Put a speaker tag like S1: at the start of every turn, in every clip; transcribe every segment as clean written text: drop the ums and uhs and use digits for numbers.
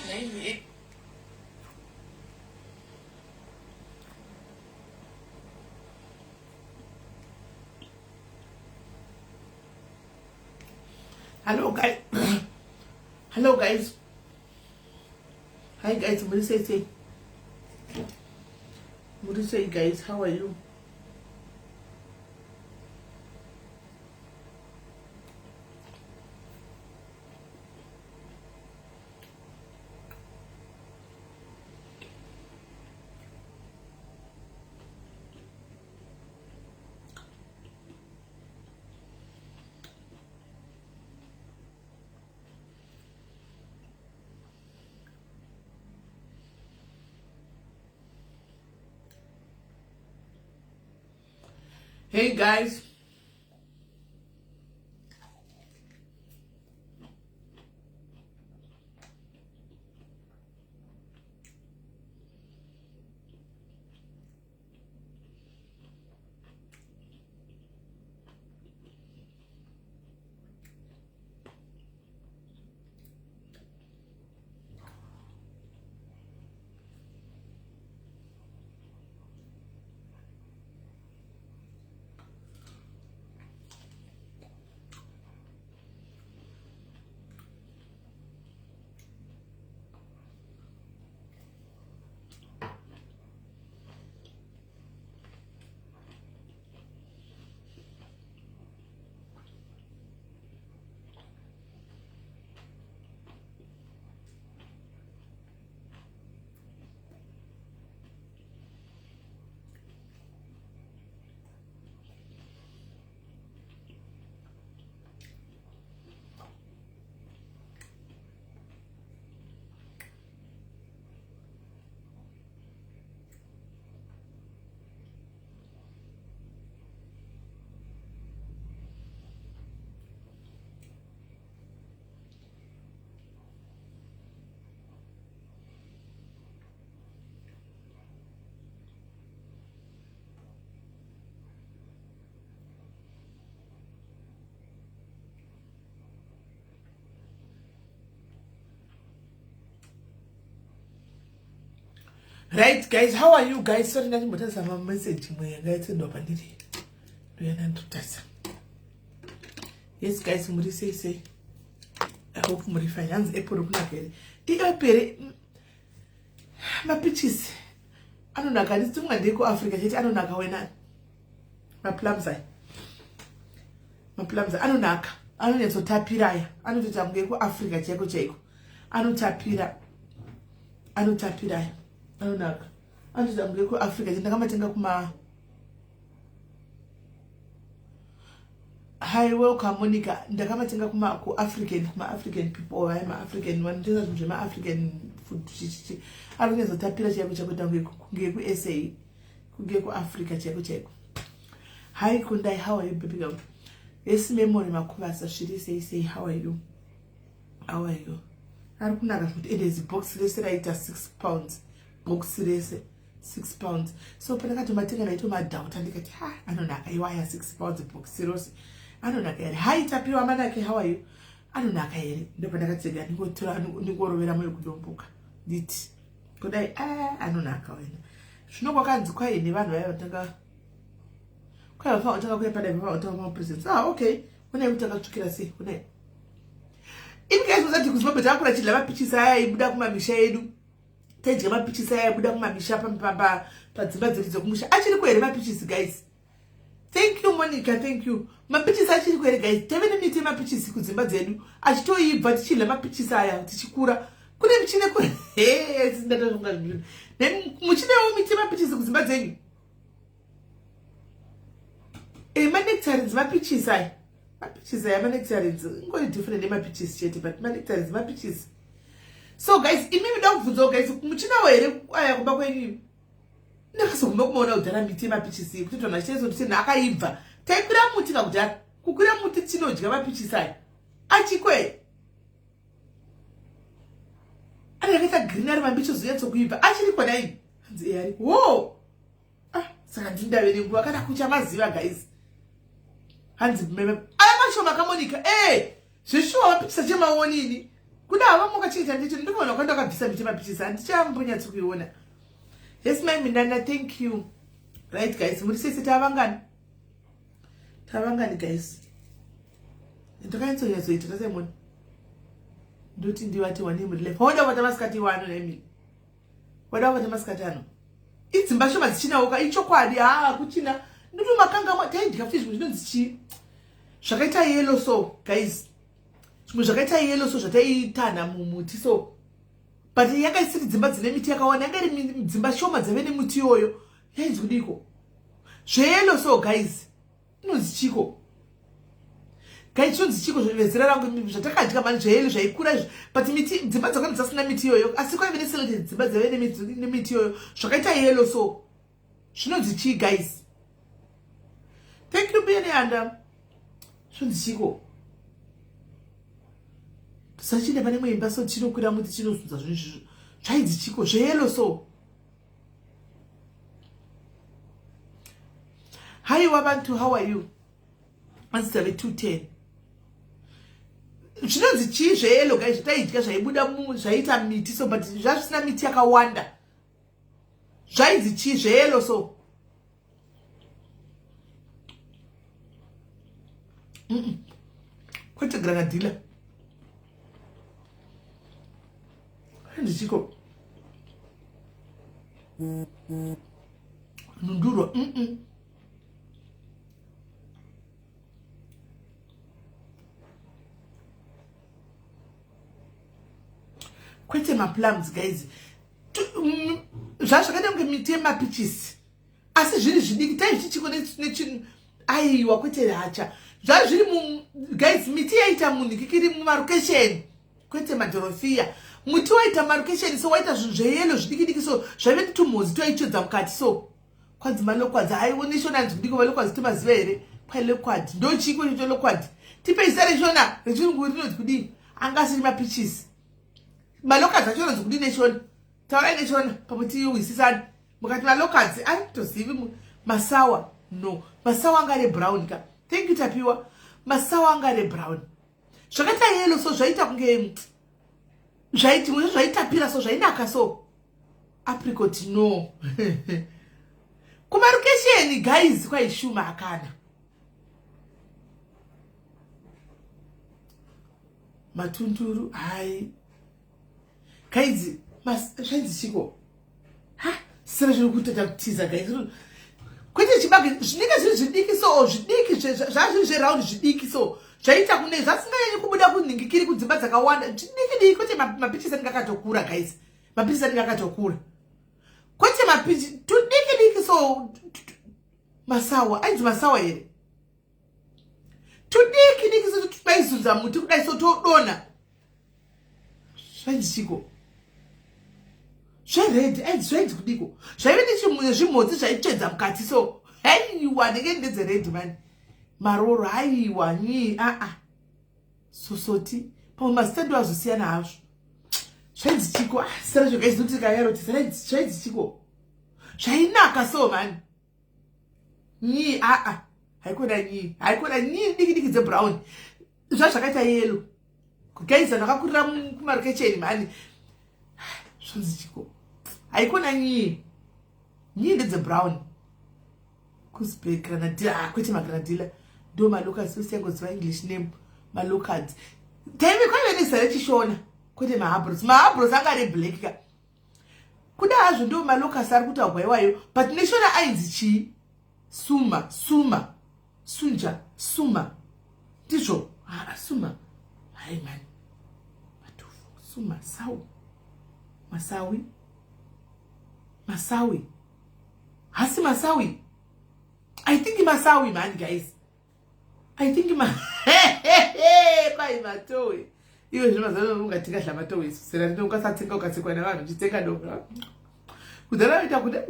S1: Nhaimi.
S2: Hello guys. Hello guys. Hi guys, muri sei sei? Muri sei guys, how are you? Hey guys. Right guys, how are you guys? Sorry ndachimbotarisa mamessage imwe yanga yatsendwa pandiri. Ndoyana ndotarisa. Yes guys, muri sei sei? I hope muri fine. Hanzi apple rikunaka here? Iapple here? Mapeaches anonaka handisi tinga ndekuAfrica chete anonaka wena. Maplums aya. Maplums anonaka. Anonyatsotapira aya. Anotoita kunge ekuAfrica chaiko chaiko. Anotapira. Anotapira aya. Anonaka. Anotoita kunge ekuAfrica chete ndakamatenga kuma Hi, welcome Monica. Ndakamatenga kuma ku African, kuma African people vaya ma African vanotenga zvinhu zvema African food chichichi. Ari kunyatso chaiko chaiko kunge kunge ku SA, kunge ku Africa chaiko chaiko. Hi Kundai, how are you baby girl? Yes, memory makuvasa zviri sei sei, how are you? How are you? Ari kunaka zvekuti ende zibox rese raita 6 pounds. Box rese 6 pounds. So pandakatomatenga ndaitomadhauta ndikati ha anonaka iwaya 6 pounds box rose. Anonaka here? Hi Tapiwa manake, how are you? Anonaka here? Ndopandakatsega ndingotora ndingorovera moyo kudomboka. Nditi kudai ah anonaka wena. Zvino kwakanzi kwaine vanhu vaya vatanga kwai vafanira kutanga kuya padai vafanira kutanga mapresents. Ah okay. Unai kuti akatsvukira sei? Unai. Imi guys musati kuZimbabwe takakura chidla mapichisi aya aibuda kumamisha edu. Taidya mapichisi aya aibuda kumamisha padzimba dzedu dzekumusha. Achiriko here mapichisi guys? Thank you Monica, thank you. Mapichisi achiriko here guys? Tave nemiti yemapichisi kudzimba dzedu. Achitoibva tichidla mapichisi aya tichikura. Kune michine ku hey, ndatofunga zvinhu. Muchinewo miti yemapichisi kudzimba dzenyu? Eh, manectarines mapichisi aya. Mapichisi aya manectarines ingori different nemapichisi chete but manectarines mapichisi. So guys, imi muda kubvunzawo guys, muchinawo here aya kumba kwenyu imi? Ndakazoguma kumaona kudhara miti yemapichisi kuti vanhu vachiita akaibva. Taikwira muti kakudhara. Kukwira muti tinodya mapichisi aya. Achiko here? Ari akaita green ari mambichi ozonyatsokuibva. Achiri kona imi? Hanzi eh ariko. Wo! Ah, saka ndindave nenguva kana kuchamaziva guys. Hanzi meme aya mashoma kaMonica. Eh, zveshuwa mapikisa chemaonini. Kuda hava mukachengeta ndicho ndinoona kwanda wakabvisa miti mapichisi handichambonyatsi kuiona. Yes mai Minana, thank you. Right guys, muri sese tavangani? Tavangani guys? Ndakanyatsoita tasemoni. Ndoti ndivati wane muri left. Hoda vata masikati wano nemi. Wada vata masikati ano. Idzimba shoma dzichinawoka ichokwadi haa kuchina. Ndoti makanga taidya futi zvimwe zvinonzi chii? Zvakaita yellow so guys. Zvimwe zvakaita yellow so zvataitanha mumuti so. But yanga isiri dzimba dzine miti yakawanda, yanga iri dzimba shoma dzaive nemuti iyoyo. Yainzi kudiko? Zveyellow so guys. Inonzi chiko? Guys, chinonzi chiko zvezera rangu zvatakadya mani zveyellow zvaikura izvi. But miti dzimba dzakanga dzasina miti iyoyo, asi kwaive neselected dzimba dzaive nemiti iyoyo. Zvakaita yellow so. Zvinonzi chii guys? Thank you Bene and zvinonzi chiko? Tisachinde pane imwe imba so tinokwira muti tinozunza zvinhu izvizvo. Zvainzi chiko? Zveyellow so. Haiwa bantu, how are you? Hanzi tave 210. Zvinonzi chii zveyellow guys zvataidya zvaibuda zvaiita miti so but zvazvisina miti yakawanda. Zvainzi chii zveyellow so? Kwete granadilla. Zvainzi chiko? Nhundurwa. Kwete maplums guys. Zvazvakaita kunge miti yemapichisi asi zviri zvidiki taizviti chiko nechinhu aiwa kwete hacha zvazviri guys miti yaita munhikikiri mumarokesheni kwete madhorofiya muti waita marokesheni so waita zvinhu zveyelo zvidiki diki so zvaive netumhozi twaitsvedza mukati so kwanzi malokwadzi aiwo neshona hanzi kudiko malokwadzi tomaziva here kwalokwadi ndochiko icho cholokwadi tipei zita reshona rechirungu rinonzi kudii anga asiri mapichisi malokadzi acho anonzi kudii neshona taurai neshona pamwe tiwisisani mukati malokadzi ai tozivi masawa no masawa anga ari brown ka thank you Tapiwa masawa anga ari brown zvakaita yellow so zvaita kunge zvaiti zvaitapira so zvainaka so apricot no kumarukesheni guys kwaishuma akana matunduru hai guys zvainzi chiko ha sera zviri kutoita kutiza guys kwete chibage zvinenge zviri zvidiki so zvidiki zvazviri zveround zvidiki so zvaita kune zvasinganyanyi kubuda kunhingikiri kudzimba dzakawanda zvidiki diki kwete mapichisi anenge akatokura guys mapichisi anenge akatokura kwete mapichi tudiki diki so masawa ainzi masawa here tudiki diki so twaizunza muti kudai so todonha zvainzi chiko zvered ainzi zvainzi kudiko zvaive nezvimhodzi zvaitsvedza mukati so haiwa ndenge ndedzered mani maroro haiwa nyii aa sosoti pamwe mazita ndo azosiyana hazvo zvainzi chiko sera zvakaizotikayaroti zvainzi chiko zvainaka so mani nyii aa haikona nyii haikona nyii diki diki dzebrown zvazvakaita yellow guys ndakakurira kumarukecheni mhani zvonzi chiko haikona nyii nyii ndedzebrown kusbe granadilla ah, kwete magranadilla ndo malocals usiyangoziva english name malocals taive kwaive nezita rechishona kwete mahabros mahabros anga ari black ka kuda hazvo ndo malocals ari kutaurwa iwayo but neshona ainzi chii suma suma sunja suma ndizvo ah, suma hai mani matufu suma sau masawi masawi hasi masawi I think masawi mani guys I think ma kwai matowe iwe zvino mazano ungatingadla matowe isu sera rino ukasatsenga ukatsekwa navanhu uchitsenga doka kudhara vaita kuda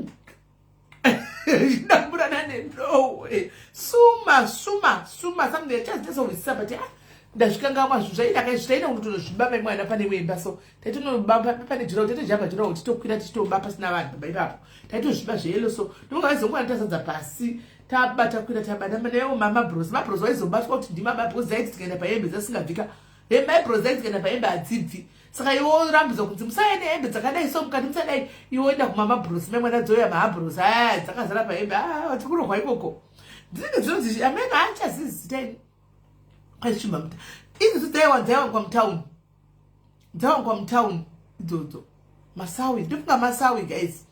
S2: chidamburana nedowe suma suma suma something chazitesahwisisa but ah ndazvikangamwa zvinhu zvainaka izvi taina kunotonozviba mai mwana pane wemba so taitonoba pane jurawo taitojamba jurawo titokwira tichitoba pasina vanhu baba ipapo taitozviba zveyelo so ndonga vaizongwana tazadza pasi taba takwira tabata newo mama bros mabros vaizobatwa kuti ndimaba because dzaiti tikaenda pahembe dzasingabvika Hembe eyebrows dzaidzikana pahembe hadzibvi. Saka iwe worambidzwa kunzi musauya nehembe dzakadai so mukati musadai. Iwe woenda kumamabros mai mwana dzouya mahabros aya dzakazara pahembe. Ah, vatikurohwa ikoko. Dzinenge dzinonzi amene haachazivi zita ini. Kwaichimba muta. Idzi dzaiwa dzaiwanikwa mutown. Dzaiwanikwa mutown idzodzo. Masawi, ndofunga masawi guys.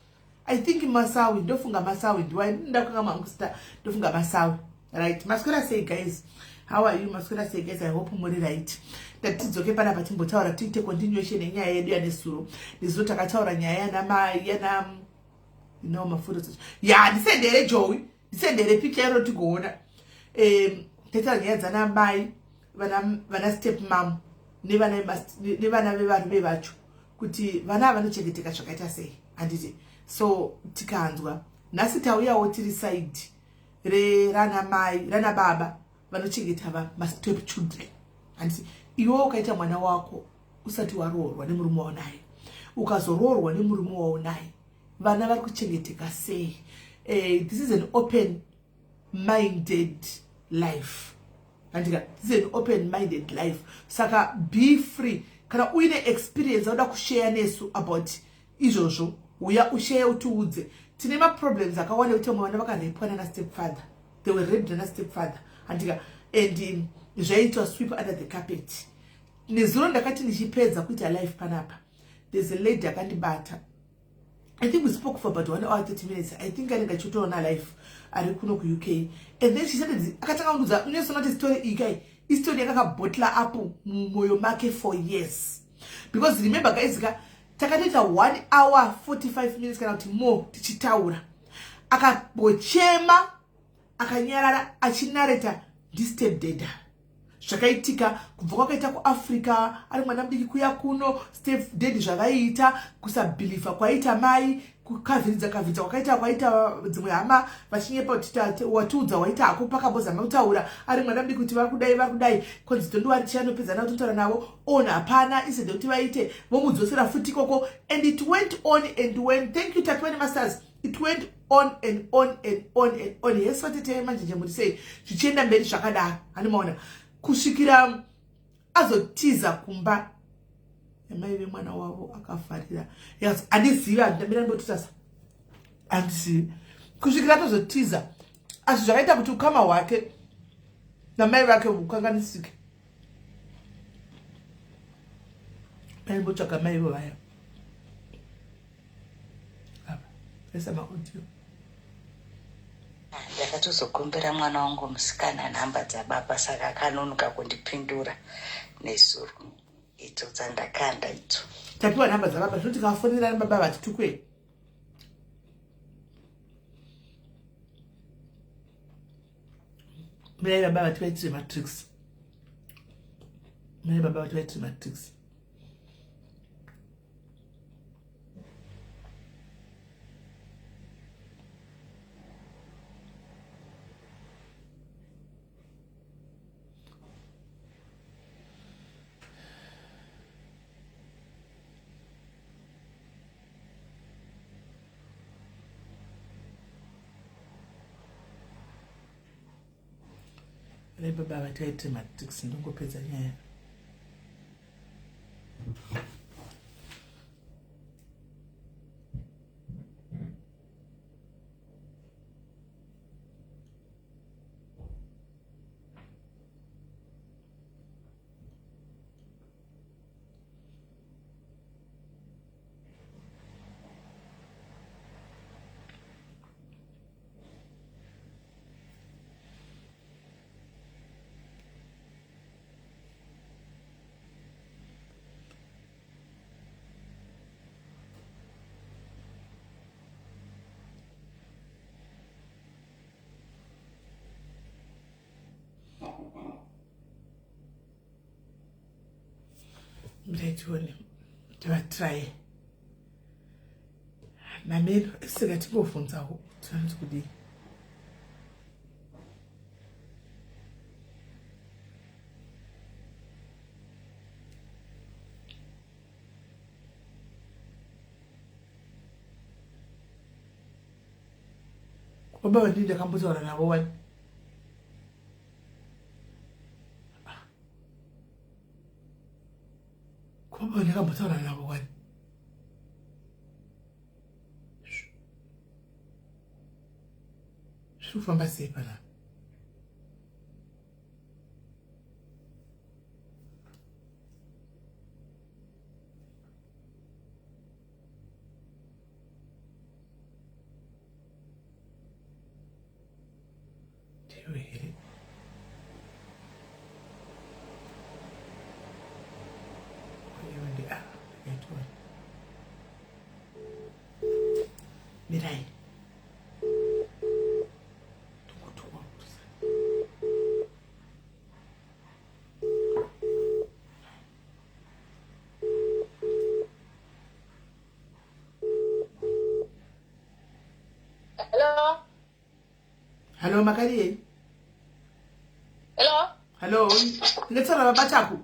S2: I think masawi, ndofunga masawi ndiwa ndakanga mangu star, ndofunga masawi. Right, maswera sei guys? How are you? Maswera sei guys? I hope muri right. Tatidzoke panapa timbotaura tiite continuation yenyaya yedu yanesuro. Nezuro takataura nyaya yana mai yana no mafuta. Ya, ndisendere Joey. Ndisendere picture iro tigoona. Tataura nyaya dzana mai, vana step mom nevana vevarume vacho kuti vana vanochengeteka zvakaita sei, handiti? So tikanzwa nhasi tauyawo tiri side rana mai rana baba vanochengeta mastep children, handiti? Iwe ukaita mwana wako usati waroorwa nemurume waunaye, ukazoroorwa nemurume waunaye, vana vari kuchengeteka sei? This is an open minded life, handika? This is an open minded life. Saka be free. Kana uine experience auda kushare nesu about izvozvo, uya ushare utiudze. Tine maproblems akawanda ekuti vamwe vana vakarepwa nana stepfather. They were raped nana stepfather, handika? And zvaitwa sweep under the carpet. Nezuro ndakati ndichipedza kuita life panapa, there's a lady akandibata. I think we spoke for about 1 hour 30 minutes. I think anenge achitoona life ari kuno kuUK. And then she started, akatanga kundiudza unosona kuti story iyi kai istory yakakabotla up mumwoyo make for years. Because remember guys ka, takatoita 1 hour 45 minutes kana kuti more tichitaura. Akabochema akanyarara achinareta ndistepdad zvakaitika kubva kwakaita kuAfrica ari mwana mudiki kuya kuno, step dad zvavaiita, kusabhilivha kwaita mai, kukavhiridza kavhiridza kwakaita kwaita dzimwe hama vachinyepa kuti watiudza waita hako pakambozama kutaura ari mwana mudiki kuti vari kudai vari kudai, konzi tondiwari tichanopedza navo totaura navo on hapana instead yekuti vaite vomudzosera futi ikoko. And it went on and went. Thank you Tapiwa Masters. It went on and on and on and on. Yes, vatete manjenje muri sei, zvichienda mberi zvakadaro, handimaona kusvikira azotiza kumba amai vemwana wavo akafarira. Handizivi, handamira ndototasa, handizivi kusvikira atozotiza. Asi zvakaita kuti ukama hwake namai vake hukanganisike. Vaimbotsvaga mai vo vaya apa aisa maaudio.
S1: Ndakatozokumbira mwana wangu musikana nhamba dzababa, saka akanonoka kundipindura nezuro. Idzo dzandakanda idzo.
S2: Tapiwa nhamba dzababa, zvino tikafonera baba vatitukwe. Mai baba vati vaitire matricks, mai baba vati vaitire matricks. Mai baba vati vaitire matricks, ndongopedza nyaya. Ndaichione tivatry nameno saka tingovhunzawo tinoti kudii. Baba vandii ndakambotaura navo wani. Zviri kufamba sei panapa? Ndiyo here? Iwe ndi ah, ndakaitwa. Mirai. Tongotukwa kuti
S3: Hello.
S2: Hello, makadii?
S3: Hello.
S2: Hello, ndingetsaura baba Taku.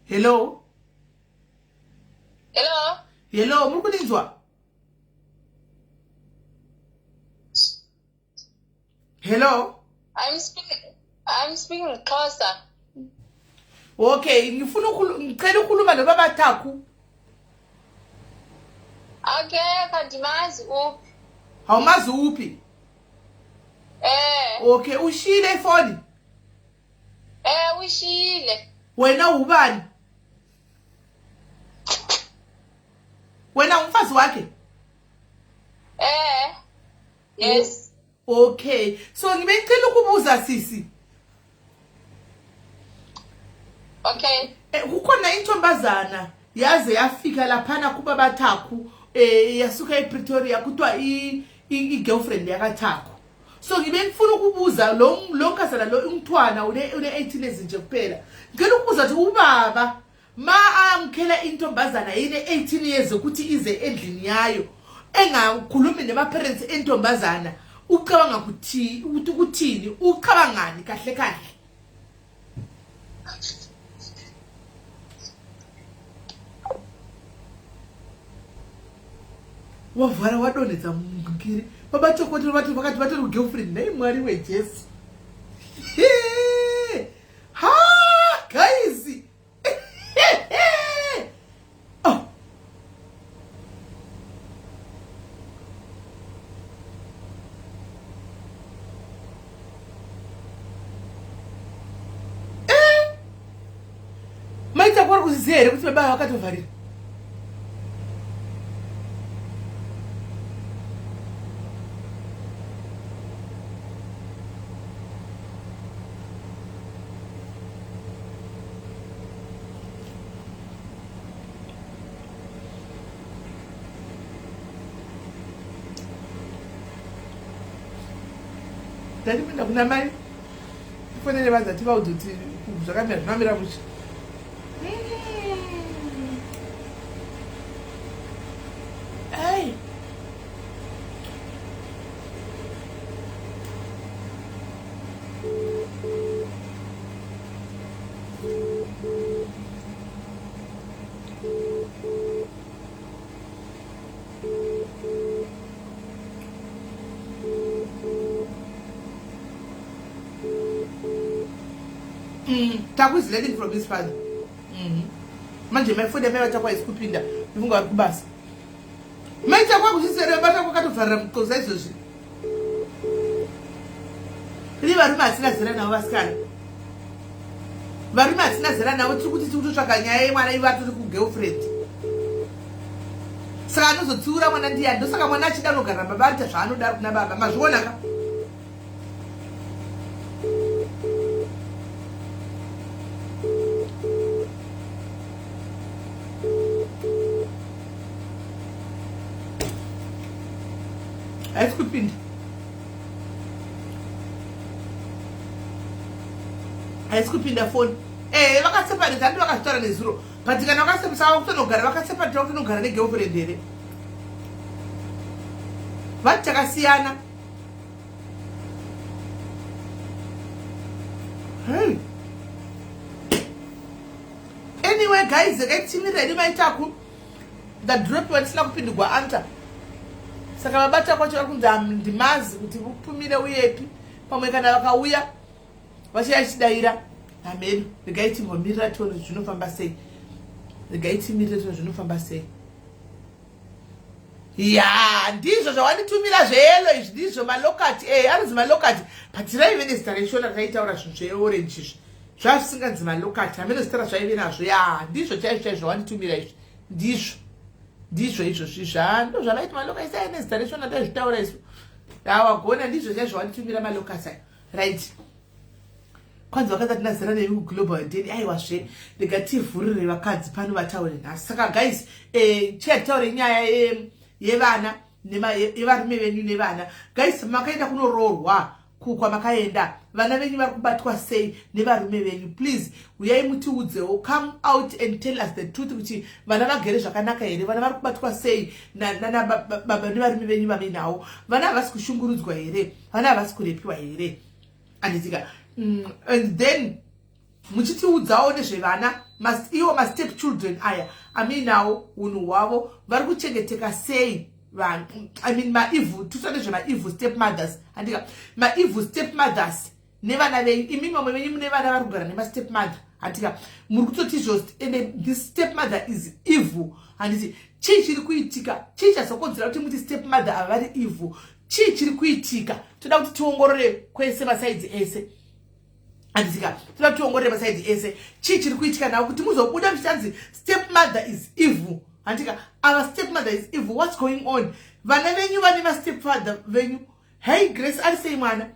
S2: Hello.
S3: Hello.
S2: Hello, muri kundinzwa? Hello.
S3: I'm speaking Xhosa.
S2: Okay, ngifuna ngicela ukukhuluma nobaba Taku.
S3: Akekho andimazi uphi.
S2: Awumazi uphi?
S3: Eh.
S2: Okay, ushiyile ifoni?
S3: Eh, ushiyile.
S2: Wena ubani? Wena umfazi wakhe?
S3: Eh. Yes.
S2: Okay. So ngibecela ukubuza sisi.
S3: Okay.
S2: Eh, kukhona intombazana yaze yafika laphana kuba Thaku eh yasuka ePretoria kuthiwa i i-girlfriend yakaThaku. So ngibe ngifuna ukubuza lo lo nkazana lo umthwana une une 18 years nje kuphela. Ngicela ukubuza ukuthi ubaba ma amkhela intombazana yine 18 years ukuthi ize endlini yayo engakhulumi nema parents entombazana ucabanga ukuthi ukuthi ukuthini ucabangani kahle kahle wavhara wadonhedza mungiri baba chokotero vati vakati vatori girlfriend nhai mwari wejesu ha guys oh. Eh? Maita kwari kuziziva here kuti baba vakatovharira ndati kuenda kuna mai tifonere vanza tivaudze kuti zvakamira zvinomira mushe Hey. Taku is learning from his father. Manje mai foni yamai vatakwa isi kupinda ndifunga vari kubasa. Mai takwa kuchisere vatakwa katovharira muxosa izvozvi. Ri varume hatina zera navo vasikana. Varume hatina zera navo tiri kuti tiri kutotsvaka nyaya yemwana ivo atori kugirlfriend. Saka anozotsiura mwana ndiyani? Ndosaka mwana achida anogara baba anoita zvaanoda kuna baba. Mazviona ka? Haisi kupinda. Haisi kupinda foni. Eh, vakaseparate handi vakazvitaura nezuro. But kana vakaseparate kutonogara vakaseparate kutonogara negirlfriend here. Vati takasiyana. Hey. Anyway guys, rekaitimira hedu maitaku. Ndadropiwa ndisina kupindigwa answer. Saka vabata kwacho vari kunzi handimazi kuti upumire uyepi. Pamwe kana vakauya vachaya chidaira hameno. Regai timbomirira tione zvinofamba sei. Regai timirire tione zvinofamba sei. Ya, ndizvo zvawanditumira zveyellow izvi, ndizvo malocust. Anonzi malocust, but raive nezita reShona rataitaura zvinhu zveorange izvi, zvazvisinganzi malocust, hamene zita razvaive nazvo. Ya, ndizvo chaizvo chaizvo zvawanditumira izvi, ndizvo, ndizvo izvozvi ndo zvavaiti malocust aya nezita reShona taizvitaura isu. Awagona, ndizvo chaizvo zvawanditumira, malocust aya. Right, kwanzi vakadzi atina zera nemi kuGlobal Den. Aiwazve, rega tivhurire vakadzi pano vataure nhasi. Saka guys, chiya titaure nyaya yevana, yevarume venyu nevana. Guys, makaenda kunoroorwa kwamakaenda, vana venyu vari kubatwa sei nevarume venyu? Please uyai mutiudzewo, come out and tell us the truth kuti vana vagere zvakanaka here, vana vari kubatwa sei nababa nevarume venyu vaminawo, vana havasi kushungurudzwa here, vana havasi kurepiwa here, handitika? And then muchitiudzawo nezvevana iwo mastep children aya aminawo, unhu hwavo, vari kuchengeteka sei vanhu? I mean, maevil, tuta nezvemaevil step mothers, handika? Maevil step mothers nevana venyu. Imimi vamwe venyu mune vana vari kugara nemastep mother, handika? Muri kutoti izvo, and this step mother is evil, handiti? Chii chiri kuitika? Chii chazokonzera kuti muti step mother ava vari evil? Chii chiri kuitika? Toda kuti tiongorore kwese, masides ese, handitika? Toda kuti tiongorore masides ese. Chii chiri kuitika navo kuti muzobuda muchichanzi step mother is evil, handika? Ava step mother is evil. What's going on? Vana venyu vane mastep father venyu. Hey Grace, ari sei mwana?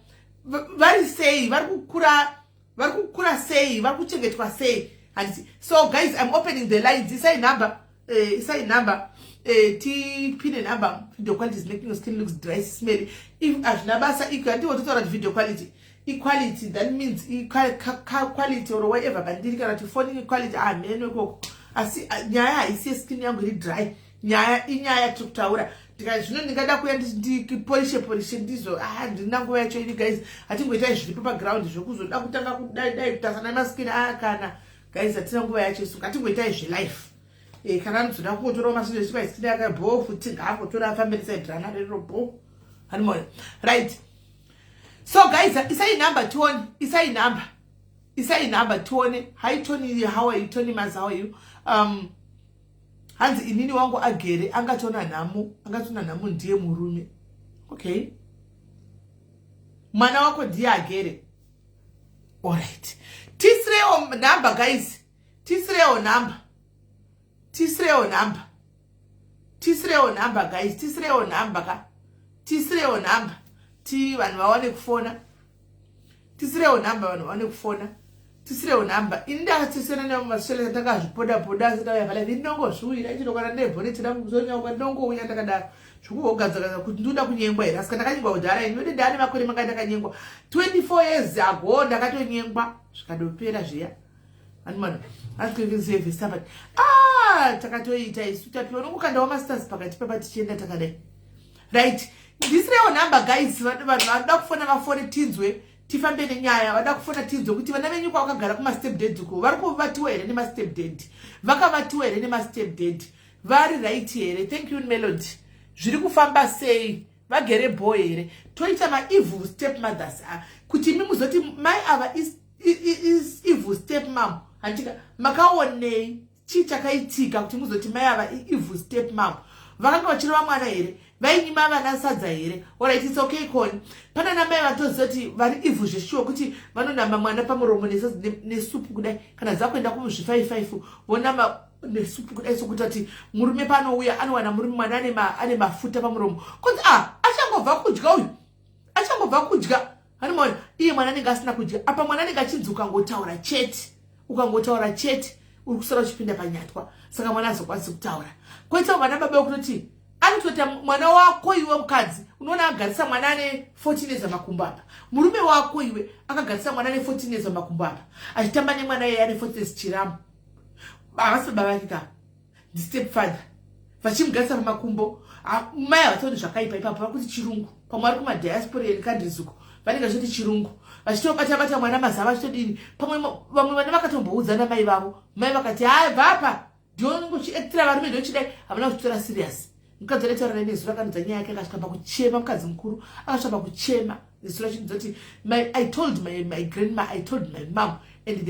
S2: Vari sei? Vari kukura, vari kukura sei? Vari kuchengetwa sei, handiti? So guys, I'm opening the lines. Isai number, isai number, tipine number. Video quality is making your skin looks dry, smelly. If hazvina basa iko, handiwo totaura kuti video quality, equality, that means quality or whatever bandiri, kana kuti phoning equality, hameno ikoko. Asi nyaya haisi yeskin yangu iri dry. Nyaya inyaya tiri kutaura. Zvino ndingada kuya ndipolishe polishe, ndizvo handina nguva yacho ini. Guys, hatingoitai zviripo paground, zvokuzoda kutanga kudai dai kutasana nemaskin aya kana. Guys, hatina nguva yacho isu, ngatingoitai zvelife. Kana anozoda kungotorawo maskin, skin yakabho futi, ngaangotora afambe nesaidhirana rero bho hanimona. Right, so guys, isai number tione, isai number, isai number tione. Hi Tony, how are you? Tony Mas, how are you? Hanzi inini wangu agere angatona nhamo, angatona nhamo ndiye murume. Okay, mwana wako ndiye agere. Alright, tisirewo number guys, tisirewo number, tisirewo number, tisirewo number guys, tisirewo number ka, tisirewo number ti vanhu vawane kufona. Tisirewo nhamba, vanhu vawane kufona, tisirewo nhamba. Ini ndakasiyana nemaswele, ndakazvipoda poda asati auya palive. Ndinongozviuyira ichino kana ndebhoneti rangu kuzonyauka, ndinongouya ndakadaro zvokungogadzagaza kuti ndinoda kunyengwa here. Asi ndakanyengwa kudhara ini wede, ndaane makore manga ndakanyengwa 24 years ago, ndakatonyengwa zvikadopera zviya. Animano asivhesabati, ah, takatoita isu tapiwa nongokandawo masters pakati papa tichienda takadai. Right, ndisirewo nhamba guys, vanhu vanoda kufona vafone tinzwe, tifambe nenyaya. Vada kufona tinzwe kuti vana venyu kwavakagara kumastep dad ko, vari kuvatiwa here nemastep dad? Vakavatiwa here nemastep dad? Vari right here? Thank you Melody. Zviri kufamba sei? Vagere bo here? Toita maevil step mothers, kuti imi muzoti mai ava is evil step mom, handika? Makaonei? Chii chakaitika kuti muzoti mai ava evil step mom? Vakanga vachirova mwana here? Vainyima vana sadza here? Alright, it's okay Coni. Pana namai vatoziva kuti vari evil zveshuwa, kuti vanonama mwana pamuromo nesupu kudai, kana dzakuenda kuzvifaifaifu vonama nesupu kudai, sokuita kuti murume panouya anowana murume mwana ane mafuta pamuromo, kunzi a ah, achangobva kudya uyu, achangobva kudya animaona. Iye mwana anenge asina kudya apa. Mwana anenge achinzi ukangotaura chete, ukangotaura chete uri kusara uchipinda panyatwa. Saka mwana azokwanisi kutaura. Koitawo vana baba vekutoti anotota mwana wako iwe mukadzi, unoona agarisa mwana ane 14 years makumbo apa. Murume wako iwe akagarisa mwana ane 14 years makumbo apa, achitamba nemwana iye ane 14 years. Chiramu havasi baba vake ka, ndistep father, vachimugarisa pamakumbo. Mai havatauri zvakaipa ipapo, vakuti chirungu. Pamwe vari kumadiaspora countries uko, vanenge vachitoti chirungu, vachitobata bata mwana mazava, vachitodini. Pamwe vamwe vana vakatomboudzana mai vavo, mai vakati, "Hai, bvapa, ndionongochiactira varume, ndochidai." Havana kuzvitora serious. Mukadzi adaitaura naye nezuro akanudza nyaya yake, akasvika pakuchema. Mukadzi mukuru akasvika pakuchema nezuro achinudza kuti, "I told my grandma, I told my mom and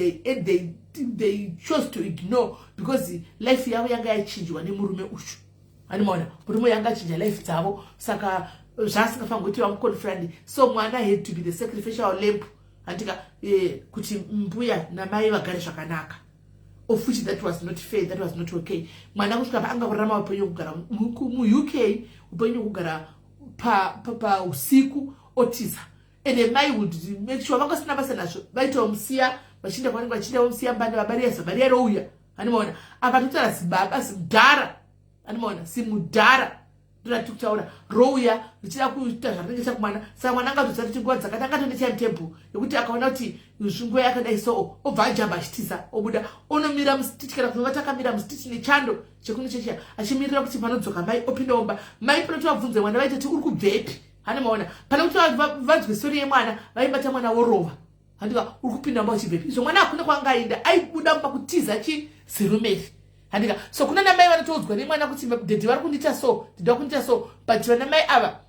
S2: they chose to ignore because life yavo yanga yachinjwa nemurume uyu." Animaona murume uyu anga achinja life dzavo, saka zvaasingafaniri kuti vamuconfront. So mwana had to be the sacrificial lamb, handika, kuti mbuya namai vagare zvakanaka, of which that was not fair, that was not okay. Mwana kusvika paanga kurarama upenyu hwekugara muUK, upenyu hwekugara pausiku otiza, and mai would make sure vanga sina basa nazvo, vaitomusiya vachienda kwavanenge vachienda, vomusiya mbande vabariya zabariya rouya. Animaona apa totaura zibaba zimudhara, animaona zimudhara ndorati kutaura rouya richida kuita zvarinenge chakumwana. Saka mwana angatoziva kuti nguva dzakati angatone timetable yekuti akaona kuti nguva yakadai so, obva ajamba achitiza, obuda, onomira mustreet, kana kunova takamira mustreet nechando chekunochecheya, achimirira kuti panodzoka mai, opinda omba. Mai panoti vabvunze mwana, vaitoti, "Uri kubvepi?" Hani maona, pane kuti vanzwe story yemwana, vaibata mwana worova, handika, "Uri kupinda mba uchibvepi?" Izvo mwana hakuna kwaangaenda, aibuda mumba kutiza chi zirumeri, handika. So kuna namai vanotoudzwa nemwana kuti daddy vari kundiita so, daddy vari kundiita so, but vana mai ava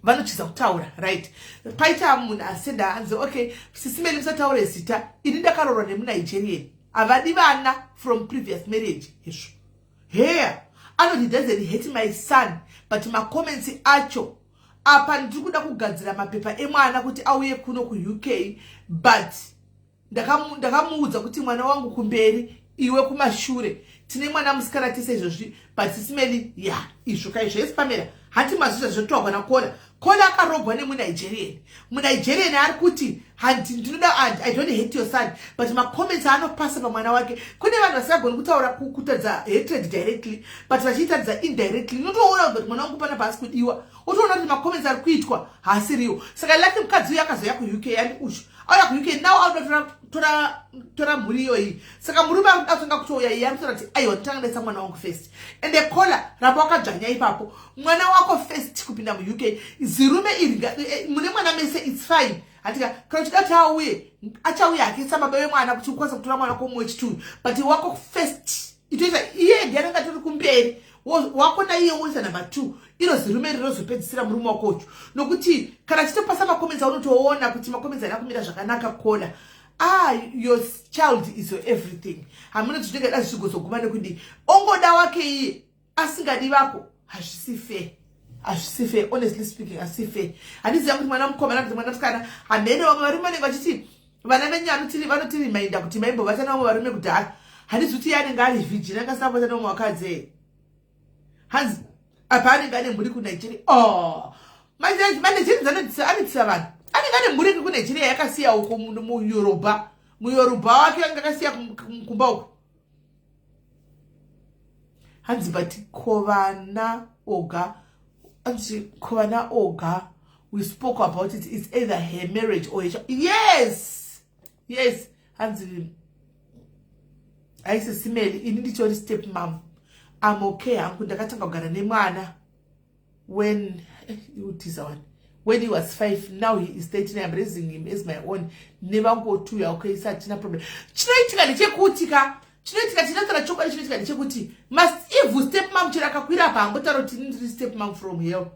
S2: vanochiza kutaura, right? Paita munhu asenda, anzi, "Okay, Sisi Melly, musataure zita. Ini ndakaroorwa nemuNigerian, havadi vana from previous marriage." Izvo heya, anoti, "Doesn't hate my son, but macomments acho apa. Ndiri kuda kugadzira mapepa emwana kuti auye kuno kuUK, but ndakamuudza kuti mwana wangu kumberi, iwe kumashure. Tine mwana musikana tese izvozvi." But Sisi Melly, ya, izvo kaizvo yesi Pamela hati mazvizva zvotorwa nakola. Kola akarogwa nemuNigerian. MuNigerian ari kuti, "Handi ndinoda, I don't hate your son," but macomments aanopasa pamwana wake. Kune vanhu vasingagoni kutaura, kutadza hatred directly, but vachiitaridza indirectly. Unotoona kuti mwana wangu pana paasi kudiwa, otoona kuti macomments ari kuitwa haasiriwo. Saka laki mukadzi uyu akazoya kuUK, yani ushu auya kuUK now, auda tora mhuri iyoyi. Saka murume ari kuda kutanga kutouya, iye ari kutaura kuti, "Aiwa, ndotanga ndaisa mwana wangu first." Ende kola ramba wakadzvanya ipapo, mwana wako first kupinda muUK. Zirume iri mune mwana mese, it's fine, hatika. Kana uchida kuti auye, achauya hake sababa vemwana, kuti ukwanisa kutora mwana kwomumwe wechituyu, but wako first. Itoita iye ndiye anenge atori kumberi, wako naiye woisa number 2, iro zirume rinozopedzisira murume wakocho. Nokuti kana chitopasa macomments, aunotoona kuti macomments haina kumira zvakanaka. Kola, ah, your child is your everything. Hamuna zvinenge da zvichigozoguma nekudii, ongoda wake iye, asingadi vako. Hazvisi fair, hazvisi fair, honestly speaking, hazvisi fair. Handiziva kuti mwana mukomana kuti mwana musikana, hamene. Vamwe varume vanenge vachiti vana venyu vanotirimainda kuti maimbovata navamwe varume kudhara. Handizi kuti iye anenge ari virgin, angasina kuvata nevamwe vakadzi. Hanzi apa anenge ane mhuri kuNigeria. Oh, maNigerians anotisa vanhu. Anenge ane mhuri kuNigeria yakasiya uko muYorobha, muYorobha wake ange akasiya kumba uko. Hanzi, "But kovana oga." Hanzi, "Kovana oga, we spoke about it. It's either her marriage or her." Yes. Hanzi, "Haisi Sisi Melly, ini nditori step mom. I'm okay hangu. Ndakatanga kugara nemwana when utiza one, when he was 5. Now he is 13. I'm raising him as my own nevangotuya. Okay, isatina problem." Chinoitika ndechekuti ka, chinoitika, tinotaura chokwadi, chinoitika ndechekuti maevil step mom chero akakwira apa, hangotaura kuti ndiri step mom from hell.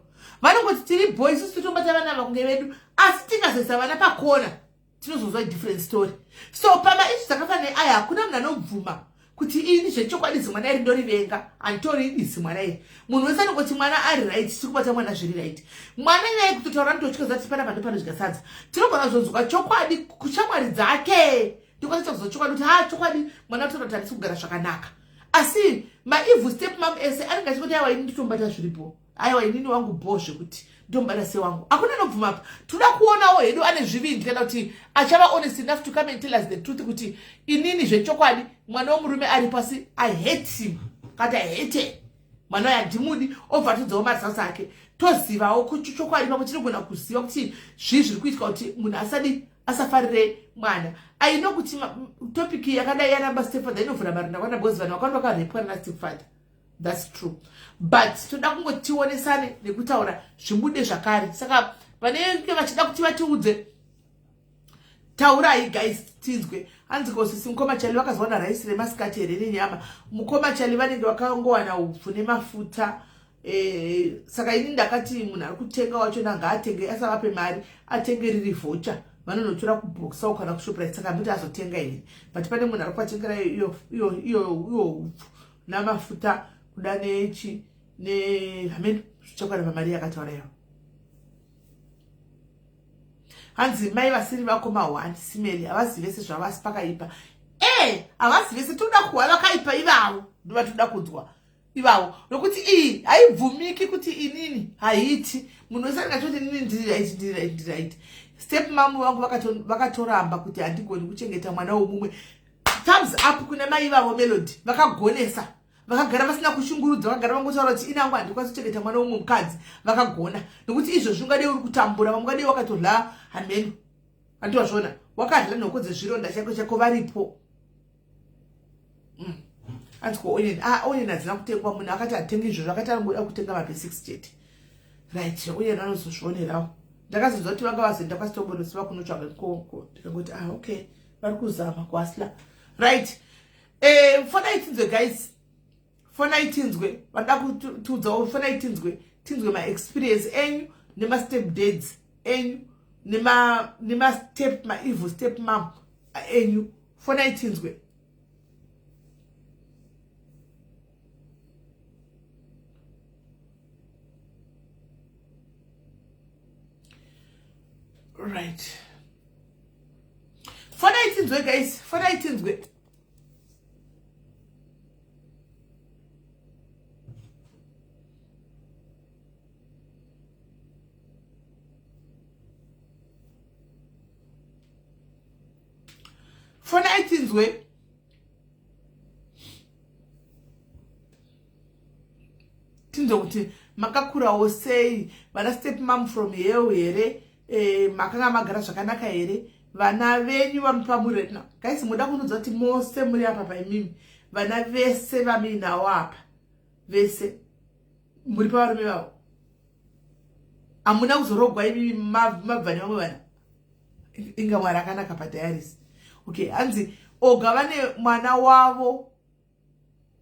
S2: Vanongoti tiri boy, isusu totombata vana vakunge vedu, asi tikazoisa vana pakona, tinozonzwa different story. So pamaissues dzakafanana neaya, hakuna munhu anobvuma kuti ini zvechokwadi zimwana iri ndorivenga, handitoridi zimwana iri. Munhu wese anongoti mwana ari right, tiri kubata mwana zviri right. Mwana nyaya kutotaura ndotya zati pana pando panodya sadza. Tinogona kuzonzwa chokwadi kushamwari dzake, ndikwanisa kuzwa chokwadi kuti ha, chokwadi mwana toda kuti handisi kugara zvakanaka. Asi maevil step mom ese anenge achingoti, "Aiwa, ini nditombata zviripo. Aiwa, inini wangu bho zvekuti ndombata sewangu." Hakuna anobvuma apa. Toda kuonawo hedu ane zvivindi kana kuti achava honest enough to come and tell us the truth kuti inini zvechokwadi mwana womurume ari pasi, I hate him, kati I hate mwana uyo, handimudi, obva atodzawo maresults ake, tozivawo kuti chokwadi. Pamwe tinogona kuziva kuti zvii zviri kuitika kuti munhu asadi, asafarire mwana. Aino kuti topic yakadai yanamba stepfather inovhura marinda kwana, because vanhu vakawanda vakarepwa nana stepfather, that's true, but toda kungotionesane nekutaura zvibude zvakare. Saka vanenge vachida kuti vatiudze, taurai guys, tinzwe. Hanzi, "Kosisi mukoma Chali vakazowana raisi remasikati here nenyama?" Mukoma Chali vanenge vakangowana upfu nemafuta. Saka ini ndakati munhu ari kutenga wachona ngaatenge, asavape mari, atenge riri voucher, vanonotora kuBoxer kana kuShoprite. Saka muti azotenga here? But pane munhu ari kuvatengera iyo upfu namafuta kuda nechi. Nehameno zvichakwana pamari yakataura iyo. Hanzi mai vasiri vako mahwani simeri havazi vese zvavo asi pakaipa. E havazi vese toda kuwa vakaipa ivavo ndovatoda kunzwa ivavo nokuti iyi haibvumiki kuti inini haiti munhu wese anenge achoti inini ndiri right ndiri right ndiri right. Step mamu vangu vakatoramba kuti handigoni kuchengeta mwana womumwe. Thumbs up kune mai ivavo Melody, vakagonesa, vakagara vasina kushungurudza, vakagara vangotaura kuti inangu handikwanisi kuchengeta mwana womumwe mukadzi. Vakagona nokuti izvozvi ungadei uri kutambura, vamwe ungadei wakatodla hameno handiwazvona wakadla nhoko dzezvironda chako chako varipo. Anzi ko onion, ah, onion hadzina kutengwa, munhu akati hatenge izvozvo, akati anongoda kutenga mabasics chete. Right, onion anozozvionerawo. Ndakazonzwa kuti vanga vazoenda kwasitobonosi vakunotsvaga ikoko, ndikangoti ah okay, vari kuzama kuasla. Right, fonai tinzwe guys, fonai tinzwe vanoda kutiudzawo, fonai tinzwe, tinzwe maexperience enyu nemastep dads enyu nemastep maevil step mom enyu. Fonai tinzwe. Right, fonai tinzwe guys, fonai tinzwe. Fonai tinzwe. Tinzwe kuti makakurawo sei vana step mom from hell here? Makanga magara zvakanaka here vana venyu vamupamuri no. Guys, muda kunudza kuti mose muri apa paimimi vana vese vamuinawo apa vese muri pavarume vavo, hamuna kuzorogwa imimi mabva nevamwe vana? Inga Mwari akanaka padiaries. Okay, hanzi oga vane mwana wavo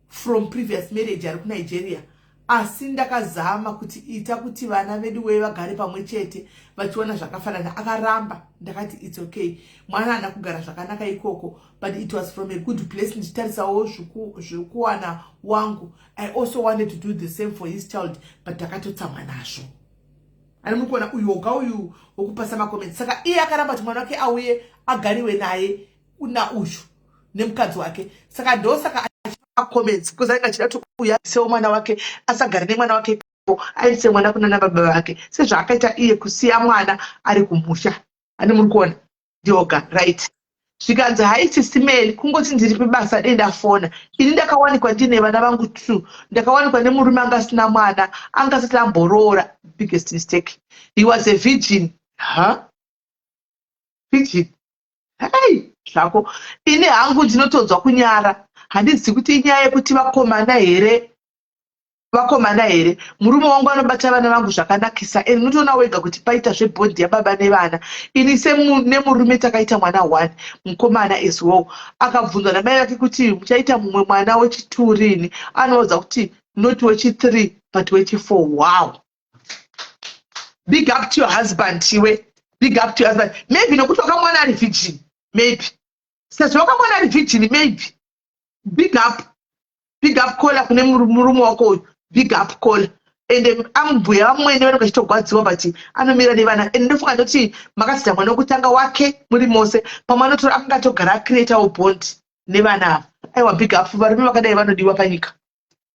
S2: from previous marriage ari kuNigeria, asi ndakazama kuti ita kuti vana vedu wee vagare pamwe chete vachiona zvakafanana, akaramba. Ndakati it's okay, mwana haana kugara zvakanaka ikoko, but it was from a good place. Ndichitarisawo zvikuwana wangu, I also wanted to do the same for his child, but takatotsamwa nazvo. Ani muri kuona uyu oga uyu wokupasa macomments. Saka iye akaramba kuti mwana wake auye agariwe naye una uyu nemukadzi wake, saka ndosaka comments, because anenge achida kuti uyu asewo mwana wake, asagare nemwana wake ipapo, aendese mwana kunana baba vake sezvaakaita iye kusiya mwana ari kumusha. Ani muri kuona ndioga. Right, zvikanzi haisi simeli kungoti ndiri pabasa dei ndafona. Ini ndakawanikwa ndine vana vangu two, ndakawanikwa nemurume anga asina mwana, anga asati amboroora. Biggest mistake, he was a virgin. Huh? Virgin? Hei zvako, ini hangu ndinotonzwa kunyara. Handizivi kuti inyaya yekuti vakomana here, vakomana here. Murume wangu anobata vana vangu zvakanakisa and unotoona wega kuti paita zvebhodhi yababa nevana. Ini nemurume takaita mwana one mukomana as well. Akabvunzwa namai vake kuti muchaita mumwe mwana wechi2 rini, anoudza kuti not wechi3 but wechi4. Wow, big up to your husband iwe, big up to your husband. Maybe nokuti wakamwana ari virgin, maybe sezvo wakamwana ari virgin, maybe. Big up, big up caller kune murume wako uyu. Big up caller. Ende ambuya vamwene vanenge vachitogwadziwa, but anomira nevana. Ende ndofunga ndoti makadzidza mwana wekutanga wake muri mose, pamwe anotora akanga atogara acreatawo bond nevana ava. Aiwa, big up, varume vakadai vanodiwa panyika.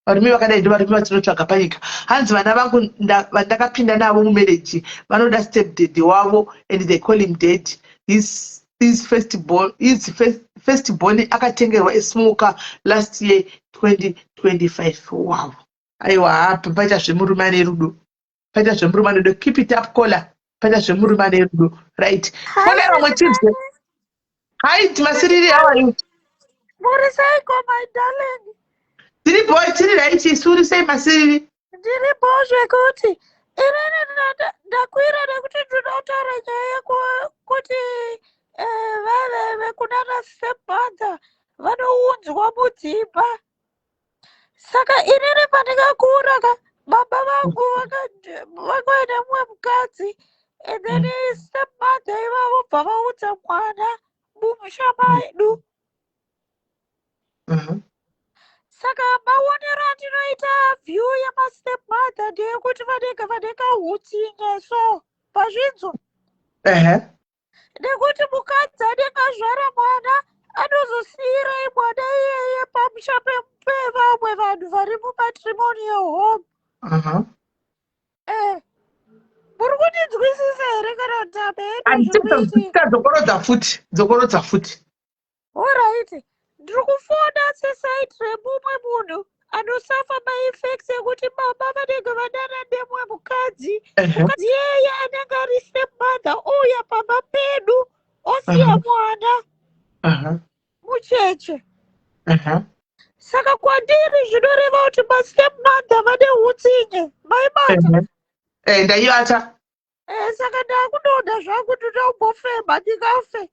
S2: Varume vakadai ndo varume vatinotsvaga panyika. Hanzi vana vangu vandakapinda navo mumarriage vanoda step daddy wavo and they call him dad. His first born, his first born akatengerwa a small car last year 2025. Wow, aiwa, hapa paita zvemurume ane rudo, paita zvemurume ane rudo. Keep it up caller, paita zvemurume ane rudo. Right, fonera vamwe tinzwe. Hi Masiriri, how are you?
S4: Muri seiko my darling?
S2: Tiri boy, tiri right, isu. Uri sei Masiriri?
S4: Ndiripo zvekuti inini ndakwira nekuti ndinoda kutaura nyaya yekuti vave vekunana stepmother vanounzwa mudzimba. Saka inini pandakakura ka, baba vangu vakaenda mumwe mukadzi and then stepmother ivavo bva vaudza mwana mumusha medu. Saka maonero andinoita view yemastep mother ndeyekuti vanenge vane kahutsinye, so pazvinzwa. Nekuti mukadzi anenge azvara mwana anozosiyirei mwana iyeye pamusha pevamwe vanhu vari mumatrimonial home? Muri kundinzwisisa here kana kuti hameno zviri kuitika?
S2: Dzokorodza futi, dzokorodza futi.
S4: Alright, ndiri kufona seside remumwe munhu anosuffer maeffects ekuti baba vanenge vanana nemumwe mukadzi. Mukadzi iyeye anenge ari step mother, ouya pamba pedu osiya mwana mucheche. Saka kwandiri zvinoreva kuti mastep mother vane utsinye, maibata?
S2: Ndaibata.
S4: Saka ndakudonha zvangu, ndinombofema, ndingafe.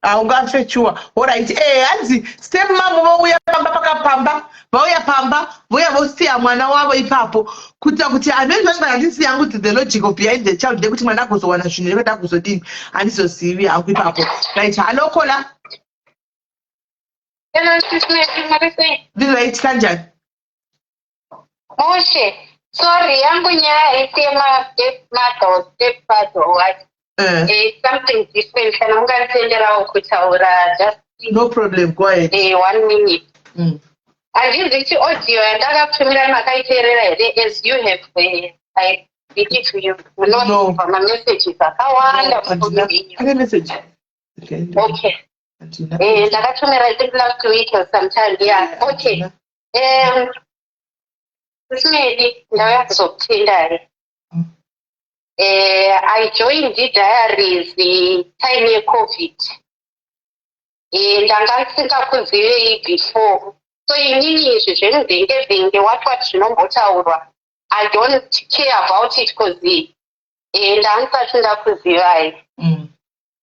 S2: Haungafe sure. Alright, hanzi step mom vouya pamba, pakapamba, vauya pamba, vouya vosiya mwana wavo ipapo, kuitira kuti hameni vanenge handisi yangu kuti the logic of behind the child ndekuti mwana agozowana zvinhu nekuti agozodini, handizozivi hangu ipapo. Right, hello caller.
S3: Hello, Sis Melly, muri sei?
S2: Ndiri right, kanjani?
S3: Mushe, sorry, yangu nyaya isi yema-step mother or step father or what. It's something different. Kana munganditenderawo kutaura just
S2: No problem, go ahead.
S3: One minute. Handizi kuti audio yandakakutumirai makaiteerera here, as you have, I believe you
S2: No.
S3: munoreceiva mamessages akawanda.
S2: Handina. Pane message? Okay.
S3: Okay.
S2: Handina.
S3: Ndakatumira, I think, last week or sometime. Yeah, okay.
S2: Handina.
S3: Sis Melly, ndauya kuzokutendai. I joined the diaries time yeCovid. Ndanga ndisingakuzivei before, so inini izvi zvemuvhenge vhenge, what zvinombotaurwa, I don't care about it because ndanga ndisati ndakuzivai.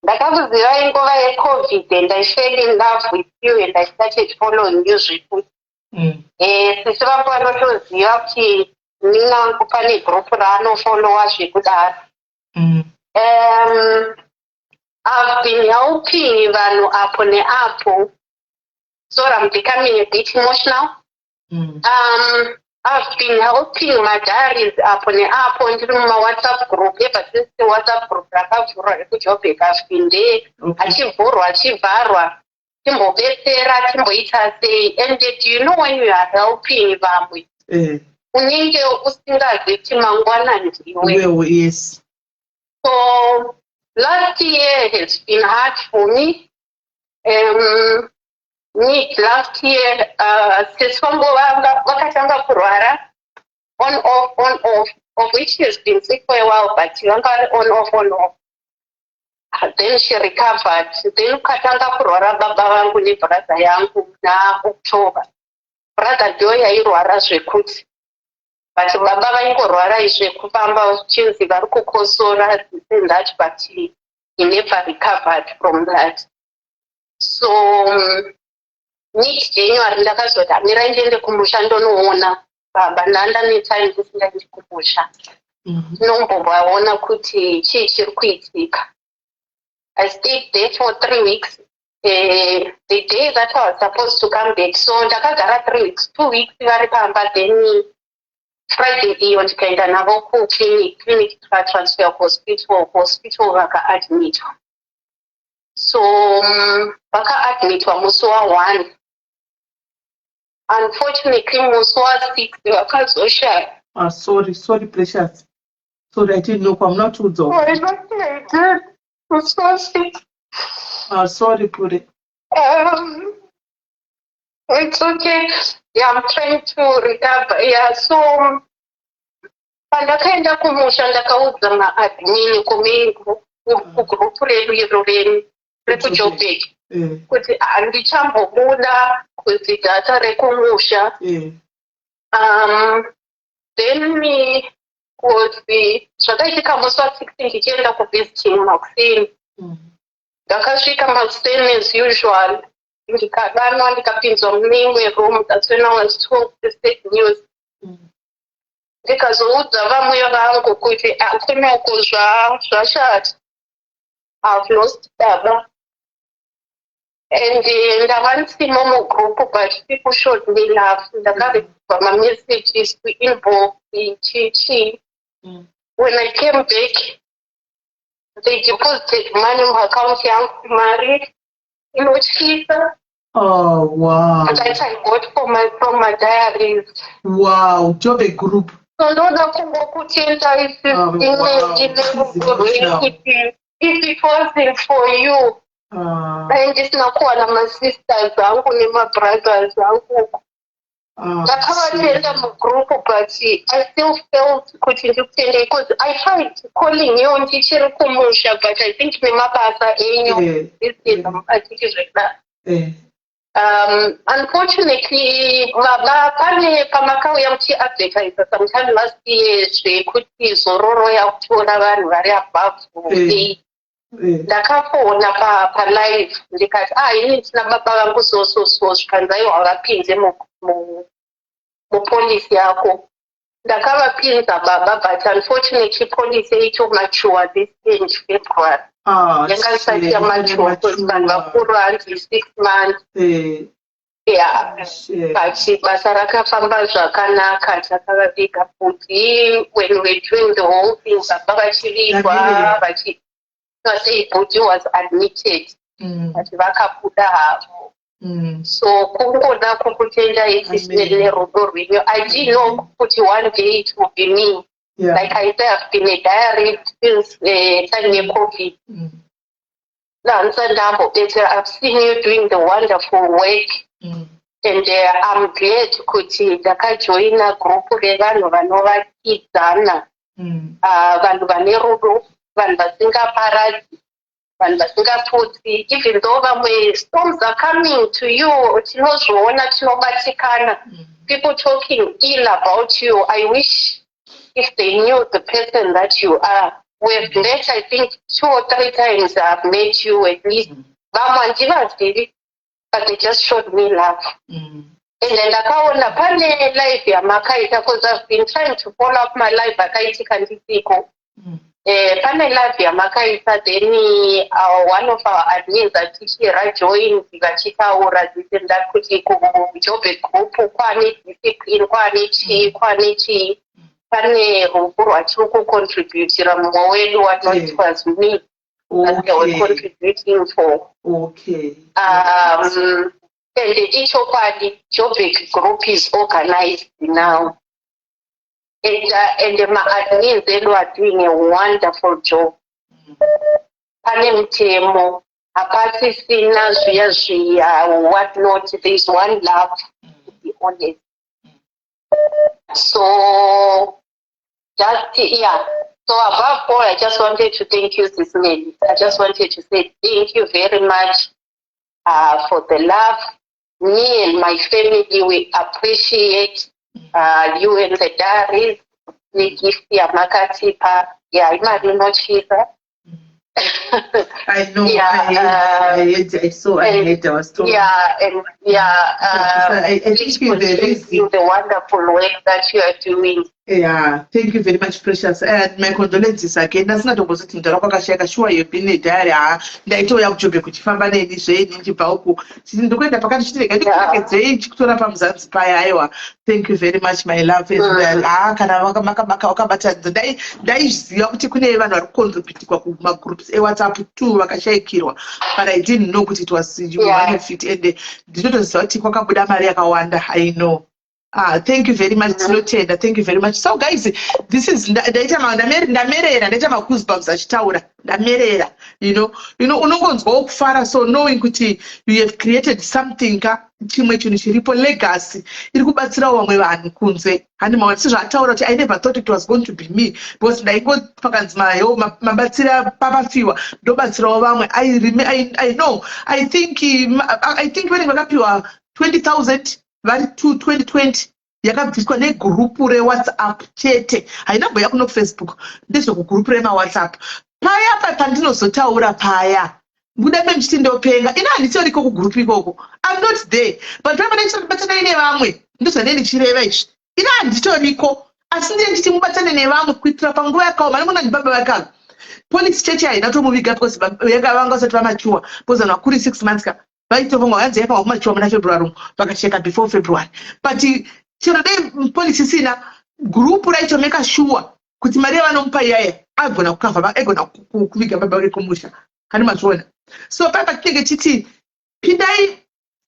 S3: Ndakakuzivai nguva yeCovid and I fell in love with you and I started following you zvekuti sisi vangu vanotoziva kuti ninangu pane group raanofollowa zvekudaro. I've been helping vanhu apo neapo. Sorry, I'm becoming a bit emotional. I've been helping madiaries apo neapo, ndiri mumawhatsapp group ever since the WhatsApp group rakavhurwa rekuJobek. I've been there, achivhurwa, achivharwa, timbobetsera, timboita sei. And do you know when you are helping vamwe, unenge usingazivi kuti mangwana ndiwe?
S2: Well, yes.
S3: So last year has been hard for me. Mid last year, sisi vangu vakatanga kurwara on off, on off, of which she has been sick for a while, but vanga vari on off, on off. Then she recovered. Then kukatanga kurwara baba vangu nebrother yangu naOctober. Brother ndo yairwara zvekuti, but baba vaingorwara zvekufamba, chinzi vari kukosora, this and that, but he never recovered from that. So mid January ndakazoti amirai ndiende kumusha ndonoona baba, ndanda netime ndisingaendi kumusha, tinombovaona kuti chii chiri kuitika. I stayed there for 3 weeks. The day that I was supposed to come back, so ndakagara 3 weeks, 2 weeks vari pamba, then Friday iyo ndikaenda navo kuclinic, clinic tikatransfer kuhospital, kuhospital vakaadmitwa. So vakaadmitwa musi wa1. Unfortunately, musi wa6 vakazoshaya.
S2: Ah, sorry, sorry Precious, sorry, I didn't know. Kwamuna kutiudzawo.
S3: Musi wa6.
S2: Ah, sorry Pure.
S3: It's okay. Yeah, I'm trying to recover. Yeah, so pandakaenda kumusha ndakaudza maadmin kugroup redu iro renu rekuJobek kuti handichambobuda kuti data rekumusha. Then kuti zvakaitika musi wa16 ndichienda kuvisiting makuseni, ndakasvika makuseni as usual, ndikadanwa, ndikapinzwa mune imwe room. That's when I was told the sad news. Ndikazoudza vamwe vangu kuti akunoko zvashata, I've lost baba. And ndava ndisimo mugroup, but people showed me love. Ndakareceiva mamessages kuinbox, chichi. When I came back, they deposited money muaccount yangu, mari inotyisa that I got from my diaries.
S2: Wow, Joburg group.
S3: So ndoda kungokutenda ine rudo rwenyu, kuti if it wasn't for you, dai ndisina kuwana masisters angu nemabrothers angu. Ndakavatenda mugroup, but I still felt kuti ndikutendei, because I tried calling you ndichiri kumusha, but I think nemabasa enyu this is achichizveda. Unfortunately, baba, pane pamakauya muchiadvertisa sometime last year zvekuti Zororo yakutora vanhu vari above eight. Ndakafona palive ndikati, "Ah, ini ndina baba vangu so so so." Zvikanzi, "Aiwa, vapinze mupolicy yako." Ndakavapinza baba, but unfortunately policy yaitomature this end February. Yanga isati yamature because vanhu vakuru hanzi 6 months. Yeah, but basa rakafamba zvakanaka. Takavaviga futi. When we were doing the whole thing, baba vachivigwa, vachi sei, bhuti was admitted, but vakabuda havo. So kungoda kukutenda isi nerudo rwenyu. I didn't know kuti one day it will be me. Like I say, I've been a diary since time yeCovid. Handisati ndambobetsera. I've seen you doing the wonderful work and I'm glad kuti ndakajoina gurupu revanhu vanovakidzana, vanhu vane rudo, vanhu vasingaparadzi, vanhu vasingaputsi. Even though vamwe storms are coming to you, tinozviona, tinobatikana. People talking ill about you, I wish if they knew the person that you are. We've met, I think, two or three times I've met you at least. Vamwe handivazivi, but they just showed me love. And then ndakaona pane live yamakaita, because I've been trying to follow up my live akaitika ndisiko. Pane live yamakaita, then one of our admins atichira join, vachitaura this and that, kuti kuJoburg group kwane discipline, kwane chii, kwane chii, pane rufu rwatiri kucontributira mumwe wedu. What not, it was me that they were contributing for. And ichokwadi, Joburg group is organized now and maadmins edu are doing a wonderful job. Pane mutemo, hapasisina zviya zviya, what not. There is one love, to be honest. So just, yeah, so above all, I just wanted to thank you, Sis Melly. I just wanted to say thank you very much for the love. Me and my family, we appreciate you and the diaries negift yamakatipa. Yeah, imari inotyisa.
S2: I know. I heard, I heard, I saw, I heard, I was told.
S3: Yeah, and yeah,
S2: I
S3: please
S2: think you the
S3: continue
S2: reason.
S3: The wonderful work that you are doing.
S2: Yeah, thank you very much, Precious. And my condolences again. Ndasingatombozoti mudhara kwakashayika. Sure, you've been a diary. Ha, ndaitouya kuJoburg kuchifamba neni zvenyu ndichibva uku. Chiti ndikuenda pakati chiti rega ndikuperekedzei chikutora paMuzanzi paya. Aiwa, thank you very much, my love. Ha, kana wakabatanidza, ndaiziva kuti kune vanhu vari kucontributikwa kumagroups eWhatsApp two vakashayikirwa, but I didn't know kuti it was you one of it, and ndinotoziva kuti kwakabuda mari yakawanda. I know. Ah, thank you very much. Tinotenda. Thank you very much. So guys, this is ndaita ndamerera, ndaita magoosebumps achitaura. Ndamerera. Unongonzwawo kufara, so knowing kuti you have created something ka, chimwe chinhu chiripo, legacy iri kubatsirawo vamwe vanhu kunze. Handi maona sezvaataura kuti, "I never thought it was going to be me," because ndaingo pakanzi mayo mabatsira papafiwa, ndobatsirawo vamwe. I know, I think vanenge vakapiwa 20,000 vari 2020 yakabviswa negurupu reWhatsApp chete, haina mboya kuno kuFacebook, ndezvekugurupu remaWhatsApp paya. Pandinozotaura paya, buda memuchiti ndopenga, ina handitoriko kugurupu ikoko. I'm not there, but paya batanai nevamwe, ndozvanei ndichireva izvi. Ina handitoriko, asi ndiye ndichiti mubatane nevamwe kuitira panguva yakaoma. Nomona ndibaba vakaka policy cheche haina tomuviga because vanga vasati vamachuwa, because vanhu vakuri 6 months ka. Vaitofunga hanzi yaifanwa kumachiwa muna February umu, vakacheka before February. But chero dai policy isina, group raitomeka sure kuti mari yavanomupa iyaya agona kukavha, aigona kuviga baba vake kumusha. Hani mazviona? So pai patinenge chiti pindai,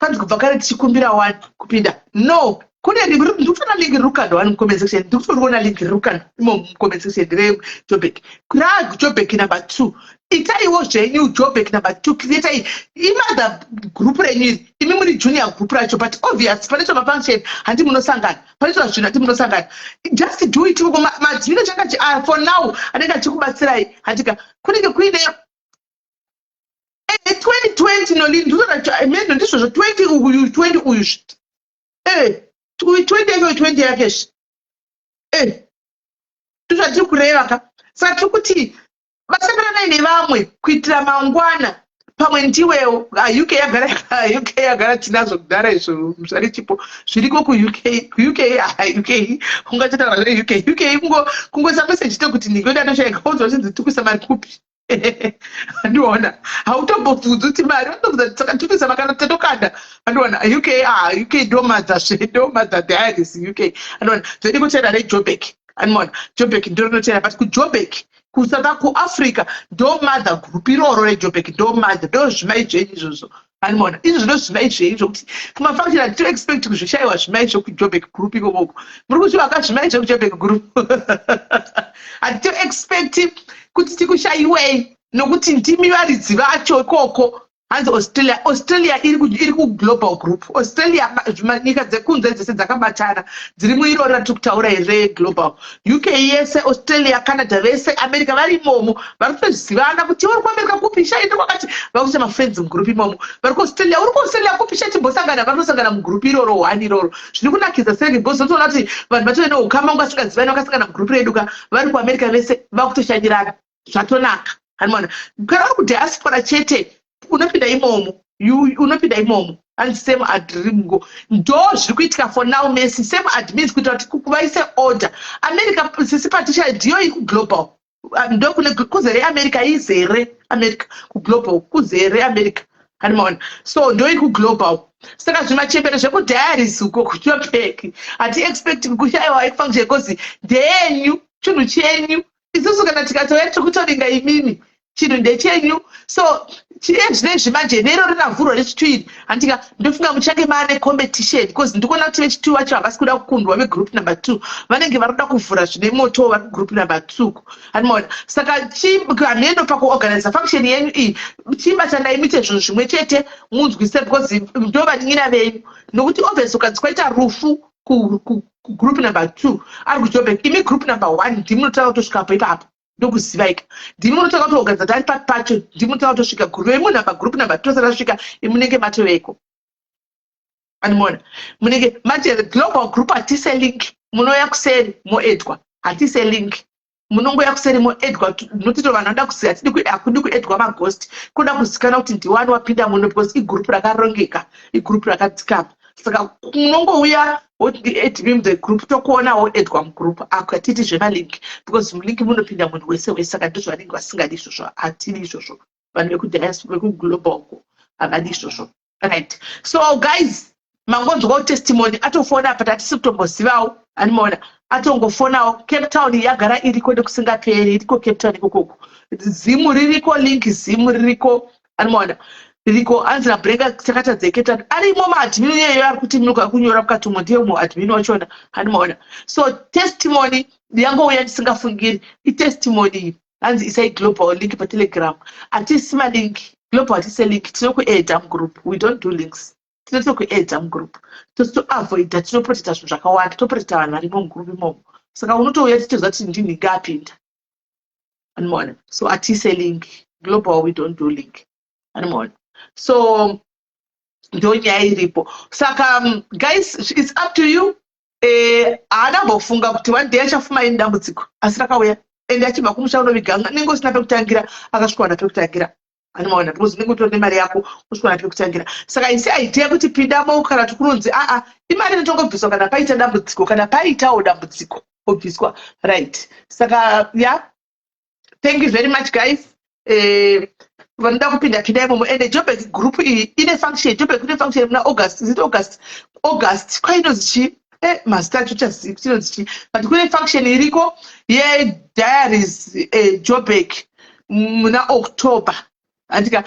S2: kwanzi kubva kare tichikumbira one kupinda. No, kune ndikutoona link riri kukandwa wani mucomment section. Ndikutoriona link riri kukandwa imo mucomment section reJobek, raJobek number 2. Itaiwo zvenyu Jobek number 2, creatai imother group renyu iri. Imi muri junior group racho, but obvious panoitwa mafunction handi munosangana, panoitwa zvinhu handi munosangana. Just do it ikoko. Madzimino changa for now anenge achikubatsirai handika kunenge kuine 2020 noli ndikutoona meno ndizvozvo 20 uyu, 20 uyu, uyu 20 yake, uyu 20 yake. Ndozvatiri kureva ka. Saka tiri kuti basangananai nevamwe kuitira mangwana pamwe ndiwewo. UK yagara, UK yagara tinazvo kudhara izvo zvari chipo zviriko kuUK. KuUK, UK ungatotaura zveUK. UK kungoisa message tekuti ndingoda ndoshaika, unzwa chinzi tikuisa mari kupi? Andiona hautombobvunzi kuti mari vanobvunza, saka tikuisa makana tatokanda. Andiona UK, ah, UK ndo mother zve, ndo mother diaries UK. Andiona zvedi kuchera reJobek. Andiona Jobek ndo rinochera, but kuJobek kuSouth kuAfrica ndo mother group iroro reJobek, ndo mother, ndo zvimai zvenyu izvozvo. Andiona izvo ndo zvimai zvenyu zvokuti kumafunction hatito expect kuzvishayiwa zvimai zvekuJobek group ikokoko. Muri kuzvivaka zvimai zvekuJobek group, hatito expect kuti tikushayiwei nokuti ndimi varidzi vacho ikoko. Hanzi Australia, Australia iri kuglobal group. Australia, nyika dzekunze dzese dzakabatana dziri muirori ratiri kutaura reglobal. UK yese, Australia, Canada vese, America vari imomo. Vari kutozivana kuti uri kuAmerica kupi, shaende kwakati, vakuita mafriends mugroup imomo. Vari kuAustralia, uri kuAustralia kupi, shatimbosangana. Vari kutosangana mugroup iroro one iroro. Zviri kunakidza sei, because unotoona kuti vanhu vatove neukama unge vasingazivani vakasangana mugroup redu ka. Vari kuAmerica vese vakutoshanyirana, zvatonaka. Hanimona kana uri kudiaspora chete unopinda imomo, unopinda imomo. And same adringo ndo zviri kuitika for now. Messi same admins kuitira kuti vaise order. America sisi Patricia ndiyo iri kuglobal, ndo kune kuzere America, izere America kuglobal, kuzere America. Handimaona? So ndo iri kuglobal. Saka zvimachembere zvekudiaries uko kuJobek hati expect kushayiwa efunction because ndeyenyu, chinhu chenyu. Isusu kana tikatouya tiri kutoringa imimi, chinhu ndechenyu. So chiye zvinezvi manje nero rinavhurwa rechitwiri handika, ndofunga muchange maane competition because ndikuona kuti vechitwo vacho havasi kuda kukundwa. Vegroup number 2 vanenge vari kuda kuvhura zvine moto, vari kugroup number 2. Handimaona? Saka hameno pakuorganiza function yenyu iyi, chibatanai muite zvinhu zvimwe chete, munzwise, because ndo vanin'ina venyu. Nokuti obviously ukanzi kwaita rufu kugroup number 2 ari kuJobek, imi group number 1 ndimi munotanga kutosvikapo ipapo. Ndokuzivaika, ndimi munotanga kutoorganiza kuti ari papi pacho, ndimi munotanga kutosvika. Group vemunhu group number 2 asati asvika, imunenge matoveko. Animona munenge manje global group hatise link, munouya kuseri moedwa. Hatise link, munongoya kuseri moedwa. Notito vanhu vanoda kuziva, hakudi kuedwa maghost, kuda kuzikanwa kuti ndiwani wapinda muno, because igroup rakarongeka, igroup rakadzikama. Saka unongouya woti add me the group, tokuona woedwa mugroup ako. Hatiti zvemalink because mulink munopinda munhu wese wese. Saka ndizvo vanenge vasingadi izvozvo, hatidi izvozvo. Vanhu vekudiaspora, vekuglobal uko havadi izvozvo. Right, so guys, mangonzwawo testimony. Atofona apa, tatisi kutombozivawo. Animaona atongofonawo. Cape Town yagara iriko nekusingaperi, iriko Cape Town ikokoko. Zimu ririko, link zimu ririko. Animaona ririko. Anzi naBreka takatadza Cape Town, arimo maadmin iyeyo ari kuti munogara kunyora mukati umo, ndiye muadmin wachona. Animaona? So testimony yangouya ndisingafungiri, itestimony iyi. Hanzi isai global link paTelegram. Hatisi malink global, hatise link. Tinokuedha mugroup, we don't do links. Tinotokuedha mugroup, totoavoida, tinoprotecta zvinhu zvakawanda, toprotecta vanhu varimo mugroup imomo. Saka unotouya tichitoziva kuti ndinhingi apinda. Animaona? So hatise link global, we don't do link. Animaona? So ndo nyaya iripo. Saka guys, it's up to you. Haana mbofunga kuti one day achafuma ini dambudziko, asi rakauya. Ende achibva kumusha unoviga, nenge usina pekutangira, akasvikawana pekutangira. Anomaona? Because unenge utori nemari yako, usvikawana pekutangira. Saka isi idea yekuti pindamo kana kuti kunonzi aa, imari inotongobviswa kana paita dambudziko, kana paitawo dambudziko obviswa, right? Saka yeah, thank you very much guys. Vanoda kupinda, pinda imomo. Ende Joburg group iyi ine function. Joburg ine function muna August. Is it August? August kwainonzi chii? Mazita acho chazivi kuti inonzi chii, but kune function iriko yediaries, Joburg muna October, andika?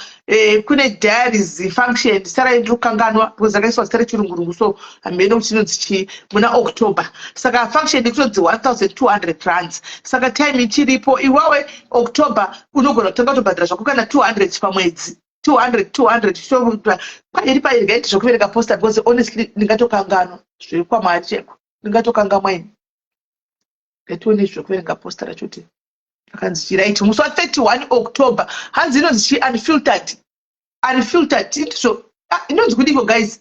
S2: Kune diaries function. Zita rayo ndiri kukanganwa because rakaiswa zita rechirungurungu, so hamene kuti inonzi chii, muna October. Saka function ikutonzi R1200. Saka time ichiripo iwawe, October unogona kutanga kutobhadhara zvako kana 200 pamwedzi, 200, 200 pairi pairi. Ngaiti zvokuverenga poster, because honestly ndingatokanganwa zvekwamwari cheko, ndingatokangamwa ini. Ngatione zvokuverenga poster racho kuti akanzi chiright. Musi wa31 October, hanzi inonzi chi Unfiltered, Unfiltered, ndizvo? Ah, inonzi kudiko guys?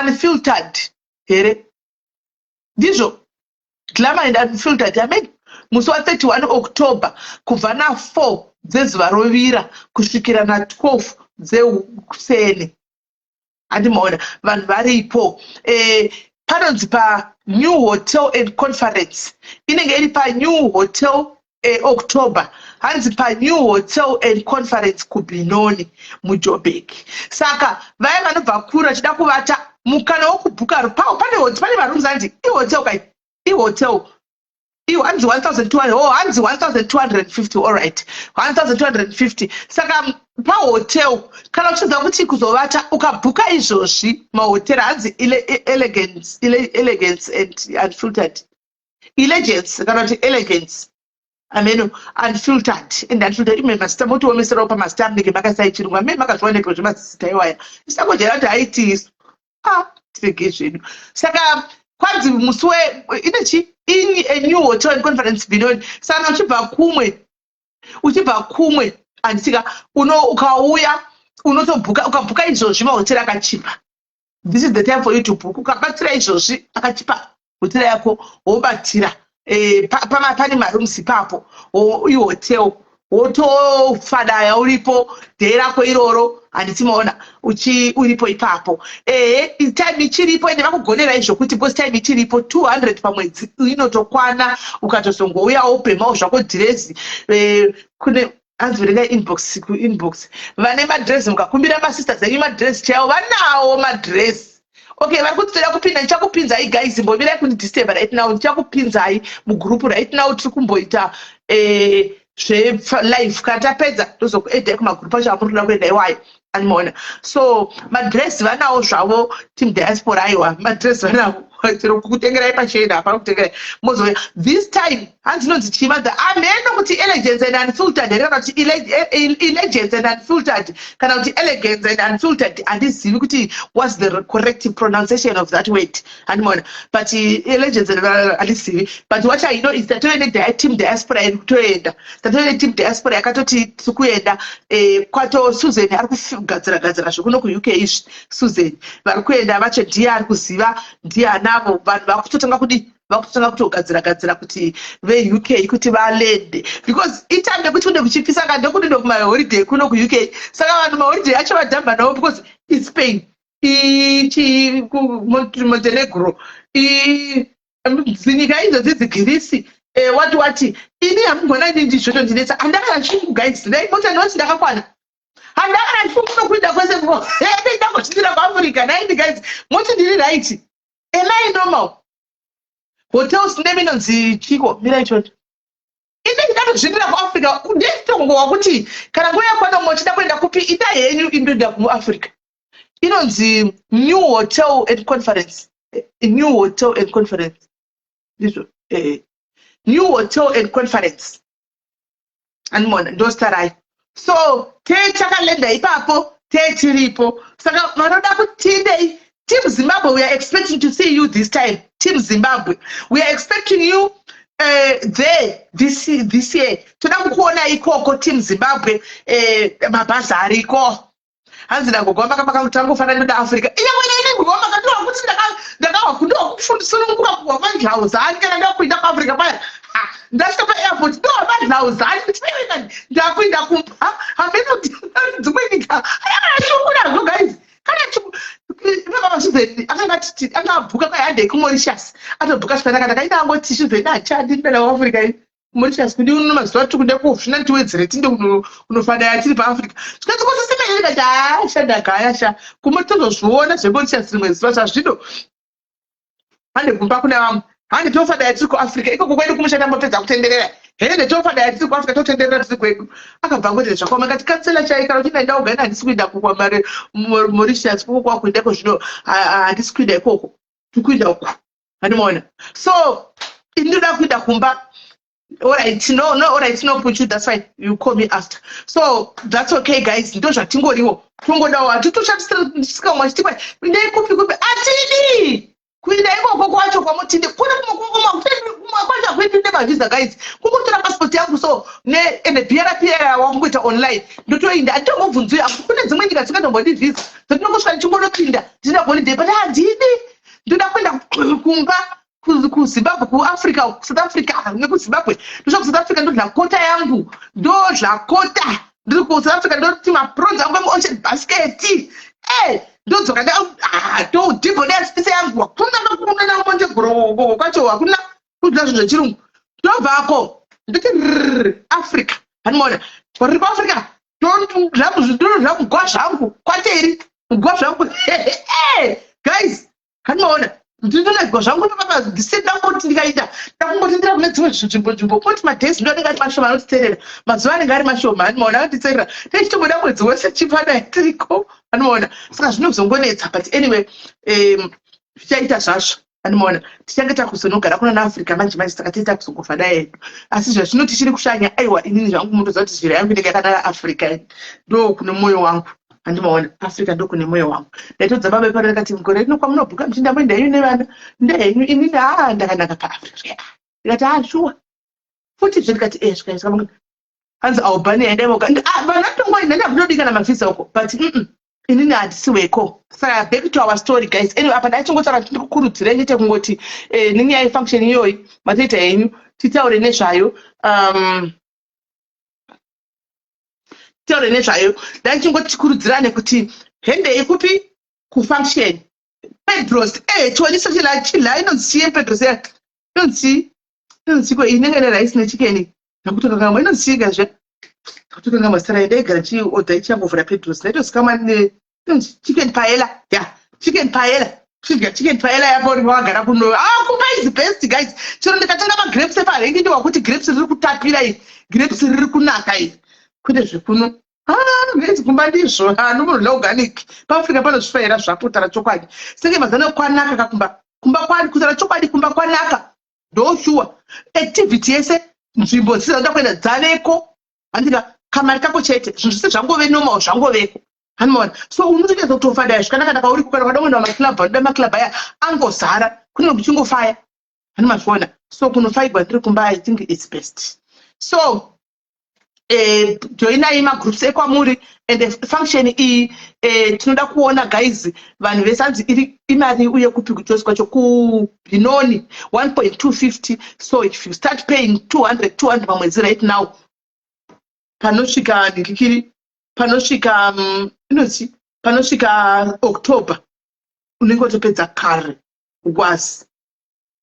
S2: Unfiltered here? Ndizvo, Glamour and Unfiltered, amen. Musi wa31 October, kubva na4 dzezuva rovira kusvikira na12 dzekuseni, handimaona vanhu varipo. Panonzi paNew Hotel and Conference. Inenge iri paNew Hotel, October, hanzi paNew Hotel and Conference kuBenoni muJoburg. Saka vaya vanobva kure vachida kuvata, mukana wokubhuka pawo. Pane marooms, hanzi ihotel kai, ihotel iwo, hanzi 1200. Oh, hanzi 1250. Allright, 1250. Saka pahotel, kana uchiziva kuti kuzovata, ukabhuka izvozvi mahotera, hanzi Elegance and Unfiltered, Elegance kana kuti Elegance, ameno, Unfiltered and Unfiltered. Ime mazita motiomeserawo pamazita amunenge makasai chirungu, amene makazviwanepo zvemazita iwaya, isangojera kuti haitisu. Ah, tirege zvedu. Saka kwanzi musi we ine chi in a New Hotel and Conference Benoni. Saka uchibva kumwe, handitika uno ukauya unotobhuka. Ukabhuka izvozvi, mahotera akachipa. This is the time for you to book. Ukabatsira izvozvi, akachipa hotera yako, wobatira. Pane marooms ipapo, ihotel, wotofadaya uripo day rako iroro, handiti maona uripo ipapo. Ehe, time ichiripo, ende vakugonerai zvokuti, because time ichiripo, 200 pamwedzi inotokwana. Ukatozongouyawo ubhemawo zvako dhirezi. Kune hanzi verengai inbox, kuinbox vane madhirezi. Mukakumbira masisters enyu madhirezi chaiwo, vanawo madhirezi. Okay, vari kuti toda kupinda, ndichakupinzai guys. Mbomirai kundidisturba right now. Ndichakupinzai mugroup right now. Tiri kumboita zvelive. Kana tapedza, ndozokuedhai kumagroup acho amuri kuda kuenda iwayo, animaona. So madhirezi vanawo zvavo, team diaspora. Aiwa, madhirezi vanawo, chero kukutengerai pachena, hapana kutengerai. Mozouya this time. Hanzi inonzi chimadha, ameno kuti Elegance and Unfiltered here, kana kuti Elegance and Unfiltered, kana kuti Elegance and Unfiltered. Handizivi kuti what's the correct pronunciation of that word, handimaona, but Elegance and handizivi. But what I know is tatove neteam diaspora iri kutoenda. Tatove neteam diaspora yakatoti tiri kuenda. Kwato Susan ari kugadzira gadzira zvekuno kuUK izvi. Susan vari kuenda vacho ndiye ari kuziva, ndiye anavo vanhu vakutotanga kudi, vakutotanga kutogadzira gadzira kuti veUK kuti valende, because itime yekuti kune kuchipisa ka, ndokunendo kumaholiday kuno kuUK. Saka vanhu maholiday acho vadhamba navo, because iSpain, Montenegro, dzinyika idzodzi, dziGirisi, wati wati. Ini hamugona, ini ndizvotondinetsa. Handakana chungu guys, ndaimota ndinoti ndakakwana. Handakana chungu nokuenda kwese, ndangosvikira kuAfrica naini guys, moti ndiri right? Am I normal? Hotels name inonzi chiko? Mira ichoni, ine ndinatozvindira kuAfrica. Ndeitongowa kuti kana nguva yakwana, muchida kuenda kupi, ita henyu, indoenda kuAfrica. Inonzi New Hotel and Conference. New Hotel and Conference, ndizvo? New Hotel and Conference, andimona, ndozita. So tee takalenda ipapo, tee tiripo. Saka vanoda kutindei, team Zimbabwe, we are expecting to see you this time. Team Zimbabwe, we are expecting you there this year. Toda kukuona ikoko, team Zimbabwe. Mabhazi ariko. Hanzi nagogo makangofanana neAfrica inyamwene ine gogo makatiwa kuti ndakahwa kundosununguka kubva madlauzani kana ndakuinda kuAfrica paya. Ndasvika paairport, ndowa madlauzani kuti ndakuinda kumba. Hameno dzimwe nyika akana chungu nazvo guys. Kana baba Susan akanga anga abhuka kwaihande kuMauritius, atobhuka zvakanaka. Ndakaita angoti Susan, hachadi ndada kuAfrica ini. KuMauritius kudi uno mazuva tiri kuda kofina, tiwedzere, tinde kunofadaya tiri paAfrica. Zvikanzi kosisemenyeni kati hasha, ndagaya sha kumwe, tozozviona zveMauritius rimwe zuva. Zvazvino hande kumba kuna vamwe, hande tofadaya tiri kuAfrica ikoko kwedu kumusha, tambopedza kutenderera, hende tofadaya tiri kuAfrica, totenderera tiri kwedu. Akabva ngoti zvakaoma, kati kansela chai kana uchinda ndaugani, handisi kuenda kuMauritius koko kwakuendako zvino, handisi kuenda ikoko, tikuenda uku, handimaona. So ini ndoda kuenda kumba. Alright, no, alright, no puchu, that's fine, you call me after. So that's okay guys, ndo zvatingoriwo, tongodawo, hatitoshandisika umwe achiti ndei kupi kupi, atidi kuenda ikoko kwacho kwamutinde kune kumwe kwacho hakuendi nemavhisa guys, kungotora passport yangu so ende BRP wakungoita online, ndotoinda, handitombobvunzwi. Kune dzimwe nyika dzisingatombodi vhisa, dzatinongosvika ndichingonopinda ndina holiday, but handidi, ndoda kuenda kumba kuZimbabwe, kuAfrica, kuSouth Africa nekuZimbabwe. Ndosvika kuSouth Africa, ndodya kota yangu, ndodya kota ndiri kuSouth Africa, ndoti maprawn angu emuocean basket e, ndodzoka todhibhodea yangu. Hakuna kuna Montenegro kwacho, hakuna kudya zvinhu zvechirungu. Ndobvako ndoti rr Africa, handimaona riri kuAfrica, ndodya mugwa zvangu kwateri, mugwa zvangu guys, handimaona ndinonagwa zvangu. Ndangoti ndikaita ndakungotendera kune dzimwe nzvimbo nzvimbo, koti madays ndo anenge ari mashoma, anotiterera mazuva anenge ari mashoma, handimaona anotitserera, tichitomboda mwedzi wese chipadai tiriko, handimaona. Saka zvinozongonetsa, but anyway zvichaita zvazvo, handimaona. Tichange takuzonogara kuna naAfrica manje manje, saka tiita kuzongofa dai yedu, asi zvazvino tichiri kushanya. Aiwa, inini zvangu munotoziva kuti zvira yangu inenge yakanaka Africa, ndo kune mwoyo wangu, handimaona. Africa ndo kune mwoyo wangu. Ndaitodza baba ipano, ndikati gore rino kwamunobhuka muchinda moenda henyu nevana ndehenyu, inini haa ndakanaka paAfrica. Ndikati haa shuwa futizve, ndikati e zvikaiswa hanzi Albania endaivoga vanhu vatongoenda, ndakutodi kana mavhisa uko, but inini handisi weko. Saka back to our story guys. Anyway, apa ndachingotaura kuti ndikukurudzirei chete kungoti nenyaya yefunction iyoyi matoita henyu, titaure nezvayo, titaure nezvayo. Ndaichingoti kuti hendei kupi kufunction Pedros e chiwaniso chila inonzi chiye Pedros ya inonzi inonzi ko inenge nerice nechicken, ndakutokangamwa inonzi chiikazve, ndakutokangamwa zita rayo. Ndaigara chiodha ichangovhura Pedros, ndaitozikamwa ne inonzi chicken paella ya, chicken paella, chidya chicken paella yapo wakagara kuno. Ah, kumba is best guys. Chero ndikatenga magrapes eparengi, ndiwakuti grapes riri kutapira iri, grapes riri kunaka iri, kwete zvekuno. Ah, guys, kumba ndizvo nomunhu organic. PaAfrica panozvifaira zvapo, kutaura chokwadi, senge mazano kwanaka kakumba, kumba kwani, kutaura chokwadi, kumba kwanaka, ndoshuwa. Activity yese, nzvimbo dzisina kuenda dzaveko, handika kamari kako chete, zvinhu zvese zvangove normal, zvangoveko, handimaona. So unotoita kutofadaya zvakanaka naka uri kana ukada kuenda maclub, vanoda maclub aya angozara, kunenge kuchingofaya, handimazviona. So kunofaigwa ndiri kumba, I think it's best. So joinai magroups ekwamuri and function iyi tinoda kuona guys, vanhu vese. Hanzi iri imari uye kupi kuchosi kwacho kuBenoni 1.250. So if you start paying 200 200 pamwedzi right now, panosvika ndikikiri, panosvika inonzi panosvika October unenge watopedza kare ukwazi,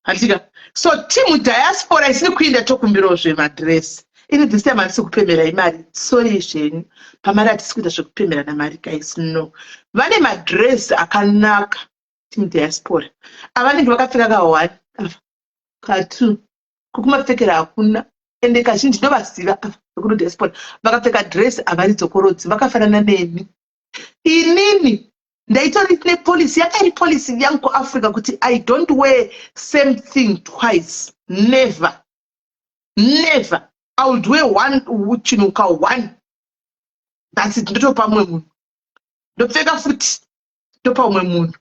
S2: handika? So team diaspora isiri kuinda, tokumbirawo zvemadhiresi. Ini this time handisi kupemera imari, sorry zvenyu, pamari hatisi kuita zvekupemera namari guys, no. Vane madhiresi akanaka team diaspora, avanenge vakapfeka ka1 ka2, kokumapfekera hakuna. Ende kazhinji ndovaziva ava vekuno diaspora, vakapfeka dhiresi havaridzokorodzi, vakafanana neni. Inini ndaitori nepolicy, yanga iri policy yangu kuAfrica kuti I don't wear same thing twice, never, never. I would wear one chinhu ka one, that's it, ndotopa mumwe munhu, ndopfeka futi, ndopa umwe munhu,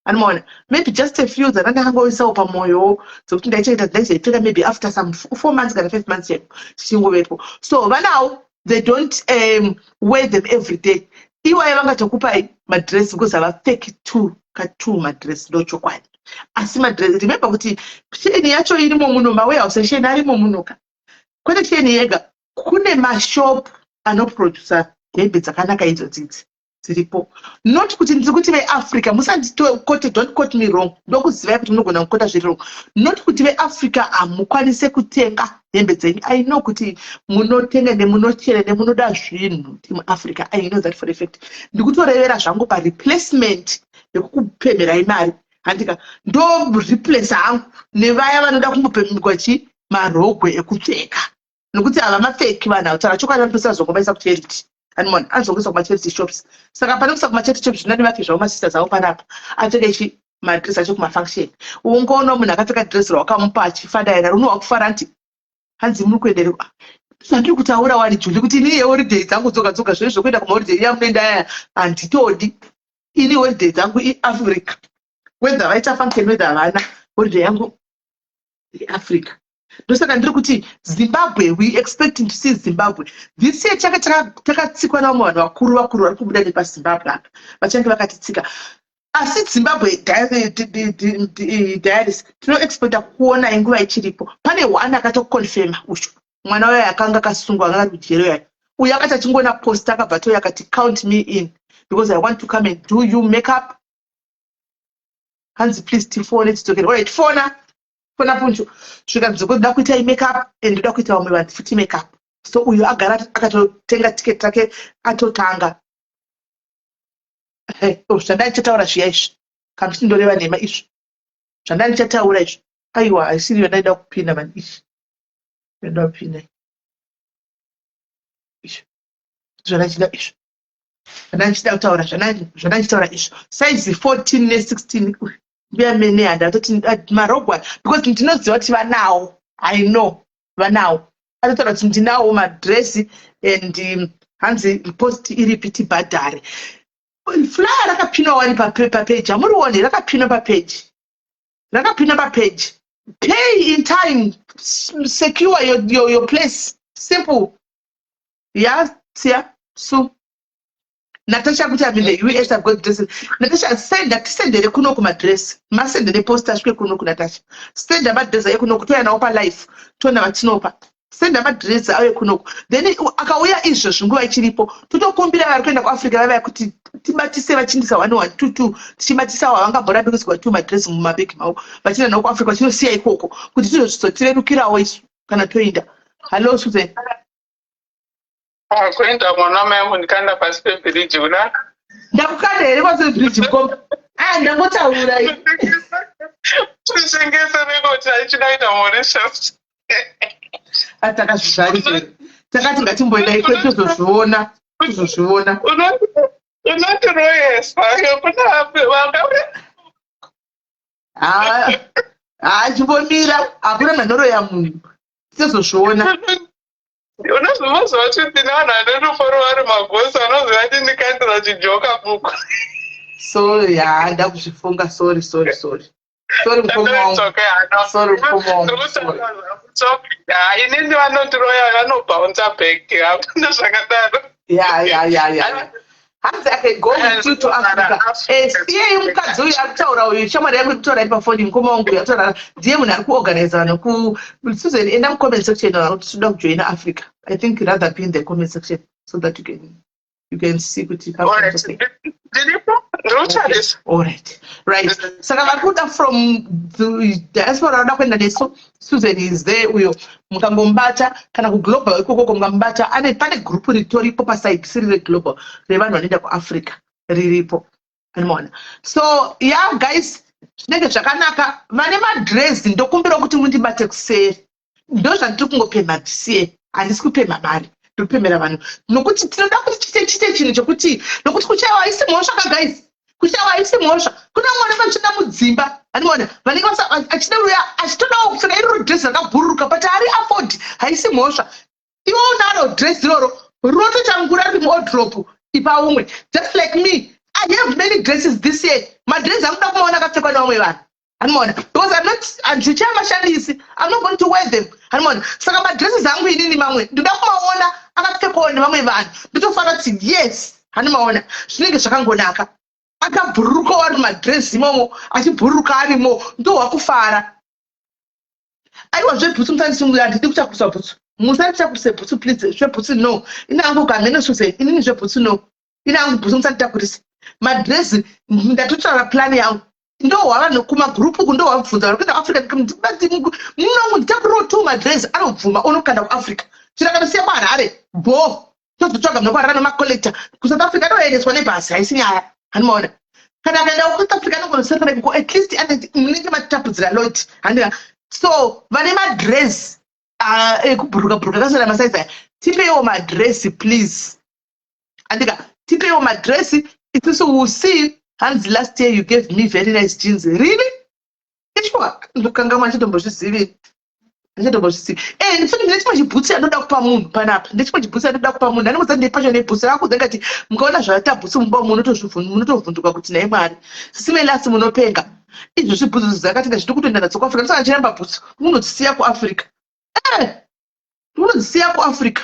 S2: anomaona. Maybe just a few dzana ndakangoisawo pamwoyowo dzekuti ndaichengeta, ndaizoipfeka maybe after some 4 months kana 5 months chaipo zvichingovepo. So vanawo, they don't wear them every day. Iwaye vangatokupai madress because havapfeki two ka2 madress, ndochokwadi. Asi madress, remember kuti Shein yacho irimo muno, mawarehouse eShein arimo munoka, kwete Shein yega, kune mashop anoprodusa hembe dzakanaka idzodzidzi. Dziripo. Not kuti ndiri kuti veAfrica musandikote, don't quote me wrong. Ndokuzivai kuti munogona kukota zviri wrong. Not kuti veAfrica hamukwanise kutenga hembe dzenyu. I know kuti munotenga nemunochera nemunoda zvinhu temuAfrica. I know that for a fact. Ndikutorevera zvangu pareplacement yekukupemherai mari, handika? Ndo replace hangu nevaya vanoda kumbopemherwa chi marogwe ekupfeka, nokuti havamapfeki vanhu ava. Taura chokwadi, vanopedzisa zongomaisa kucharity. Animona anozongoisa kumacharity shops. Saka pane kuisa kumacharity shops, zvinani vake zvavo masisters avo panapa apfeke chi madress acho kumafunction. Ungoona munhu akapfeka dress rawakamupa achifadai naro, unohwa kufara nti hanzi muri kuenderwa. Zvandiri kutaura wani, Juli, kuti ini holiday dzangu dzoga dzoga, zvee zvokuenda kumaholiday yamunoenda aya, handitodi. Ini holiday dzangu iAfrica, whether vaita function, whether havana. Holiday yangu iAfrica. Ndosaka ndiri kuti Zimbabwe, we expecting to see Zimbabwe this year. Chaka takatsikwa navamwe vanhu vakuru vakuru vari kubuda nepaZimbabwe apa, vachange vakatitsika. Asi Zimbabwe Diaries tinoexpecta kuona inguva ichiripo. Pane one akatoconfirma ucho mwana wayo akanga akasungwa, anga ari kujero yayo. Uyo akati achingoona post, akabva touya akati, "Count me in because I want to come and do you makeup." Hanzi, "Please tifone tidzokere." Alright, fona, fona Puncho. Svika ndoda kuita makeup and ndoda kuita vamwe vanhu futi makeup. So uyo agara akatotenga tiketi rake, atotanga. Zvandai ndichataura zviya izvi, kana kuti ndoreva nhema? Izvi zvandai ndichataura izvi, aiwa, haisiriyo ndaida kupinda mani. Izvi ndaida kupinda izvi, zvandachichida izvi, zvandandichida kutaura, zvandandichitaura izvi, size 14 ne16. Mbuya mene handatoti marogwa because ndinoziva kuti vanawo. I know vanawo. Atotaura kuti ndinawo madresi and hanzi post iripi tibhadhare. Flyer rakapinwa wani papeji, hamurioni? Rakapinwa papeji, rakapinwa papeji. Pay in time, secure your place. Simple. Yeah, siya so Natasha kuti, "I'm in the US, I've got dresses." Natasha, senda, tisendere kuno kumadress. Masendere post asvike kuno kuNatasha. Senda madress aye kunoku, touya nawo palife, toona vatinopa. Senda madress auye kunoku, then akauya izvozvi nguva ichiripo, totokumbira vari kuenda kuAfrica vavaya kuti tibatise, vachindisa one one two two, tichibatisawo. Havangamborambi kuiswa two madress mumabhegi mavo, vachienda nawo kuAfrica, vachinosiya ikoko kuti tizozotirerukirawo isu kana toenda. Hallo, Susan.
S5: Kuenda mwana mai angu, ndikanda pasi pebhiriji kuda.
S2: Ndakukanda here pasi pebhiriji, mukoma? A, ndangotaura.
S5: Tichengese nekoti achida kuita Mauritius.
S2: Atakazvizvarisa, takati ngatimboenda iko, tozozviona, tozozviona.
S5: Unotiroyeswa kuna vanga.
S2: Ha, chimbomira, hakuna nhanoroya munhu, tozozviona.
S5: Unozvimboziva kuti tine vanhu vane rufaro vari magosi, vanoziva kuti ndikandira chijoka buku.
S2: Sorry, ha, ndakuzvifunga. Sorry, sorry, sorry, sorry, mukoma wangu. Sorry, mukoma wangu, sorry.
S5: Inini vanotiroya vanobounce back, hakuna zvakadaro.
S2: Ya, hanzi, "I can go with you to Africa." Siyei mukadzi uyu ari kutaura uyu, shamwari yangu iri kutaura iri pafoni, mukoma wangu uyu ataura, ndiye munhu ari kuorganiza vanhu ku Susan, enda mucomment section, vanhu kuti toda kujoina Africa. I think rather be in the comment section so that you can see kuti
S5: Ndiripo, ndiri kutarisa.
S2: Alright, right. Saka vari kuda from the diaspora vada kuenda nesu, Susan is there uyo, mukangombata kana kuglobal ikokoko mukamubata. Ane pane group ritoripo paside siri reglobal revanhu vanoenda kuAfrica riripo, anomaona. So yeah, guys, zvinenge zvakanaka. Vane madress, ndokumbira kuti mundibate kuseri. Ndo zvandiri kungopemha this year. Handisi kupemha mari, ndiri kupemhera vanhu nokuti tinoda kuti chite chinhu chokuti, nokuti kuchaiwa haisi mhosva ka, guys. Kuchaiwa haisi mhosva. Kuna vamwe vanenge vachienda mudzimba, anomaona, vanenge achida uya achitodawo kupfeka iroro dress rakabhururuka, but hari afford. Haisi mhosva. Iwe unaro dress iroro, rotochangura riri muwardrobe, ipa umwe. Just like me, I have many dresses this year. Madress anguda kumaona akapfekwa nevamwe vanhu, anomaona, because I'm not, handichamashandisi. I'm not going to wear them, anomaona. Saka madresses angu inini mamwe ndoda kumaona akapfekwawo nevamwe vanhu, ndotofanira kuti yes, hanimaona, zvinenge zvakangonaka akabhururukawo ari madress imomo, achibhururuka arimo, ndohwa kufara. Aiwa, zvebhutsu musandisungira, handidi kutakurisa bhutsu. Musanditakurise bhutsu, please. Zvebhutsu, no. Ini angu kamhene, Susan, inini zvebhutsu, no. Ini hangu bhutsu musanditakurise. Madress ndatotaura plan yangu. Ndohwa vanhu kumagroup uku ndohwabvunza vari kuenda kuAfrica munongu nditakurirewo two madress anobvuma onokanda kuAfrica. Chero akandosiya kuHarare bho tozotsvaga munhu kuHarare nemacollector. KuSouth Africa anoendeswa nebhasi haisi nyaya. Handimaona. Kana akaenda kuSouth Africa anongonosara ikoko at least munenge matapudzira lot. Handina. So vane madress ekubhuruka bhuruka akasiyana masaizi aya tipeiwo madress please. Andika tipeiwo madress isusu will see. Hanzi last year you gave me very nice jeans. Really? Ishwa ndokangamwa ndichatombozvizivi. Ndichatombozvizivi. Eh, ndifuni ndine chimwe chibhutsu chandoda kupa munhu panapa. Ndine chimwe chibhutsu chandoda kupa munhu. Ndinomuudza ndipacho nebhutsu rako ndingati mukaona zvaita bhutsu mumba umu munotovhunduka kuti nhai Mwari. Sisi Melasi munopenga. Izvozvi bhutsu dzakatenga zviri kutoenda nadzo kuAfrica. Ndosaka ndichiramba bhutsu. Munodzisiya kuAfrica. Eh! Munodzisiya kuAfrica.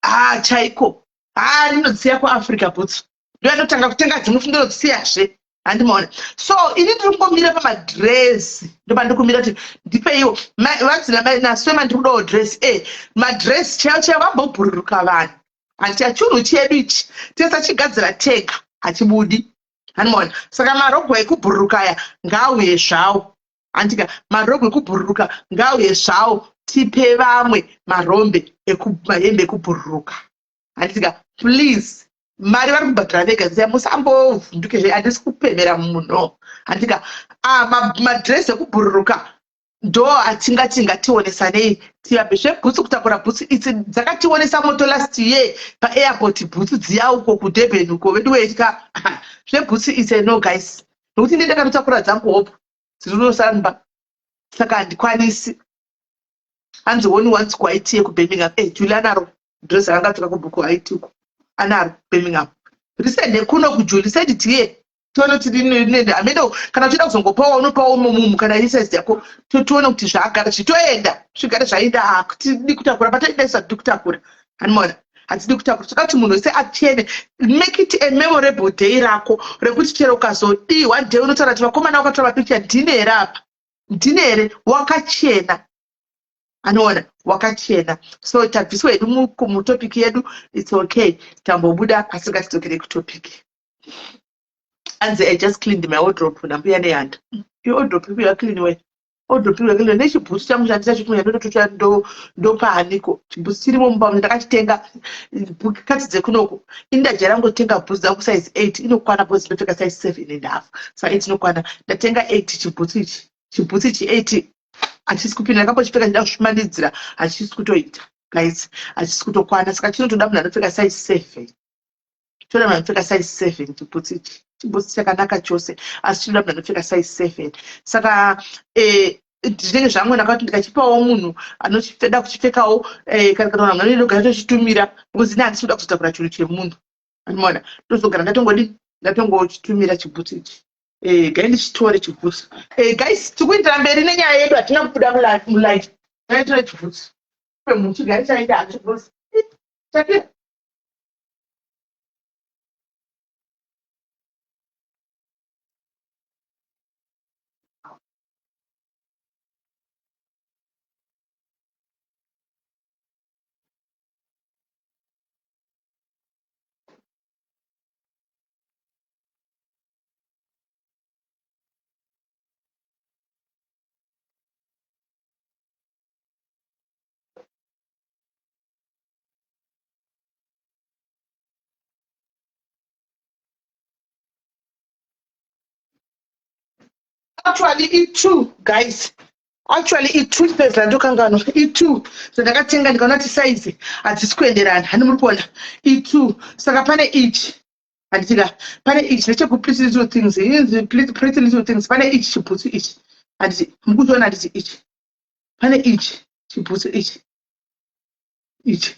S2: Ah, chaiko. Ah, ndinodziya kuAfrica bhutsu. Ndoyatotanga kutenga dzimwe futi ndinodzisiyazve. Handimaona. So ini ndiri kungomira pamadress. Ndopandiri kumira kuti ndipeiwo. Vanzi naSwema ndiri kudawo dress. Eh, madress chaiwo chaiwo vambobhururuka vanhu. Hanti chunhu chedu ichi tese tachigadzira tega hachibudi. Handimaona. Saka marogwa ekubhururuka aya ngaauye zvawo. Handika marogwe ekubhururuka ngauye zvawo tipe vamwe marombe mahembe ekubhururuka. Handika please mari vari kubhadhara vega ziya musambovhunduke zve handisi kupemera munhu. Handika madress ekubhururuka ndo atingati ngationesanei tivape zvebhutsu kutakura bhutsu idzi dzakationesa moto last year paairport bhutsu dziya uko kuDurban uko veduwe ka zvebhutsu it's a no guys nokuti ndine ndakatotakura dzangu hope dzirinosamba saka handikwanisi. Hanzi one once kuIT yekuBirmingham. Eh, Julie anaro dress ranga atoka kubhuku IT uko anaro Birmingham. Risende kuno kuJulie send it here tione kuti rinende hameno kana uchida kuzongopawo unopawo mumu kana iri size yako totione kuti zvaagara zvitoenda zvigare zvaenda. Hatidi kutakura patoenda isu hatidi kutakura hanimona hatidi kutakura toda kuti munhu wese achene. Make it a memorable day rako rekuti chero ukazodii one day unotaura kuti vakomana vakatora mapicha ndine here apa ndine here wakachena anoona wakachena. So tabviswa hedu mutopic yedu it's okay tambobuda asi ngatidzokere kutopic. Hanzi I just cleaned my wardrobe nambuya nehanda. Iyo wardrobe iku yacleanwe. Wardrobe iku yacleanwe nechibhutsu changu chandichachitumira ndototora ndopaaniko. Chibhutsu chirimo mumba ndakachitenga kati dzekunoku. Ini ndajaira kungotenga bhutsu dzangu size 8 inokwana because ndinopfeka size 7.5. Saka 8 inokwana. Ndatenga 8 chibhutsu ichi. Chibhutsu ichi 8 hachisi kupinda ndakambochipfeka ndichida kuzvimanidzira hachisi kutoita guys hachisi kutokwana saka chinotoda munhu anopfeka size 7. Chinoda munhu anopfeka size 7 chibhutsu ichi. Chibhutsu chakanaka chose asi chinoda munhu anopfeka size 7. Saka zvinenge zvangu ndakati ndikachipawo munhu anoda kuchipfekawo kana kana munhu anogara tochitumira because ini handisi kuda kuzotakura chinhu chemunhu. Anoona ndozogara ndatongodi ndatongochitumira chibhutsu ichi. Gai ndichitore chibhutsu. Guys tikuendera mberi nenyaya yedu hatina kubuda mulive. Ngaitore chibhutsu. Munhu gai chaida hacho because chakira. Actually, i2 guys. Actually, i2 pairs randokanganwa. I2. Zvandakatenga ndikaona kuti size hadzisi kuenderana. Hani muri kuona? I2. Saka pane ichi. Handitika. Pane ichi ndecheku Pretty Little Things. Inzi Pretty Little Things. Pane ichi chibhutsu ichi. Handiti mukuchiona handiti ichi. Pane ichi chibhutsu ichi. Ichi.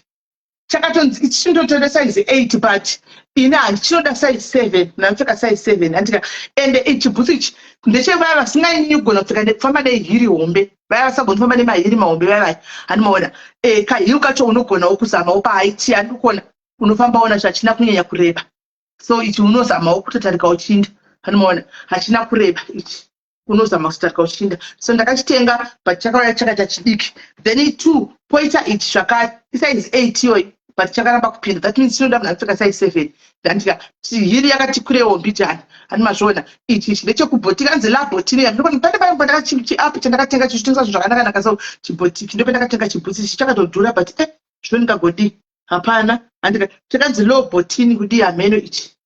S2: Chakatonzi ichi chinototora size 8 but ini handichinoda size 7 ndinopfeka size 7 handika ende ichi bhutsu ichi ndechevaya vasinganyanyi kugona kupfeka nekufamba nehiri hombe vaya vasagoni kufamba nemahiri mahombe vaya vaya handimaona kahiri kacho unogonawo kuzamawo pahaiti handikuona unofambawo nacho hachina kunyanya kureba so ichi unozamawo kutotarika uchiinda handimaona hachina kureba ichi unozama kutotarika uchiinda so ndakachitenga but chakauya chakaita chidiki then 2 poita ichi zvakare isize 8 iyoyi. But chakaramba kupinda. That means chinoda munhu anopfeka size 7. Ndandika heel yakati kurewo mbijana. Hani mazviona? Ichi ichi ndechekuboutique, anzi La Botine. Pane pane pandakachiapp chandakatenga chichitengesa zvinhu zvakanaka-naka. So chiboutique ndopandakatenga chibhutsi ichi, chakatodhura, but zvinoningagodi hapana. Handika chakanzi Low Botini kudii, hameno ichi.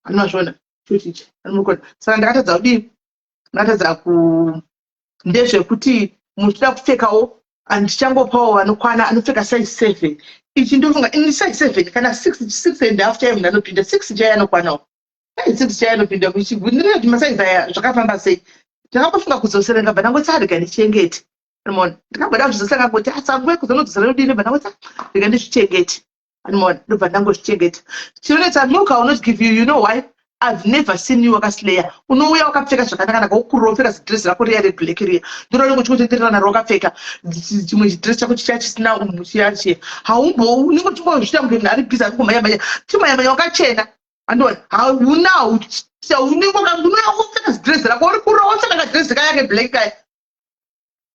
S2: Hani mazviona? Choti ichi anomukona. Saka ndakatadza kudii? Ndakatadza ku ndezvekuti muchida kupfekawo, handichangopawo vanokwana anopfeka size 7. Ichi ndofunga ini size 7 kana 6, 6 and half chaiyo munhu anopinda. 6 chaiyo anokwana, size 6 chaiyo anopinda. Ndinoti kuti masaizi aya zvakafamba sei? Ndakambofunga kudzosera, ndikabva ndangoti, "Arega ndichengete." Animona, ndikambada kuzvidzosera, ngangoti asanguva kuzonodzosera nodini, bva ndangoti, "Rega ndizvichengete." Animona, ndobva ndangozvichengeta. Chinonetsa, milk I will not give you. You know why? I've never seen you wakasleya. Unouya wakapfeka zvakanaka, wokurura wopfeka zidress rako riya reblack riya, ndiro rinenge uchingotenderera naro wakapfeka chimwe chidress chako chicha chisina unhu chiya chiya. Haumbo unenge uchingozviita kunge munhu ari busy, ari chimhanyamhanya wakachena. Andiona, hauna unenge unouya wopfeka zidress rako, uri kurura wopfeka kadress kaya keblack kaya.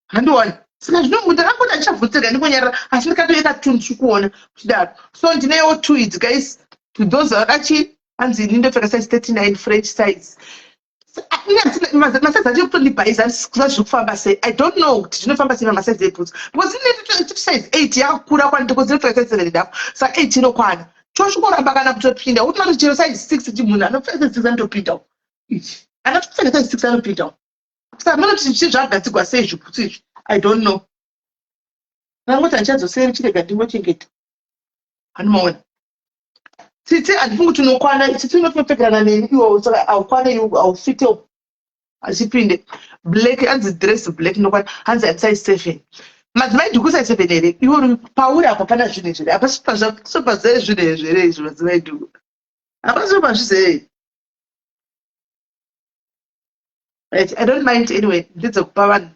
S2: Handioni. Saka zvino ndakangoti handichabvunzirga, ndingonyarara, asi ndikatoita two ndichikuona uchidaro. So ndinewo two idzi, guys, to those vakachi hanzi ini ndopfeka size 39 French size. Masaizi acho kutondibhaisa kuza zviri kufamba sei. I don't know kuti zvinofamba sei pamasaizi ebhutsu, because ine size 8 yakakura kwani, because ndinopfeka size 7 and half, saka 8 inokwana. Chochikoramba kana kutopinda utinoti chero size 6, munhu anopfeka size 6 anotopindawo. Ichi anotopfeka size 6 anopindawo. Saka munoti zvichi zvagadzirwa sei zvibhutsu izvi? I don't know. Ndangoti handichadzoseri, chirega ndingochengeta. Handimaona, Tsitsi, handifungi kuti unokwana. Tsitsi, unotopfekerana neni iwo, saka haukwane, haufite, hachipinde. Black, hanzi dress black inokwana, hanzi ati size 7. Madzimai Dhuku, size 7 here iwo pauri? Apa pana zvinhu izvi, hapasi pazere zvinhu izvi here izvi? Madzimai Dhuku, hapasi pazvizere. Right, I don't mind anyway. Ndedzekupa vanhu,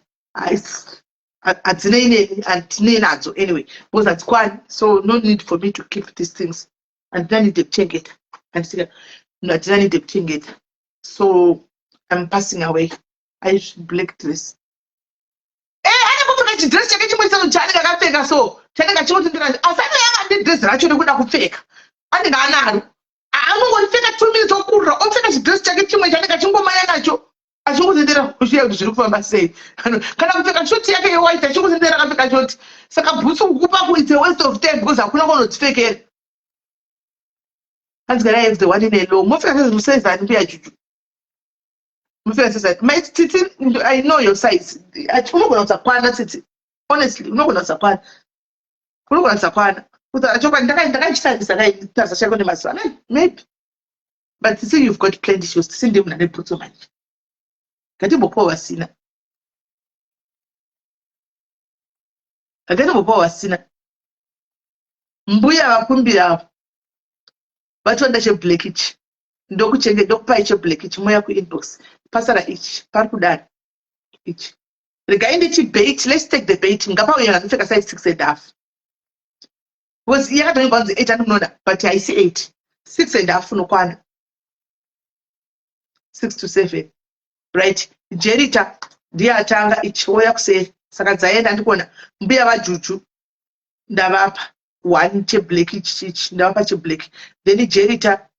S2: hadzinei neni, handinei nadzo anyway, because hadzikwani. So no need for me to keep these things. Handina need yekuchengeta, handisika, handina need yekuchengeta. So I'm passing away. I black dress, anengopfeka chidress chake chimwe chano chaanenge akapfeka, so chanenge achingotendera, asi anenge anga dress racho rekuda kupfeka anenge anaro, anongoripfeka 2 minutes, okurura, opfeka chidress chake chimwe chanenge achingomanya nacho, achingotendera kuziva kuti zviri kufamba sei. Kana kupfeka shoti yake yewhite, achingotendera akapfeka shoti. Saka bhutsu kukupa, it's a waste of time, because hakuna kunodzipfekera. Hanzi kana have the one in a low, mopfeka size ani, mbuya Juju? Mupfeka size ani, my Tsitsi? I know your size. Unogona kusakwana, Tsitsi. Honestly, unogona kusakwana, unogona kusakwana. Kutaura chokwadi, ndakachishandisa kaitarisa chako nemazuva, maybe. But Tsitsi, you've got plenty shoes. Tsitsi ndiye munhu ane bhutsu manje. Ngatimbopawo vasina, ngatimbopawo vasina. Mbuya vakumbira avo, vatonda cheblack ichi, ndokuchenge, ndokupai cheblack ichi. Moya kuinbox, pasara ichi pari kudari ichi. Regai ndichibait. Let's take the bait. Ngapauye vanopfeka size 6 and half, because iye akatonyorwa kunzi 8, anomunoona, but haisi 8, 6 and half unokwana, 6 to 7. Right, Jerita ndiye atanga ichiuya kuseri, saka dzaenda. Ndikuona mbuya vaJuju, ndavapa one cheblack ichi, chichi ndavapa cheblack. Then Jerita,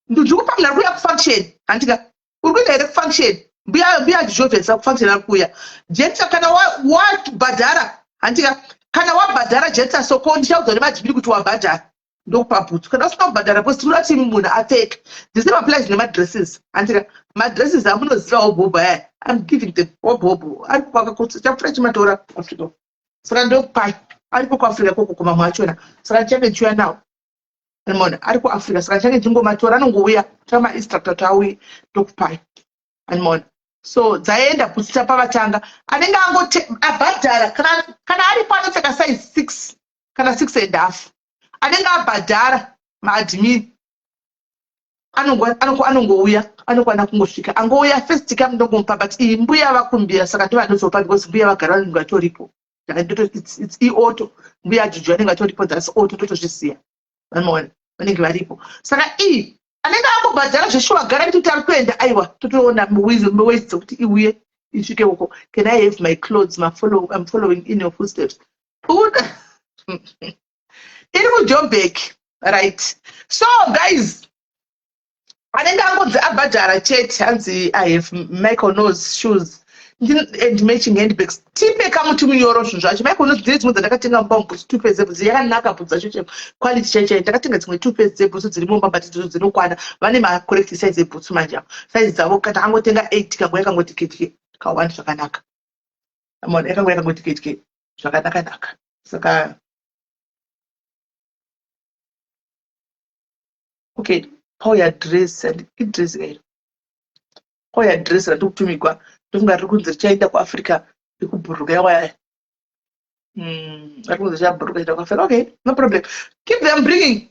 S2: ndiri kupa munhu ari kuuya kufunction. Handika uri kuenda here kufunction, mbuya Juju? Obvesa kufunction ari kuuya Jerita. Kana wabhadhara, handika, kana wabhadhara, Jerita, soko ndichaudza nemadzibiri kuti wabhadhara, ndokupa bhutsu. Kana usina kubhadhara, because tinoda kuti munhu apfeke. The same applies nemadresses, handika? Madresses amunoziva, hobhobho aya, I'm giving them hobhobho ari kwakakotsa chapfuura chimatora Africa. Saka ndokupai ariko kuAfrica koko kumamwe achona. Saka ndichange ndichiuya nawo. Animona, ari kuAfrica, saka ndichange ndichingomatora, anongouya tamainstructor kuti auye, ndokupai. Animona, so dzaenda bhutsu pavatanga. Anenge angote abhadhara, kana aripo anopfeka size 6 kana 6 and half, anenge abhadhara maadmin anongouya, anokwana kungosvika, angouya first come, ndongomupa. But iyi mbuya vakumbira, saka ndovanozopa, because mbuya vagara vanenge vatoripo. It's iauto, mbuya Juju vanenge vatoripo. That's auto, totozviziva, vanoona vanenge varipo. Saka iyi anenge ambobhadhara zveshuwa, gara kuti ari kuenda, aiwa, totoona ways dzekuti iuye isvike uko. Can I have my clothes? I'm following in your footsteps. Iri kuJoburg, right? So guys, anenge angonzi abhadhara chete, hanzi I have Michael Knows shoes and matching handbags. Tipe kamuti munyoro zvinhu zvacho. Michael Knows dzine dzimwe dzandakatenga mumba mubhutsu, two pairs dzebhutsu yakanaka, bhutsu dzacho chaipo quality chaiyo chaiyo. Ndakatenga dzimwe two pairs dzebhutsu dziri mumba, but idzodzo dzinokwana. Vane macorrect size ebhutsu manje avo, size dzavo. Kana angotenga 8 kanguva yakangoti ketye kawani zvakanaka. Amona yakanga yakangoti ketye zvakanaka naka. Saka okay, pauya dress and idress iro, pauya dress randiri kutumigwa, ndofunga riri kunzi richaenda kuAfrica rekubhuruka yawaya. Riri kunzi richabhuruka richaenda kuAfrica. Okay, no problem, keep them bringing.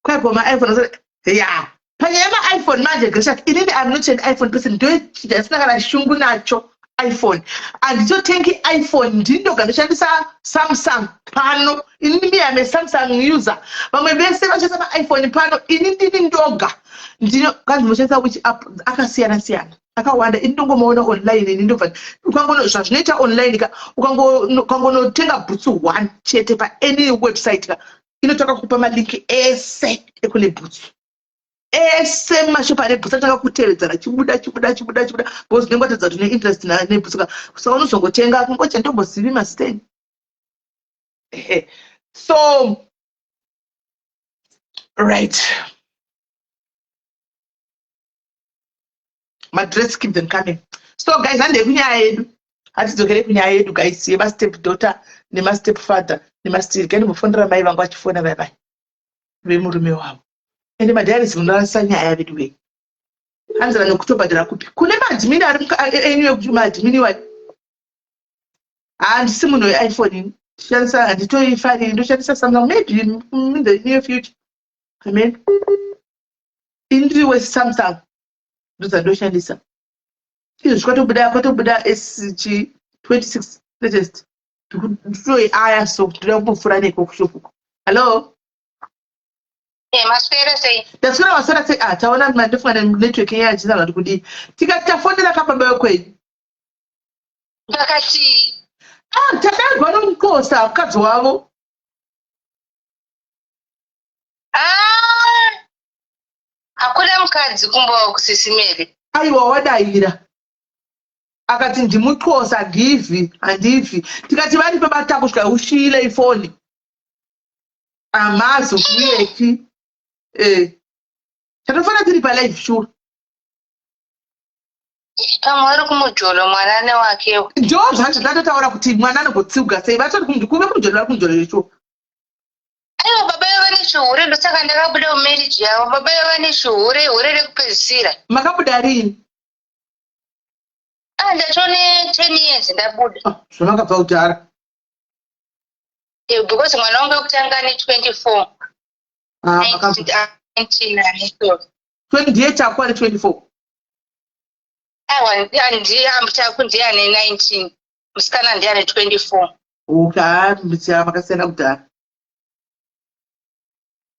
S2: Kwaipo maiPhone ya panyaya yemaiPhone manje, Greshak, inini I'm not an iPhone person. Ndoisina kana shungu nacho iPhone, handitotengi iPhone. Ndini ndoga ndoshandisa Samsung pano. Inini me am a Samsung user. Vamwe vese vanoshandisa maiPhone pano, ini ndini ndoga ndino. Kanzi munoshandisa which app? Akasiyana siyana, akawanda. Ini ndongomaona online. Ini ndobva ukangono zvazvinoita online ka, ukangonotenga bhutsu one chete paany website ka, inotanga kupa malinki ese ekune bhutsu ese. Mashopu ane bhutsu atanga kutevedzana, chibuda, chibuda, chibuda, chibuda, because unenge watadza kuti une interest nebhutsu ka. Saka unozongotenga kungocha ndombozivi masiteni. Ehe, so right, madress, keep them coming. So guys, handei kunyaya yedu, hatidzokere kunyaya yedu guys, yemastep daughter nemastep father nemastiri. Kaindimbofonera mai vangu vachifona vai vai vemurume wavo. Ende madiaries munorasisa nyaya vedu wei. Hanzi vanhu kutobhadhara kupi? Kune maadmin ari enyu ekuti maadmin iwayo. Handisi munhu weiPhone ini, shandisa handitoifariri, ndoshandisa Samsung. Maybe in the near future, amen. Ini ndiri weSamsung, ndodzandoshandisa. Izvo kwatobuda, kwatobuda SG 26 latest, nditoiaya. So ndoda kumbopfuura neko kushopuko. Hallo?
S3: Maswera sei?
S2: Taswera, maswera sei? Ah, taona mandifunga network yenyu achizana kuti kudii. Tikati tafonera kababa wekwenyu.
S3: Ndakati
S2: Ah, tadagwa nomukosa mukadzi wavo.
S3: Ah, hakuna mukadzi kumba kusisimeri.
S2: Aiwa, wadaira akati ndimuxhosa, handibvi, handibvi. Tikati vari pabata kusvika ushiyile ifoni amazi kuyeki. Tatofanira tiri palive sure.
S3: Pamwe vari kumujolo, mwana newakewo.
S2: Ndo zvacho tatotaura kuti mwana anogotsiuga sei. Vatoti kuve kumujolo, vari kumujolo icho.
S3: Aiwa, baba vava nechihure, ndosaka ndakabuda mumarriage yavo. Baba vava nechihure, hure rekupedzisira.
S2: Makabuda rini?
S3: Ah, ndatone 10 years ndabuda.
S2: Ah, zvamakabva kudhara.
S3: Because mwana wangu wekutanga ane 24.
S2: Ah, makabva
S3: 19 ane so
S2: 20, ndiye chako ane 24?
S3: Aiwa, ndiye Chaku, ndiye ane 19, musikana ndiye ane 24.
S2: Okay, makasiyana kudhara.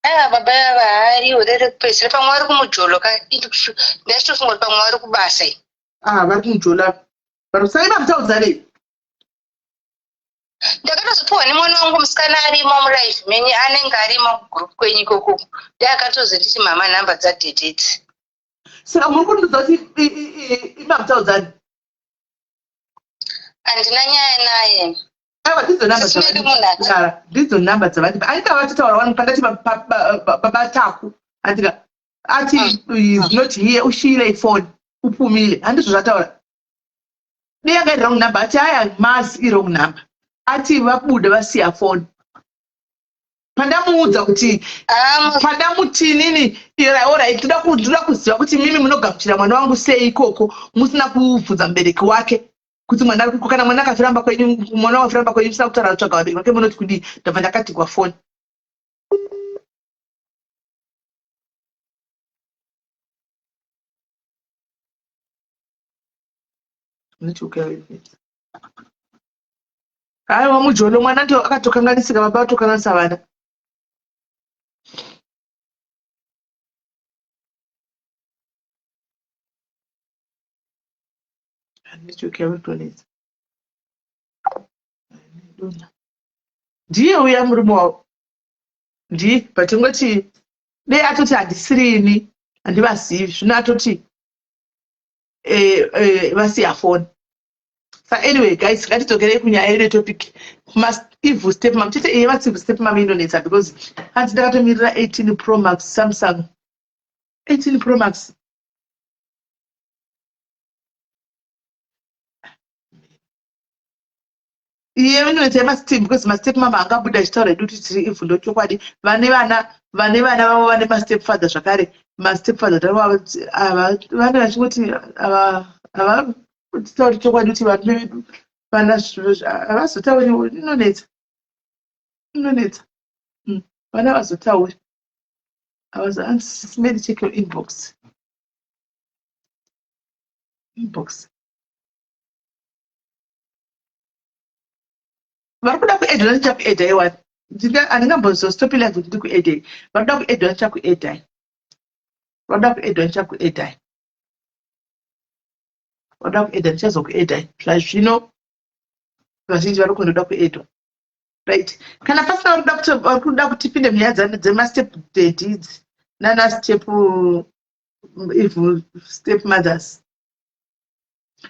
S3: Aiwa, baba vava hari hure rekupedzisira. Pamwe vari kumujolo ka, ndachitofunga kuti pamwe vari kubasa iyi.
S2: Ah, vari kumujola vari mamutaudzarei?
S3: Ndakatozopiwa nemwana wangu musikana arimo mulife menyu, anenge arimo kugroup kwenyu ikoko, ndiye akatozonditi, "Mama, nhamba dzadhedhedzi."
S2: Saka muri kundiudza kuti imamutaudzani?
S3: Handina nyaya naye.
S2: Aiwa, ndidzo namba.
S3: Sisimeli munhu
S2: Ndidzo namba dzavati andika vatotaura wani pandati baba Taku andika ati is not here, ushiyile ifoni, uphumile. Handizvo zvataura dei yanga iri wrong number. Ati aya mazi iwrong number, ati vabuda vasiya foni. Pandamuudza kuti pandamuti inini, alright, ndoda kuziva kuti mimi munogamuchira mwana wangu sei ikoko musina kubvunza mubereki wake kuti mwana ari kana mwana akafiramba kwenyu, mwana wafiramba kwenyu musina kutaura kutsvaga vabereki vake, munoti kudii? Ndabva ndakatigwa foni. Network yayo. Aiwa, mujolo mwana ndio akatokanganisika, baba vatokanganisa vana. Network yakutonetsa. Ndiye uya murume wavo. Ndi but tingoti dei atoti handisiri ini handivazivi zvino atoti eh, eh, vasiya foni sa anyway guys ngatidzokerei kunyaya yedu topic evil step mam chete iye vatsivil step mam inonetsa because hanzi ndakatomirira 18 pro max samsung 18 pro max iye inoita yemastep because mastep mama angabuda achitaura edu kuti tiri evil ndochokwadi vane vana vane vana vavo vane mastep father zvakare mastep father ava vane vachingoti havatitauri chokwadi kuti varume vedu vana havazotauri inonetsa inonetsa hmm. vana havazotauri havazoamary check your inbox inbox vari kuda kuedha ndichakuedhai wani handingambozostopi live kuti ndikuedhei vari kuda kuedha ndichakuedhai vari kuda kuedha ndichakuedhai vari kuda kuedha ndichazokuedhai zvazvino vazhinji vari kundoda kuedwa right kana pasina vari kuda kuti tipinde munyaya dzemastep daddy idzi nana step evil step mothers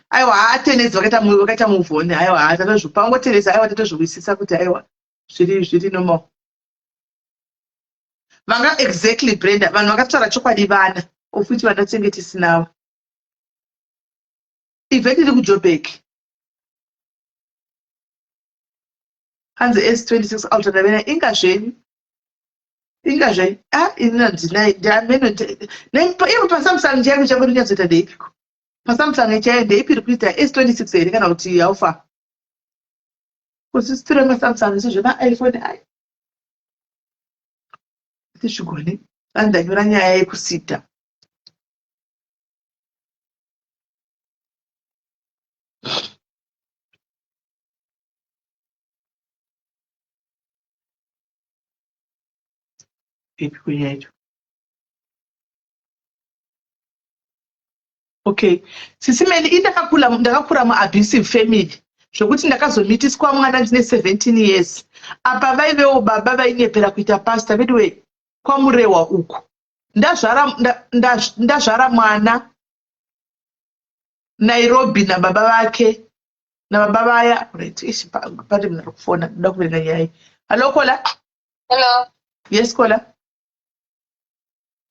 S2: aiwa haatenedzi vakaita vakaita move on aiwa haa tatozvipangoteresa aiwa tatozviwisisa kuti aiwa zviri zviri normal vanga exactly brenda vanhu vakataura chokwadi vana of which vana tinenge tisinavo event iri kujobek hanzi s26 ultra ndavena inga zvenyu inga zvenyu a ah, ini handinai ndameno ivo pasamsung chaiko chako ndinyazoita ndeipiko pasamsung chaiyo ndeipi iri kuita s26 here kana kuti haufa kusisitira masamsung isu zvemaiphone ayo tizvigone vanhu ndanyora nyaya yekusita ipi kunyaya yacho okay sisi meli i ndakakula ndakakura muabusive family zvekuti ndakazomitiswa mwana ndine 17 years apa vaivewo baba vainyepera kuita pastor veduwe kwamurewa uku ndazvara ndazvara mwana nairobi nababa vake nababa vaya right ishi pane munhu ari kufona ndoda kuverenga nyaya iyi hallo kola
S3: hello
S2: yes kola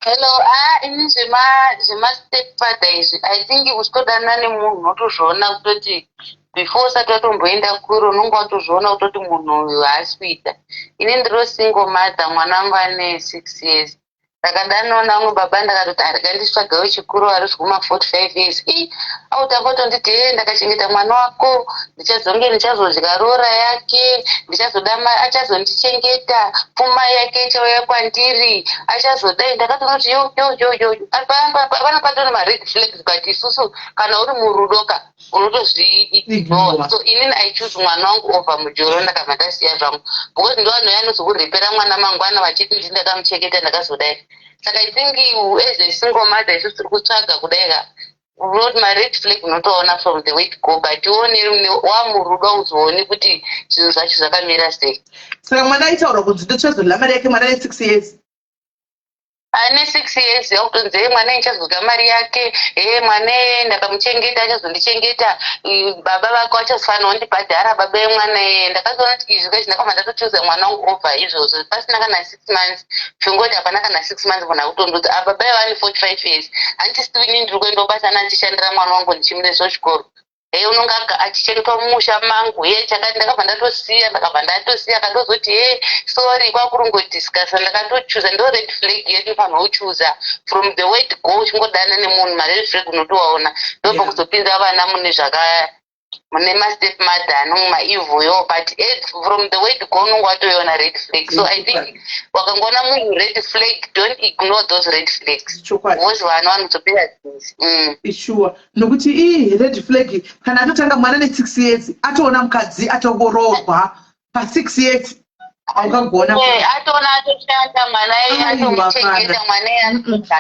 S3: Hello, ah, ini zvema zvema step father izvi I think uchitodanana nemunhu unotozviona kutoti before usati watomboenda kure unonge watozviona kutoti munhu uyu haasi kuita. Ini ndiro single mother mwana wangu ane six years. Ndakadanwa naumwe baba ndakatoti ah, rega nditsvage wechikuru ari zvekuma 45 years. Ii, autanga kutonditi hee ndakachengeta mwana wako ndichazonge ndichazodya roora yake ndichazoda achazondichengeta pfuma yake ichauya kwandiri achazodai ndakatoona kuti yo yo yo yo apana patone mared flags but isusu kana uri murudo ka unotozviignore so inini i choose mwana wangu over mujoro ndakabva ndasiya zvangu because ndo vanhu vanozokurepera mwana mangwana vachiti ndi ndakamuchengeta ndakazodai saka i think as a single mother isusu tiri kutsvaga kudai ka Not ma red flag unotoona from the word go but uone wamurudo uzoone kuti zvinhu zvacho zvakamira sei.
S2: Saka mwana aitaura kunzi ndochazodla mari yake mwana ane six years.
S3: Ane six years yakutonzi hee mwana ndichazodya mari yake hee mwana ee ndakamuchengeta achazondichengeta baba vake vachazofanira kundibhadhara baba vemwana ee ndakazoona kuti izvi kaizvi ndakabva ndatochuza mwana wangu over izvozvo pasina kana six months zvingoti hapana kana six months munhu akutondudza apa ah, bai vane 45 years hanti still ini ndiri kuenda kubasa ndichishandira mwana wangu ndichimuendesa kuchikoro hee unonge achichengetwa mumusha mangu hee chakati ndakabva ndatosiya ndakabva ndatosiya akandozoti hee sorry kwakuringodiscussa ndakatochuza ndo red flag yedu inofanirwa kuchuza from the word go uchingodana nemunhu mared flag unotowaona ndobva kuzopinza vana mune zvaka mune mastep mother ano maevil yo but from the word go unonge watoiona red flag so i think wakangoona munhu red flag don't ignore those red flags because vanhu vanotopera
S2: mm. ishuwa nokuti ii red flag kana atotanga mwana ne6 years atoona mukadzi atongoroorwa pa6 years aukagona
S3: eh, atoona atoshanda mwana iye atomuchengeta mwana iye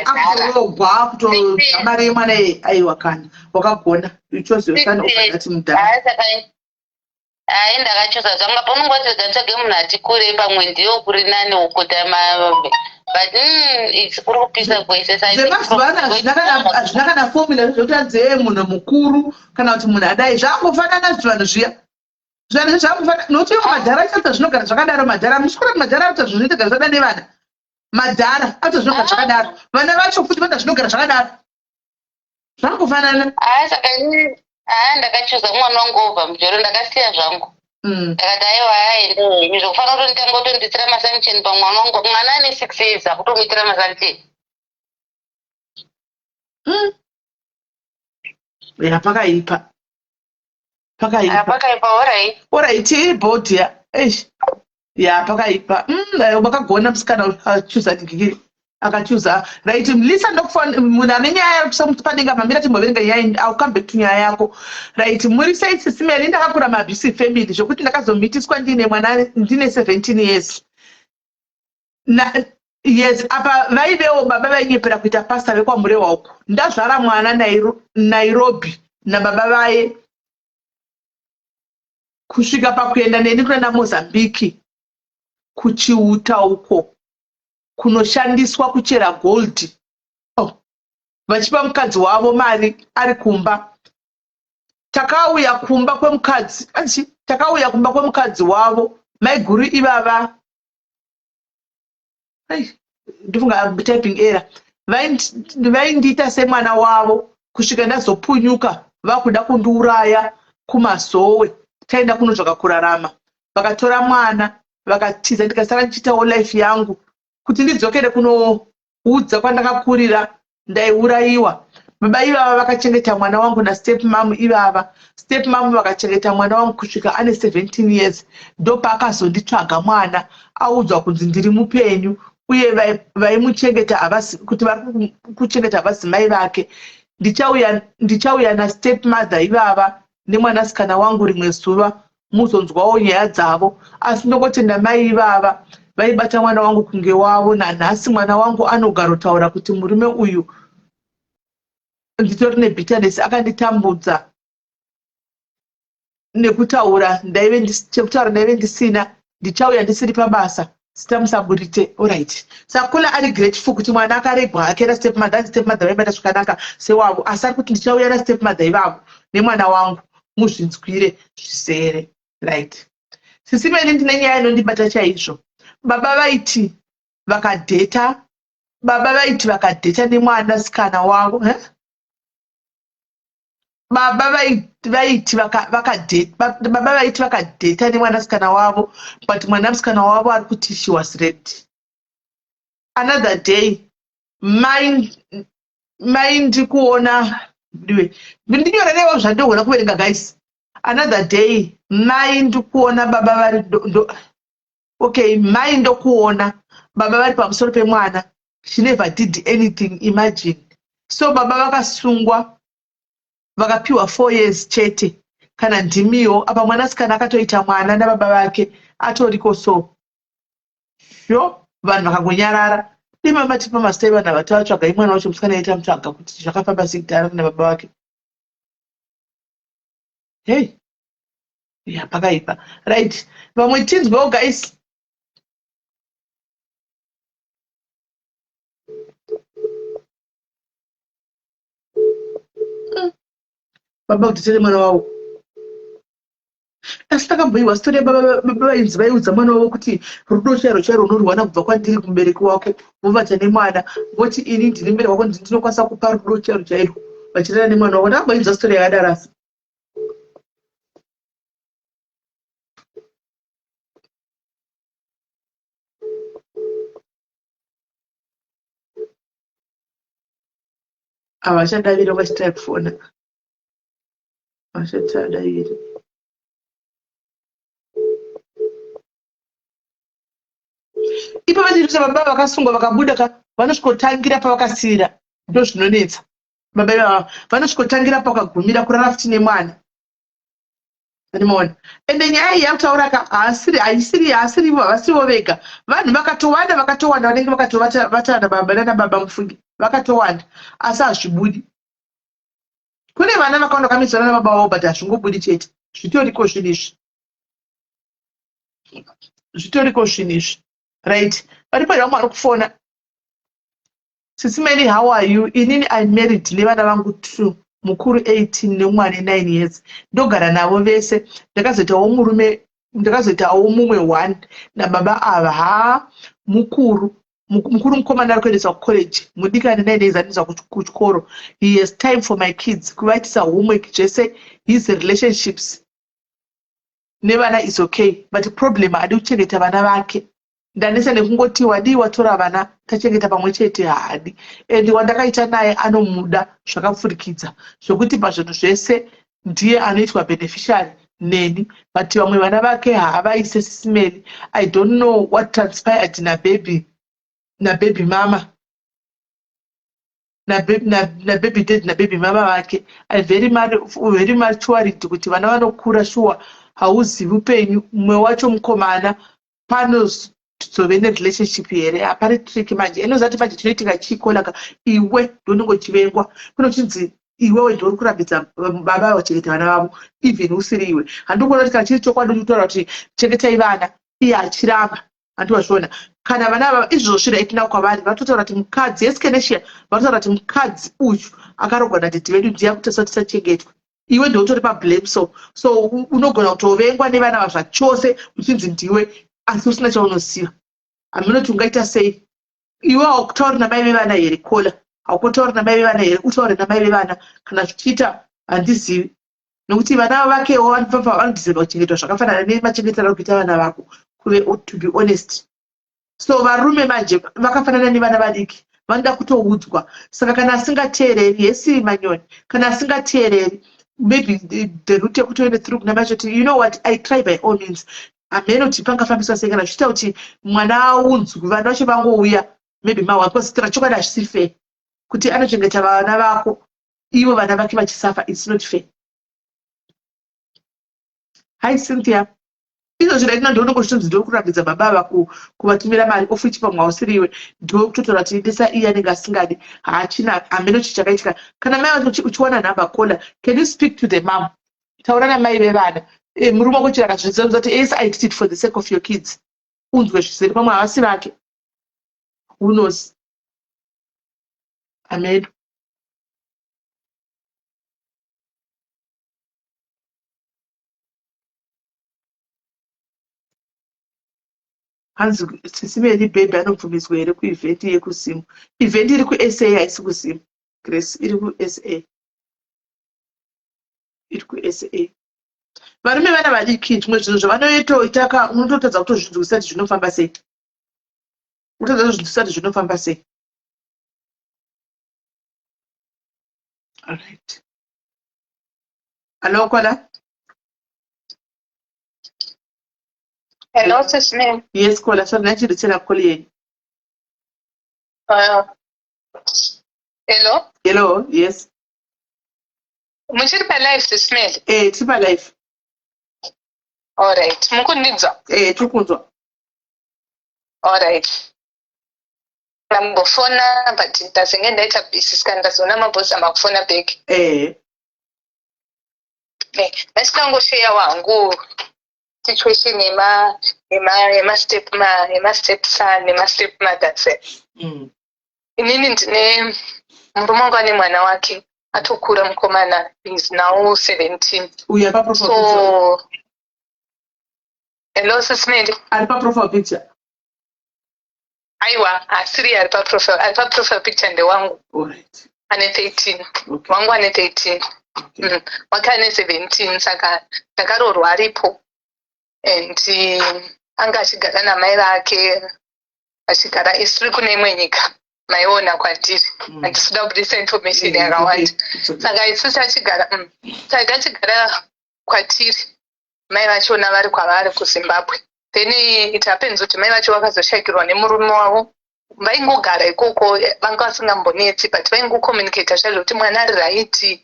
S2: atoroorwa kutoda mari yemwana iye aiwa kana wakagona you chose your son over that mudhara.
S3: Hai, ndakachuza zvangu apa. Unongoti rega nditsvage munhu ati kure, pamwe ndiyo kuri nani ukuta but it's kuri kupisa kwese.
S2: Zvemazuva ano hazvina kana formula zvekuti anzi munhu mukuru kana kuti munhu adai. Zvakangofanana zvivanhu zviya, zvanhu zvakangofanana, nokuti ivo madhara achaita zvinogara zvakadaro. Madhara musikura kuti madhara aita zvinhu zvinoita zvakadaro nevana. Madhara aita zvinogara zvakadaro, vana vacho futi vanoita zvinogara zvakadaro, zvakangofanana.
S3: Haa, saka haa, ndakachuza mwana wangu obva mujoro, ndakasiya zvangu. Ndakati aiwa, aende henyu, zvokufanira kuti nditanga kutonditsira masanction pamwana wangu. Mwana ane 6 years, akutomuitira masanction.
S2: Ya, pakaipa, pakaipa.
S3: Pakaipa, alright.
S2: Alright, bodia. Eish, ya, pakaipa. Wakagona musikana achuza ndigiri akachuza right. Lisa, ndokufona munhu ane nyaya yekusa padenga mamira, timboverenga nyaya. I'll come back to nyaya yako. Right, muri sei, Sisi Mary? Ndakakura maabusive family zvokuti ndakazomitiswa ndine mwana, ndine 17 years na yes. Apa vaivewo baba vainyepera kuita pasta vekwaMurewa uko. Ndazvara mwana Nairobi nababa vaye kusvika pakuenda neni kuenda Mozambiki kuchiuta uko kunoshandiswa kuchera gold, oh. Vachipa mukadzi wavo mari ari kumba. Takauya kumba kwemukadzi anchi, takauya kumba kwemukadzi wavo maiguru ivava. Ndifunga typing error. Vaindiita semwana wavo kusvika ndazopunyuka vakuda kundiuraya kuMazowe. Taenda kunotsvaka kurarama, vakatora mwana vakatiza, ndikasara ndichiitawo life yangu. Kuti ndidzokere kunoudza kwandakakurira, ndaiurayiwa. Baba ivava vakachengeta mwana wangu nastep mum ivava. Step mum vakachengeta mwana wangu kusvika ane 17 years. Ndopaakazonditsvaga mwana audzwa kunzi ndiri mupenyu uye vaimuchengeta havasi kuti vari kuchengeta havasi mai vake. Ndichauya nastep mother ivava nemwanasikana wangu rimwe zuva, muzonzwawo nyaya dzavo. Asi ndongotenda mai ivava, vaibata mwana wangu kunge wavo. Nanhasi mwana wangu anogarotaura kuti murume uyu, nditori nebitterness, akanditambudza. Nekutaura chekutaura ndaive ndisina. Ndichauya ndisiri pabasa, zita musaburite. Alright, sakula ari grateful kuti mwana akaregwa hake nastep mother. Step mother vaibata zvakanaka sewavo, asi ari kuti ndichauya nastep mother ivavo nemwana wangu, muzvinzwire zvisere. Right, Sisi Mary, ndine nyaya inondibata chaizvo. Baba vaiti vakadheta, baba vaiti vakadheta nemwanasikana wavo, eh? Baba vaiti baba vaiti vakadheta nemwanasikana wavo, but mwanasikana wavo ari kuti she was raped. Another day mai ndikuona, ndinyorerewo zvandogona kuverenga, guys. Another day mai ndikuona baba vari okay, mai ndokuona baba vari pamusoro pemwana. She never did anything, imagine. So baba vakasungwa, vakapiwa 4 years chete. Kana ndimiwo apa, mwanasikana akatoita mwana nababa vake atoriko. So sho vanhu vakangonyarara. Dima matipa mazita evanhu ava, tavatsvaga. Imwana wacho musikana aita mutsvaga kuti zvakafamba sei kuti arare nababa vake. Hei, ya, pakaipa. Right, vamwe tinzwewo, guys. Baba kuti tere mwana wavo, asi takamboiwa story yababa vainzi vaiudza mwana wavo kuti rudo chairo chairo unorwana kubva kwandiri kumubereki wako. Vovata nemwana, voti ini ndini mubereki wako, ndinokwanisa kupa rudo chairo chairo, vachirara nemwana wavo. Ndakamboinzwa story yakadaro, asi havachadaviri. Vachitaya kufona, havachatadaviri. Ipo vachirisa baba vakasungwa vakabuda ka, vanosvikotangira pavakasiyira. Ndo zvinonetsa. Baba ivava vanosvikotangira pavakagumira, kurara futi nemwana. Andimoona ende nyaya iyi yakutaura ka, haasiri, haisiri, haasirivo, havasirivo vega. Vanhu vakatowanda, vakatowanda vanenge vakatovatana baba nana baba mufungi, vakatowanda, asi hazvibudi. Kune vana vakawanda vakamidzana nababa vavo, but hazvingobudi chete. Zvitoriko zvinhu izvi. Zvitoriko zvinhu izvi, right? Varipo here vamwe vari kufona? Sisi Meli, how are you? Inini I'm married nevana vangu two, mukuru 18 nemumwe ane 9 years. Ndogara navo vese. Ndakazoitawo murume, ndakazoitawo mumwe one nababa ava. Haa, mukuru mukuru mukomana ari kuendeswa kucollege, mudiki ane 9 years anoendeswa kuchikoro. He has time for my kids, kuvaitisa homework zvese. His relationships nevana is okay, but problem haadi kuchengeta vana vake. Ndanetsa nekungoti wadii watora vana tachengeta pamwe chete, haadi. And wandakaita naye anomuda zvakapfurikidza, zvokuti pazvinhu zvese ndiye anoitwa beneficiary neni, but vamwe vana vake haavaise. Sisi Meli, I don't know what transpired nababy nababy mama nababy dad nababy mama vake. I very very much worried kuti vana vanokura, shuwa hauzivi upenyu. Mumwe wacho mukomana, panozove nerelationship here? Hapari trick manje. Inozati manje chinoitika chikolaka, iwe ndonenge uchivengwa, kunochinzi iwewe ndori kurambidza baba vachengeta vana vavo, even usiri iwe. Handikuona kuti kana chiri chokwadi uchitaura kuti chengetai vana, iye achiramba. Handiwazviona kana vana ava izvozvi right now kwavari vatotaura kuti mukadzi yeskenesia, vatotaura kuti mukadzi uyu akarogwa nadaddy vedu ndiye akutarisa kuti tisachengetwe. Iwe ndoutori pablame. So unogona kutovengwa nevana vazvachose, uchinzi ndiwe, asi usina chaunoziva. Hamunoti ungaita sei? Iwe haukutauri namai vevana here? Kola, haukotauri namai vevana here? Utaure namai vevana kana zvichiita. Handizivi, nokuti vana vakewo vanodeserva kuchengetwa zvakafanana nemachengetero ari kuita vana vako, kuve to be honest. So varume manje vakafanana nevana vadiki, vanoda kutoudzwa. Saka kana asingateereri, yesi manyoni, kana asingateereri, maybe the route yekuti uende through kuna macho kuti, you know what, I try by all means. Hamene kuti pangafambiswa sei kana zvichiita kuti mwana aunzwi, vana vacho vangouya maybe mawa, because tira chokwadi hazvisi fair kuti anochengeta vana vako ivo vana vake vachisafa. It's not fair. Hi Cynthia. Izvozvi right now ndonongo zvitonzi ndori kurambidza baba ava kuvatumira mari, of which pamwe hausiriwe, ndokutotaura kuti ndisa iye anenge asingadi. Haachina, hameno chii chakaitika. Kana mai vacho uchiwana nhamba, kola, can you speak to the mom? Taura namai vevana. Murume wako chiraka zviziva kuti yes, I did it for the sake of your kids. Unzwe zvisiri, pamwe havasi vake, who knows? Ameno. Hanzi, sisi Meli, baby anobvumidzwa here kuevent yekuZimu? Event iri kuSA, haisi kuZimu, Grace. Iri kuSA, iri kuSA. Varume vana vadiki, zvimwe zvinhu zvavanoitoita ka, unototadza kutozvinzwisisa kuti zvinofamba sei. Unotadza kutozvinzwisisa kuti zvinofamba sei. Alright, hello caller.
S3: Hello, Sis Mel.
S2: Yes caller, sorry, nachiritsira call yenyu.
S3: Hello.
S2: Hello, yes.
S3: Muchiri palive, Sis Mel?
S2: Eh, tiri palive.
S3: Alright. Mukundinzwa?
S2: Eh, tiri kunzwa.
S3: Alright. Ndambofona but ndazenge ndaita busy, saka ndazoona mambozama kufona back. Eh, ndachitangosheya wangu situation yema yema yema step ma yema step son nema step mothers. Inini ndine murume wangu ane mwana wake atokura, mukomana is now 17.
S2: Uyu ari paprofile picture?
S3: So hello, Sis Meli.
S2: Ari paprofile picture?
S3: Aiwa, asiri ari paprofile. Ari paprofile picture ndewangu.
S2: Alright.
S3: Ane 13.
S2: Okay.
S3: Wangu ane 13. Wake ane 17. Saka ndakaroorwa aripo and anga achigara namai vake, achigara isiri kune imwe nyika, maiona kwatiri. Handisida kubudisa information yakawanda.
S2: Okay. It's okay.
S3: Saka isusu achigara saka achigara kwatiri, mai vachona vari kwavari kuZimbabwe. Then it happens kuti mai vacho vakazoshayikirwa nemurume wavo. Vaingogara ikoko, vanga vasingambonetsi, but vaingocommunicata chaizvo kuti mwana ari right.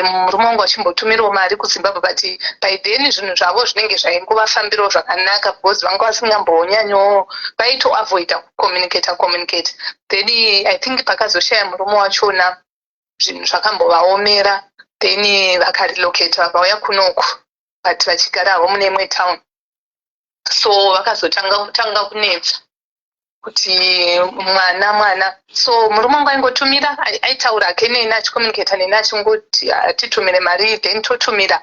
S3: Murume wangu achimbotumirawo mari kuZimbabwe, but by then zvinhu zvavo zvinenge zvaingovafambirawo zvakanaka because vanga vasingambonyanyo, vaitoavoida kucommunicata communicate. Then I think pakazoshaya murume wachona, zvinhu zvakambovaomera, then vakarelocate, vakauya kunoku, but vachigara havo mune imwe town.
S5: So vakazotanga kutanga kunetsa kuti mwana, mwana. So murume wangu aingotumira, aitaura hake neni, achicommunicata neni, achingoti atitumire mari, then totumira.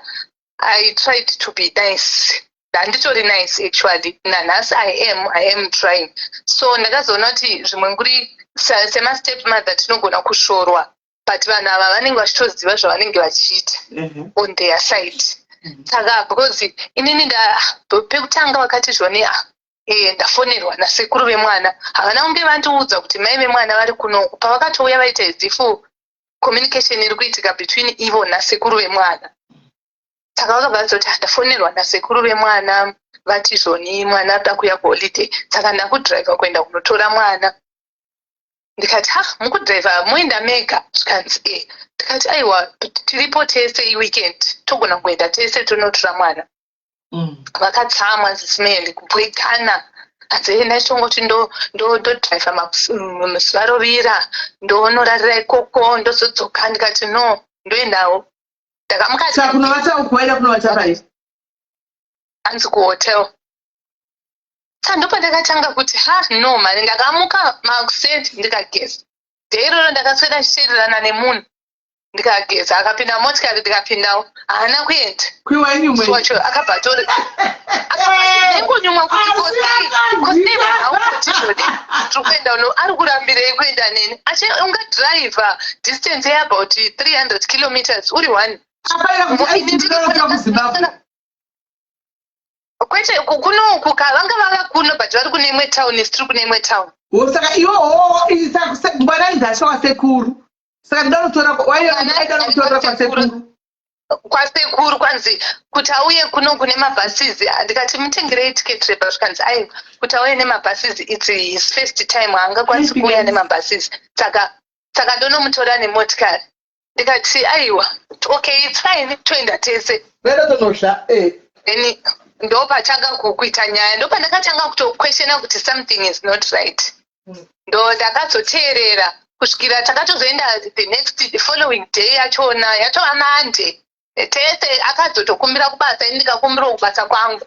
S5: I tried to be nice. Handitori nice actually nanhasi. I am trying. So ndakazoona kuti zvimwe nguri semastep mother tinogona kushorwa, but vanhu ava vanenge vachitoziva zvavanenge vachiita on their side. Saka because inini pekutanga vakati zvoni, ah, ndafonerwa nasekuru vemwana. Havana kunge vandiudza kuti mai vemwana vari kunoku. Pavakatouya vaita as if communication iri kuitika between ivo nasekuru vemwana. Saka vakabva vazoti, "Ah, ndafonerwa nasekuru vemwana, vati zvoni mwana arida kuuya kuholiday, saka ndakudhiraivha kuenda kunotora mwana." Ndikati, "Ha, mukudhiraivha moenda mega?" Zvikanzi, "E." Ndikati, "Aiwa, tiripo tese, iweekend, togona kuenda tese tonotora mwana." Vakatsamwa zisimeli kubwekana, hanzi ndachongoti ndodhiraivha zuva rovira, ndonorarira ikoko, ndozodzoka. Ndikati, "No, ndoendawo." Ndakamukati
S2: Saka kunovata uku, waida kunovata pai?
S5: Hanzi kuhotel. Saka ndopandakatanga kuti, ha, no mani. Ndakamuka makuseni, ndikageza. Day iroro ndakaswera ndichiteererana nemunhu. Ndikageza, akapinda motikari, ndikapindawo, haana kuenda.
S2: Kwiwanyumwe.
S5: Wacho akabva atori ndingonyumwa kuti kosei vanhu aukuti zvodi tiri kuenda uno, ari kurambirei kuenda neni? Achi ungadhiraivha distance yeabout 300 kilometers uri one?
S2: Apaira kuti aitinonoka kuZimbabwe.
S5: Kwete, kunoku ka vanga vava kuno, but vari kune imwe town, isi tiri kune imwe town.
S2: Wo, saka iwowo mwana ainzi ashawa sekuru, saka ndida kutora, waida kutorera kwasekuru.
S5: Kwasekuru. Kwanzi kuti auye kuno kune mabhasizi. Ndikati, "Mutengerei tiketi rebhasi." Zvikanzi, "Aiwa, kuti auye nemabhasizi, it's his first time, haangakwanisi kuuya nemabhasizi, saka ndonomutora nemotikari." Ndikati, "Aiwa, okay, it's fine, toenda tese."
S2: Vaida tonosha.
S5: Then ndopatanga kuita nyaya, ndopandakatanga kutoquestiona kuti something is not right. Ndo ndakazoteerera kusvikira takatozoenda the next, the following day yachona, yatova Monday tese. Akazotokumbira kubasa, ini ndikakumbirawo kubasa kwangu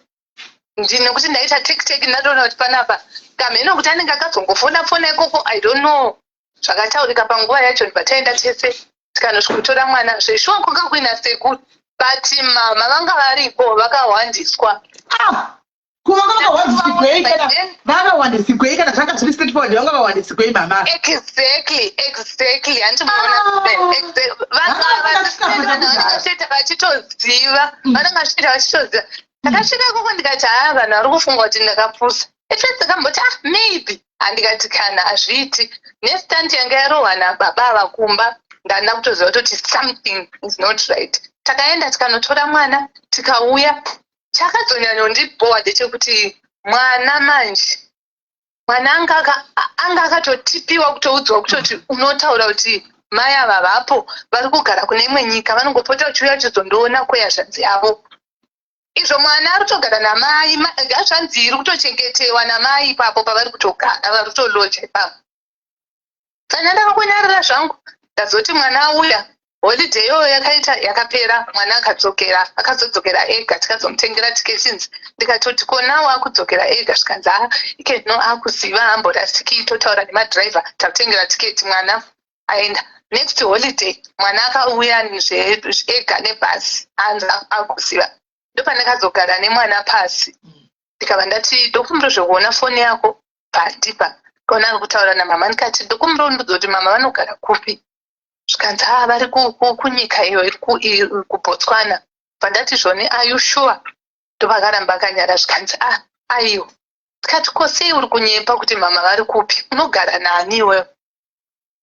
S5: nekuti ndaita tek tek. Ndatoona kuti panapa kamheno kuti anenge akazongofona fona ikoko, I don't know zvakataurika panguva yacho. Ndibva taenda tese, tikanosvikotora mwana. Zveshuwa kwanga kuina sekuru, but mama vanga varipo, vakahwandiswa.
S2: Ah, kuvanga vakahwandisigwei kana vakahwandisigwei kana zvanga zviri straightforward, vanga vahwandisigwei mama?
S5: Exactly, handiti muona? Vangasvita vachitoziva, vanenge vasvita vachitoziva. Ndakasvika ikoko ndikati, "Haa, vanhu vari kufunga kuti ndakapusa." At first ndakamboti, "Ah, maybe." Handikati, "Kana hazviiti nestunt yanga yarohwa nababa ava kumba." Ndanda kutoziva kutoti something is not right. Takaenda tikanotora mwana, tikauya. Chakazonyanyondibhowa ndechekuti mwana manje, mwana anga akatotipiwa, kutoudzwa kutoti unotaura kuti mai ava vapo, vari kugara kune imwe nyika, vanongopota vachiuya vachizondoona kweyazvanzi yavo. Izvo mwana ari kutogara namai, hazvanzi iri kutochengetewa namai ipapo pavari kutogara, vari kutoloja ipapo. Saka ndakakwenyarira zvangu. Ndazoti mwana auya, holiday iyoyo yakaita yakapera, mwana akadzokera, akazodzokera ega. Tikazomutengera tiketi. Ndikatoti, "Konawo akudzokera ega?" Zvikanzi, "A, ikeno akuziva, amborasiki, totaura nemadhiraivha, takutengera tiketi." Mwana aenda. Next holiday mwana akauya ega nebhasi, anzi akuziva. Ndopandakazogara nemwana pasi, ndikabva ndati, "Ndokumbira zvekuona foni yako." Pandipa kaona ari kutaura namama. Ndikati, "Ndokumbira undiudza kuti mama vanogara kupi?" Zvikanzi, "Ha, vari kunyika iyo iri kuBotswana." Bva ndati, "Zvoni, are you sure?" Ndovakaramba akanyara. Zvikanzi, "Ah, aiwa." Ndikati, "Ko sei uri kunyepa kuti mama vari kupi? Unogara nani iweyo?"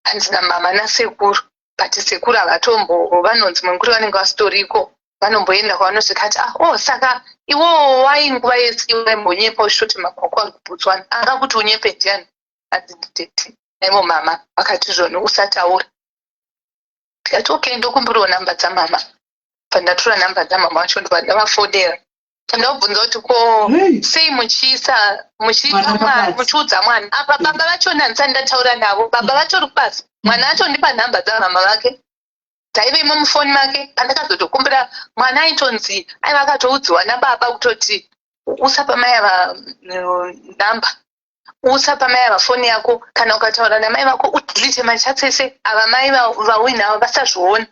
S5: Hanzi, "Namama nasekuru, but sekuru havatombo, vanonzi munguri vanenge vasitoriko, vanomboenda kwavanosvika." Ati, "Ah, oh, saka iwowo wai nguva yese waimbonyepa uchitoti mama wako ari kuBotswana? Anga kuti unyepe ndiani?" Hanzi, "Nditete naivo mama vakati zvoni usataura." Ndikati, "Okay, ndokumbirawo namba dzamama." Pandatora namba dzamama vacho, ndobva ndavafonera, ndabvunza kuti, "Ko sei muchiisa muchipa muchiudza mwana apa baba vachona handisati ndataura navo, baba vatori kubasa?" Mwana atondipa nhamba dzamama vake dzaivemo mufoni make. Pandakazotokumbira mwana, aitonzi aiva akatoudziwa nababa kutoti Usapa mai ava namba, usapa mai ava foni yako. Kana ukataura namai vako, udelete machats ese ava mai vauinavo, vasazviona.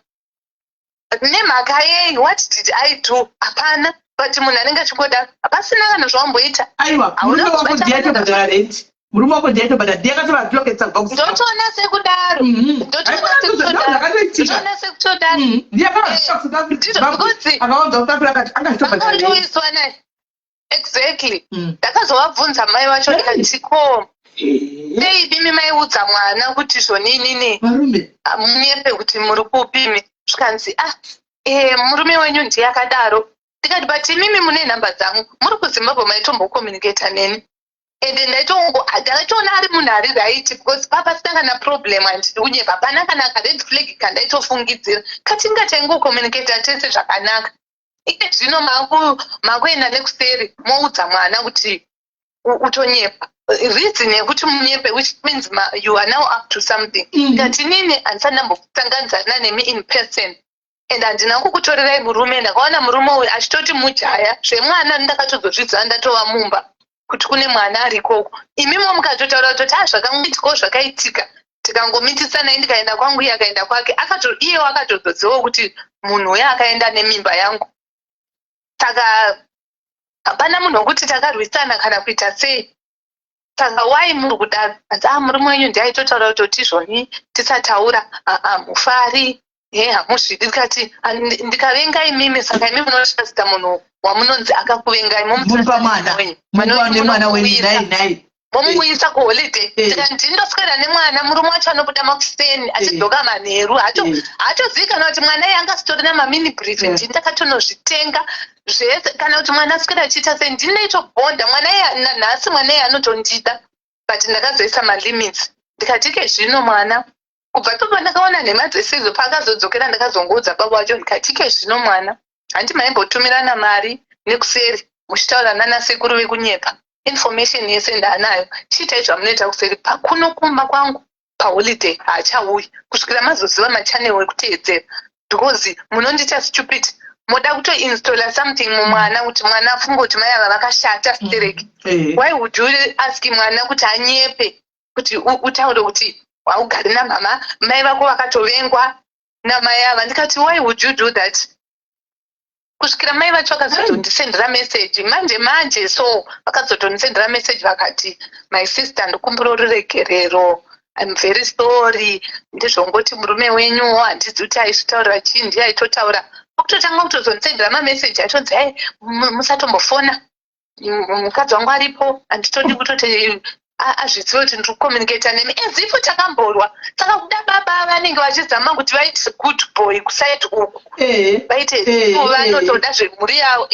S5: Nemhaka yei? What did I do? Hapana. But munhu anenge achingoda hapasina kana zvawamboita.
S2: Aiwa,
S5: Hauna
S2: murume wako
S5: kubata
S2: ndiye
S5: kana
S2: aitobhadhara rent. Murume wako ndiye aitobhadhara, ndiye akatovabloketsa kubva kuZimbabwe.
S5: Ndotoona sekudaro. Ndotoona sekutodaro.
S2: Zvakatoitika.
S5: Ndotoona sekutodaro.
S2: Ndiye akavasvika kuSouth Africa,
S5: Ndizvo,
S2: Zimbabwe,
S5: because
S2: akavanza South Africa, akati anga achitobhadhara rent.
S5: Vakandoiswa naye, exactly. Ndakazovabvunza mai vacho, ndikati, "Ko sei imi maiudza mwana kuti zvoninini
S2: Varume.
S5: Munyepe kuti muri kupimi?" Zvikanzi, "Ah, murume wenyu ndiye akadaro." Ndikati, "But imimi mune nhamba dzangu, muri kuZimbabwe, maitombokommunicata neni." Ende ndakatoona ari munhu ari right, because papasina kana problem. Handidi kunyepa, hapana kana kared flag kandaitofungidzira. Katinga taingocommunicata tese zvakanaka. Ike zvino makuenda nekuseri, moudza mwana kuti utonyepa, reason yekuti munyepe, which means you are now up to something. Ndikati, "Nini handisati ndambosanganidzana nemi in person, and handina kukutorerai murume. Ndakaona murume uyu achitoti mujaya zvemwana. Ndakatozozviziva ndatova mumba kuti kune mwana arikoko. Imimo mukatotaura kutoti a zvakangoitikawo, zvakaitika, tikangomitisana, ndikaenda kwangu, iye akaenda kwake. Iyewo akatozozivawo kuti munhu uyo akaenda nemimba yangu. Saka hapana munhu wekuti takarwisana kana kuita sei. Saka why muri kudaro?" Anzi, "A, murume wenyu ndiye aitotaura kutoti izvoni tisataura. Aa, mufari he, hamuzvidi." Ndikati, "Ndikavenga imimi, saka imi munotrasta munhu wamunonzi akakuvengai?"
S2: Mupa mwana, mupa nemwana wenyu, nhai nhai.
S5: Momumuisa kuholiday. Ndikati, "Ndindoswera nemwana? Murume wacho anobuda makuseni, achidzoka manheru. Haatozivi kana kuti mwana iye angasitorina mamini brief. Ndini ndakatonozvitenga zvese. Kana kuti mwana aswera achiita sei? Ndinoitobhonda mwana iye. Nanhasi mwana iye anotondida, but ndakazoisa malimits." Ndikati, "Ike zvino mwana, kubva ipapo ndakaona nhema dzese idzo. Paakazodzokera, ndakazongoudza baba wacho, ndikati, 'Ike zvino mwana, handi maimbotumirana mari nekuseri, muchitaura nanasekuru vekunyepa? Information yese ndaanayo. Chiitai zvamunoita kuseri. Pakuno kumba kwangu paholiday haachauyi kusvikira mazoziva machannel ekuteedzera, because munondiita stupid. Moda kutoinstalla something mumwana kuti mwana afunge kuti mai ava vakashata stereki. Why would you ask mwana kuti anyepe, kuti utaure kuti haugari namama, mai vako vakatovengwa namai ava?' Ndikati, 'Why would you do that?' Kusvikira mai vacho vakazotondisendera meseji manje manje. So vakazotondisendera meseji, vakati, 'My sister, ndikumbira ruregerero. I'm very sorry. Ndizvongoti murume wenyu handizi kuti aizvitaurira chii, ndiye aitotaura.' Kutotanga kutozondisendera mameseji atonzi, 'Ai, musatombofona. Mukadzi wangu aripo, handitodi kutoti azvizive kuti ndiri kucommunicata nemi,' as if takamborwa. Saka kuda baba vanenge vachizama kuti vaite good boy kuside uku, vaite ivo vanotoda zvemhuri yavo.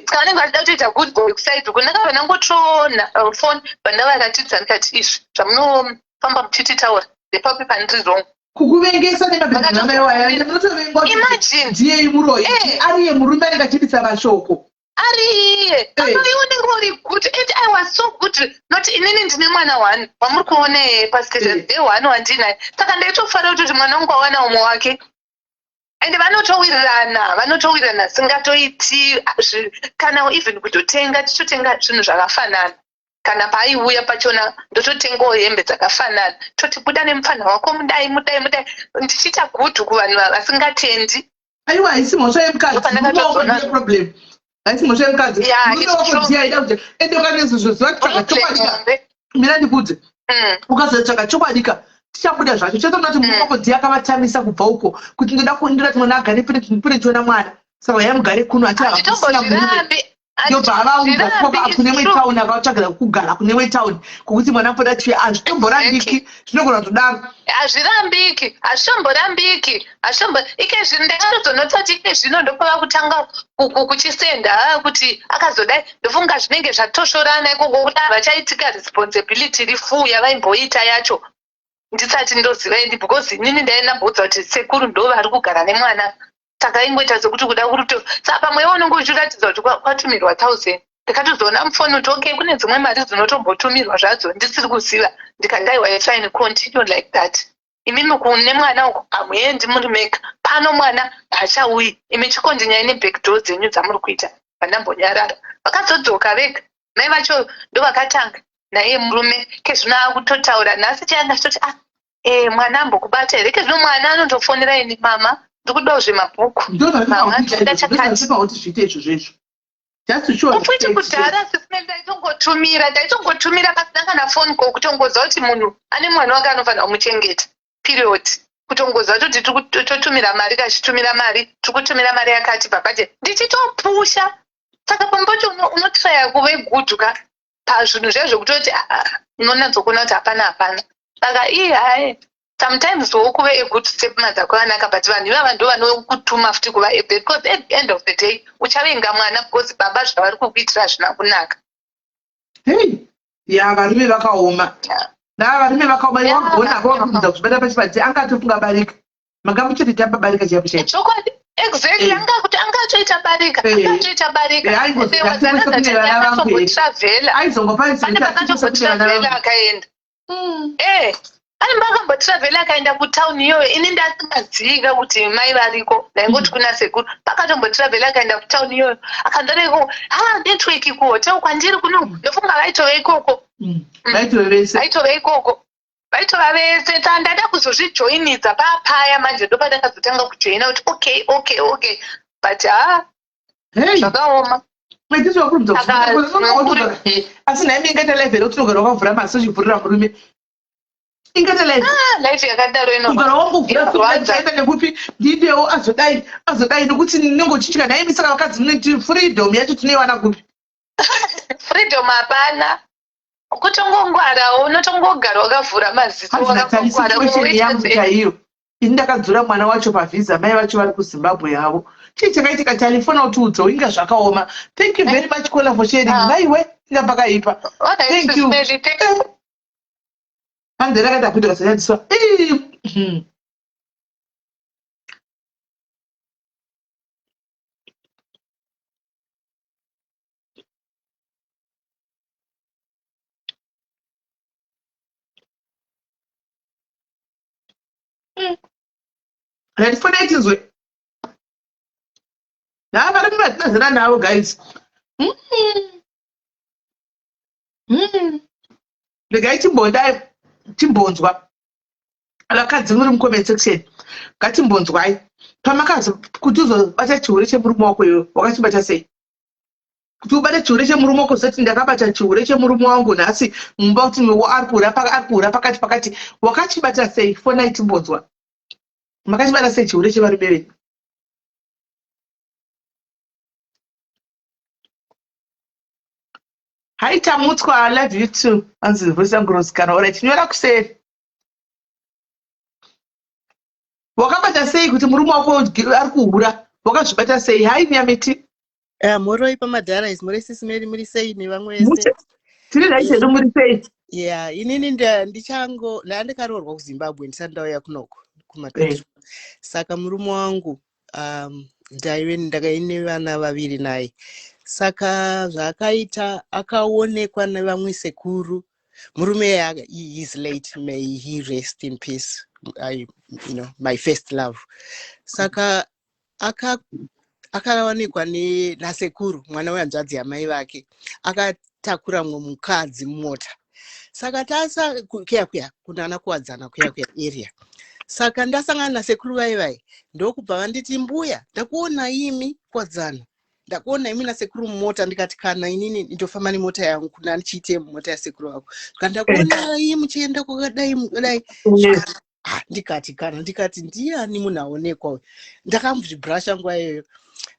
S5: Saka vanenge vachida kutoita good boy kuside uku. Ndakabva ndangotoona phone, vandavaratidza, ndikati, 'Izvi zvamunofamba muchititaura, ndepapi pandiri wrong?'
S2: Kukuvengesa nemabhedhama iwaya, munotovengwa.
S5: Imagine.
S2: Ndiye muroyi ariye murume anenge achibisa mashoko.
S5: Ari iye. Baba iwe unenge uri good, and I was so good. Not inini ndine mwana one wamuri kuona pastatus. One wandinaye. Saka ndaitofanira kutoti mwana wangu awana umwe wake, ende vanotowirirana, vanotowirirana singatoiti kana even kutotenga, tichotenga zvinhu zvakafanana. Kana paaiuya pachona, ndototengawo hembe dzakafanana, toti buda nemupfanha wako, mudai, mudai, mudai, ndichiita good kuvanhu vasingatendi.
S2: Aiwa, haisi mhosva yemukadzi.
S5: Ndopandakatozoona.
S2: Murume wako ndiye problem, haisi mhosva yemukadzi.
S5: Yeah,
S2: Murume
S5: it's
S2: wako
S5: true.
S2: ndiye aida kuti ende ukanezozvoziva kutsvaga chokwadi ka,
S5: Hombe.
S2: mira ndikudze, ukazotsvaga chokwadi ka, tichabuda zvacho. Chatoona kuti murume wako ndiye akavatamisa kubva uko, kuti ndoda kuti mwana agare pune chiona mwana, saka yamugare kuno ati hakusina murume.
S5: Handitombozvirambi.
S2: Ndobva avaudza
S5: Handizvirambi,
S2: koka kune imwe
S5: it's true.
S2: town, akavatsvagira kugara kune imwe town, kwokuti mwana poda chive. Hazvitomborambiki, zvinogona kutodaro.
S5: Hazvirambiki, hazvitomborambiki, hazvitombo. Ike zvino ndakatozonotati, ike zvino ndopava kutanga kuchisenda kuti akazodai. Ndofunga zvinenge zvatosvorana ikoko, kuti vachaitika responsibility iri full yavaimboita yacho ndisati ndoziva ini, because inini ndainamboudza kuti sekuru ndo vari kugara nemwana. Saka ingoita sekuti kuda kuruto. Saka pamwe iwe unenge uchiratidza kuti kwatumirwa 1000. Ndikatozoona mufoni kuti okay, kune dzimwe mari dzinotombotumirwa zvadzo ndisiri kuziva. Ndikati, 'Aiwa, it's fine, continue like that. Imimi kune mwana uku hamuendi muri mega. Pano mwana haachauyi. Imi chikondinyai nebackdoor dzenyu dzamuri kuita.' Vandambonyarara. Vakazodzoka vega. Mai vacho ndovakatanga naiye murume kezvino akutotaura nhasi chayanga achitoti ah eh mwana ambokubata here kezvino mwana anotofonera ini mama ndikudawo zvemabhuku mama ndikuda chakati
S2: kuti zviite izvozvo izvo just to show
S5: futi kudhara sisime ndaitongotumira ndaitongotumira pasina kana phone call kutongoziva kuti munhu ane mwana wake anofanira kumuchengeta period kutongoziva kuti totumira mari kachitumira mari tiri kutumira mari yakati pabudget ndichitopusha saka pamwe pacho unotraya kuve good ka pazvinhu zviya zvekutoti ah, ah, unonatsokuona kuti hapana hapana saka ii hai sometimes wo kuve a good step mother kwakanaka but vanhu ivava ndo vanokutuma futi kuva a bad because at the end of the day uchavenga mwana because baba zvavari kukuitira hazvina kunaka
S2: hey ya varume vakaoma na varume vakaoma wagona wakubvunza kuzvibata pachibati anga atofunga barika manga muchiti tamba barika chaipo chaipo
S5: chokwadi exactly eh. anga kuti anga atoita barika eh. anga atoita barika
S2: eh,
S5: aizongopaane pakatombotravhela akaenda mm. eh pane pakambotravhela akaenda kutown iyoyo ini ndasingazivi kuti mai variko ndaingoti mm. kuna sekuru pakatombotravhela akaenda kutown iyoyo akandora ikoko ha network kuhotel kwandiri kuno ndofunga vaitove ikoko
S2: mm. vaitove
S5: ikoko vaitova vese sa ndada kuzozvijoinidza papaya manje ndopandakazotanga kujoina kuti okay okay okay but ha zvakaoma
S2: asi nhaimi ingaita live here kuti unogara wakavhura maziso uchivhurira murume ingaita live
S5: ah, life yakadaro
S2: inogara wangovhura nekupi ndidewo azodai azodai nekuti ndinenge uchitya nhaimi saka vakadzi munoti freedom yacho tinoiwana kupi
S5: freedom hapana kutongongwarawo unotongogara wakavhura maziso
S2: wakangwara yangu chaiyo ini ndakadzura mwana wacho pavhiza mai vacho vari kuzimbabwe havo chii chakaitika talifona utiudzawo inga zvakaoma thank you very much cola for sharing ah. maiwe inga pakaipa thank you hanzi rakaita kuita kasanyadziswa hmm. Right, tinzwe. Haa varume vatina zera navo guys. Regai timbodai timbonzwa. Vakadzi muri mucomment section. Ngatimbonzwai. Pamakazo kuti uzobata chihure chemurume wako iwe wakachibata sei? Kuti ubate chihure chemurume wako usati ndakabata chihure chemurume wangu nhasi mumba kuti ari kuhura ari kuhura pakati pakati wakachibata sei fonai timbonzwa makachibata sei chihure chevarume venyu Hi Tamutswa, I love you too. Anzi voice yangu rosikana. Alright, nyora kuseri. Wakabata sei kuti murume wako ari kuhura? Wakazvibata sei? Hi Nyamiti.
S6: Eh, mhoroi pamadhara is muri sisi Mary muri sei nevamwe vese
S2: tiri right hedu muri sei
S6: yeah inini ndichango ndandakaroorwa kuzimbabwe ndisati ndauya kunoko kumatatu eh. saka murume wangu um, ndaive ndakaine vana vaviri naye saka zvaakaita akaonekwa nevamwe sekuru murume he is late may he rest in peace I, you know, my first love saka aka akawanikwa nasekuru mwana wehanzvadzi yamai vake akatakura mumwe mukadzi mumota saka tasa kuya kuya kunana kuwadzana kuya kuya area saka ndasangana nasekuru vai vai ndokubva vanditi mbuya ndakuona imi kuwadzana ndakuona imi nasekuru mumota ndikati kana inini ndofamba nemota yangu kuna ndichiite mumota yasekuru vako saka ndakuona ii muchienda kwakadai mukadai ah, ndikati kana ndikati ndiyani munhu aonekwa uyu ndakambozvibrasha nguva iyoyo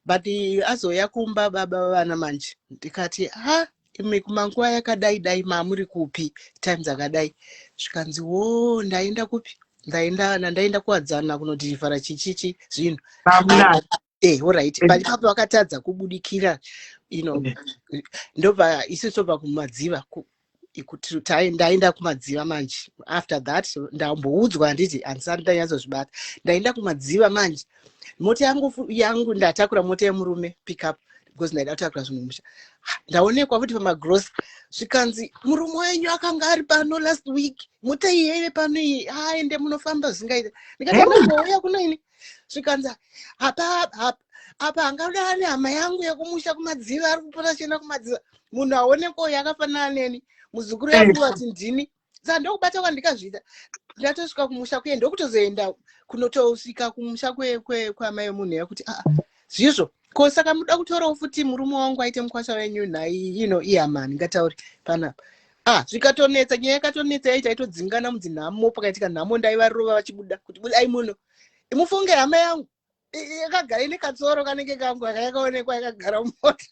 S6: but azouya kumba baba vavana manje ndikati ha imi kumanguva yakadai dai mamuri kupi time dzakadai zvikanzi wo ndaenda kupi ndaenda nandaenda kuwadzana kunodhirivhara chichichi zvinhu eh alright but ipapo vakatadza kubudikira you know ndobva isu tobva kumadziva kuti ndaenda kumadziva manje after that ndamboudzwa handiti handisati ndanyatsozvibata ndaenda kumadziva manje mota yangu yangu ndatakura mota yemurume pick up because ndaida kutakura zvinhu musha ndaonekwa futi pamagross zvikanzi murume wenyu akanga ari pano last week mota iyi yaive pano iyi aende munofamba zvisingaita ndikati ndambouya kuno ini zvikanzi hapa hapa Apa angada ane hama yangu yekumusha kumadziva, ari kupota chienda kumadziva. Munhu aonekwa uyu akafanana neni, muzukuru yafunga kuti ndini. Saka ndokubata kwandikazviita. Ndatosvika kumusha kuye, ndokutozoenda kunotosvika kumusha kwamai vemunhu yakuti, aa, zvizvo ko, saka muda kutorawo futi murume wangu aite mukwasha wenyu nhai? Ino ihama, ndingatauri panapa. Ah, zvikatonetsa, nyaya yakatonetsa yaita aitodzingana mudzinhamo. Pakaitika nhamo, ndaivarova vachibuda kuti budai muno. Mufunge hama yangu yakagara ine katsoro kanenge kangu yakaonekwa yakagara mumota.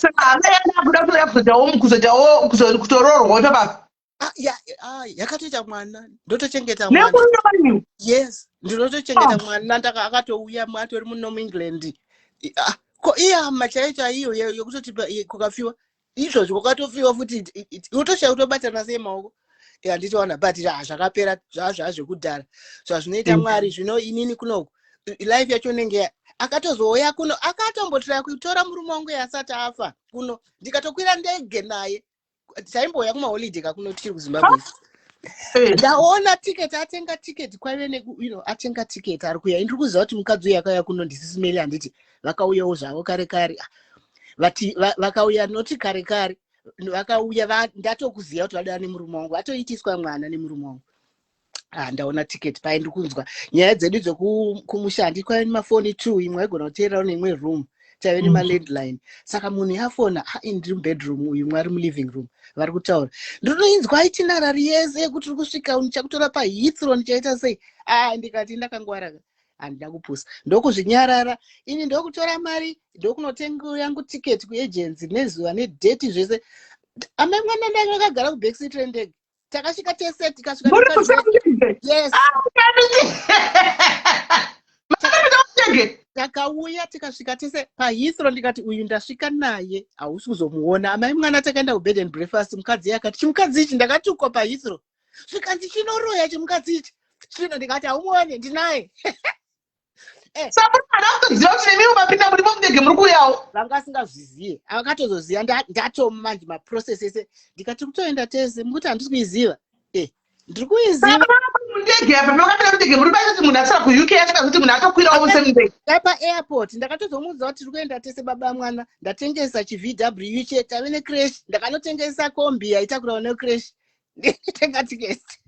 S2: Saka hama yanga kuda kuzoitawo, kuzoitawo, kutoroorwa ipapa?
S6: Ah, ya, ah, yakatoita mwana, ndotochengeta mwana.
S2: Nemurume wenyu?
S6: Yes, ndinotochengeta mwana. Ndaka akatouya atori muno muEngland. Ah, ko ihama chaiyo chaiyo yekutoti kukafiwa izvozvo, kwakatofiwa futi, utoshaya kutobatana sei maoko. Handitowana, but zvakapera, zvaa zvekudhara, zvazvinoita. Mwari zvino inini kunoku life yacho inenge akatozouya kuno, akatombotira kutora murume wangu asati afa kuno, ndikatokwira ndege naye. Taimbouya kumaholiday kakuno tichiri kuZimbabwe. Ndaona tiketi, atenga tiketi, kwaive ne atenga tiketi, ari kuuya. Ndiri kuziva kuti mukadzi uyu akauya kuno ndiSisi Meli, handiti? Vakauyawo zvavo kare kare. Ah, vati vakauya noti kare kare vakauya, ndatokuziva kuti vadana nemurume wangu, vatoitiswa mwana nemurume wangu. Ah, ndaona tiketi pai, ndiri kunzwa nyaya dzedu dzekumusha. Handi kwaive nemafoni two, imwe aigona kuteererawo neimwe room, taive nemalandline. Saka munhu yafona, ah, ini ndiri mubedroom, uyu mwari muliving room, vari kutaura, ndinoinzwa itinerary yese yekuti uri kusvika, ndichakutora paHeathrow, ndichaita sei. Ah, ndikati ndakangwara, handida kupusa, ndokuzvinyarara. Ini ndokutora mari, ndokunotenga yangu tiketi kuagency, nezuva nedate zvese. Amai mwana ndanga vakagara kubackseat rendege. Takasvika tese, tikasvika.
S2: Muri kusendege?
S6: Yes.
S2: Makapinda mundege?
S6: Takauya, tikasvika tese paHeathrow. Ndikati uyu ndasvika naye, hausi kuzomuona. Amai mwana takaenda kubed and breakfast. Mukadzi akati, chimukadzi ichi, ndakatukwa paHeathrow, zvikanzi chinoroya chimukadzi ichi chino. Ndikati haumuone, ndinaye.
S2: Saka mwana kutoziva kuti nemiwo mapinda, murimo mundege, muri kuuyawo?
S6: Vanga asingazviziye, akatozoziva ndatoma manje maprocess ese. Ndikati kutoenda tese, mukuti handisi kuiziva. Ndiri kuiziva.
S2: Mundege apa, makapinda mundege muri paitoti munhu asara kuUK, asvika kuti munhu atokwirawo muse mundege?
S6: Paairport ndakatozomuudza kuti tiri kuenda tese, baba mwana. Ndatengesa chiVW che tave necrash, ndakanotengesa kombi yaitakurawo necrash, nditenga tiketi.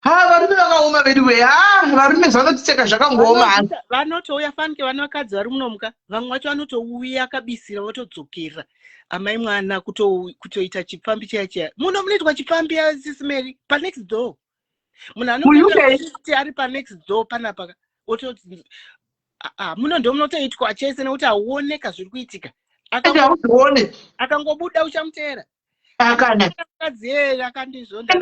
S2: Ha, varume vakaoma vedu we. Ha, varume zvanotiteka zvakangooma.
S6: Vanotouya fanike vana vakadzi vari munomuka, vamwe vacho vanotouya akabisira, votodzokera. Amai mwana kutoita chipfambi chaya chaya. Muno munoitwa chipfambi, yaSisi Mary, panext door. Munhu anokuti ari panext door panapa, ototi muno ndo munotoitwa chese, nekuti hauoneka zviri kuitika.
S2: Hauzione.
S6: Akangobuda uchamuteera.
S2: Akana
S6: mukadzi iyeye akandizvonda.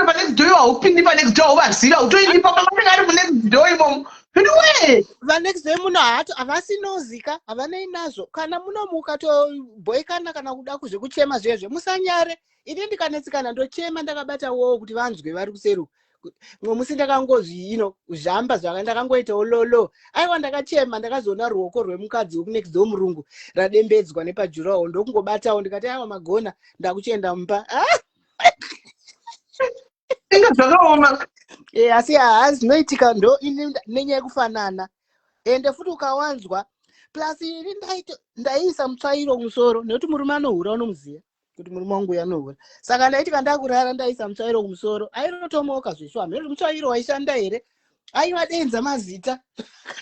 S2: Panext door haupindi, panext door hauvazivi, hautoindi papa vanenge ari munext door imomo anyway.
S6: Vanext door muno hato havasinozika, havanei nazvo. Kana munomuka tobhoikana, kana kuda kuzvekuchema zvezve, musanyare. Ini ndikanetsekana ndochema ndakabata wowo kuti vanzwe vari kuseri. Mumwe musi ndakangozvi zvamba zvaka ndakangoitawo lolo, aiwa, ndakachema. Ndakazoona ruoko rwemukadzi wekunext door, murungu, radembedzwa nepajurawo, ndokungobatawo. Ndikati aiwa, magona, ndakuchienda mumba. Ah!
S2: Inga zvakaoma.
S6: Asi haa, zvinoitika, ndo ini nenyaya yekufanana. Ende futi ukawanzwa plus ini ndaiisa mutsvairo kumusoro, nekuti murume anohura unomuziva kuti murume wangu uyu anohura. Saka ndaiti kandakurara ndaisa mutsvairo kumusoro, airotomoka zvesvo. Hameno kuti mutsvairo waishanda here, aivadenza mazita.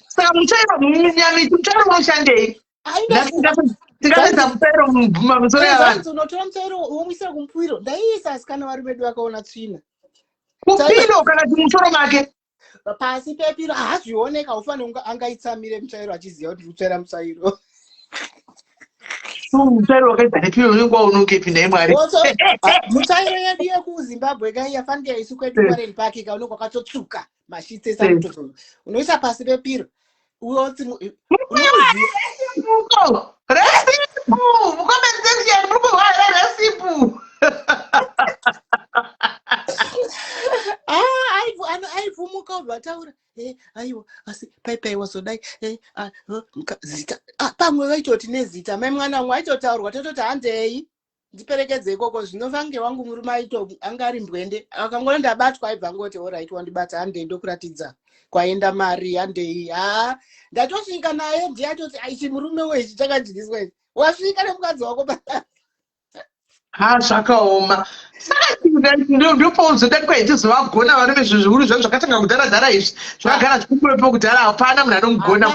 S2: Saka mutsvairo, nyamiti, mutsvairo unoshandei? Tingaedza mutsvairo mumusoro yavanhu?
S6: Zvanzi unotora mutsvairo womuisira kumupiro. Ndaiisa, asi kana vari vedu vakaona tsvina.
S2: Kupilo kana kuti musoro make?
S6: Pasi pepiro haazvioneka. Ufanira kunge angaitsamire mutsvairo achiziva kuti ndiri kutsvaira mutsvairo.
S2: Mutsvairo wakaita nepilo unenge waunokepi nhai Mwari?
S6: Mutsvairo yedu yekuZimbabwe kai, yafanira isu kwedu Warren Park ka, unenge wakatsotsvuka mashitsi ese anotozo unoisa pasi pepiro uotsi.
S2: Muko resipu mucomment section, muri kurwara resipu.
S6: Aivhumuka ubva ataura, "Aiwa, asi paipai wazodai, ah, zita." Ah, pamwe vaitoti nezita mai mwana, mwe aitotaurwa tototi handei. Ndiperekedze ikoko. Zvino vange wangu murume aito anga ari mbwende, akangona ndabatwa, aibva angoti, "Alright, wandibata, handei ndokuratidza kwaenda mari, handei." Ha, ndatosvika naye, ndiye atoti, "Aichi, murume wechi chakadyiswa ichi, wasvika nemukadzi wako."
S2: Ha, zvakaoma. Saka ndopauzoda kwaitizovagona varume. Zvinhu zvikuru zvavo zvakatanga kudhara-dhara izvi, zvakagara zvikumbepo kudhara. Hapana munhu anomugona.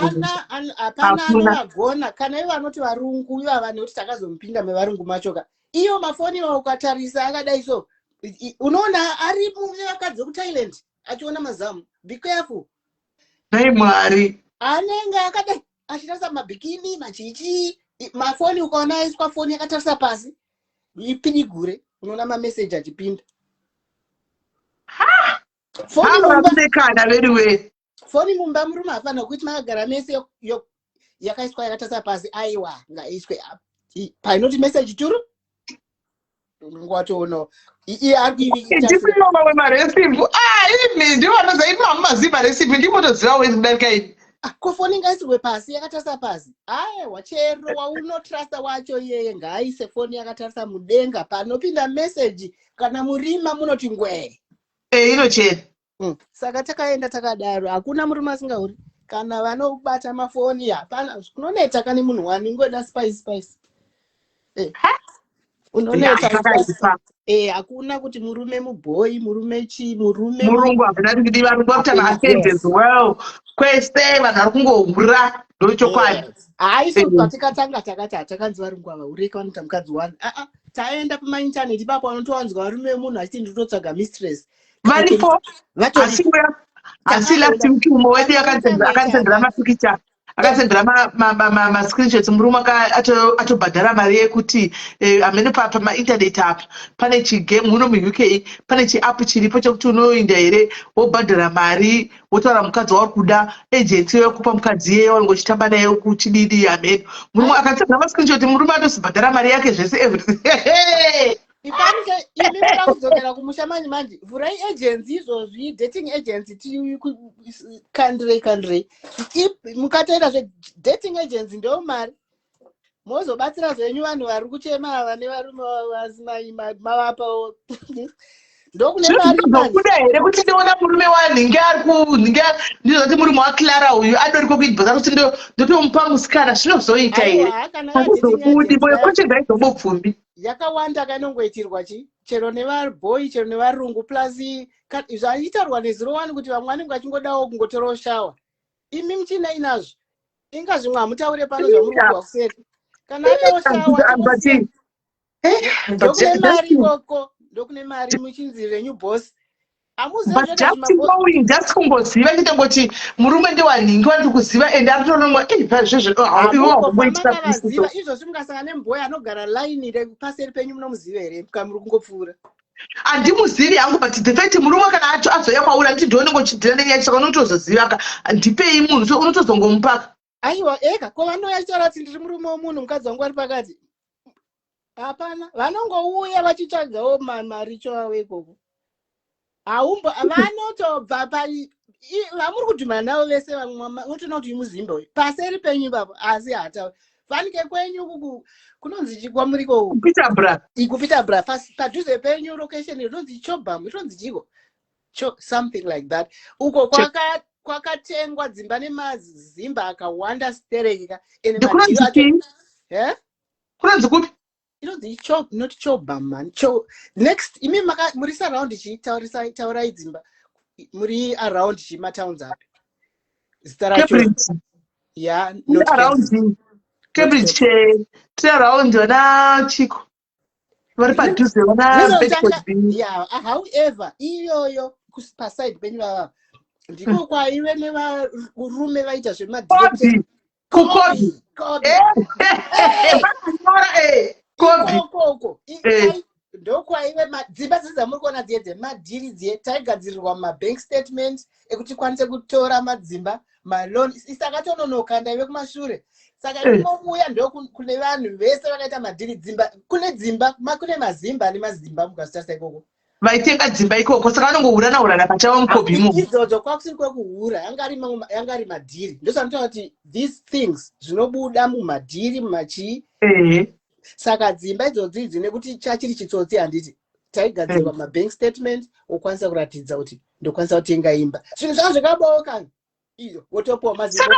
S6: Hapana anovagona. Kana ivo vanoti varungu ivava, nekuti takazomupinda mevarungu machoka, iyo mafoni iwawo ukatarisa akadai so, unoona ari nevakadzi vekuThailand achiona mazamu. Be careful.
S2: Dai Mwari.
S6: Anenge akadai achitarisa mabikini, machichi, mafoni. Ukaona aiswa foni yakatarisa pasi, ipidigure, unoona mameseji achipinda.
S2: Foni mumba veduwe.
S6: Foni mumba, murume hafanira kuti makagara mese yakaiswa yakatarisa pasi. Aiwa, ngaiswe painoti meseji turu, unenge watoonawo iye ari.
S2: Ndipeiwo mamwe marecipe. Ah, imi ndivanoza, imi hamumazivi marecipe, ndimotoziva wezi kudarika ini.
S6: Ah, ko foni ngaisirwe pasi yakatarisa pasi? Aiwa, chero waunotrasta wacho iyeye ngaaise foni yakatarisa mudenga. Panopinda meseji, kana murima munoti ngwee.
S2: E, inochena.
S6: Saka takaenda takadaro. Hakuna murume asingauri. Kana vanobata mafoni, hapana kunonetsa. Kane munhu wani ingoda spice, spice. Unonetsa. Hakuna kuti murume mubhoi, murume chi, murume.
S2: Murungu hakuna kuti varungu vakuita maaffairs as well. Kwese vanhu vari kungohura, ndochokwadi.
S6: Haisi patikatanga takati hatakanzi varungu ava ureka, vanoita mukadzi wani. Aa, taenda pamaintaneti ipapo, vanotowanzwa varume vemunhu achiti, "Ndinototsvaga mistress."
S2: Varipo, asi last week umwe wedu akandisendera mapikicha, akasendera mascreenshots. Murume atobhadhara mari yekuti hamene pamaintaneti apa pane chigame muno muUK, pane chiapp chiripo chekuti unoinda here, wobhadhara mari, wotaura mukadzi wauri kuda, agency yokupa mukadzi iyeye wanenge uchitamba naye kuchididi, hameno. Murume akasendera mascreenshot, murume atozibhadhara mari yake, zvese, everything.
S6: Ipanike imi muda kudzokera kumusha manje manje, vhurai agency izvozvi, dating agency. Tikandirei, kandirei. Mukatoita zvedating agency, ndo mari mozobatsira zvenyu vanhu vari kuchema ava nevarume vasimai mavapawo, ndokune mari.
S2: Zvokuda here kuti ndiona murume wanhinge ari kunhinge, ndizoti murume waClara uyu adoriko kuibhosa, kuti ndotomupa musikana, zvinozoita here? Hazvizobudi, moyo koche ngaizombobvumi.
S6: Yakawanda kainongoitirwa chi chero nevabhoi, chero nevarungu. Plus zvaitaurwa nezuro wani kuti vamwe vanenge vachingodawo kungotorawo shawa, imi muchina inazvo. Inga zvimwe hamutaure pano zvamuri kuwa kuseri. Kana adawo shawa, ndokune mari ikoko, ndokune mari, muchinzi renyu boss.
S2: But just knowing, just kungoziva, nditongoti murume ndewanhingi wandiri kuziva, ende aritonomwa
S6: izvezvoiwakumboitira. Izvozvi mungasangana nemubhoyi anogara laini repaseri penyu, munomuziva here kamuri kungopfuura?
S2: Handimuzivi hangu, but the fact murume kana acho azouya kwauri, anditi ndionenge uchidhira nenyaya, saka unotozoziva ka, ndipei munhu, so unotozongomupaka.
S6: Aiwa, eka ko vanouya achitaura kuti, "Ndiri murume womunhu, mukadzi wangu ari pakati." Hapana, vanongouya vachitsvagawo maricho avo ikoko. Haumbo vanotobva pa vamuri kudhumana navo vese, vamwe unotoona kuti muzimba uyu paseri penyu ipapo, asi hatauri. Fanike kwenyu kuku kunonzi chi kwamuriko?
S2: Peterborough.
S6: KuPeterborough, padhuze penyu, location inonzi Chobham, inonzi chiko, Cho, something like that. Uko kwakatengwa dzimba nemazimba akawanda stereka.
S2: Ende kunonzi chii?
S6: Eh?
S2: Kunonzi kupi?
S6: Inonzi Cho, not Chobham man, Cho next. Imi muri surround chi, taurisai, taurai dzimba muri around chi, matowns api, zita racho?
S2: Cambridge.
S6: Ya.
S2: Not around Cambridge, tiri around vana chiko vari padhuze, vana Bedford.
S6: Yeah, however, iyoyo paside penyu vava, ndiko kwaive nevarume vaita
S2: zvemakobi, kukobi. Kobi.
S6: Ikokoko ndokwaive dzimba dzidzi dzamuri kuona dziye dzemadhiri dziye, taigadzirirwa mabank statement ekuti tikwanise kutora madzimba, maloan. Isakatononoka, ndaive kumashure. Saka imomuya ndokune vanhu vese vakaita madhiri, dzimba, kune dzimba, kune mazimba nemazimba mukazvitarisa ikoko.
S2: Vaitenga dzimba ikoko, saka vanongohurana hurana pachavo mukobi imomo.
S6: Idzodzo kwakusiri kwekuhura, yanga ari madhiri. Ndosanotaura kuti these things zvinobuda mumadhiri, mumachii. Saka dzimba idzodzi idzi, nekuti chachiri chitsotsi, handiti taigadzirwa mabank statement, wokwanisa kuratidza kuti ndokwanisa kutenga imba. Zvinhu zvavo zvakaboka iyo, wotopiwa
S2: Saka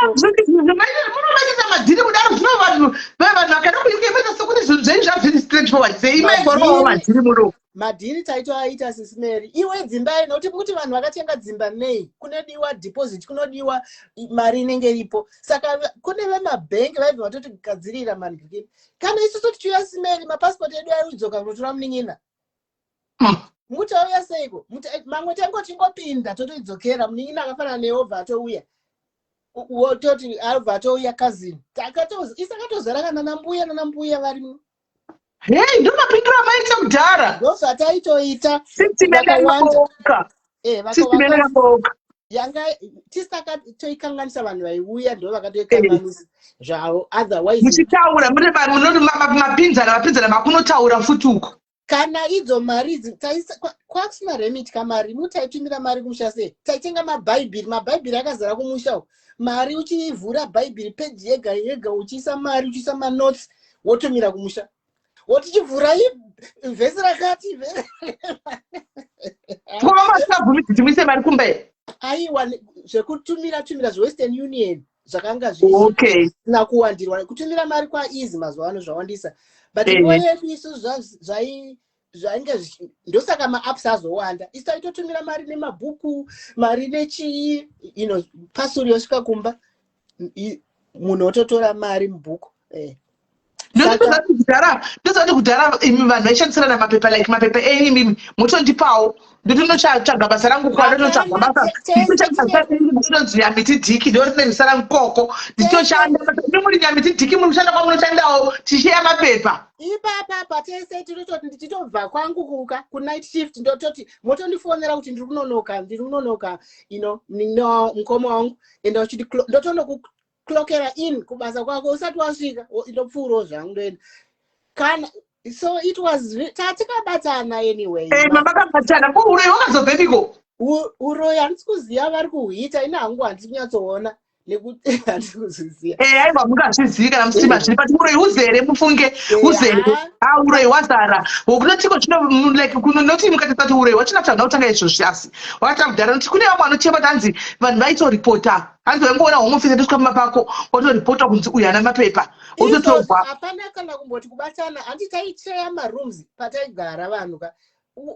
S2: munomaita madhiri kudaro? Zvino vanhu vakada kuUK vaita sekuti zvinhu zvenyu zvazviri straight forward sei? Imaingorovawo madhiri muno.
S6: Madhiri taitoaita, Sis Mary. Iwe, dzimba ino kuti vanhu vakatenga dzimba nei, kunodiwa deposit, kunodiwa mari inenge iripo. Saka kune vemabhengi vaibva vatotigadzirira manhikini. Kana isusu tichiuya, Sis Mary, mapasipoti edu aiudzoka kunotora munin'ina. Muti auya seiko? Mamwe tangotingopinda, totoidzokera. Munin'ina akafanana neobva atouya, wototi abva atouya cousin, isakatozara kana nambuya nanambuya varimo.
S2: Hei, ndo mapindiro amaita kudhara?
S6: Ndo zvataitoita.
S2: System yakaboka. System yakaboka.
S6: Yanga tisakatoikanganisa, vanhu vaiuya ndo vakatoikanganisa zvavo, otherwise
S2: Muchitaura mune mapinzana mapinzana, makunotaura futi uko.
S6: Kana idzo mari idzi kwakusina remit kamari, mutaitumira mari kumusha sei? Taitenga mabhaibhiri, mabhaibhiri akazara kumusha uko. Mari uchiivhura bhaibhiri peji yega yega, uchiisa mari, uchiisa manotes, wotumira kumusha, wotichivhurai vhesi rakati.
S2: Koma masingabvumidzi kuti muise mari kumba here?
S6: Aiwa, zvekutumira tumira zveWestern Union zvakanga zvisina kuwandirwa. Kutumira mari kwaeasy, mazuva ano zvawandisa, but nguva yedu isu zvainge ndosaka maapps azowanda. Isu taitotumira mari nemabhuku, mari nechii, pasuri yosvika kumba, munhu ototora mari mubhuku.
S2: Ndozati kudhara imi vanhu vaishandisirana mapepa, like mapepa enyu imimi motondipawo, ndotonotsvaga basa rangu, kwandototsvaga basa ndinonzi Nyamiti Dhiki, ndo rine zisa rangu koko, ndichitoshanda. Imi muri Nyamiti Dhiki, muri kushanda kwamunoshandawo, tichisheya mapepa.
S6: Ipapapa tese tinototi ndichitobva kwangu kuka kunight shift, ndototi motondifonera kuti ndiri kunonoka, ndiri kunonoka, no mukoma wangu, enda uchiti ndotonokuclockera in kubasa kwako usati wasvika, ndopfuurawo zvangu, ndoenda kana. So it was tatikabatana anyway.
S2: Makabatana ko uroyi wakazobvepiko?
S6: Uroyi handisi kuziva vari kuhuita, ina hangu handisi kunyatsoona nekuti handisi kuzviziva.
S2: Aiwa, mungazvizivi kana musiri mazviri, but uroyi huzere, mufunge, huzere. A, uroyi hwazara wokunotiko zvino, like kunoti mukatisa kuti uroyi hwachina kutsvaga kutanga izvozvi, asi wakatanga kudhara, nokuti kune vamwe vanochema kuti hanzi vanhu vaitoripota, hanzi vaingoona Home Office yatosvika mumba pako, watoripota kunzi uyu haana mapepa, wototorwa.
S6: Hapana kana kumboti kubatana, handi taicheya marooms pataigara vanhu ka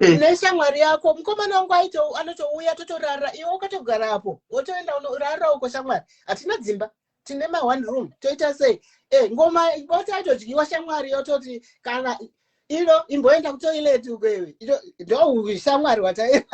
S6: neshamwari yako. Mukomana wangu aito anotouya, totorara, iwe ukatogarapo, wotoenda unorara uko. Shamwari, hatina dzimba, tine ma one room, toita sei? Ngoma bota aitodyiwa, shamwari yototi kana ino imboenda kutoilet uko iwe. Ndo shamwari watai.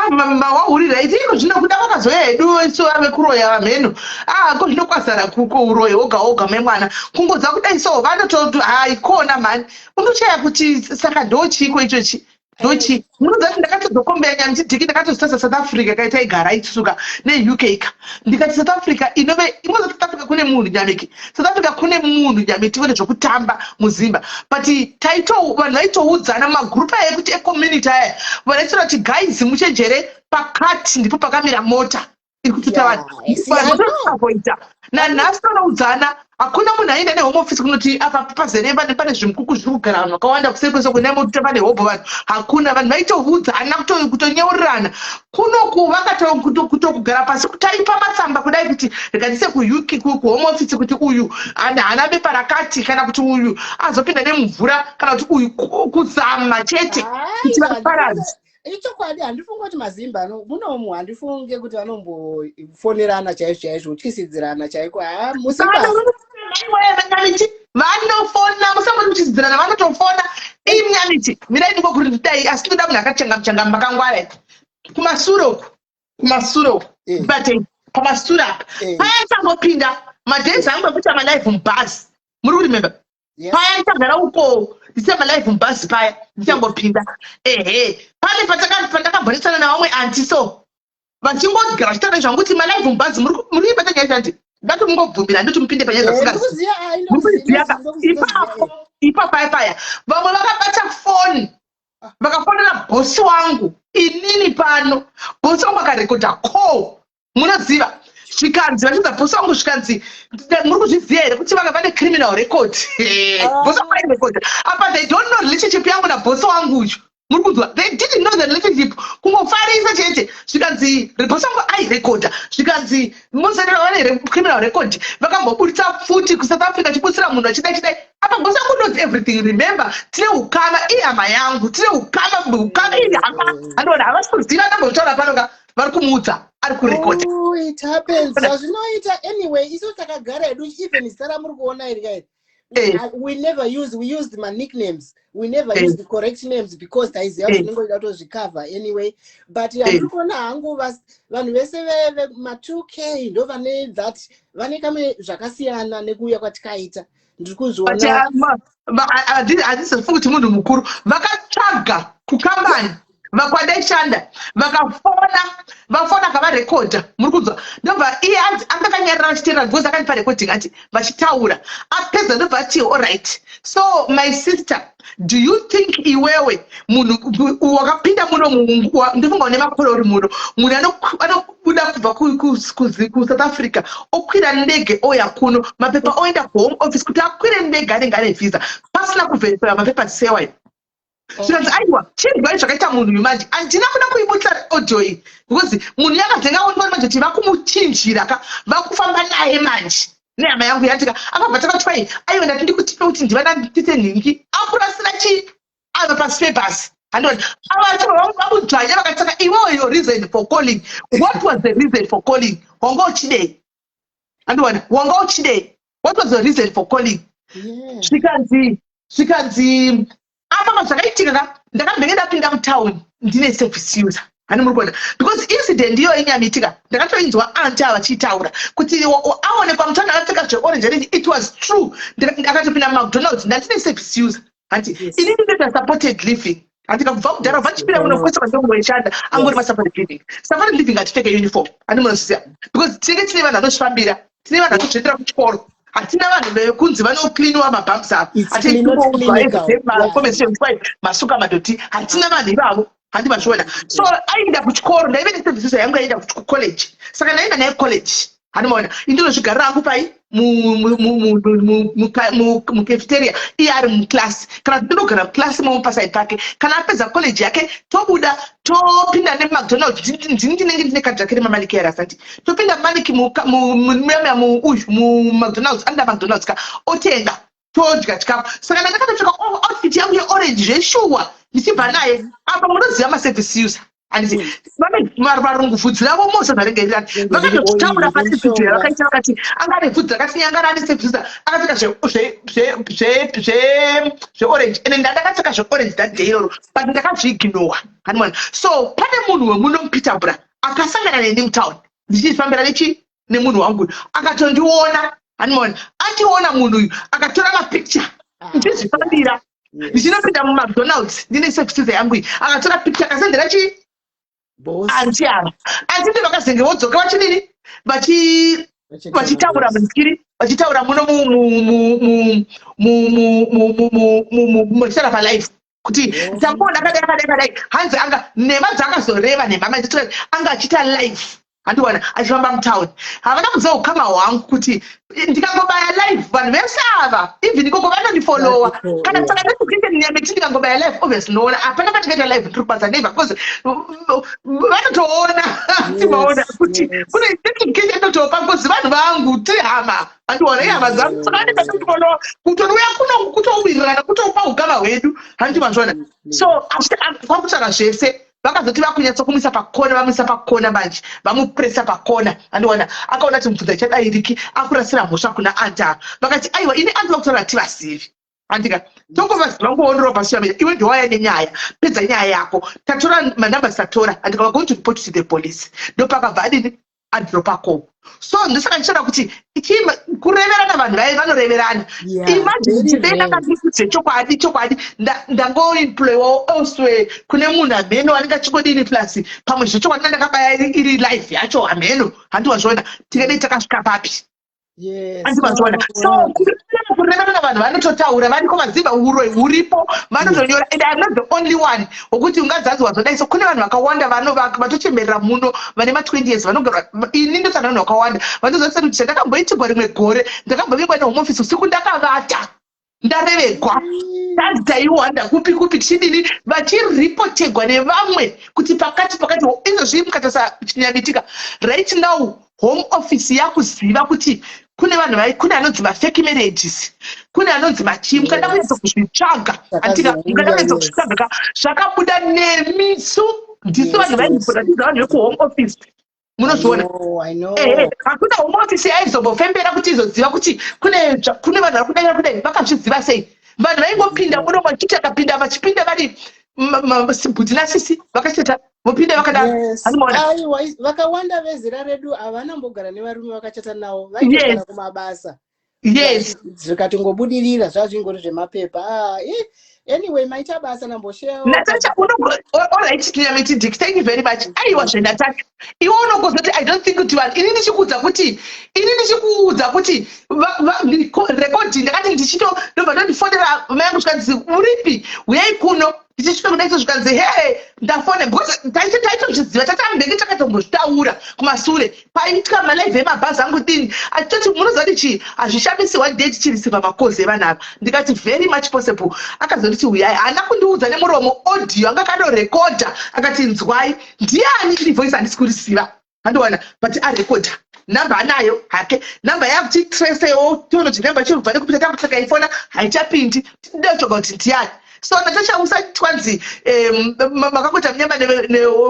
S2: Mawahurira iti iko zvino kuda kwakazoya hedu isu ave kuroya vamheno. Ah, ko zvino kwazara kuko uroyi woga woga memwana kungodza kudai, so vanoto haikona mhani, unochaya kuti saka ndochiko ichochi, ndochi munoziva kuti ndakatozokombeya Nyamiti Dhiki, ndakatozitasa South Africa kaita igara isuka neUK ka, ndikati South Africa inove imoza. South Africa kune munhu, Nyamiki, South Africa kune munhu, Nyamiti, kune zvokutamba muzimba, but taito vanhu vaitoudzana mumagurupu aya ekuti ecommunity aya, vanhu vaitaura kuti, "Guys, muchenjere, pakati ndipo pakamira mota iri kututa vanhu."
S6: Yeah,
S2: Vanhu votoavoida. Nanhasi tonoudzana, hakuna munhu aenda neHome Office kunoti apa pazere pane zvimukuku zviri kugara vanhu vakawanda kuseri kwese kune mota, pane hobho vanhu. Hakuna, vanhu vaitoudzana, kutonyeurirana kunoku, vakatokugara pasi kutaipa matsamba kudai kuti rikatise kuUK, kuHome Office, kuti uyu haana bepa rakati, kana kuti uyu azopinda nemumvura, kana kuti uyu kuzama chete kuti vaparadze.
S6: Ichokwadi, handifungi kuti mazimba munomu, handifunge kuti vanombofonerana chaizvo chaizvo, kutyisidzirana chaiko. Ha, musimba.
S2: Nyamiti, vanofona, musangoti kutyisidzirana, vanotofona. Imi Nyamiti, mirai ndiko kuti ndidai, asi ndoda munhu akachanga makangwara. Kumasure uku, kumasure uku, batei pamasure apa. Paya ndisangopinda madays angu ekuita malive mubhazi, muri kuremember? Paya ndichagara uko ndichiita malive mubhazi, paya ndichangopinda, ehe, pane pandakambonetsana navamwe aunty, so vachingogara vachitaura zvangu kuti malive mubhazi muri kuibata nyaya chanti ndati mungobvumira, ndoti mupinde panyaya
S6: dzasingaziva.
S2: Ipapo ipapo paya paya vamwe vakabata foni, vakafonera bhosi wangu inini pano. Bhosi wangu akarekodha call, munoziva. Zvikanzi vachidza bhosi wangu, zvikanzi, "Muri kuzviziva here kuti vanga vane criminal record?" Bhosi wangu airekodha apa. They don't know relationship yangu nabhosi wangu uyu, muri kunzwa? They didn't know the relationship, kungofarisa chete. Zvikanzi bhosi wangu airekodha. Zvikanzi musanira vane criminal record, vakamboburitsa futi kuSouth Africa, chibutsira munhu achidai chidai. Apa bhosi wangu knows everything. Remember, tine ukama, ihama yangu, tine ukama, ukama, ihama. Andiona havasi kuziva ndambotaura pano, vari kumuudza ari kurekodha.
S6: Oh, it happens, zvazvinoita. Anyway, isu takagara hedu, even zita ramuri kuona iri kai, we never use, we used manicknames, we never used the correct names because taiziva kuti unenge uchida kutozvicover anyway. But handiri kuona hangu vanhu vese vema2K ndo vane that, vane kamwe zvakasiyana nekuuya kwatikaita. Ndiri kuzviona.
S2: Handisizofungi kuti munhu mukuru. Vakatsvaga kukambani vakwandaishanda, vakafona, vafona akavarekodha, muri kunzwa? Ndobva iye anzi anga akanyarara vachiteerera because akandipa recording ati vachitaura. Apedza ndobva ati, "Allright, so my sister, do you think iwewe munhu wakapinda muno, ndofunga une makore uri muno, munhu anobuda kubva kuSouth Africa, okwira ndege ouya kuno, mapepa oenda kuHome Office kuti akwire ndege, anenge ane visa, pasina kuverifya mapepa sewayo?" Zvikanzi, "Aiwa, chinzwai zvakaita munhu uyu." Manje handina kuda kuibudisa audio iyi because munhu yakadzenga ondiona manje kuti vakumuchinjira ka, vakufamba naye manje nehama yangu yatika. Akabva takatwai, "Aiwa, ndati ndikutipe kuti ndiva nditite nhingi akurasira chi ava pasi pebhasi." Handiona ava vamudzvanya vakati, "Iwewe, your reason for calling, what was the reason for calling? Wanga uchidei?" Handiona, "Wanga uchidei? What was the reason for calling?" Zvikanzi apa zvakaitika ka, ndakambenge ndapinda mutauni ndine service user, hani muri kuona? Because incident iyoyo inyamitika, ndakatoinzwa anti ava vachitaura kuti aonekwa mutauni akapfeka zveorange. It was true. Akatopinda muMcDonald's, ndandine service user, hanti? Inini ndoita supported living, handika? Kubva kudhara, kubva chipira kuno kwese kwandongoishanda, angori masupported living. Supported living hatipfeke uniform, handi munoziva? Because tinenge tine vanhu vanozvifambira, tine vanhu vanozviendera kuchikoro, hatina vanhu vekunzi vanocleanwa mabumps avo, masuka madhoti, hatina vanhu ivavo, handi mazviona? So aenda kuchikoro, ndaive neservice yangu, aienda kucollege, saka ndaenda naye college, handi maona? Indinozvigarira hangu pai mucafeteria, iye ari muclass, kana kuti ndinogara muclass momo paside pake. Kana apedza college yake, tobuda, topinda neMcDonald. Ndini ndinenge ndine kadhi rake remaMoneyCare, ati topinda Manik uyu muMcDonalds, anoda McDonalds ka, otenga, todya chikafu. Saka ndakatopfeka outfit yangu yeorange zveshuwa, ndichibva naye apa. Munoziva maservice user, handiti? Vane varungu, vhudzi ravo mose zvaringe rirani. Vakatotaura pavidhio yavakaita, vakati anga ane vhudzi rakati nyangara, ane service user, akapfeka zveorange. Ende ndandakapfeka zveorange that day iroro, but ndakazviignowa, hanimona? So pane munhu wemuno muPeterborough akasangana neni mutown ndichifambira nechi nemunhu wangu, akatondiona, hanimona? Andiona munhu uyu, akatora mapicture ndichizvifambira, ndichinopinda muMcDonalds ndine service yangu iyi. Akatora picture, akasendera chii? Anti ava, anti ndi vakazenge vodzoka vachidini, vachitaura muskiri, vachitaura muno vachitaura palive kuti tamboona akadai, akadai, akadai. Hanzi anga nhema dzaakazoreva, nhema manje anga achiita live, handiwana achifamba mutauni. Havana kuziva ukama hwangu kuti ndikangobaya live, vanhu vese ava, even ikoko vanondifollowa. Kana saka ndikuite nyameti, ndikangobaya live, obviously noona hapana pandikaita live ndiri kubasa never, because vanotoona, timaona kuti kune notification inotopa, because vanhu vangu tiri hama, handiona? Ihama dzangu, saka vanenge vachitondifollowa. Kutonouya kuno kutowirirana, kutopa ukama hwedu, handi mazviona? So kwakutsvaka zvese, vakazoti vakunyatsa kumuisa pakona, vamuisa pakona manje, vamupresa pakona, andiona? Akaona kuti mubvunzo ichadairiki, akurasira mhosva kuna anti ava. Vakati, "Aiwa, ini anti vakutaura tivazivi, handika? Tongovaziva ngoonerawo pasocial media. Iwe ndowaya nenyaya, pedza nyaya yako, tatora manumber, tatora, handika? We're going to report to the police." Ndopakabva adini, adropa call. So ndosaka ndichitaura kuti kureverana, vanhu vai vanoreverana. Imagine kuti dai ndakandikudze chokwadi chokwadi, ndangoemployiwawo elsewhere kune munhu hameno anenge achingodini, plus pamwe zvechokwadi ndandakabaya iri live yacho hameno, handiwazviona? Tingadei takasvika papi? Andimazviona. So kurevana, vanhu vanototaura, variko vaziva uroi huripo, vanotonyora. And I'm not the only one wokuti ungazanzi wazodai. So kune vanhu vakawanda vatochemerera muno vane ma20 years vanogara. Ini ndosana vanhu vakawanda vanozosati kuti chandakamboitigwa rimwe gore, ndakambovingwa nehome office usiku ndakavata, ndarevegwa, tanzi taiwanda kupi kupi, tichidini, vachiripotegwa nevamwe kuti pakati pakati. Izvozvi mukatarisa chinyamitika right now, Home Office yakuziva kuti kune vanhu kune anonzi mafake marriages, kune anonzi machii. Mukada kunyatsa kuzvitsvaga, andika mukada kunyatsa kuzvitsvaga ka, zvakabuda nemisu ndisu vanhu vairipota, vanhu vekuHome Office. Munozviona, ehe, hakuna Home Office yaizombofembera kuti izoziva kuti kune vanhu vari kudaira kudai. Vakazviziva sei? Vanhu vaingopinda muno vachiti akapinda, vachipinda vari bhudhi nasisi, vakacheta, vopinda vakadaro.
S6: Aiwa, vakawanda vezera redu havana mbogara nevarume vakachata navo, vaitogara kumabasa. Zvikatongobudirira, zvazvingori zvemapepa. Ah, anyway, maita basa nambosheya.
S2: Natasha, alright, Nyamiti Dick, thank you very much. Aiwa zveNatasha, iwe unongozoti I don't think kuti vanhu, ini ndichikuudza kuti rekodi ndakati ndichito ndobva ndondifonera mai angu, zvikanzi, "Uripi? Uyai kuno." Ndichisvika kudai so, zvikanzi, "He, ndafona," because taitozviziva, tatambenge takatombozvitaura kumasure paiitika malive emabhazi angu dini. Achitoti, "Munoziva kuti chii? Hazvishamisi one day tichireceiva macalls evanhu ava." Ndikati, "Very much possible." Akazonditi, "Uyai." Haana kundiudza nemuromo, audio anga akatorekodha. Akati, "Nzwai." Ndiani? Iri voice handisi kuriziva, handiwana, but arekodha namba anayo hake. Namba yakuti tracewo, tione kuti namba chirubva nekupinda takutsvaka ifona haichapindi, tinotsvaga kuti ndiani. So Natasha, usati twanzi makangoita munyama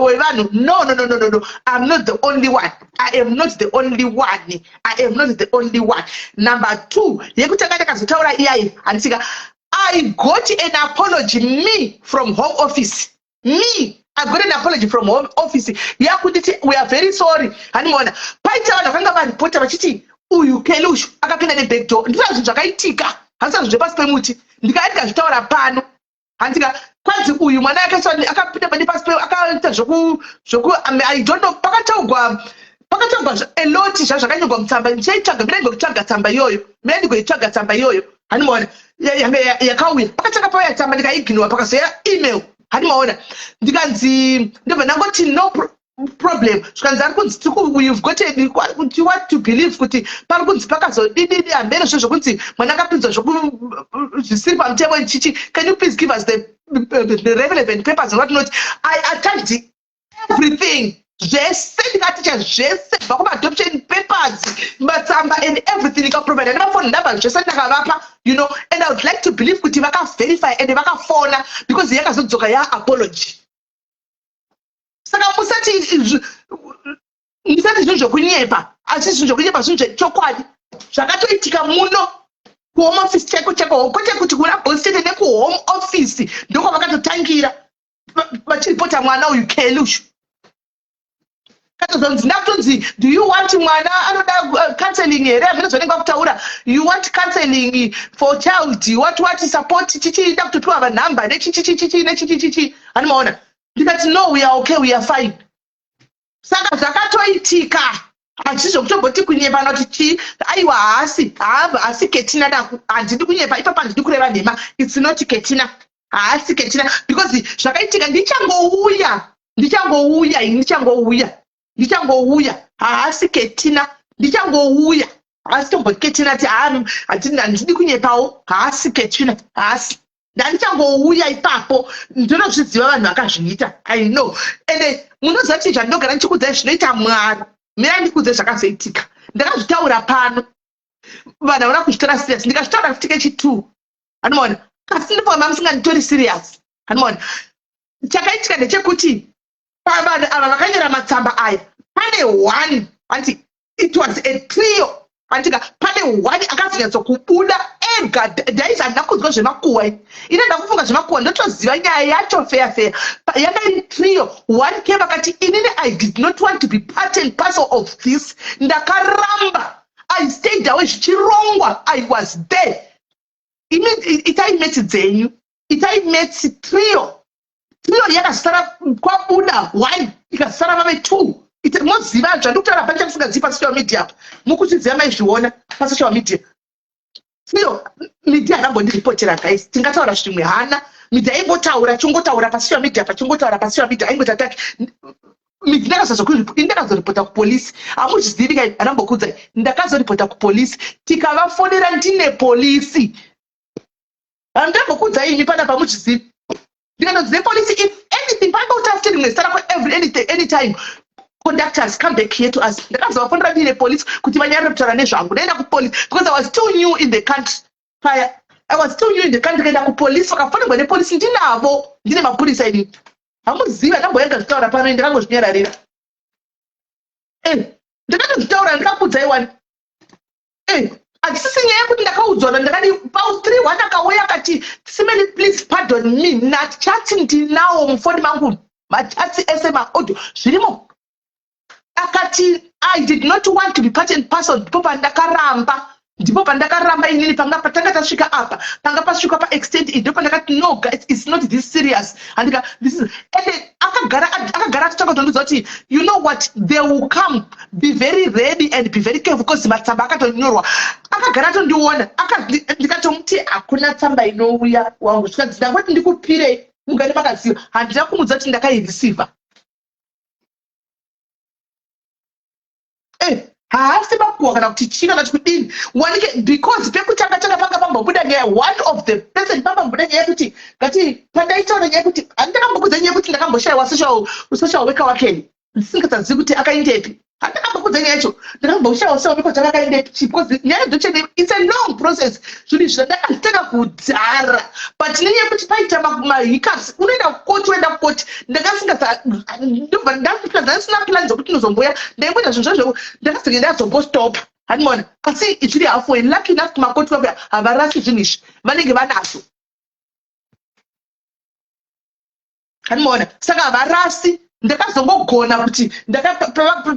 S2: wevanhu. No, no, no, no, no, no, I'm not the only one. I am not the only one. I am not the only one. Number two, yekutanga ndakazotaura iyayi, handisika, I got an apology, me, from Home Office. Me, I got an apology from Home Office yakunditi, "We are very sorry." Handimaona paita vanhu vakanga varipota vachiti uyu Kelushu akapinda nebackdoor. Ndizvo zvinhu zvakaitika, handisa zvinhu zvepasi pemuti. Ndikaya ndikazvitaura pano, handika kwanzi uyu mwana akapinda nepasi, akaita zvoku, I don't know, pakataugwa a lot zvazvakanyorwa mutsamba. Ndichaitsvaga, mina ndigokutsvaga tsamba iyoyo, mina ndigoitsvaga tsamba iyoyo. Handimaona yakauya, pakatanga pauya tsamba, ndikaignora, pakazoya email. Handimaona, ndikanzi, ndobva ndangoti, "No problem." Zvikanzi, ari kunzi you've got you want to believe kuti pari kunzi pakazodididi hambere zvo zvokunzi mwana akapinzwa zvisiri pamutemo chichi. Can you please give us the relevant papers and what not? I attached everything, zvese, ndikaticha zvese kubva kumaadoption papers, matsamba and everything. Ndikaprovida nemafoni number, zvese ndakavapa. And I would like to believe kuti vakaverify and vakafona, because yakazodzoka yaapology. Saka musati zvinhu zvokunyepa, asi zvinhu zvokunyepa, zvinhu zvechokwadi zvakatoitika muno kuHome Office chaiko chaiko, kwete kuti kuna boss chete. NekuHome Office ndokwavakatotangira vachiripota mwana uyu Kelushu. Katozonzi, ndakutonzi, "Do you want, mwana anoda counseling here?" Hamene zvanenge vakutaura, "You want counseling for child, what support?" Chichiida kutopiwa vanhamba nechichichichichi nechichichichi. Handimaona, ndikati, "No, we are okay, we are fine." Saka zvakatoitika, hazvisi zvokutomboti kunyepa noti chii. Aiwa, haasi, haasi Ketina. Daku handidi kunyepa ipapo, handidi kureva nhema. It's not Ketina, haasi Ketina, because zvakaitika ndichangouya, ndichangouya, ndichangouya, ndichangouya. Haasi Ketina, ndichangouya, haasi tomboti Ketina. Ti handidi kunyepawo, haasi Ketina, haasi. Ndandichangouya ipapo, ndinozviziva vanhu vakazviita, I know. Ende munoziva chii zvandinogara ndichikuudzai zvinoita Mwari? Mira ndikuudze zvakazoitika. Ndakazvitaura pano, vanhu havana kuzvitora serious. Ndikazvitaura futi kechi2, anomaona, asi ndopama musinganditori serious. Anomaona, chakaitika ndechekuti pavanhu ava vakanyora matsamba aya, pane one, hanti it was a trio, handika pane one akazonyatsokubuda ega. Daisi handina kunzwa zvemakuhwa ini, ine ndakufunga zvemakuhwa, ndotoziva nyaya yacho feya feya. Yanga iri trio. One came akati, "Inini I did not want to be part and parcel of this. Ndakaramba, I stayed away zvichirongwa. I was there." Imi itai maths dzenyu, itai maths. Trio yakazosara kwabuda one, ikazosara vave two. Ite moziva zvandikutaura hapana chamusingazivi pasocial media apa. Mukuzviziva maizviona pasocial media. Iyo media akambondiripotera guys. Tingataura zvimwe hana. Media aingotaura chingotaura pasocial media pachingotaura pasocial media aingoita taki. Media ndakazozokuri ndakazoripota kupolice. Hamuzvizivi kai andambokuudzai. Ndakazoripota kupolice tikavafonera ndine polisi. Handambokuudzai imi panapa hamuzvizivi. Ndikandonzi nepolice if anything pangoita futi rimwe zita rako every anything anytime conductors come back here to us. Ndakazovafonera ndine police kuti vanyarare kutaura nezvangu. Ndaenda kupolice because I was still new in the country. Paya I was still new in the country ndikaenda kupolice vakafonerwa nepolice ndinavo ndine mapurisa ini. Hamuzivi andamboenga zvitaura pano ndakangozvinyararira. Eh, ndakatozvitaura ndikakuudzai wani. Eh, hatisisi nyaya yekuti ndakaudzwa na ndakadi pau 3 1 akauya akati simeni please pardon me nachatsi ndinawo mufoni mangu machatsi ese maaudio zvirimo akati i did not want to be part and parcel ndipo pandakaramba ndipo pandakaramba inini panga patanga tasvika apa panga pasvikwa paextent iyi ndipo pandakati no guys it's not this serious handika this is and akagara akagara atotanga kutondiudza kuti you know what they will come be very ready and be very careful because matsamba akatonyorwa akagara atondiona ndikatomuti hakuna tsamba inouya wangu zvikanzi ndangoti ndikupirei mugare makaziva handina kumudza kuti ndakaireceiva eh, haasi makuwa kana kuti chii kana kuti kudini wanike because pekutanga tanga panga pambobuda nyaya one of the person pambobuda nyaya yekuti ngati pandaitaura nyaya yekuti handakambokudza nyaya yekuti ndakamboshayiwa social social worker wakeni ndisingasazivi kuti akaendepi handakambokudza nyaya yacho ndakamboshayiwa social worker kuti akaendepi chi because nyaya dzochene it's a long process zvinhu izvi zvandakazvitanga kudhara but nenyaya yekuti paita mahiccups unoenda kukoti woenda kukoti ndakasingasandobva ndasina plan dzekuti ndinozomboya ndaingoita zvinhu zvazvo ndakazenge ndazombostopa handimaona asi zviri halfway lucky enough kumakoti vakuya havarasi zvinhu izvi vanenge vanazvo Handimaona saka havarasi ndakazongogona kuti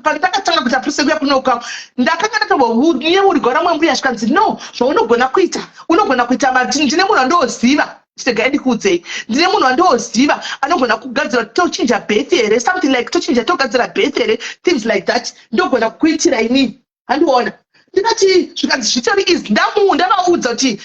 S2: pandakatanga kuita process yekuya kunoka ndakanga ndatombonyeurigwa ramwe mbuya zvikanzi no zvaunogona kuita unogona kuita mati ndine munhu wandooziva chitegai ndikuudzei ndine munhu wandooziva anogona kugadzira tochinja birth here something like tochinja togadzira birth here things like that ndogona kukuitira inini handiona ndikati zvikanzi zvitori easy ndavaudza kuti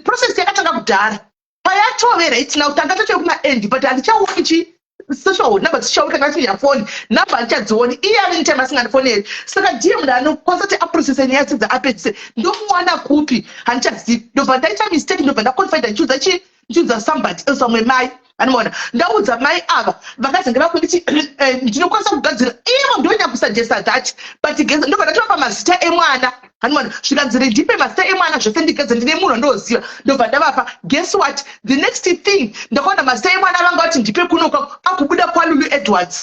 S2: process yakatanga kudhara payatove right now tanga tatove kuma end but handichaoni chi social number dzichauya kana chinja foni number handichadzioni iye ane time asingandifoneri saka ndiye munhu anokwanisa kuti aprocese nyaya dzidza apedzise ndomuwana kupi handichazivi ndobva ndaita mistake ndobva ndaconfida ndichiudza chi ndichiudza somebody else vamwe mai anoona ndaudza mai ava vakazenge vakunditi eh, ndinokwanisa kugadzira ivo ndonyakusuggesta that but ndobva ndatovapa mazita emwana Hanimona zvikanzi rendipe mazita emwana zvese ndigeze ndine munhu wandooziva ndobva ndavapa guess what the next thing ndakaona mazita emwana vanga vati ndipe kuno kwako akubuda kwalulu edwards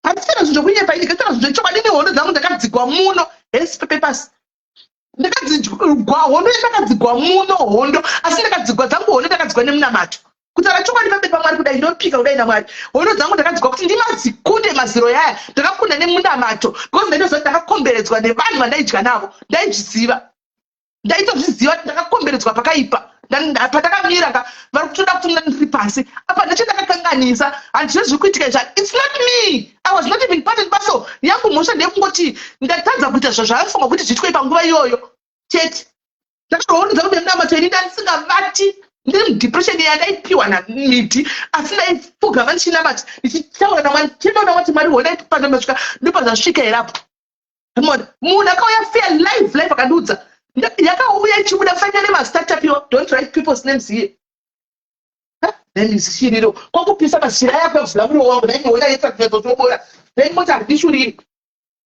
S2: handisina zvinhu zvokunyepa ini ndikataura zvinhu zvechokwadi nehondo dzangu ndakadzigwa muno hesi pepepasi ndakadzigwa hondo yandakadzigwa muno hondo asi ndakadzigwa dzangu hondo ndakadzigwa nemunamato Kutaura chokwadi pamberi paMwari kudai ndopika kudai naMwari. Hondo dzangu ndakadzigwa kuti ndimadzikunde maziro yaya. Ndakakunda nemunamato because ndaitoziva kuti ndakakomberedzwa nevanhu vandaidya navo. Ndaizviziva. Ndaitozviziva kuti ndakakomberedzwa pakaipa. Pandakamira ka vari kutoda kutonga ndiri pasi. Apa ndacho ndakakanganisa. Handizvo zviri kuitika izvi. It's not me. I was not even part and parcel. Yangu mhosva ndeyekungoti ndatadza kuita zvazvaifunga kuti zviitwe panguva iyoyo. Chete. Ndakaroonedza kuti ndinamata ini ndandisingavati ndiri mudepression yandaipiwa namiti asi ndaipfugama ndichinamata ndichitaura namwari ndichitaura namwari kuti mwari honai pandasvika ndopazvasvika here apo mona munhu akauya fair live live akandiudza yakauya ichibuda fanya nemazita tapiwa don't write people's names here nemizishiriro kwakupisa mazishira aya kwakuvhura muriwo wangu ndaingoona yetsakunyatsotobola ndaingoti handishuriri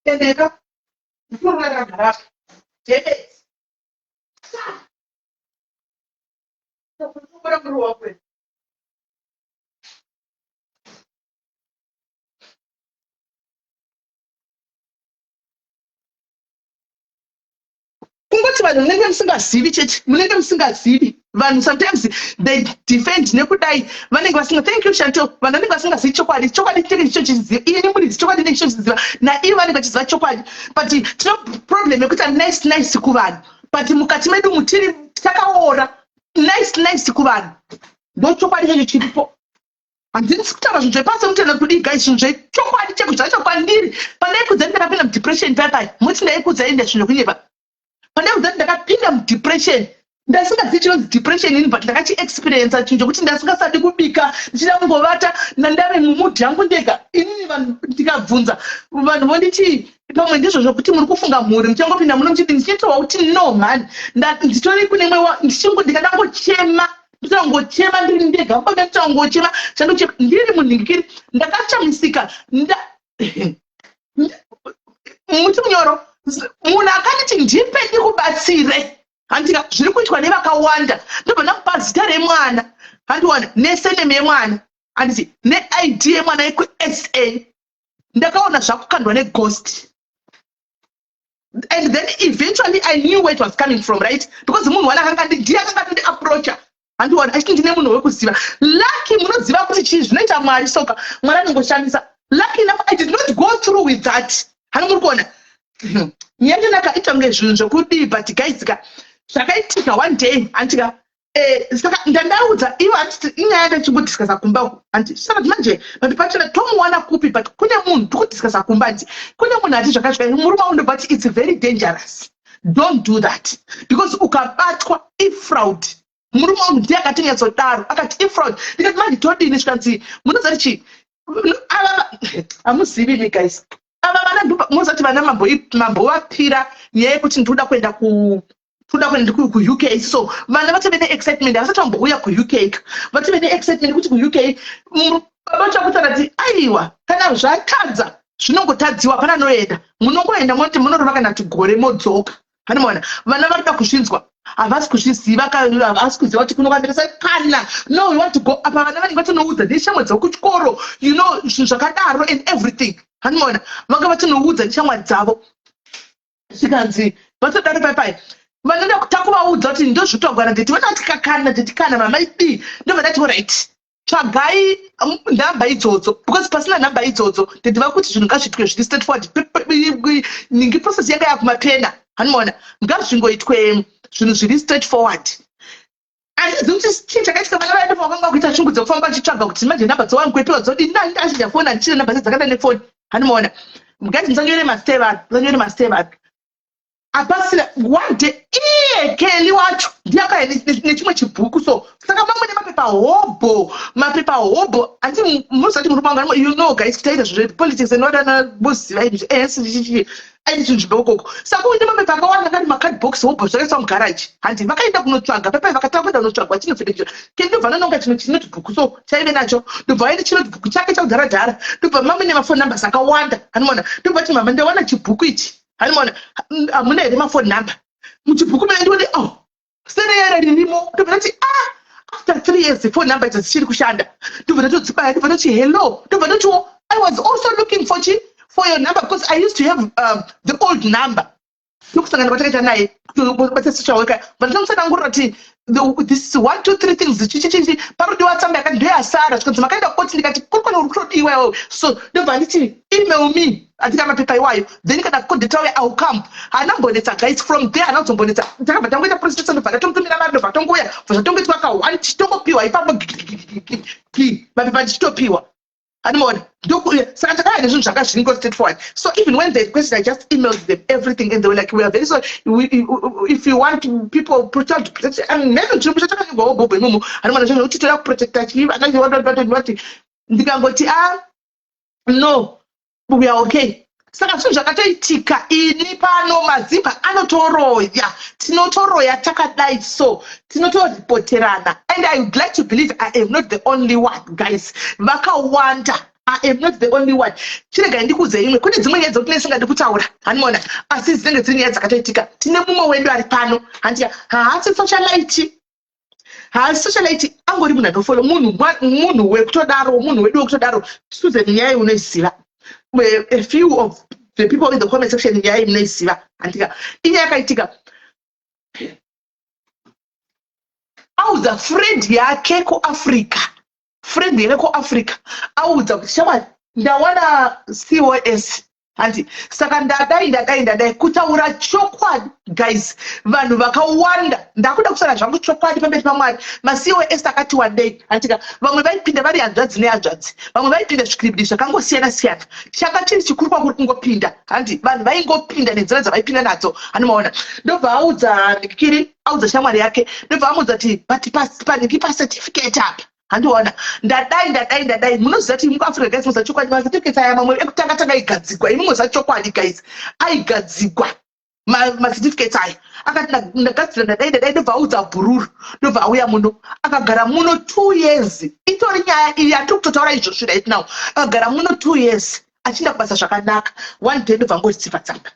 S2: endeka ndikuona ndakagara apa David Kungoti vanhu munenge musingazivi chechi munenge musingazivi vanhu sometimes they defend nekudai vanenge vasinga thank you Chantel vanhu vanenge vasingazivi chokwadi chokwadi chinenge chichochiziva ini muridzi chokwadi ndinenge chichochiziva naivo vanenge vachiziva chokwadi but tino problem yekuita nice nice kuvanhu but mukati medu mutiri takaora nice nice kuvanhu ndochokwadi chacho chiripo. Handisi kutaura zvinhu zvepasi mutenda kudii guys, zvinhu zvechokwadi cheko zvacho kwandiri. Pandaikudzai ndakapinda mudepression paipai, muti ndaikudzai ende zvinhu zvekunyepa. Pandaikudzai ndakapinda mudepression, ndasingazivi chinonzi depression ini, but ndakachiexperiensa chinhu chekuti ndasingasadi kubika, ndichida kungovata, ndandave mumudhi yangu ndega. Inini vanhu ndikabvunza vanhu vonditi pamwe ndizvo zvokuti muri kufunga mhuri muchangopinda muno muchiti ndichitowa kuti no man, nditori kune mwe ndichingo ndikada ngochema, nditangochema ndiri ndega baba, nditangochema chandochema ndiri munhingikiri. Ndakachamisika nda muti munyoro, munhu akanditi ndipe ndikubatsire, handika zviri kuitwa nevakawanda. Ndobva ndamupa zita remwana, handiwana neseneme yemwana, handiti neid yemwana yekuSA. Ndakaona zvakukandwa neghost, and then eventually I knew where it was coming from, right? Because munhu wana akanga ndiye akanga tondiapproacha, handiwana achiti ndine munhu wekuziva. Lucky, munoziva kuti chii zvinoita Mwari soka, Mwari anongoshamisa. Lucky enough I did not go through with that. Hani muri kuona nyaya yacho ita kunge zvinhu zvekudii, but guys ka, zvakaitika one day, handika saka ndandaudza ivo, handiti inyaya yandachingodiscussa kumba uku, handi saka manje but pachona tomuwana kupi? But kune munhu tikudiscussa kumba, handi kune munhu ati zvakasvika murume wangu, but it's very dangerous, don't do that, because ukabatwa ifraud. Murume wangu ndiye akatonyatsodaro, akati ifraud. Ndikati manje todini? Zvikanzi munoziva kuti chii, ava hamuzivi mi guys, ava vana munozati vana mambovapira nyaya yekuti ndinoda kuenda ku toda kuenda kuUK, so vana vatove neexcitement, havasati vambouya kuUK, vatove neexcitement kuti kuUK. Baba chakutaura kuti aiwa, kana zvatadza zvinongotadziwa, hapana anoenda, munongoenda monoti munorova kana kuti gore modzoka. Hanimona vana varikuda kuzvinzwa, havasi kuzviziva, havasi kuziva kuti kunokwambirisa kana no, we want to go. Apa vana vanenge vatonoudza neshamwari dzavo kuchikoro, zvinhu zvakadaro and everything. Hanimona vanga vatonoudza neshamwari dzavo, zvikanzi vatodaro pai vanoda takuvaudza kuti ndozvitogwana ndeti vanati kakana ndeti kana mama idii. Ndobva ndati alright, tsvagai nhamba idzodzo, because pasina nhamba idzodzo ndindiva kuti zvinhu ngazviitwe zviri straightforward. Ningi process yanga yakumapena, hanimona ngazvingoitwe zvinhu zviri straightforward. Handizivi kuti chii chakaitika, vana vaenda vakanga kuita shungu dzekufamba vachitsvaga kuti manje nhamba dzowanikwepiwa dzodii. Ndachija foni, handichina nhamba dzakada nefoni. Hanimona guys, musanyore mazita evanhu, musanyore mazita evanhu. Apasina one day iye Keli wacho ndiye akauya nechimwe chibhuku, so saka mamwe nemapepa hobho, mapepa hobho. Handi munozati murume wangu, guys, kuti aita zvepolitics and wadana moziva izvi chichi aiti zvinhu zvibhokoko. Saka uine mapepa akawanda akari macardbox hobho, zvakaiswa mugaraji. Handi vakaenda kunotsvaga pepa, vakatanga kuenda kunotsvaga vachinopfekechera. Keli ndobva nanonga chino chinotebook, so chaive nacho, ndobva vaine chinotebook chake chakudhara-dhara, ndobva mamune maphone numbers akawanda. Hanimona ndobva ti mama, ndawana chibhuku ichi, hanimona hamuna here maphone number muchibhuku mene? Ndione, oh, sereyere ririmo. Ndobva ndati ah, after 3 years phone number idzo dzichiri kushanda. Ndobva ndatodzibaya, ndobva ndoti hello, ndobva ndotiwo I was also looking for chi for your number because I used to have the old number. Ndokusangana kwatakaita naye kubata social worker, vandinomusanangurira kuti this one two three things chichichichi, parodiwa tsamba yakati ndoyasara. Zvikanzi makaenda koti? Ndikati kuri kwana uri kutodiwa iwewe. So ndobva nditi email me andika mapepa iwayo, then kana kodheta uya I will come. Haana mbonetsa guys, from there haana kuzombonetsa. Takabva tangoita process, ndobva ndatomutumira mari, ndobva tongoya, bva zvatongoitwa ka one, tichitongopiwa ipapo mapepa, ndichitopiwa. Hanimona saka takauya nezvinhu zvanga zviringo straightforward. So even when they requested, I just emailed them everything and they were like, we are very sorry, if you want people protect protect, I mean, maybe chirungu chatakanyogwawo bhobho imomo. Hanimona zvinhu kuti toda kuprotecta chii, vati ndikangoti ah no, we are okay. Saka zvinhu zvakatoitika ini pano, mazimba anotoroya, tinotoroya takadai, so tinotoripoterana, and I would like to believe I am not the only one guys, vakawanda. I am not the only one. Chiregai ndikuudze imwe, kune dzimwe nyaya dzekuti nesingadi kutaura, hanimona, asi dzinenge dziri nyaya dzakatoitika. Tine mumwe wedu ari pano, handika haasi socialite, haasi socialite, angori munhu anofollow munhu, munhu wekutodaro, munhu wedu wekutodaro. Susan, nyaya iyi unoiziva. A few of the people in the comment section, nyaya iyi munoiziva, handika inyaya yakaitika. Audza friend yake kuAfrica, friend yake kuAfrica, audza kuti shamwari, ndawana cos. Handi saka ndadai, ndadai, ndadai kutaura chokwadi, guys. Vanhu vakawanda, ndakuda kutaura zvangu chokwadi pamberi paMwari. MaCOS akati wandei, handika? Vamwe vaipinda vari hanzvadzi nehanzvadzi, vamwe vaipinda zvikiribidi zvakangosiyana siyana. Changa chiri chikuru kwakuri kungopinda, handi? Vanhu vaingopinda nenzira dzavaipinda nadzo, handimaona? Ndobva audza Nikiri, audza shamwari yake, ndobva amuudza kuti but paniki pacertificate apa, handiona? Ndadai, ndadai, ndadai. Munoziva kuti muAfrica, guys, munoziva chokwadi, macertificates aya mamwe ekutanga tanga aigadzigwa. Imi munoziva chokwadi, guys, aigadzigwa macertificates aya. Akati ndagadzira, ndadai, ndadai. Ndobva audza bhururu, ndobva auya muno, akagara muno 2 years. Itori nyaya iyi yatiri kutotaura izvozvi right now. Akagara muno 2 years achienda kubasa zvakanaka. One day ndobva angotsiva tsamba.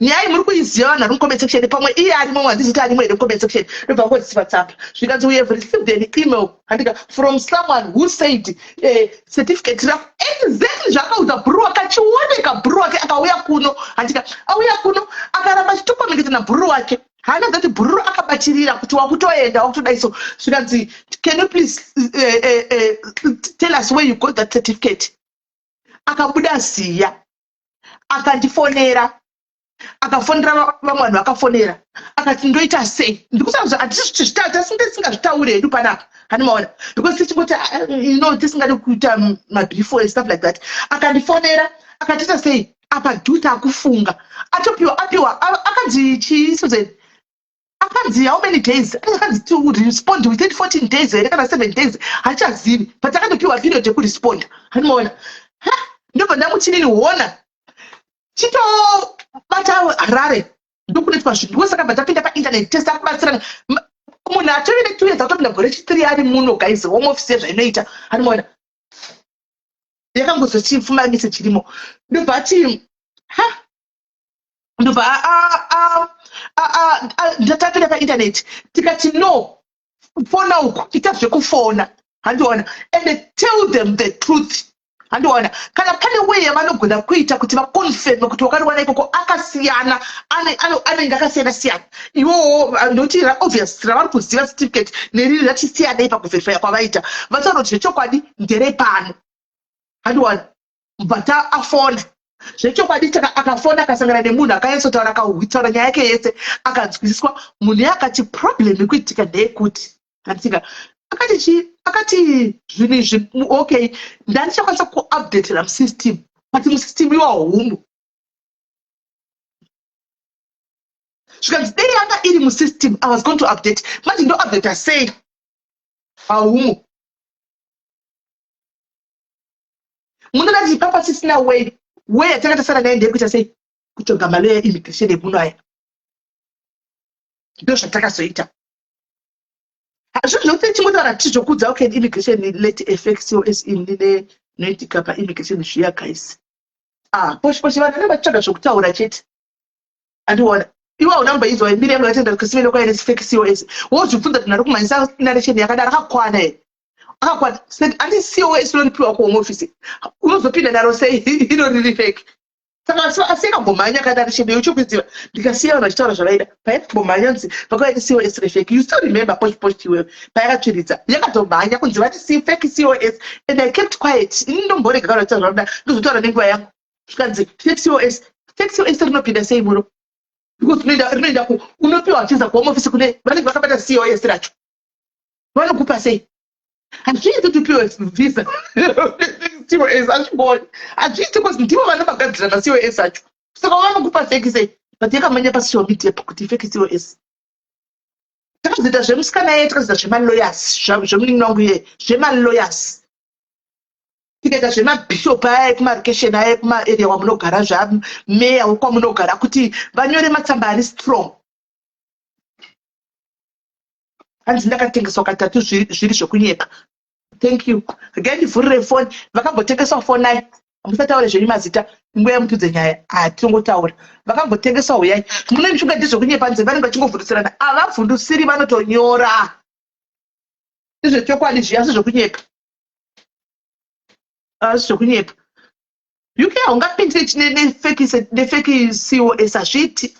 S2: Nyaya iyi muri kuiziva, vanhu vari mucomment section. Pamwe iye arimo, handizi kuti arimo here mucomment section. Ndobva angotsiva tsamba, zvikanzi, "We have received an email," handika, "from someone who said certificate rako." Exactly zvaakaudza bhuru wake, achioneka bhuru wake akauya kuno, handika? Auya kuno, akaramba achitocommunicate nabhuru wake. Haana zati bhururu akabatirira kuti wakutoenda, wakutodai. So zvikanzi, "Can you please tell us where you got that certificate?" Akabuda ziya, akandifonera, akafonera vamwe vanhu, vakafonera, akati, "Ndoita sei?" Ndikusaza hatisingazvitauri hedu panapa, handimaona? Because tichingoti tisingadi kuita mabeef and stuff like that. Akandifonera, akatiita sei apa dhuta akufunga atopiwa, apiwa, akanzi chii, Susan? Akanzi how many days? Akanzi to respond within 14 days here kana 7 days, hachazivi, but akandopiwa period yekuresponda, handimaona? Ndobva ndamuchinini, hona, chitobata Harare, ndokunoitwa zvinhu. Ndosaka bva tapinda painternet, tese takubatsirana. Munhu atove ne2 years, atopinda gore rechi3 ari muno, guys. Home Office yezvainoita, handimaona? Yakangozochipfuma message irimo. Ndobva ati ha, ndobva ndatapinda painternet, tikati no, fona uku, ita zvekufona, handiona? And tell them the truth, handiona? Kana pane way yavanogona kuita kuti vaconfirme kuti wakariwana ikoko, akasiyana, anenge akasiyana siyana iwowo. Ndokuti obvious ravari kuziva certificate neriri rachisiyanei pakuverifya kwavaita, vataura kuti zvechokwadi nderepano, handiona? But afona zvechokwadi, akafona, akasangana nemunhu akanyatsotaura, akataura nyaya yake yese, akanzwisiswa. Munhu iye akati problem ikuitika ndeyekuti, handitika, akati chi, akati zvinhu izvi, okay, ndandichakwanisa kuupdatera musystem, but musystem iwa humu. Zvikanzi dei yanga iri musystem, I was going to update. Manje ndoupdata sei? Haumo. Munoda kuti papa sisina way. Way yatanga tasara naye ndeyekuita sei? Kutsvaga maloya eimmigration emuno aya. Ndo zvatakazoita. Zvinhu zvokuti chingotaura tizvokudza, okay, immigration let affect COS in noitika paimmigration zviya, guys. Ah, poshi poshi vanhu vanenge vachitsvaga zvokutaura chete, andiona? Iwe hauna kumboinzwa mbiri yangu yatenda kusimene kwaine fake COS. Wozvibvunza kuti ndari kumhanyisa narration yakadaro, akakwana here? Akakwana andi COS inoripiwa kuHome Office, unozopinda naro sei iro riri fake? Saka asi yakambomhanya kanarration iyo, chokuziva ndikasiya vanhu vachitaura zvavaida. Payakambomhanya nzi vakauya neCOS refake, you still remember, posh posh, iwewe, payakatsviridza yakatomhanya kunzi vati fake COS, and I kept quiet. Ini ndomborega kana vachitaura zvavanoda, ndozotaura nenguva yangu. Zvikanzi fake COS, fake COS rinopinda sei muno? Because rinoenda ku unopiwa visa kuHome Office kune vanenge vakabata COS racho, vanokupa sei? Hazviiti kuti upiwe visa COS, hazvigoni, hazviiti, because ndivo vanovagadzira maCOS acho. Saka vanokupa fake sei? But yakamhanya pasocial media kuti fake COS. Takazoita zvemusikana iye, takazoita zvemalawyers, zvemunin'ina wangu iye, zvemalawyers, tikaita zvemabhishop aya ekumarikesheni aya ekumaarea kwamunogara, zvameya wekwamunogara, kuti vanyore matsamba ari strong. Hanzi ndakatengeswa katatu zviri zvekunyepa. Thank you. Regai ndivhurire foni. Vakambotengeswa foni ai, musataure zvenyu mazita, nguva yamutudze nyaya hatingotaura. Vakambotengeswa, huyai mune mishonga ndezvekunyepa. Nze vanenge vachingovhundusirana, havavhundusiri, vanotonyora ndezvechokwadi zviya, asi zvekunyepa, asi zvekunyepa. UK haungapindire nefake COS, hazviiti,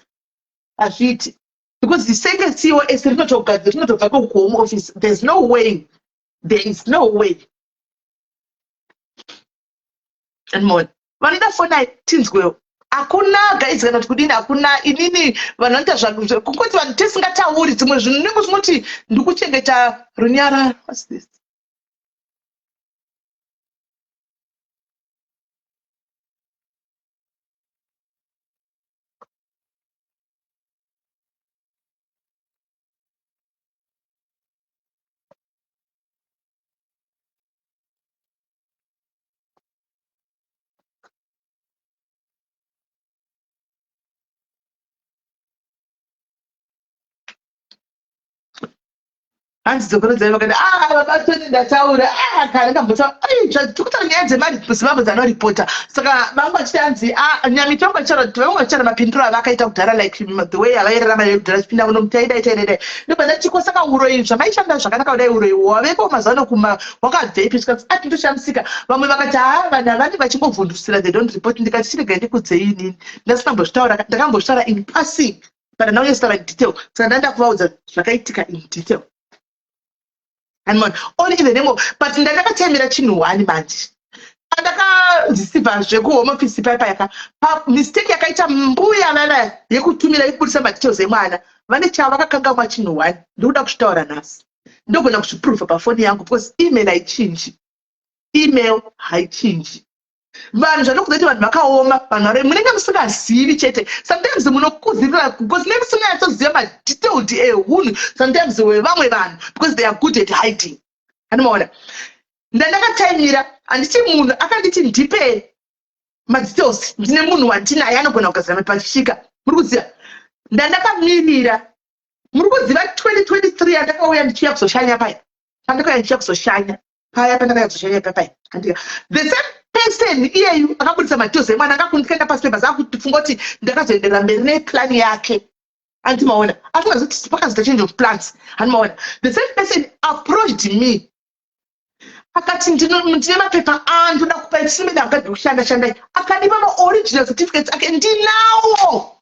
S2: hazviiti, because senge COS rinotogadzira, rinotobva kuHome Office. There's no way, there is no way. And more. Vanoda fonai tinzwewo. Hakuna guys kana kuti kudini, hakuna inini vanhu vanoita zvakungoti vanhu tisingatauri dzimwe zvinhu unenge usingoti ndikuchengeta runyararo. What's this? Hanzi dzokorodzai vakati, ah, baba Tony ndataura, ah, kare ndambotaura. Ai, tikutaura nyaya dzemari Zimbabwe dzanoripota. Saka vanga vachiti hanzi, ah, Nyamiti vanga vachitaura kuti vanga vachitaura mapinduro avakaita kudhara, like the way avairarama nayo kudhara vachipinda muno taidai taidai. Ndobva ndati ko saka uroyi zvamaishanda zvakanaka kudai, uroyi hwaveko mazuva ano kuma hwakabvepi? Zvikanzi, ah, tinotoshamisika. Vamwe vakati, haa, vanhu havanenge vachingovhundusira, they don't report. Ndikati chiregai ndikudzei inini. Ndasingambozvitaura, ndakambozvitaura in passing, but handina kunyatsotaura in detail. Saka ndanda kuvaudza zvakaitika in detail. And only in the name of, but ndandakatemera chinhu one manje. Pandakareceiva zvekuhome office paya paya ka, pa mistake yakaita mbuya vana yekutumira yekubudisa madetails emwana, vane chavo vakakangamwa chinhu one. Ndikuda kuzvitaura nhasi. Ndogona kuzviprova pafoni yangu because email haichinji. Email haichinji. Vanhu zvanokuza kuti vanhu vakaoma, vanhu vari munenge musingazivi chete. Sometimes munokuzirira because munenge musinganyatsoziva madetailed ehunhu sometimes wevamwe vanhu because they are good at hiding. Anomaona? Ndandakataimira, handiti munhu akanditi ndipe madetails, ndine munhu wandinaye anogona kugadzira mapepa achisvika. Muri kuziva? Ndandakamirira. Muri kuziva 2023 yandakauya ndichiuya kuzoshanya paya. Pandakauya ndichiuya kuzoshanya. Paya pandakauya kuzoshanya paya paya. Handika. The same person iyeyu akabudisa madetails emwana akakundikaenda pasi pebhazi akutifunga kuti ndakazoenderera mberi neplan yake. Hanti maona? Asingazoti pakazoita change of plans. Hanti maona? The same person approached me. Akati ndine mapepa andoda kupa tisimene akadii kushanda shandai. Akandipa maoriginal certificates ake ndinawo.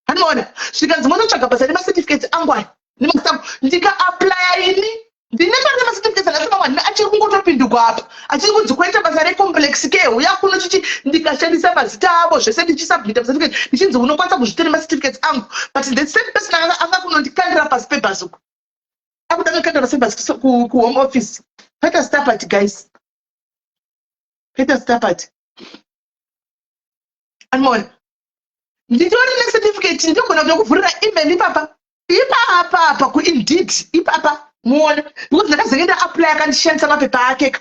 S2: Handimaona? Zvikanzi monotsvaga basa nemacertificates angu aya. Nemasambo. Ndika-applya ini. Ndine tori nemacertificates akasema mwana achiri kungotopindugwa apa. Achiri kunzi kuita basa recomplex care uya kuno chichi ndikashandisa mazita avo zvese ndichisubmita macertificate ndichinzi unokwanisa kuzviita nemacertificates angu. But the same person anga kunondikandira pasi pebhazi uku. Akuda kundikandira pasi pebhazi kuhome office. Paita star party guys. Paita star party. Andimaona? Nditori necertificate, ndinogona kutokuvhurira email ipapa. Ipapa apa kuIndeed ipapa muone. Because ndakazenge ndaapply akandishandisa mapepa ake ka.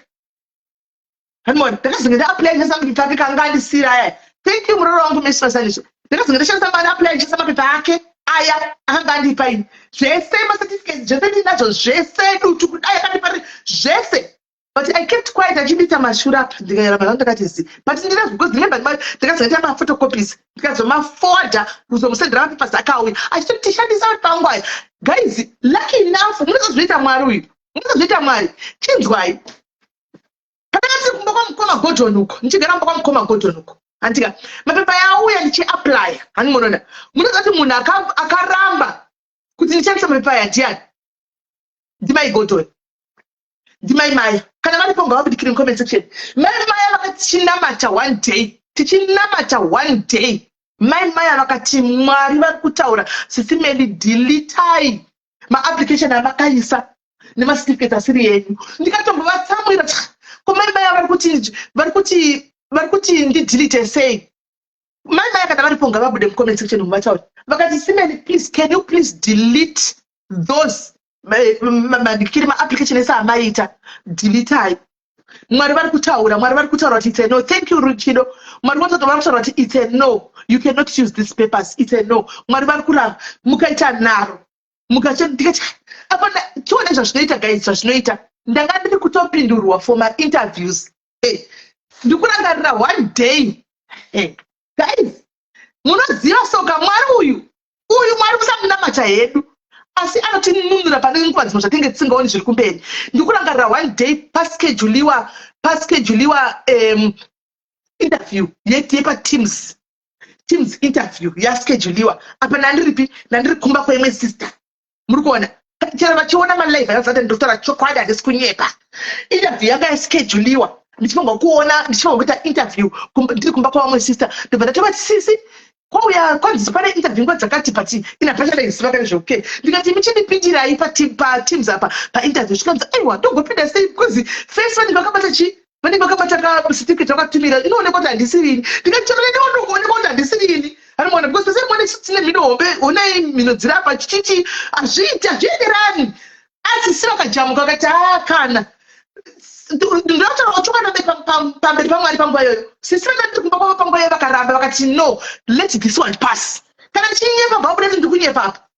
S2: Andimaona? Ndakazenge ndaapply ndishandisa mapepa ake kaanga andisiira aya. Thank you muroora wangu Miss Masaniso. Ndakazenge ndashandisa mari apply ndishandisa mapepa ake aya akanga andipa ini. Zvese macertificates zvese ndinazvo zvese dutu kudai akandipa zvese. But I kept quiet achindiita mashura apa ndikanyarama zvangu ndakati zi. But ndinazvo because remember ndakazoita maphotocopies ndikazomaforwarda kuzomusendera mapapers akauya achitoti tishandisa mapepa angu aya. Guys, lucky enough munozozviita Mwari uyu. Munozozviita Mwari. Chinzwai. Pandanga ndiri kumba kwamukoma Gordon uko, ndichigara kumba kwamukoma Gordon uko. Handika mapepa yauya ndichiapplya. Hani munoona. Munoziva kuti munhu akaramba kuti ndishandise mapepa aya ndiani? Ndimai Gordon. Ndimai Maya. Kana varipo ngavabudikire mucomment section. Mai Maya vakati tichinamata one day. Tichinamata one day. Mai Maya vakati Mwari vari kutaura Sisi Melly deletai maapplication amakaisa nemacertificates asiri enyu. Ndikatombovatsamwira ko mai Maya vari kuti ndidelete sei? Mai Maya kana varipo ngavabude mucomment section muvataure. Vakati Sisi Melly please can you please delete those mandikiri maapplication ese amaita deletai. Mwari vari kutaura, Mwari vari kutaura kuti it's a no. Thank you Ruchido. Mwari vari kutaura kuti it's a no. You cannot use these papers. It's a no. Mwari vari kuramba. Mukaita nharo. Mukacha ndikati apa tione zvazvinoita guys, zvazvinoita. Ndanga ndiri kutopindurwa for my interviews. Hey, ndikurangarira one day. Hey, guys, munoziva soka Mwari uyu. Uyu Mwari musamunamata hedu. Asi anotinunura pane nguva dzimwe zvatinenge tisingaoni zviri kumberi. Ndikurangarira one day paskeduliwa interview yepa Teams. Teams interview yaskeduliwa. Apa nandiripi? Nandiri kumba kweimwe sister. Muri kuona? Chero vachiona malive akazati ndiri kutaura chokwadi handisi kunyepa. Interview yanga yaskeduliwa. Ndichifanirwa kuona, ndichifanirwa kuita interview ndiri kumba kwavamwe sister. Ndobva ndatovati, "Sisi, kwauya kwanzi pane interview nguva dzakati," but ina pachadaiziva kana zveokay. Ndikati, "Imi chindipindirai paTeams apa painterview." Zvikanzi, "Aiwa, ndogopinda sei? Because first vanenge vakabata chi vanenge vakabata kacertificate vakatumira, inoonekwa kuti handisirini." Ndikati, "Chero ndinoonekwa kuti handisirini." Anoona because pese muone tine mhino hombe, onai mhino dziri apa, chichichi, hazviiti, hazvienderani. Asi si vakajamuka, vakati, "Haa, kana ndinotaura chokwadi pamberi paMwari." Panguva iyoyo sisi vanga ndiri kumba kwavo panguva iyoyo vakaramba, vakati, "No, let this one pass." Kana ndichinyepa, bvabuda kuti ndiri kunyepa apa.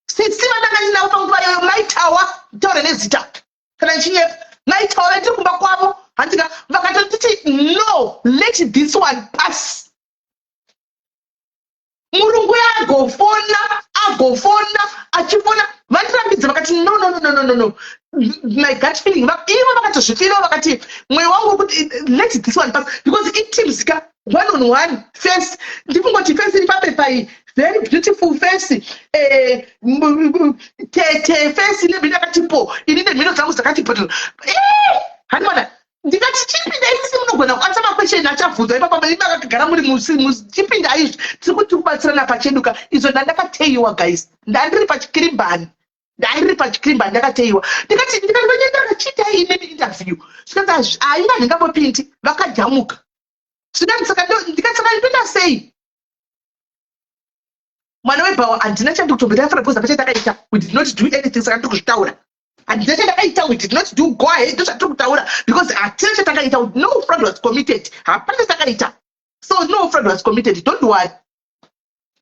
S2: Sisi vandanga ndinavo panguva iyoyo, Maitawa, taure nezita kana ndichinyepa, Maitawa, vandiri kumba kwavo, handika, vakatotiti, "No, let this one pass." Murungu agofona, agofona, achifona, vandirambidza, vakati, "No, no, no, no, no, no, no." My gut feeling, ivo vakatozvifirawo, vakati, "Mwoyo wangu kuti let this one pass," because iTeams ka, one on one face. Ndikungoti face iri papepa iyi, very beautiful face, tete face nemhino yakatipo, ini nemhino dzangu dzakatipo. Handiona. Ndikati, "Chipindai isi, munogona kuanswer maquestion achabvunzwa ipapa. Imi makagara muri musi, chipindai izvi, tiri kuti kubatsirana pacheduka." Izvo ndandakateiwa, guys, ndandiri pachikirimbani, ndandiri pachikirimbani, ndakateiwa. Ndikati, "Vanyendakachiitai inini interview." Zvikanzi, "Hainga, ndingambopindi." Vakajamuka. Zvikanzi, "Saka ndikati, saka ndinoita sei?" Mwana webhawa, handina chandikutombotafara because hapana chandakaita. We did not do anything, saka ndiri kuzvitaura. Handina chandakaita, we did not do. Go ahead, ndozvatiri kutaura because hatina chatakaita. No fraud was committed, hapana chatakaita. So no fraud was committed, don't worry.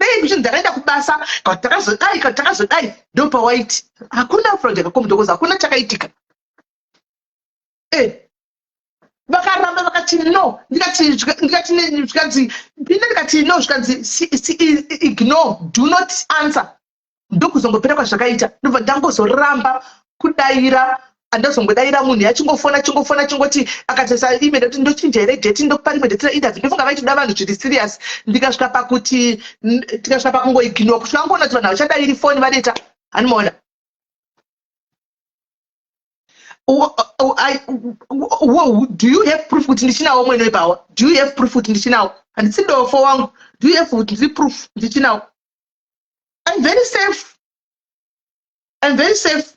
S2: Dai kuchinzi ndakaenda kubasa kana takazodai, kana takazodai, ndopawaiti hakuna fraud yakacommit because hakuna chakaitika. Vakaramba, vakati, "No." Ndikati zvikanzi, "Pinda." Ndikati, "No." Zvikanzi, "Ignore, do not answer." Ndokuzongopera kwazvakaita. Ndobva ndangozoramba kudayira, handazongodayira. Munhu yachingofona, chingofona, chingoti akatesa email kuti, "Ndochinja here date? Ndokupa rimwe date reinterview." Ndofunga vaitoda vanhu zviri serious. Ndikasvika pakuti tikasvika pakungoignore kusvika ngoona kuti vanhu havachadayiri foni, vaneta. Hanimaona. Do you have proof kuti ndichinawo mwene webhawa? Do you have proof kuti ndichinawo? Handisi dofo wangu. Do you have kuti ndiri proof ndichinawo? I'm very safe, I'm very safe.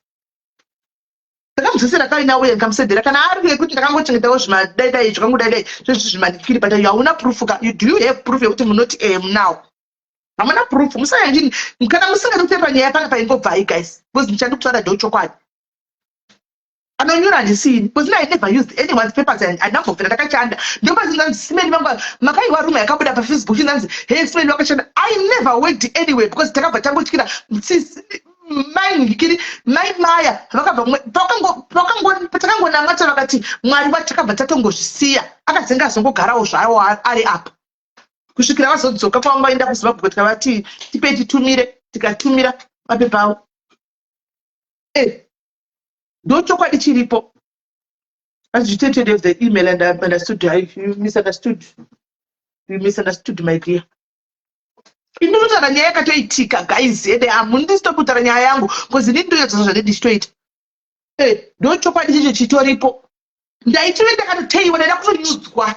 S2: Ndakamudzosera kaina uye ndikamusendera kana ari yekuti ndakangochengetawo zvimadai zvakangodai zvezvi zvimanikiri, but hauna proof ka. Do you have proof yekuti munoti munawo? Hamuna proof. Musanyanyini kana musingadi kuteerera nyaya pana paingobvai, guys, because ndichandi kutaura ndo chokwadi. Anonyora handisini because I never used anyone's papers and handambobvira ndakashanda. Ndopazinanzi simeni vangu makaiwa rumour yakabuda paFacebook inanzi, "Hey, simeni vakashanda." I never worked anyway because takabva tangotyira mai ngikiri, mai Maya vakabva takangonamata, vakati Mwari vatakabva tatongozvisiya. Akazenge azongogarawo zvawo ari apa kusvikira vazodzoka pavanga vaenda kuZimbabwe. Tikavati, "Tipei titumire." Tikatumira mapepa avo. Ndo chokwadi chiripo. As you of the email and I understood, you misunderstood, you misunderstood, my dear. Indinotaura nyaya yakatoitika, guys. Ende hamundisitopi kutaura nyaya yangu because inini ndonyatsoza zvandii ndichitoita. Ndo chokwadi chicho chitoripo. Ndaitove ndakatoteiwa, ndaida kutonyudzwa,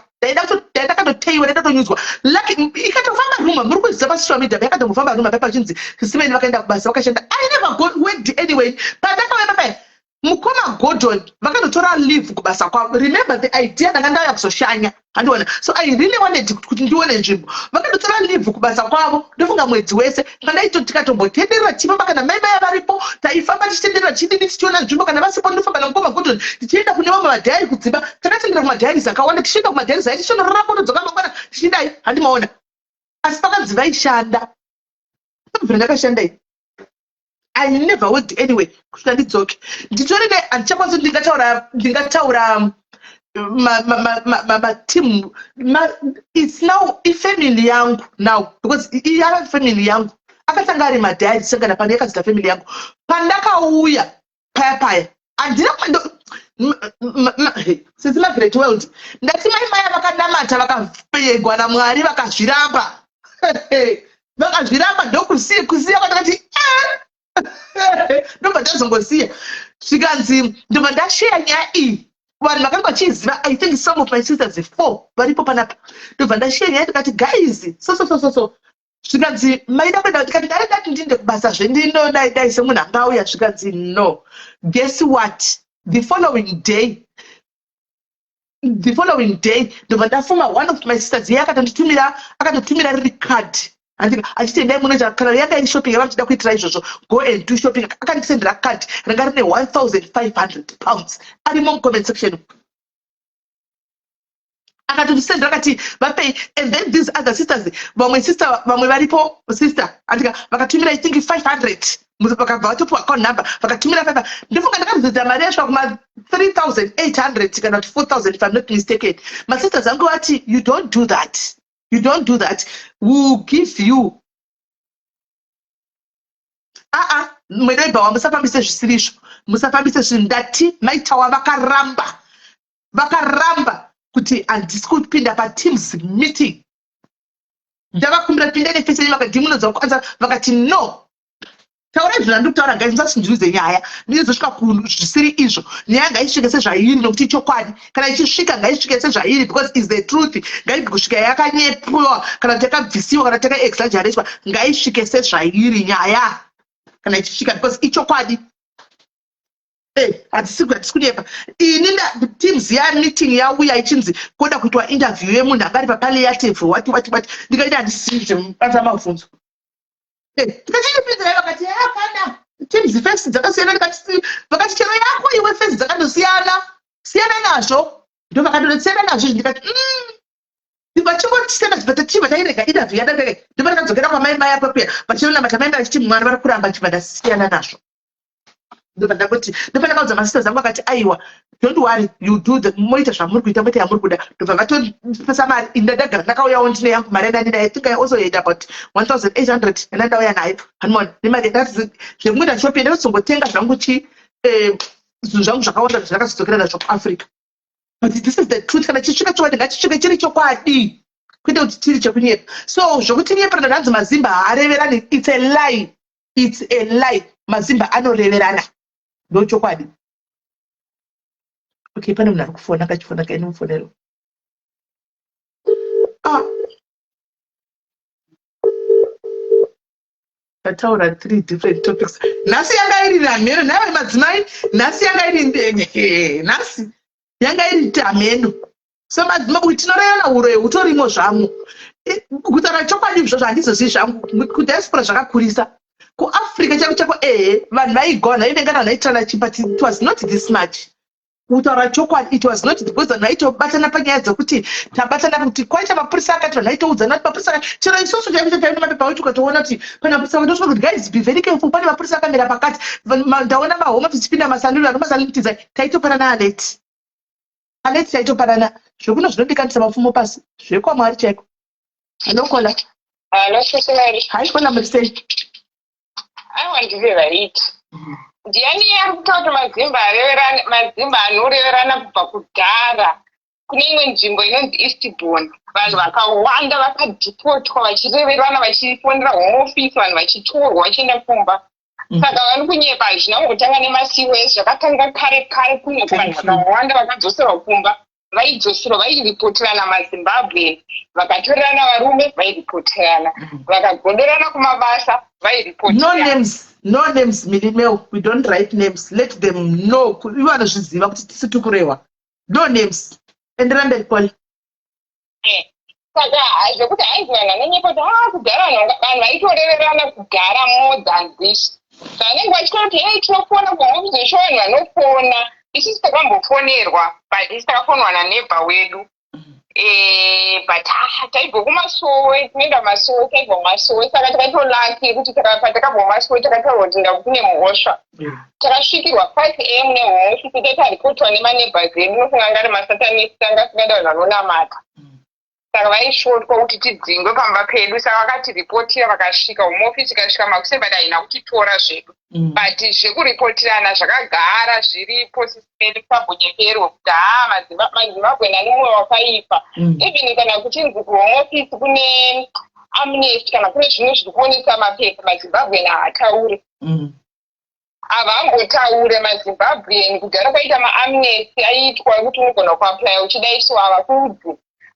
S2: ndakatoteiwa, ndaida kutonyudzwa. Lucky ikatofamba rumour, muri kuziva pasocial media yakatombofamba rumour paipa chinzi simeni vakaenda kubasa vakashanda. I never go worked anyway. Pandakauya papai, mukoma Gordon vakandotora leave kubasa kwavo. Remember the idea, ndanga ndauya kuzoshanya, handiona. So I really wanted kuti ndione nzvimbo. Vakandotora leave kubasa kwavo, ndofunga mwedzi wese. Kandaito tikatombotenderera tichifamba, kana mai vaya varipo, taifamba tichitenderera, tichidini, tichiona nzvimbo. Kana vasipo, ndofamba namukoma Gordon tichienda kune vamwe madhayari kudzimba. Takatendera kumadhairis akawanda, tichienda kumadhairis ai, tichinorara kotodzoka mangwana, tichidai. Handimaona. Asi pakanzi vaishanda, bvira ndakashanda ini, I never worked anyway kusvika ndidzoke. Nditori ne handichakwanisi kuti ndingataura mateam. It's now ifamily yangu now because yava family yangu. Akatanga ari madhayari, tisangana pano, yakazita family yangu. Pandakauya paya paya, handina sisi Margaret World. Ndati mai maya vakanamata, vakapegwa naMwari, vakazviramba, vakazviramba. Ndokusiya kusiya kwandakati, ndobva ndazongosiya. Zvikanzi, ndobva ndasheya nyaya iyi. Vanhu vakanga vachiziva, I think some of my sisters, four varipo panapa. Ndobva ndashiya nyaya, ndikati, "Guys, so so so so so." Zvikanzi, "Maida kuenda?" Ndikati, "Ndaida ndinde kubasa zvendinodai dai semunhu angauya." Zvikanzi, "No." Guess what? The following day ndobva ndafuma one of my sisters iye akatonditumira, akatotumira riri card andika achiti, "Endai munoita kana yanga iri shopping yavachida kuitira izvozvo, go and do shopping." Akandisendera card ranga rine £1500. Arimo mucomment section. Akatondisendera akati, "Vapei." And then these other sisters, vamwe sister, vamwe varipo sister andika, vakatumira, I think, 500. Vakabva vatopiwa account number, vakatumira 5. Ndifunga ndakazodza mari yasvika kuma 3800 kana kuti 4000, if I'm not mistaken. Masisters angu vati, "You don't do that, you don't do that, we'll give you." Aa, mwedebhawa, musafambise zvisiri izvo, musafambise zvinhu. Ndati maitawa vakaramba, vakaramba kuti handisi kupinda paTeams meeting. Ndavakumbira, "Pindai neface yenyu." Vakati, "Munodza kwanza." Vakati, "No." Taurai zvandiri kutaura, guys, musasindirize nyaya ndinozosvika kuzvisiri izvo. Nyaya ngaisvike sezvairi, nokuti chokwadi kana ichisvika, ngaisvike sezvairi, because is the truth. Ngaibve kusvika yakanyepiwa kana kuti yakabvisiwa kana kuti yakaexageratwa. Ngaisvike sezvairi nyaya kana ichisvika, because ichokwadi. Hatisi kunyepa. Ini Teams yameeting yauya ichinzi koda kuitwa interview yemunhu anga ari papalliative, wati wati wati. Ndikaita, handisii zvemubasa mabvunzo. Tikachipinzirai, vakati, "Hapana, Teams face dzakasiyana." Ndikati, vakati, "Chero yako iwe, face dzakandosiyana siyana nazvo." Ndo vakandosiyana nazvo. Ndikati, Vachingosiyana, tachibva tairega interview yadadai. Ndobva takadzokera kwamai mai apakuya, vachinonamata mai mai vachiti Mwari vari kuramba. Chibva ndasiyana nazvo. Ndobva ndangoti, ndobva ndakaudza masisters angu, akati, "Aiwa, don't worry, you do the moita zvamuri kuita, moita yamuri kuda." Ndobva vatopesa mari. Ndagara ndakauyawo ndine yangu mari yandandina. I think I also had about 1800 yandandauya nayo. Hanimona nemari ndakati zvekungoita shopping, ndakazongotenga zvangu chi zvinhu zvangu zvakawanda zvandakazodzokera nazvo kuAfrica. But this is the truth. Kana chisvika chokwadi, ngachisvike chiri chokwadi, kwete kuti chiri chekunyepa. So zvokuti nyeperana, nhanzi mazimba haareverani, it's a lie, it's a lie. Mazimba anoreverana, ndo chokwadi. Okay, pane munhu ari kufona, akachifona kaini mufonero. Ah. Tataura three different topics nhasi. Yanga iri ramheno nhaiwe madzimai, nhasi yanga iri ndenge, nhasi yanga iri tamheno. So madzimai, kuti tinorevana, uroyi hutorimo zvamo. Kutaura chokwadi, izvozvo handizozivi zvangu. Kudiaspora zvakakurisa. KuAfrica chako chako, ehe, vanhu vaigona, vaivengana, vanhu vaitirana chi, but it was not this much. Kutaura chokwadi, it was not, because vanhu vaitobatana panyaya dzekuti tabatana kuti kwaita mapurisa akati, vanhu vaitoudzana kuti mapurisa akati. Chero isusu chaiko chaitaina mapepa acho, ukatoona kuti pane mapurisa akati, osvika kuti, "Guys, be very careful, pane mapurisa akamira pakati." Ndaona mahoma tichipinda masaluni, vanhu masaluni tizai. Taitopanana alert, alert taitopanana. Zvekuno zvinodikanisa mapfumo pasi, zvekwamwari chaiko. Anokola.
S5: Hello, Sisi Mary.
S2: Haikona, muri sei?
S5: Aiwa, ndiri right. Ndiani ari kutaura kuti mazimba areverana? Mazimba anoreverana kubva kudhara. Kune imwe nzvimbo inonzi Eastbourne, vanhu vakawanda vakadhipotwa vachireverana, vachifonera Home Office, vanhu vachitorwa vachienda kumba. Saka vari kunyepa. Hazvina kungotanga nemasiwes, zvakatanga kare kare. Kuno vanhu vakawanda vakadzoserwa kumba, vaidzoserwa vairipoterana. MaZimbabwe vakatorerana varume vairipoterana, vakagodorana kumabasa
S2: No.
S5: Vairipoterana.
S2: Names, no names, Milimeo. We don't write names. Let them know, ivo vanozviziva kuti tisi tikurehwa. No names. Endera mberi, Poli.
S5: Saka zvekuti hanzi vanhu vanonyepa kuti ha, kudhara vanhu vaitoreverana kugara more than this. Vanenge vachitaura kuti, "Hei, tinofona kuhofisi zvo." Vanhu vanofona. Isusu takambofonerwa, but isi takafonwa naneighbour wedu. But taibva kumasowe, tinoenda masowe, taibva kumasowe. Saka takaitolucky kuti patakabva kumasowe takataura kuti ndaku kune mhosva. Takasvikirwa 5 a.m. neHome Office. Tataripotwa nemaneighbours edu. Nofunga anga ari masatanist, anga asingada vanhu vanonamata, saka vaishotwa kuti tidzingwe pamba pedu. Saka vakatiripotira, vakasvika Home Office, ikasvika makuseni, but haina kutitora zvedu. But zvekuripotirana zvakagara zviripo. Siseri, kusambonyeperwe kuti haa, maZimbabwe nani mumwe wakaipa. Even kana kuchinzi kuHome Office kune amnesty kana kune zvimwe zviri kuonesa mapepa, maZimbabwe haatauri. Havambotaure maZimbabwean. Kudhara kwaita maamnesty aiitwa ekuti unogona kuapplya uchida iso, havakuudzi.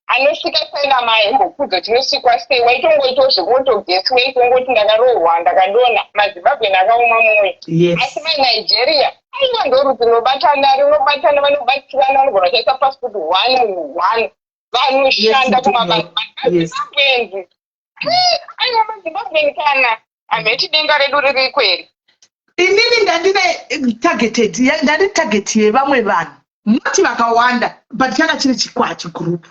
S5: Anosvika asylum aimbokudza kuti inosvikwa sei. Waitongoitawo zvekungotogesi, waitongoti ndakarohwa, ndakadonha. MaZimbabwean akaoma mwoyo. Asi maNigeria, aiwa, ndorudzi rinobatana, rinobatana, vanobatsirana, vanogona kushandisa passport one, munhu one, vanoshanda kumabasa. MaZimbabweans, aiwa, maZimbabwean kana hamheti denga redu riri kweri.
S2: Inini ndandine targeted, ndandi target yevamwe vanhu, noti vakawanda, but changa chiri chikwachi group,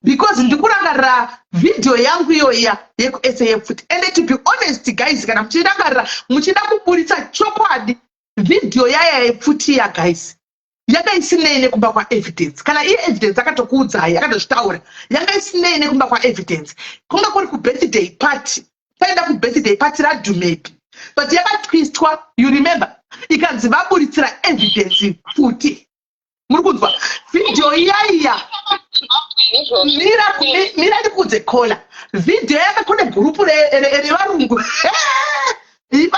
S2: because ndikurangarira vhidhiyo yangu iyoiya yekuSA futi. And to be honest, guys, kana muchirangarira, muchida kuburitsa chokwadi, vhidhiyo yaya yepfuti ya, guys, yanga isinei nekumba kwaEvidence. Kana iye Evidence akatokuudzai, akatozvitaura, yanga isinei nekumba kwaEvidence. Kunga kuri kubirthday party, taenda kubirthday party raDhumepi, but yakatwistwa, you remember, ikanzi vaburitsira Evidence futi. Muri kunzwa vhidhiyo iyaiya? Mira ndikuudze kola. Vhidhiyo yaka kune gurupu revarungu, vanhu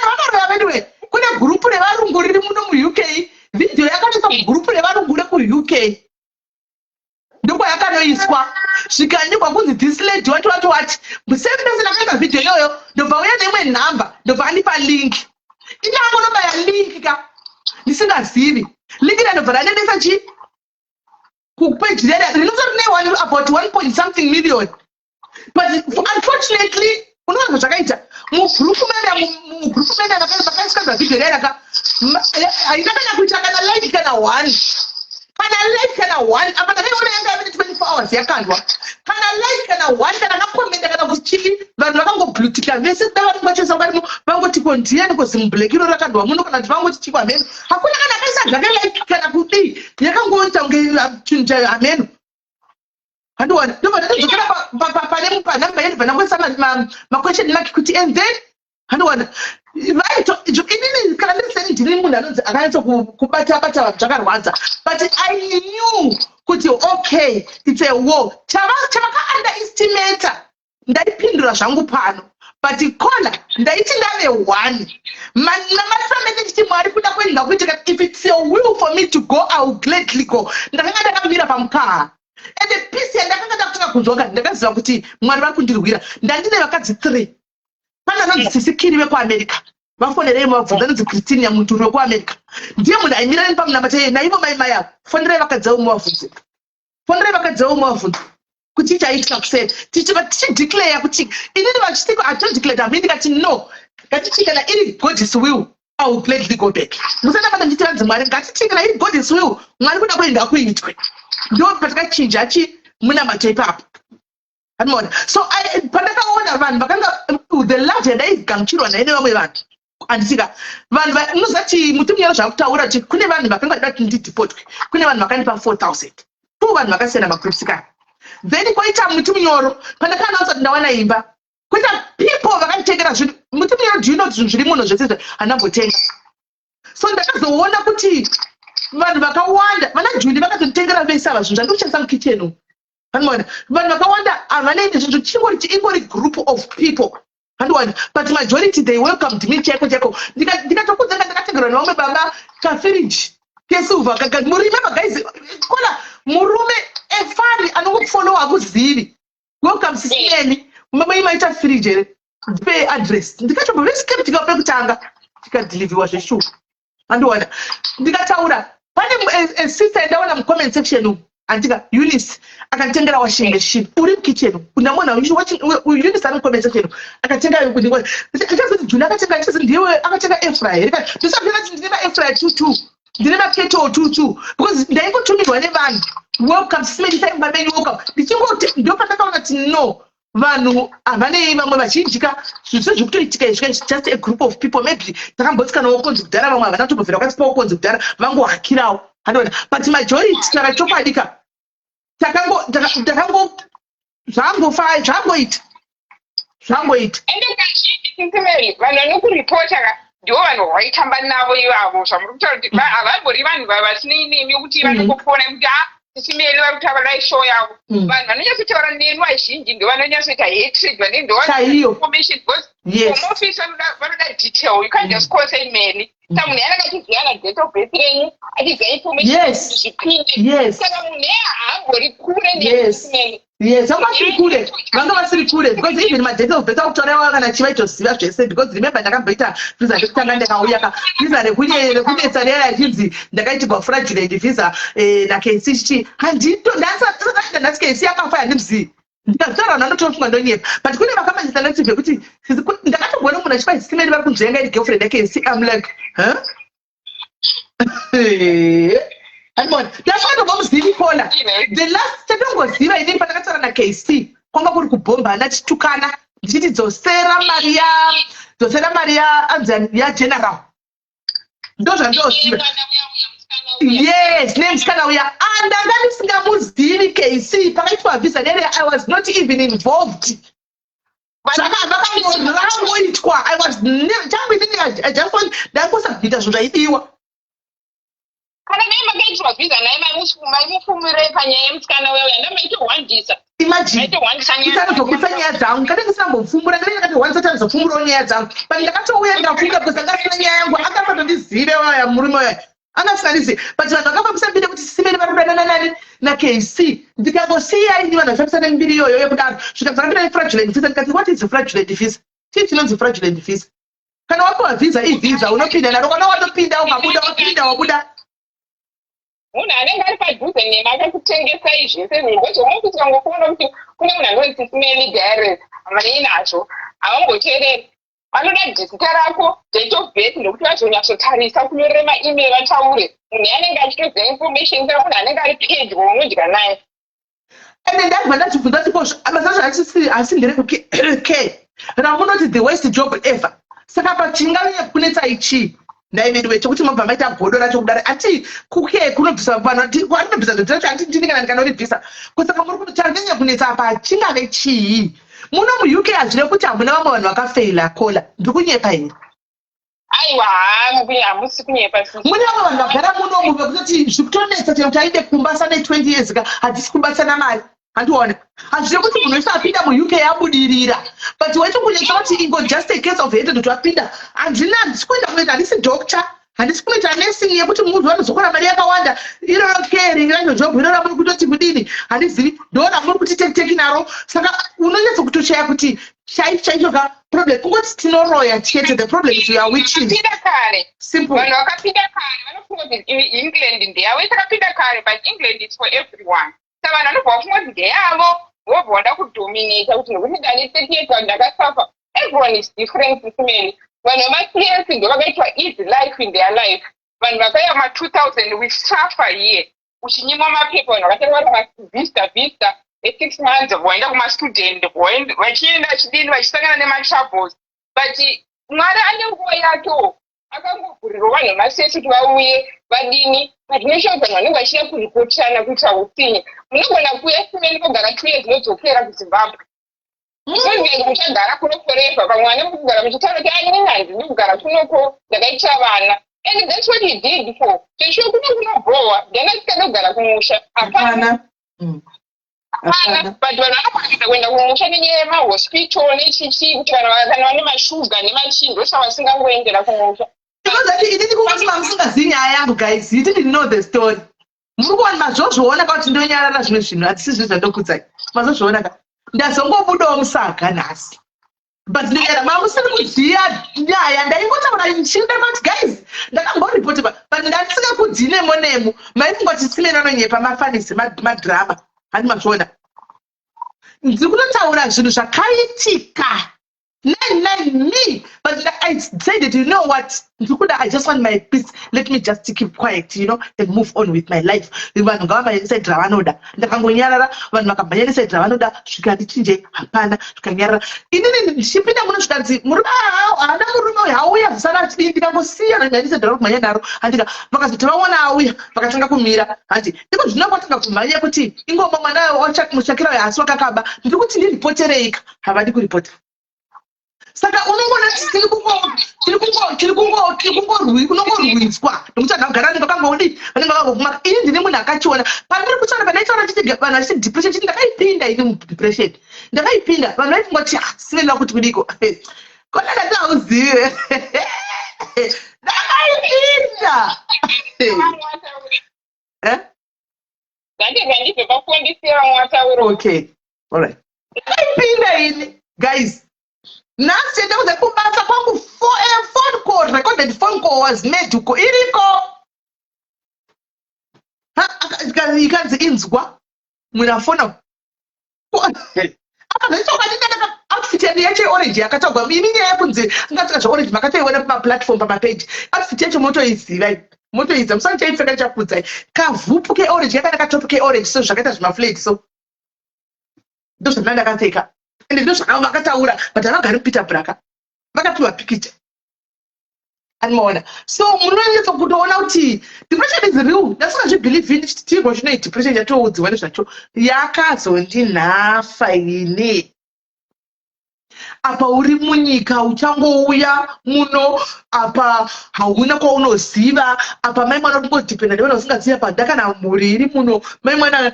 S2: vakaroya anyway. Kune gurupu revarungu riri muno muUK. Vhidhiyo yakatoiswa mugurupu revarungu rekuUK, ndokwayakanoiswa, zvikanyigwa kunzi this lady wati wati wati. Same person akaisa vhidhiyo iyoyo, ndobva uya neimwe nhamba, ndobva andipa link. Inangonobaya link ka, ndisingazivi link ira, ndobva randendesa chi kupeji rera rinotori ne about one point something million. But unfortunately, unoona zvakaita mugurupu mene, mugurupu mene makaiswa vhidhiyo rera ka, haina kana kuita kana like kana one, kana like kana one. Apa ndakaiona yanga yave 24 hours yakandwa, kana like kana one, kana kakomenda, kana kuchii. Vanhu vakangoblutika vese. Da vanenge vachoisa varimo, vangoti ko ndiyani kozi mublack iro rakandwa muno, kana kuti vangoti chikwa hameno. Hakuna kana akaisa zvake like kana kudii. Yakangoita kunge chinhu chayo hameno. Handiwana, ndobva ndatodzokera pane panhamba yendobva ndangoisa maquestion mark kuti and then handiwana vaito inini kana ndiriseni, ndini munhu anonzi akanyatso kubata bata vanhu zvakarwadza. But I knew kuti okay, it's a war. Chavaka-underestimata, ndaipindura zvangu pano, but kola ndaiti ndave one namatira ndichiti Mwari, kuda kwenyu ngakuitika. If it's your will for me to go, I will gladly go. Ndakanga ndakamira pamukaha, ende peace yandakanga ndakutanga kunzwa ka, ndakaziva kuti Mwari vari kundirwira. Ndandine vakadzi three. Pane anonzi Sisikiri vekuAmerica, vafonerei mavabvunza. Anonzi Christine Yamunduri wekuAmerica, ndiye munhu aimira neni pamunamata iye naivo mai mai avo. Fonerai vakadzi avo muvabvunze, fonerai vakadzi avo muvabvunze kuti chaitika kuseni tichideclare kuti inini vachisiko hatodeclare hami. Ndikati no, ngatiti kana iri God's will, I will gladly go back. Musanabata ndichiranzi Mwari, ngatiti kana iri God's will, Mwari, kuda kwenyu ngakuitwe. Ndo patakachinja chi munamato ipapo, anoona. So pandakaona vanhu vakanga the love yandaigamuchirwa naye nevamwe vanhu, handisika vanhu unozati muti munyoro zvakutaura kuti kune vanhu vakanga vada kuti ndidhipotwe. Kune vanhu vakandipa 4000 two, vanhu vakasiyana, magroups ka. Then kwaita muti munyoro, pandakaanausa kuti ndawana imba, kuita people vakanditengera zvinhu. Muti munyoro, do you know zvinhu zviri muno zvese handambotenga? So ndakazoona kuti vanhu vakawanda, vana Juli vakatonditengera vese ava zvinhu zvandiri mukitchen umu. Handiwana vanhu vakawanda havanei nezvinhu, chingori ingori group of people, handiwana. But majority, they welcomed me chaiko chaiko. Ndikatokudza nga ndakatengerwa nevamwe baba kafiriji kesilver. Muremember, guys, kola murume efari anongokufolowa, akuzivi. Welcome sisimeni, mama, imaita firiji here? Ndipe address. Ndikatobva very skeptical pekutanga, tikadhilivhiwa zveshuwa, andiwana. Ndikataura pane sister yandaona mucomment section umu, andika Eunice akatengera washing machine. Uri mukitchen, ndamona Eunice ari mucomment section, akatenga. Ndichazoti Juni akatenga, ndichazoti ndiwe akatenga airfryer here? Ndisati ndine maairfryer two two, ndine makettle two two, because ndaingotumirwa nevanhu, welcome sisimeni, taimba menyu, welcome. Ndichingoti ndopandakaona kuti no, vanhu havanei. Vamwe vazhinji ka, zvinhu sezvikutoitika izvi, just a group of people. Maybe takambotsikanawo konzi kudhara, vamwe havana kutombobvira vakatipawo konzi kudhara, vangohakirawo, handiona. But majority, tara chokwadi ka, takango zvangofa, zvangoita, zvangoita.
S5: Ende kazhinji, Sisimeri, vanhu vanokuripota ka ndivo vanhu vaitamba navo ivavo. Zvamuri kutaura kuti havambori vanhu vasinei nemi, kuti vanongofona kuti a Sisimeri vari kutaura dai show yavo. Vanhu vanonyatsotaura neni vazhinji ndo vanonyatsoita hatred, vane ndo
S2: Chaiyo.
S5: information, because home office vanoda detail. You can't just call, say Mary. Saka munhu anenge achiziva na date of birth renyu, achiziva information zvipinde. Saka munhu iye haambori kure.
S2: Yes, vanga vasiri kure, vanga vasiri kure, because even madate of birth akutaura kana chivaitoziva zvese, because remember ndakamboita visa rekutanga ndakauya ka visa rekunetsa riya yachinzi ndakaitirwa fraudulent visa naKC chichi. Handito ndasati nhasi KC akafa, handimuzivi. Ndikazvitaura vanhu vanotofunga ndonyepa, but kune vakamanyisa narrative yekuti ndakatomboona munhu achipa Simeni vari kunzvenga iri girlfriend yaKC. I'm like, huh? Andimona ndasakatombomuzivi Kola. The last tatongoziva inini pandakataura naKC kwanga kuri kubhombana, tichitukana, ndichiti dzosera mari ya, dzosera mari ya anzi yageneral. Ndo zvandoziva. Yes, nemusikana uya andanga ndisingamuzivi KC pakaitwa visa rere. I was not even involved. Vakangoitwa. I was changu inini, I just want ndangosabvita zvinhu zvaidiwa.
S5: Kana dai makaitirwa visa naye, maimufumirei panyaya yemusikana uya uya? Ndamaitohwandisa.
S2: Imagine.
S5: Maitohwandisa.
S2: Kusanozobudisa nyaya dzangu kana ndisingambopfumbura, ndinenge ndakatohwandisa tandizopfumburawo nyaya dzangu, but ndakatouya ndikafunga because anga asina nyaya yangu, akasatondizive waya murume waya, anga asingandizivi. But vanhu vakafambisa mbiri yekuti Simeni vari kudanana nani, naKC. Ndikangosiya ini vanhu vachifambisa nembiri iyoyo yekudaro, zvikanzi vakapinda nefraudulent visa. Ndikati, "What is fraudulent visa? Chii chinonzi fraudulent visa?" Kana wapiwa visa, ivisa, unopinda naro. Kana watopinda, ukabuda, wapinda, wabuda.
S5: Munhu anenge ari padhuze nema akakutengesai zvese zvinhu, because unokuti ukangokuona kuti kune munhu anonzi Simeni Diaries, hamanei nazvo, havamboteereri. Vanoda zita rako, date of birth, ndokuti vazonyatsotarisa kunyorera maemail vataure. Munhu anenge achitoziva information. Saka munhu anenge ari pedyo unodya naye.
S2: Ende ndabva ndachibvunza tipo basa racho asi nderekuke ramunoti the worst job ever. Saka pachinganyanya kunetsai chii ndaiveduwe chekuti mabva maita godo racho kudari? Ati kuke kunobvisa vanhu, anobvisa zvinhu racho, ati ndini kana ndikanoribvisa. Kusaka muri kuti chanyanya kunetsa apa chingave chii muno muUK? Hazvire kuti hamuna vamwe vanhu vakafeila kola. Ndiri kunyepa here?
S5: Aiwa, hamusi kunyepa.
S2: Mune vamwe vanhu vagara munomu vekutoti zvikutonetsa chero kuti ainde kumba sane 20 years ka, hadzisi kubatsana mari. Handiona hazvire kuti munhu wese apinda muUK abudirira, but waito kunetsa kuti ingo just a case of hatred kuti wapinda. Handina, handisi kuenda kunoita, handisi doctor, handisi kunoita nursing yekuti munhu vanozokora mari yakawanda. Iroro caring racho job iroro ramuri kutoti kudini, handizivi, ndo ramuri kuti tekiteki naro. Saka unonyatso kutoshaya kuti chaicho chaicho ka problem kungoti tinoroya chete. The problem is we are witches.
S5: Vakapinda kare.
S2: Simple.
S5: Vanhu vakapinda kare vanofunga kuti England ndeyavo. Isakapinda kare, but England is for everyone. Saka vanhu vanobva vafunga kuti ndeyavo, vobva vada kudominata kuti nokuti ndane 30 years, vanhu ndakasafa. Everyone is different, Simeni. Vanhu vemacs ndo vakaitwa easy life in their life. Vanhu vakauya ma2000, we suffer here, uchinyimwa mapepa. Vanhu vakatanga vari mavista visa e6 months, voenda kumastudent, vachienda vachidini, vachisangana nematroubles. But Mwari ane nguva yakewo, akangovhurirwa vanhu vamasesi kuti vauye vadini. But noshow vanhu vanenge vachida kuripotana kuitira utsinye. Munogona kuuya, Simeni, kogara 2 years, modzokera kuZimbabwe. Isonzenge muchagara kuno forever. Vamwe vane kugara muchitaura kuti ainini handidi kugara kunoko, ndakaitira vana. And that's what he did for cheshuwa. Kuno kunobhowa, ndiana kugara kumusha? Hapana.
S2: Hapana.
S5: Hapana. But vanhu vanokwanisa kuenda kumusha nenyaya yemahospital nechichi, kuti kana vane mashuga nemachii, ndosaka vasingangoendera kumusha.
S2: Because ati inini kungoti mamusingazivi nyaya yangu, guys, you didn't know the story. Muri kuona, mazozviona ka kuti ndonyarara zvimwe zvinhu, hatisi zvinhu zvandokudzai. Mazozviona ka, ndazongobudawo musaga nhasi, but ndonyara mamusiri kuziva nyaya. Ndaingotaura nchinda kuti guys, ndakamboripota, but ndandisingakudzi nemo nemo. Maifunga kuti Simeni anonyepa, mafanisi, madrama. Handi mazviona, ndiri kutotaura zvinhu zvakaitika nine nine me. But I said it, you know what, ndikuda, I just want my peace. Let me just keep quiet and move on with my life. Vanhu ngavamhanye neside ravanoda. Ndakangonyarara, vanhu vakamhanya neside ravanoda. Svika ndichinje, hapana. Zvikanyarara. Inini ndichipinda muno, zvikanzi murume haana, murume uyu hauya zvisana achidii. Ndikangosiya vanhu neside ravo kumhanya naro, handika? Vakazoti vaona auya, vakatanga kumira. Handi iko zvino kwatanga kumhanya kuti ingoma mwana mushakira uyu asi wakakaba. Ndiri kuti ndiripotereika, havadi kuripota. Saka unongoona tiri kungorwiswa nekuti vanhu vagara vanenge vakangodi, vanenge vakangomaka. Ini ndine munhu akachiona pandiri kutaura, pandaitaura chiti vanhu vachiti depression, chiti ndakaipinda ini mudepression, ndakaipinda. Vanhu vaifunga kuti, ah, Simeni kuti kudiko kona, ndati hauzive. Ndakaipinda. Eh?
S3: Ndandibva pafundisi vamwe vataura.
S2: Okay. All right. Ndakaipinda ini guys. Nhasi ndakuza kubasa kwangu for a phone call recorded phone call was made uko iriko. Ikanzi inzwa munhu afona akazoita ndaka outfit yedu yacho yeorange yakatogwa ini nyaya yekunzi angatsika zveorange makatoiona pamaplatform pamapeji outfit yacho motoiziva motoiziva musani chaipfeka ndichakuudzai kavhupu keorange yakana katopu keorange so zvakaita zvimaflade so ndozvandina ndakapfeka ende ndozvakavakataura but havagari kupeter braka vakapiwa pikicha Anoona. So munonyatso kutoona kuti depression is real. Ndasingazvibelieve ndichiti tirwa zvino depression yatoudziwa nezvacho yakazondinhafa ini. Apa uri munyika uchangouya muno apa hauna kwaunoziva apa mai mwana kungodhipenda nevana usingazivi apa ndakana mhuri iri muno mai mwana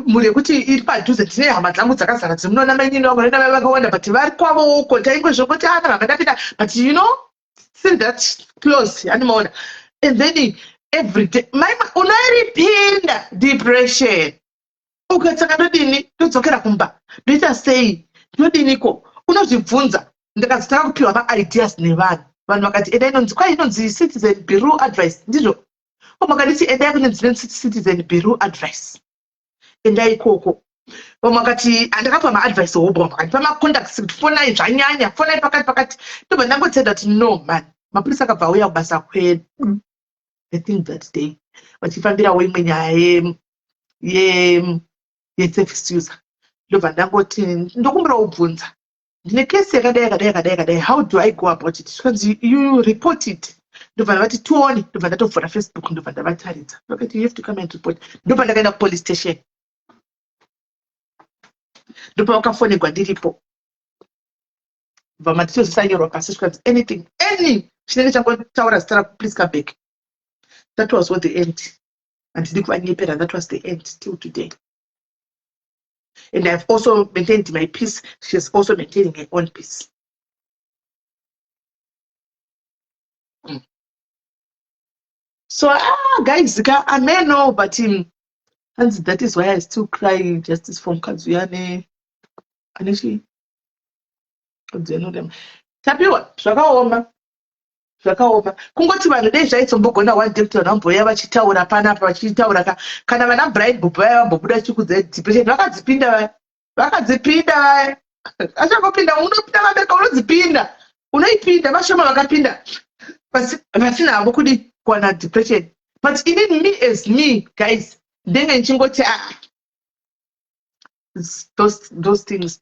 S2: mhuri yekuti iri padhuze ndine hama dzangu dzakazara dzimuno namainini vangu nenamai vakawanda but vari kwavo uko taingozvongoti ana ah, hama ndapinda but you know still that close animaona and then every day mai unoiripinda depression ukatsaka ndodini ndodzokera kumba ndoita sei ndodiniko unozvibvunza ndakazotanga kupiwa maideas nevanhu vanhu vakati enda inonzi kwai inonzi citizen bureau advice ndizvo ko makanditi endai kune dzine citizen bureau advice endai ikoko vamwe vakati andakapa maadvice hobo vamwe vakandipa macontacts kuti fonai zvanyanya fonai pakati pakati ndobva ndangotseda kuti no man mapurisa akabva auya kubasa kwedu i think that day vachifambirawo imwe nyaya yeservice user ndobva ndangoti ndokumbira ubvunza ndine kesi yakadai yakadai yakadai yakadai how do i go about it zvikanzi you report it ndobva ndavati tione ndobva ndatovhura facebook ndobva ndavataridza vakati you have to come and report ndobva ndakaenda kupolice station ndopa vakafonegwa ndiripo bva matitozisanyorwa pasi zvikanzi anything any chinenge changotaura zita rako please come back that was what the end handidi kuvanyepera that was the end till today and i've also maintained my peace she is also maintaining her own peace mm. so ah guys ka ameno but um, and that is why i still cry justice for mukadzi uya ane ane chii mukadzi uya anorema tapiwa zvakaoma Zvakaoma. Kungoti vanhu dei zvaizombogona one day kuti vanhu vambouya vachitaura panapa vachitaura ka kana vana Brian Bob vaya vambobuda vachikudza depression vakadzipinda vaya. Vakadzipinda vaya. Achangopinda unopinda vabereka unodzipinda. Unoipinda vashoma vakapinda. Vasina havo kudi kuwana depression. But inini me as me guys ndenge ndichingoti ah those, those things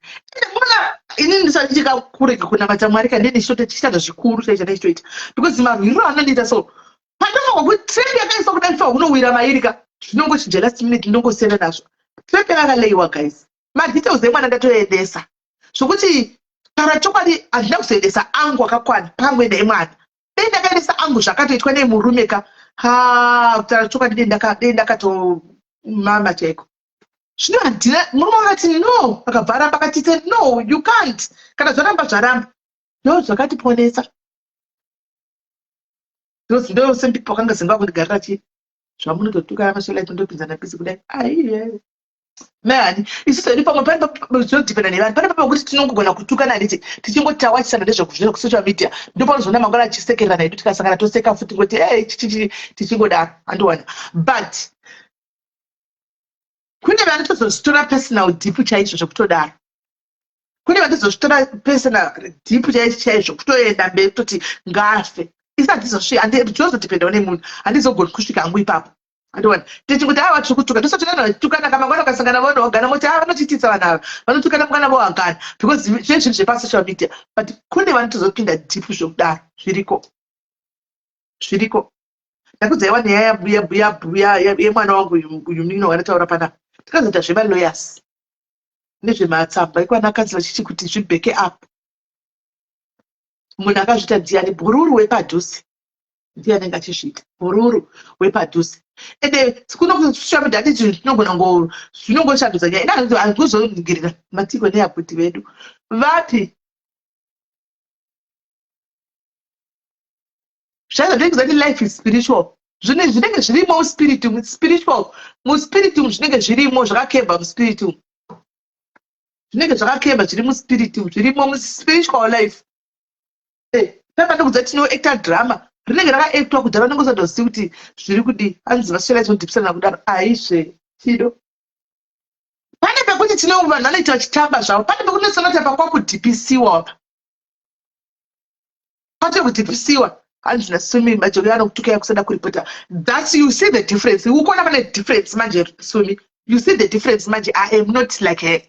S2: mona inini ndisati ndikakurega kunamata mwari ka ndini ndichitoita zvikuru chaicho chandaichitoita because marwiriro anondiita so pandofanirwa kuti trap yakaiswa kudai ndifanirwa kunowira mairi ka zvinongochinja last minute ndongosiyana nazvo trap yakakaleiwa guys madetails emwana ndatoendesa zvokuti kana chokwadi handina kuzoendesa angu akakwana pamwe nemwana dei ndakaendesa angu zvakatoitwa nemurume ka ha kutaura chokwadi dei ndakatomama chaiko zvino handina murume akati no akabva aramba akati tse no you can't kana zvaramba zvaramba ndo zvakatiponesa ndo same people vakanga zinga kundigarira chii zvamunototukana masholai kundopinzana pisi kudai aiye mani isusu hedu pamwe pane zvinodhipenda nevanhu pane pamwe kuti tinongogona kutukana handiti tichingoti tawachisana ndezvekuzvira kusocial media ndopanozoona mangwana achisekererana hedu tikasangana toseka futi ngoti ei chichichi tichingodaro andiwana but kune vanotozozvitora personal deep chaizvo zvekutodaro kune vanotozozvitora personal deep chaizvo chaizvo kutoenda mberi kutoti ngafe isi handizosvi handizodhipendawo nemunhu handizogoni kusvika hangu ipapo andiona tichikuti ava tiri kutuka tosati vanhu vachitukana kamangwana ukasangana vanhu wagana moti ava vanotiitisa vanhu ava vanotukana mukana vohangana because zve zvinhu zvepasocial media but kune vanotozopinda deep zvekudaro zviriko zviriko ndakudzai wani nyaya yemwana wangu uyu munin'ina wandataura panapa takazoita zvemalawyers nezvematsamba ekwana kanzura chichi kuti zvibheke up munhu akazviita ndiani bhururu wepadhuze ndiye anenge achizviita bhururu wepadhuze ende kuno kusocial media handiti zvinhu zvinogona ngo zvinongoshandudza nyaya ina handikuzoningirira matiko neabhuti vedu vapi Zvaizvo kuti life is spiritual. Zvinhu zvinenge zvirimo muspirit, spiritual, muspirit zvinenge zvirimo, zvakakemba muspirit, zvinenge zvakakemba, zviri muspirit, zvirimo muspiritual life. Papa ndokudza tinoacta drama rinenge rakaactwa kudhara, unenge usatozivi kuti zviri kudii. Hanzi vaswera tinodhipisana kudaro, aizve chido. Pane pekuti tino vanhu vanoita vachitamba zvavo, pane pekuti unosona pakwakudhipisiwa, kwate kudhipisiwa. Hanzi naSumi, majoki anokutukai kusada kuripota. Thats, you see the difference? Ukuona pane difference manje, Sumi? You see the difference manje? I am not like her.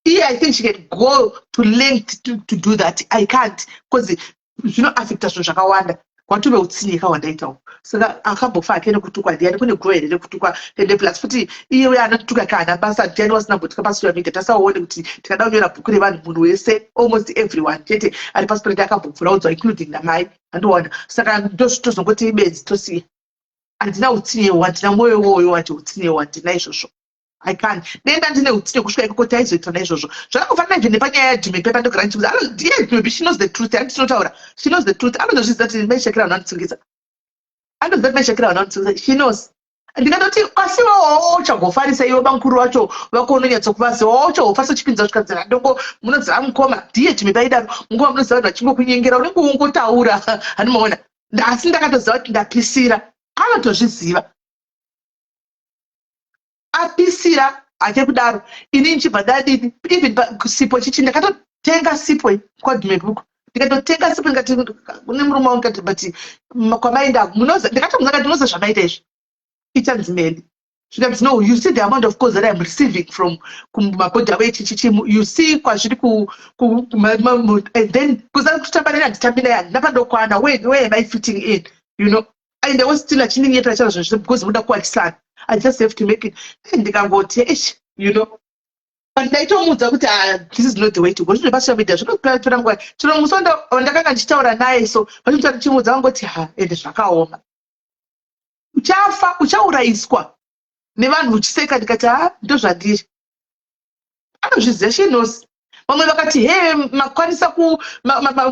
S2: Iye, I think she can go to length to do that. I can't, because zvinoafecta zvinhu zvakawanda. Kwatove utsinye yakawanda. Saka akambofa hake nekutukwa ndiani? Kune guva here rekutukwa? Ende plus futi iye uye anotuka kaana basa, ndiani wasina mbotuka pasocial media? Tasaone kuti tikada kunyora bhuku revanhu, munhu wese, almost everyone chete ari pasipureti akambobvuraudzwa, including namai andiona. Saka ndozvitozongoti ibenzi, tosiya. Handina utsinyewo, handina mwoyo iwoyo wacho, utsinyewo handina izvozvo. I can't. Denda ndine utsinye kusvika ikoko, taizoita naizvozvo. Zvakangofanana even nepanyaya yaDhume pepa, ndogara ndichiudza ndiye Dhume, she knows the truth. Handitinotaura, she knows the truth. Anotozviziva kuti maishakira vanhu vanotsungisa, anoziva kuti maishakira vanhu vanotsungisa. She knows. Ndikatoti asi iwewo uchagofarisa, iwe bamukuru vacho vako unonyatsokuvaziva, wauchagofarisa uchipinza kusvika ndongo munoziva mukoma ndiye Dhume paidaro mukoma, munoziva vanhu vachingokunyengera, unenge ungotaura, handimaona. Asi ndakatoziva kuti ndapisira, anotozviziva, apisira hake kudaro. Ini ndichibva ndadini? Even sipo chichi, ndakatotenga sipo kwadhumebuku, ndikatotenga sipo, ndikati kune murume wangu, ndikati, "But kwamaenda ndikatomuza kati munoziva zvamaita izvi, ichanzi meli." Zvikanzi, "No, you see the amount of calls that I'm receiving from kumabhodhi avo echichichi, you see kwazviri ku and then kuza kutamba neni, handitambi naye, handina pandokwana. Where am I fitting in?" And I was still achiningetera charo zvinhu because muda kuwatisana. I just have to make it. Ndikangoti ish, but ndaitomuudza kuti, "Ah, this is not the way to go." Zvinhu zvepasocial media zvinotora nguva. Chino musi wandakanga ndichitaura naye, so vachimutaura, ndichimuudza, vangoti, "Ha, ende zvakaoma, uchafa, uchaurayiswa nevanhu uchiseka." Ndikati, "Ha, ndo zvandiri." Anozviziva, she knows. Vamwe vakati, "He, makwanisa ku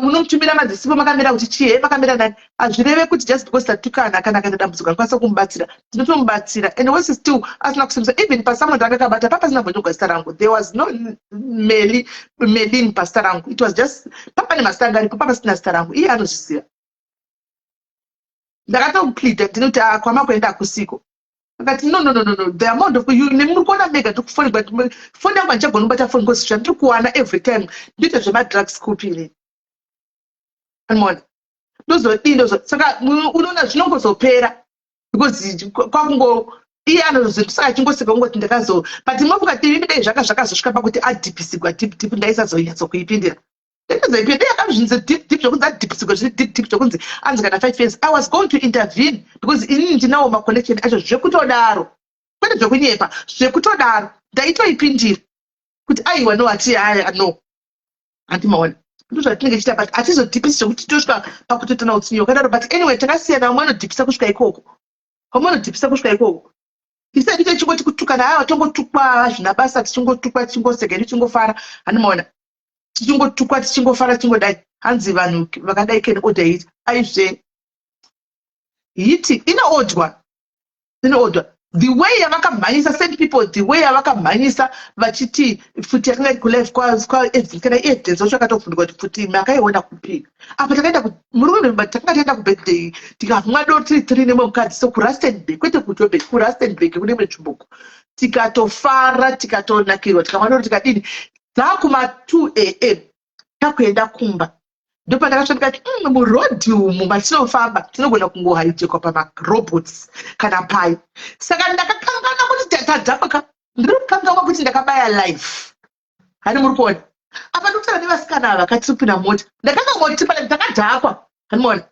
S2: munomutumira madzisipo, makamira kuti chii? He, makamira nani?" Hazvireve kuti just because tatukana, kana akaita dambudziko anokwanisa kumubatsira, tinotomubatsira. And worse still, asina kusimbisa even pasamwe ndakakabata papasina mbonyogwa zita rangu. There was no Meli Melin pazita rangu. It was just papane mazita anga aripo, papasina zita rangu. Iye anozviziva. Ndakatomuplida ndinoti, "Ah, kwamakuenda hakusiko." Akati, "No, no, no, no, no, the amount of you nemuri kuona mega, ndiri kufoni, but foni yangu handichagoni kubata foni because zvandiri kuwana every time, ndinoita zvemadrugs kupi inini? Anoona ndozodii ndozo." Saka unoona zvinongozopera because kwakungo iye anozosaka achingoseka, kungoti ndakazo, but mofunga tiri dai zvaka zvakazosvika pakuti adhipisigwa deep deep, ndaisazonyatsokuipindira. Ndaisazopinda dai akazvinzi deep deep, zvokunzi adhipisigwa zviri deep deep, zvokunzi anzi kana 5 years, I was going to intervene because inini ndinawo maconnection acho zvekutodaro, kwete zvekunyepa, zvekutodaro ndaitoipindira kuti aiwa, no, hati aya, no, handimaona. Ndo zvatinenge tichiita, but hatizodhipisi zvekuti tosvika pakutotana utsinye wakadaro. But anyway, takasiyana. Vamwe vanodhipisa kusvika ikoko, vamwe vanodhipisa kusvika ikoko. Isati tichingoti kutukana, aiwa, tongotukwa zvina basa, tichingotukwa, tichingoseka edu, tichingofara, handimaona, tichingotukwa, tichingofara, tichingodai. Hanzi vanhu vakadai can order it. Aizve, hiti inoodwa, inoodwa. The way yavakamhanyisa same people, the way yavakamhanyisa vachiti futi yakanga iri kulive kana evidence wacho akatobvunduka kuti futi makaiona kupi apa. Takaenda murume, takanga taenda kubirthday, tikamwa doro tiri tiri nemwe mukadzi, so kuRustenburg, kwete kuJoburg, kuRustenburg kune imwe nzvimbo, tikatofara, tikatonakirwa, tikamwa doro, tikadini. Dzakuma 2 a.m. takuenda kumba, ndopandakasvika ndikati, murodhi umu matinofamba tinogona kungohijackwa pamarobots kana pai." Saka ndakakanganwa kuti tadhakwa, ndiri kukanganwa kuti ndakabaya live. Hani muri kuona apa ndikutaura nevasikana ava vakatipinda mota, ndakanga kuti ndakadhakwa, handimaona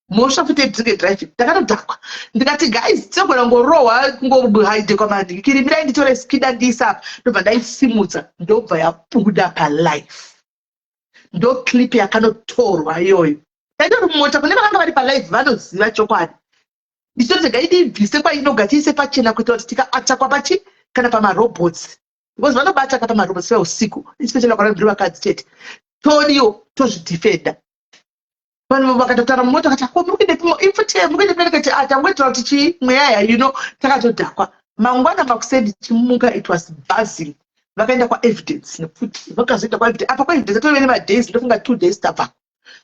S2: mhosva futi yedrink and driving. Ndakatodhakwa, ndikati, "Guys, tinogona kungorohwa, kungohijackwa manhikiri, mirai nditore skida ndiisa apa." Ndobva ndaisimudza, ndobva yabuda palive. Ndo clip yakanotorwa iyoyo. Ndaitori mumota, kune vakanga vari palive vanoziva chokwadi. Ndichitoti ngaidibvise kwainoga, tiise pachena kuitira kuti tikaattackwa pachi kana pamarobots, because vanobataka pamarobots veusiku, especially kana ndiri vakadzi chete, todiwo tozvidefenda. Vanhu vakatotaura mumota vakati, "Ko muri kuendepi? Imfuti muri kuendepi?" Ndikati, "Ah, tangoitira kuti chii, mweya ya." Takatodhakwa. Mangwana makuseni chimuka, it was buzzing. Vakaenda kwaEvidence nekuti vakazoenda kwaEvidence. Apa kwaEvidence atove nemadays, ndofunga 2 days tabva.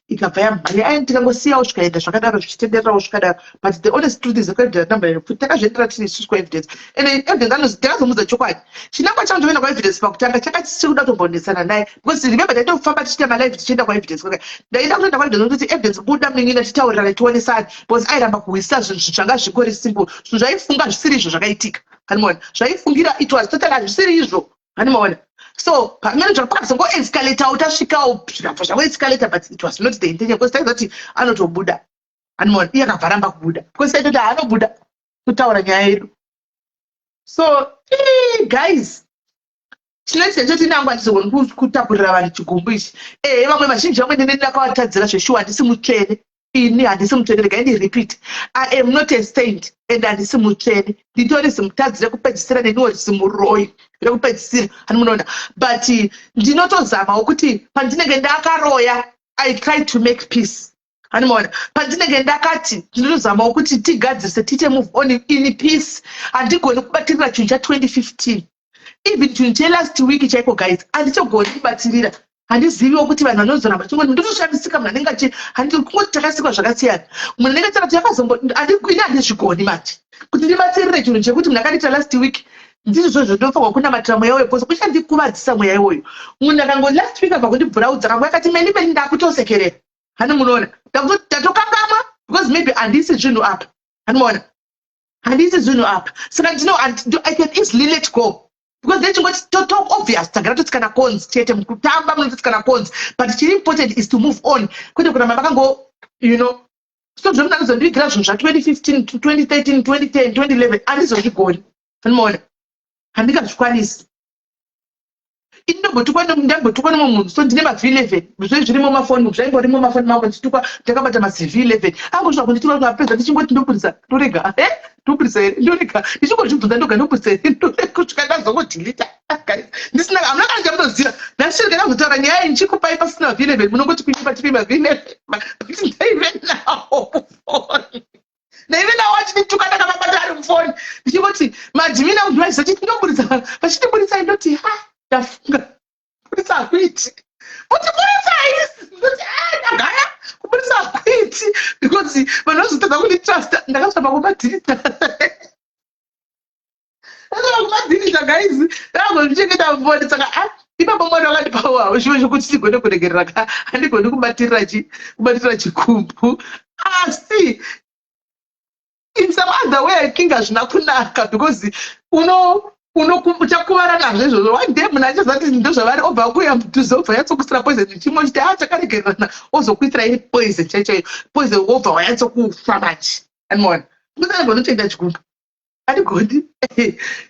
S2: Ikabva yamhanya ai, tikangosiyawo, zvikaenda zvakadaro, zvichitendererawo zvakadaro. But the honest truth is, kwaEvidence namba nekuti takazviendera tiri isusu kwaEvidence, and Evidence anozi takazomudza chokwadi. Chinangwa changu chokuenda kwaEvidence pakutanga chakati chiri kuda kutombonetsana naye, because remember, taitofamba tichiita malive tichienda kwaEvidence. Kwaka ndaida kutoenda kwaEvidence kuti, "Evidence, buda munin'ina, titaurirane, tionesane," because airamba kuhwisisa zvinhu zvanga zvingori simple, zvinhu zvaifunga zvisiri izvo zvakaitika. Hanimaona zvaifungira, it was totally hazvisiri izvo. Hanimaona, so pamene zvakazongoescalatawo, tasvikawo, zvikabva zvangoescalata, but it was not the intention, because taiziva kuti anotobuda. Hanimaona, iye akabva aramba kubuda, because taitoti haanobuda kutaura nyaya yedu. So guys, chinoitika choti nangu handizogoni kutakurira vanhu chigumbu ichi. Ehe, vamwe vazhinji, vamwe nene ndakavatadzira zveshuwa. Handisi mutsvene ini, handisi mutsvene. Regai ndirepeat, I am not a saint and handisi mutsvene. Nditori zimutadzi rekupedzisira, neniwo zimuroyi rekupedzisira. Hani munoona, but ndinotozamawo kuti pandinenge ndakaroya, I try to make peace. Hanimaona, pandinenge ndakati, ndinotozamawo kuti tigadzirise, tiite move on in peace. Handigoni kubatirira chinhu cha2015, even chinhu chelast week chaiko, guys, handichogoni kubatirira. Handiziviwo kuti vanhu vanozoramba chingoni. Ndotoshamisika munhu anenge achi kungoti takasikwa zvakasiyana. Munhu anenge achati yakazombo ini handizvigoni manje kuti ndibatirire chinhu chekuti munhu akandita last week. Ndizvo zvozvo ndinofanirwa kunamatira mweya weposo kuchandikuvadzisa mweya iwoyo. Munhu akango last week abva kundibhuraudza, kangu akati meni meni, ndakutosekerera. Hani munoona, ndatokangamwa, because maybe handisi zvinhu apa. Hani muona, handisi zvinhu apa. Saka ndino I can easily let go, because ndechingoti to obvious, tagara totsikana cons chete mukutamba, munototsikana cons, but chiri important is to move on, kwete kuramba makango so zvomunhu anozondivigira zvinhu zva2015, 2013, 2010, 2011, handizozvigoni. Anomaona, handingazvikwanisi ini. Ndambotukwa nemumwe munhu, so ndine maV11 zve zvirimo mafoni, zvaingorimo mafoni mangu, ndichitukwa ndakabata maCV11. Angosvika kundituka, apedza, ndichingoti ndobudisa, ndorega, e ndobudisa here, ndorega, ndichingozvibvunza ndoga, ndobudisa here, ndorega, kusvika ndazongodeleta. Guys, ndisina, hamuna kana chamunoziva. Nhasi kana kuzotaura nyaya iyi ndichikupai pasina V11, munongoti kunyimba tipi maV11, but ndaive nawo mufoni, ndaive nawo achindituka ndakavabata ari mufoni, ndichingoti madhimina kundivachisa chiti ndobudisa, vachindibudisai, ndoti, "Ha, ndafunga kubudisa hakuiti." Kuti budisai, ndoti, "A, ndagaya kubudisa hakuiti," because vanhu vazotadza kunditrusta. Ndakasvika pakumadeleta, ndakasvika kumadeleta, guys, ndakangozvichengeta mufoni. Saka a ipapo mwana wakandipawo zvimwe zvokuti tigone kuregerera ka, handigoni kubatirira chi kubatirira chikumbu. Asi in some other way, I think hazvina kunaka, because uno uchakuvara nazvo izvozvo. One day munhu achazati ndozvavari, obva kuya mudhuze, obva yatsokuisira poison chimwe, chiti, "A, takaregererana," ozokuisira iri poison chaichaiyo, poison, wobva wayatsokufa manje. Anoona kusanagona kutoenda chikumbu, handigoni.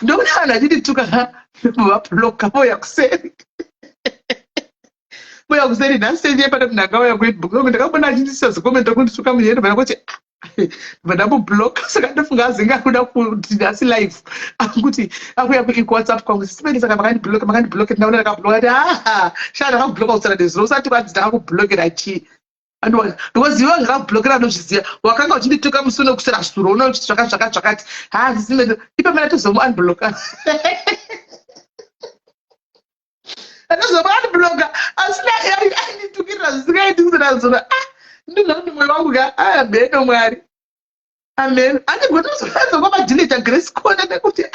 S2: Ndokuti vanhu vachindituka, vabloka, voya kuseri, voya kuseri. Nhasi ndiye pane munhu akauya kuinbox yangu, ndakabona achindisa zicomment rekundituka munyere, bva kuti bva ndamubloka. Saka ndofunga azinge akuda kuti nhasi live akuti akuya kuWhatsApp kwangu, "Sisimeni, saka makandibloka, makandibloka, ndaona ndakabloka." Ati, "Aha, sha, ndakakubloka kusara nezuro, usati kwanzi ndakakublokera chii?" Anoona, because iwe zvakakublokera anozviziva. Wakanga uchindituka musi uno kusera zuro, uno zvaka zvaka zvakati. Ha, Sisimeni, ipa mana tozomuunblocka, anozomuunblocka, asina ainditukirira zvisingaiti kusera zuro. Ah, ndizvo mwoyo wangu ka. Ameno Mwari, amen. Handigoni kuzongomadeleta Grace Kona, nekuti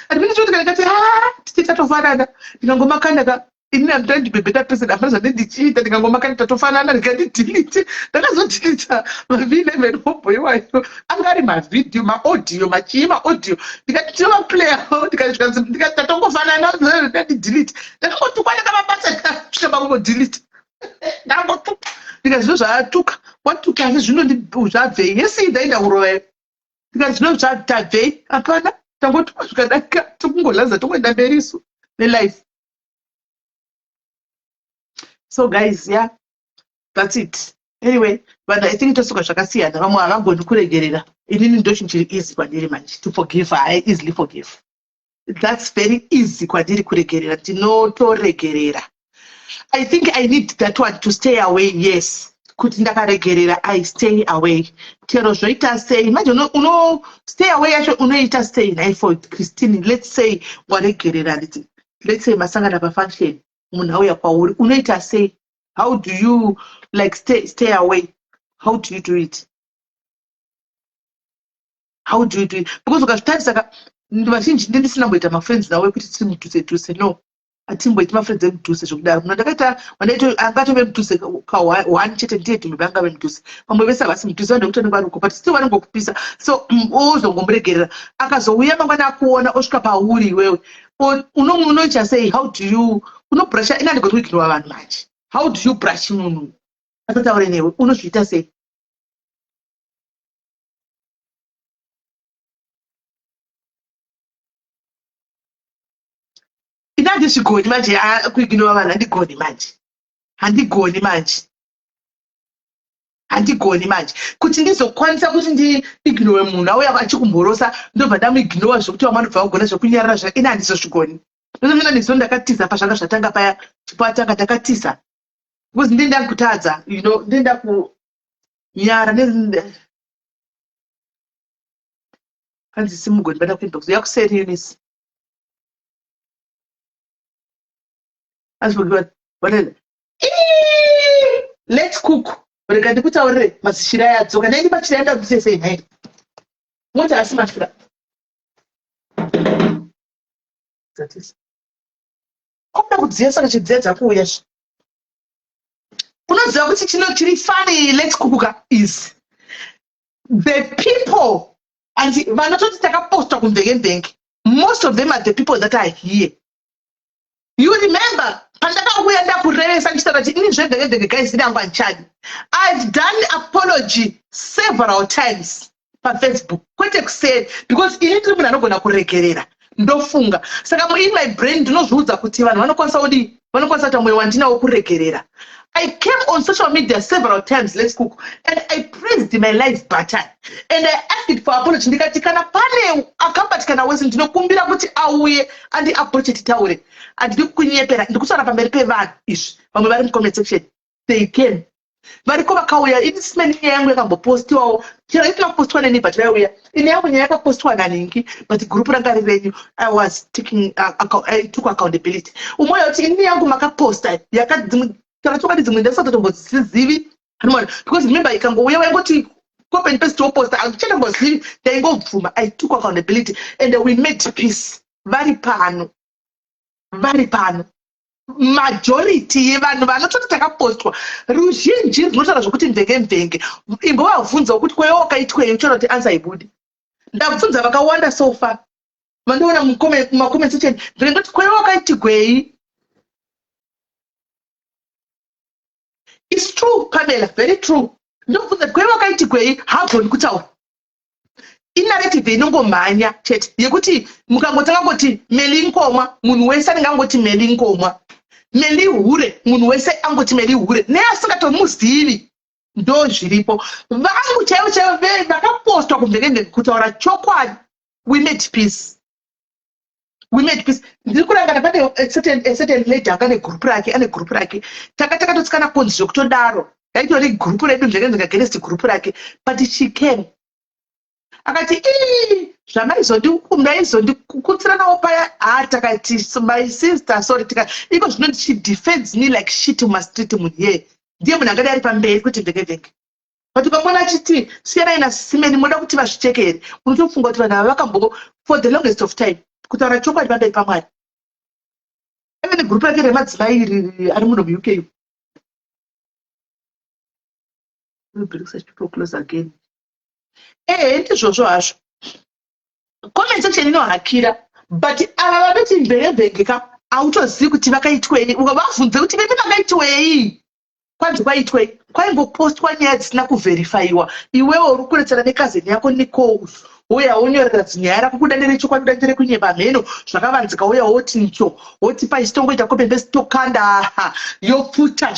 S2: handimini choti kana ndikati, ha, tiche tatofanana, ndikangomakanda ka, inini am trying to be a better person, hapana zvandee ndichiita, ndikangomakanda tatofanana, ndikatidelete. Ndakazodeleta maV11 hobho iwayo, anga ari mavhidhiyo, maaudio, machii, maaudio, ndikati tinomaplaya, ndikati tatongofanana, ndatidelete. Ndakangotukwa ndakamabata, ndikasvika pakungodelete, ndangotuka, ndikati zvino zvaatuka watuka, asi zvino zvabvei? Yesi, ndaenda kurova, ndikati zvino tabvei? Hapana, tangotuka zvikadaka, tokungolaza, tongoenda mberi isu nelife. So guys, yeah, that's it. Anyway, vanhu, I think tosuka zvakasiyana. Vamwe havagoni kuregerera. Inini ndo chinhu chiri easy kwandiri manje, to forgive. I easily forgive. That's very easy kwandiri kuregerera, ndinotoregerera. I think I need that one to stay away, yes. Kuti ndakaregerera, I stay away chero zvoita sei. Manje uno stay away yacho unoita sei nhai? For Christine, let's say waregerera, nditi let's say masangana pafunction, munhu auya kwauri, unoita sei? How do you like stay away? How do you do it? How do you do it? Because ukazvitarisa ka, vazhinji ndendisina mboita mafriends nawo ekuti tiri mudhuze dhuze. No, hatimboiti mafriends emudhuze zvekudaro. Munhu ndakaita wandaito angatove mudhuze ka one chete, ndiye dhumbe vangave mudhuze. Vamwe vese havasi mudhuze, vanhu vekuti vanenge vari uko, but still vanongokupisa. So ozongomuregerera, akazouya mangwana akuona, osvika pauri iwewe, unoita sei? How do you unobrusha? Ina ndigoni kuignora vanhu manje. How do you brush munhu asataure newe? Unozviita sei? Ina handizvigoni manje kuignora vanhu. Handigoni manje, handigoni manje, handigoni manje kuti ndizokwanisa kuti ndiignore munhu auya achikumborosa, ndobva ndamuignora zvekuti vamwe vanobva vagona zvekunyarara zva. Ina handizozvigoni. Ndotomena nezo ndakatiza pazvanga zvatanga paya, chipatanga ndakatiza because ndenda kutadza, ndenda kunyara. Hanzi simugoni bada kuinbox yakuseri Eunice. Hanzi let's cook. Rega ndikutaurire, mazishira yadzoka naini machira yandakutise sei nhai? Moti asi mashura dzatisa kuda kudziya, saka chidziya dzakuuya zve. Unoziva kuti chino chiri funny, let's cook, is the people and vanototi takapostwa kumvenge. Most of them are the people that are here. You remember pandakauya ndakurevesa ndichitaura kuti ini zvemvenge guys, ini hangu handichadi. I've done apology several times paFacebook, kwete kuseri, because ini ndiri munhu anogona kuregerera. Ndofunga saka in my brain ndinozviudza kuti vanhu vanokwanisa kudii, vanokwanisa kuita mwoyo wandinawo kuregerera. I came on social media several times, let's cook, and I pressed my live button and I asked for apology. Ndikati kana pane akabatikana wese, ndinokumbira kuti auye andiapproache titaure. Handidi kukunyepera, ndikutaura pamberi pevanhu izvi. Vamwe vari mucomment section, they came, variko vakauya. Inisimeni nyaya yangu yakambopostiwawo, chero isina kupostwa neni, but vaiuya. Ini yangu nyaya yakapostwa naningi, but gurupu ranga riri renyu. I was taking I took accountability. Umwe kuti ini yangu makaposta yakataura chokwadi, dzimwe ndasatotombozizivi, because remember ikangouya waingoti copy and paste woposta, handichatombozivi, ndaingobvuma. I took accountability and we made peace. Vari pano, vari pano, majority yevanhu vanototi takapostwa, ruzhinji runotaura zvokuti mvenge mvenge. Imbovabvunzawo kuti kwewe wakaitwei, uchaona kuti answer ibudi. Ndabvunza vakawanda so far vandiona mumacomment section, ndinongoti kwewe wakaitigwei? It's true, Pamela, very true. Ndobvunza kuti kwewe wakaitigwei, hagoni kutaura. Inarrative inongomhanya chete yekuti mukangotanga ngoti Meli Nkomwa, munhu wese anenge angoti Meli Nkomwa, Meli hure, munhu wese angoti Meli hure neasingatomuzivi. Ndo zviripo. Vangu chaivo chaivo vakapostwa kumvekenge, kutaura chokwadi, we made peace, we made peace. Ndiri kurangana pane a certain lady anga negurupu rake, ane gurupu rake, tanga takatotsikana konzi zvekutodaro, raitori gurupu redu nzvenge against gurupu rake, but she came akati, "Ii, zvamaizondikutsiranawo paya." Ha, takati, "My sister, sorry." Tika iko zvino she defends me like shit mumastreet. Munhu iyeye ndiye munhu angadai ari pamberi kuti mvenge mvenge, but ukamona achiti siyanai nasimeni, munoda kuti vazvicheke here, unotofunga kuti vanhu ava vakambo for the longest of time. Kutaura chokwadi pamberi paMwari, aive negurupu rake remadzimai iri ari muno muUK. Bring such people close again. Ehe, ndizvozvo hazvo. Comment section inohakira, but ava vanoti mvenge ka, hautozivi kuti vakaitwei. Ukavabvunze kuti veve vakaitwei, kwanzi kwaitwei, kwaingopostwa nyaya dzisina kuvherifaiwa. Iwewe uri kuretsana necousin yako Nicole, uya wonyorera zinyaya rako, kuda nderechokwadi, kuda nderekunyeba, mheno zvakavanzika, uya woti ncho, wotipa isi, tongoita copy and paste, tokanda, yopfuta,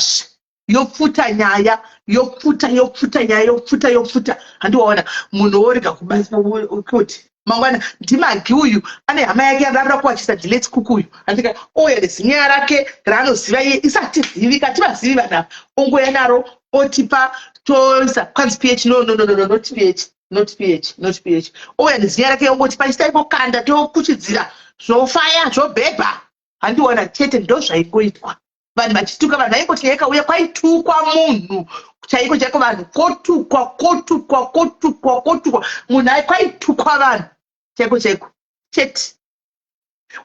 S2: yopfuta nyaya, yopfuta, yopfuta nyaya, yopfuta, yopfuta. Handiwaona munhu worega kubatwa kuti Mangwana ndimagi uyu ane hama yake yanga kuwachisa dileti kuku uyu andika ouya nezinyaya rake raanoziva iye isu hatizivi ka tivazivi vanhu ava ongouya naro otipa toisa kwanzi ph no no no no no not ph not ph not ph ouya nezinyaya rake ongotipa isu taingokanda tokuchidzira zvofaya zvobhebha handiona chete ndozvaingoitwa vanhu vachituka vanhu vaingoti nyaya ikauya kwaitukwa munhu chaiko chaiko vanhu kotukwa kotukwa kotukwa kotukwa munhu ai kwaitukwa vanhu chaiko chaiko chete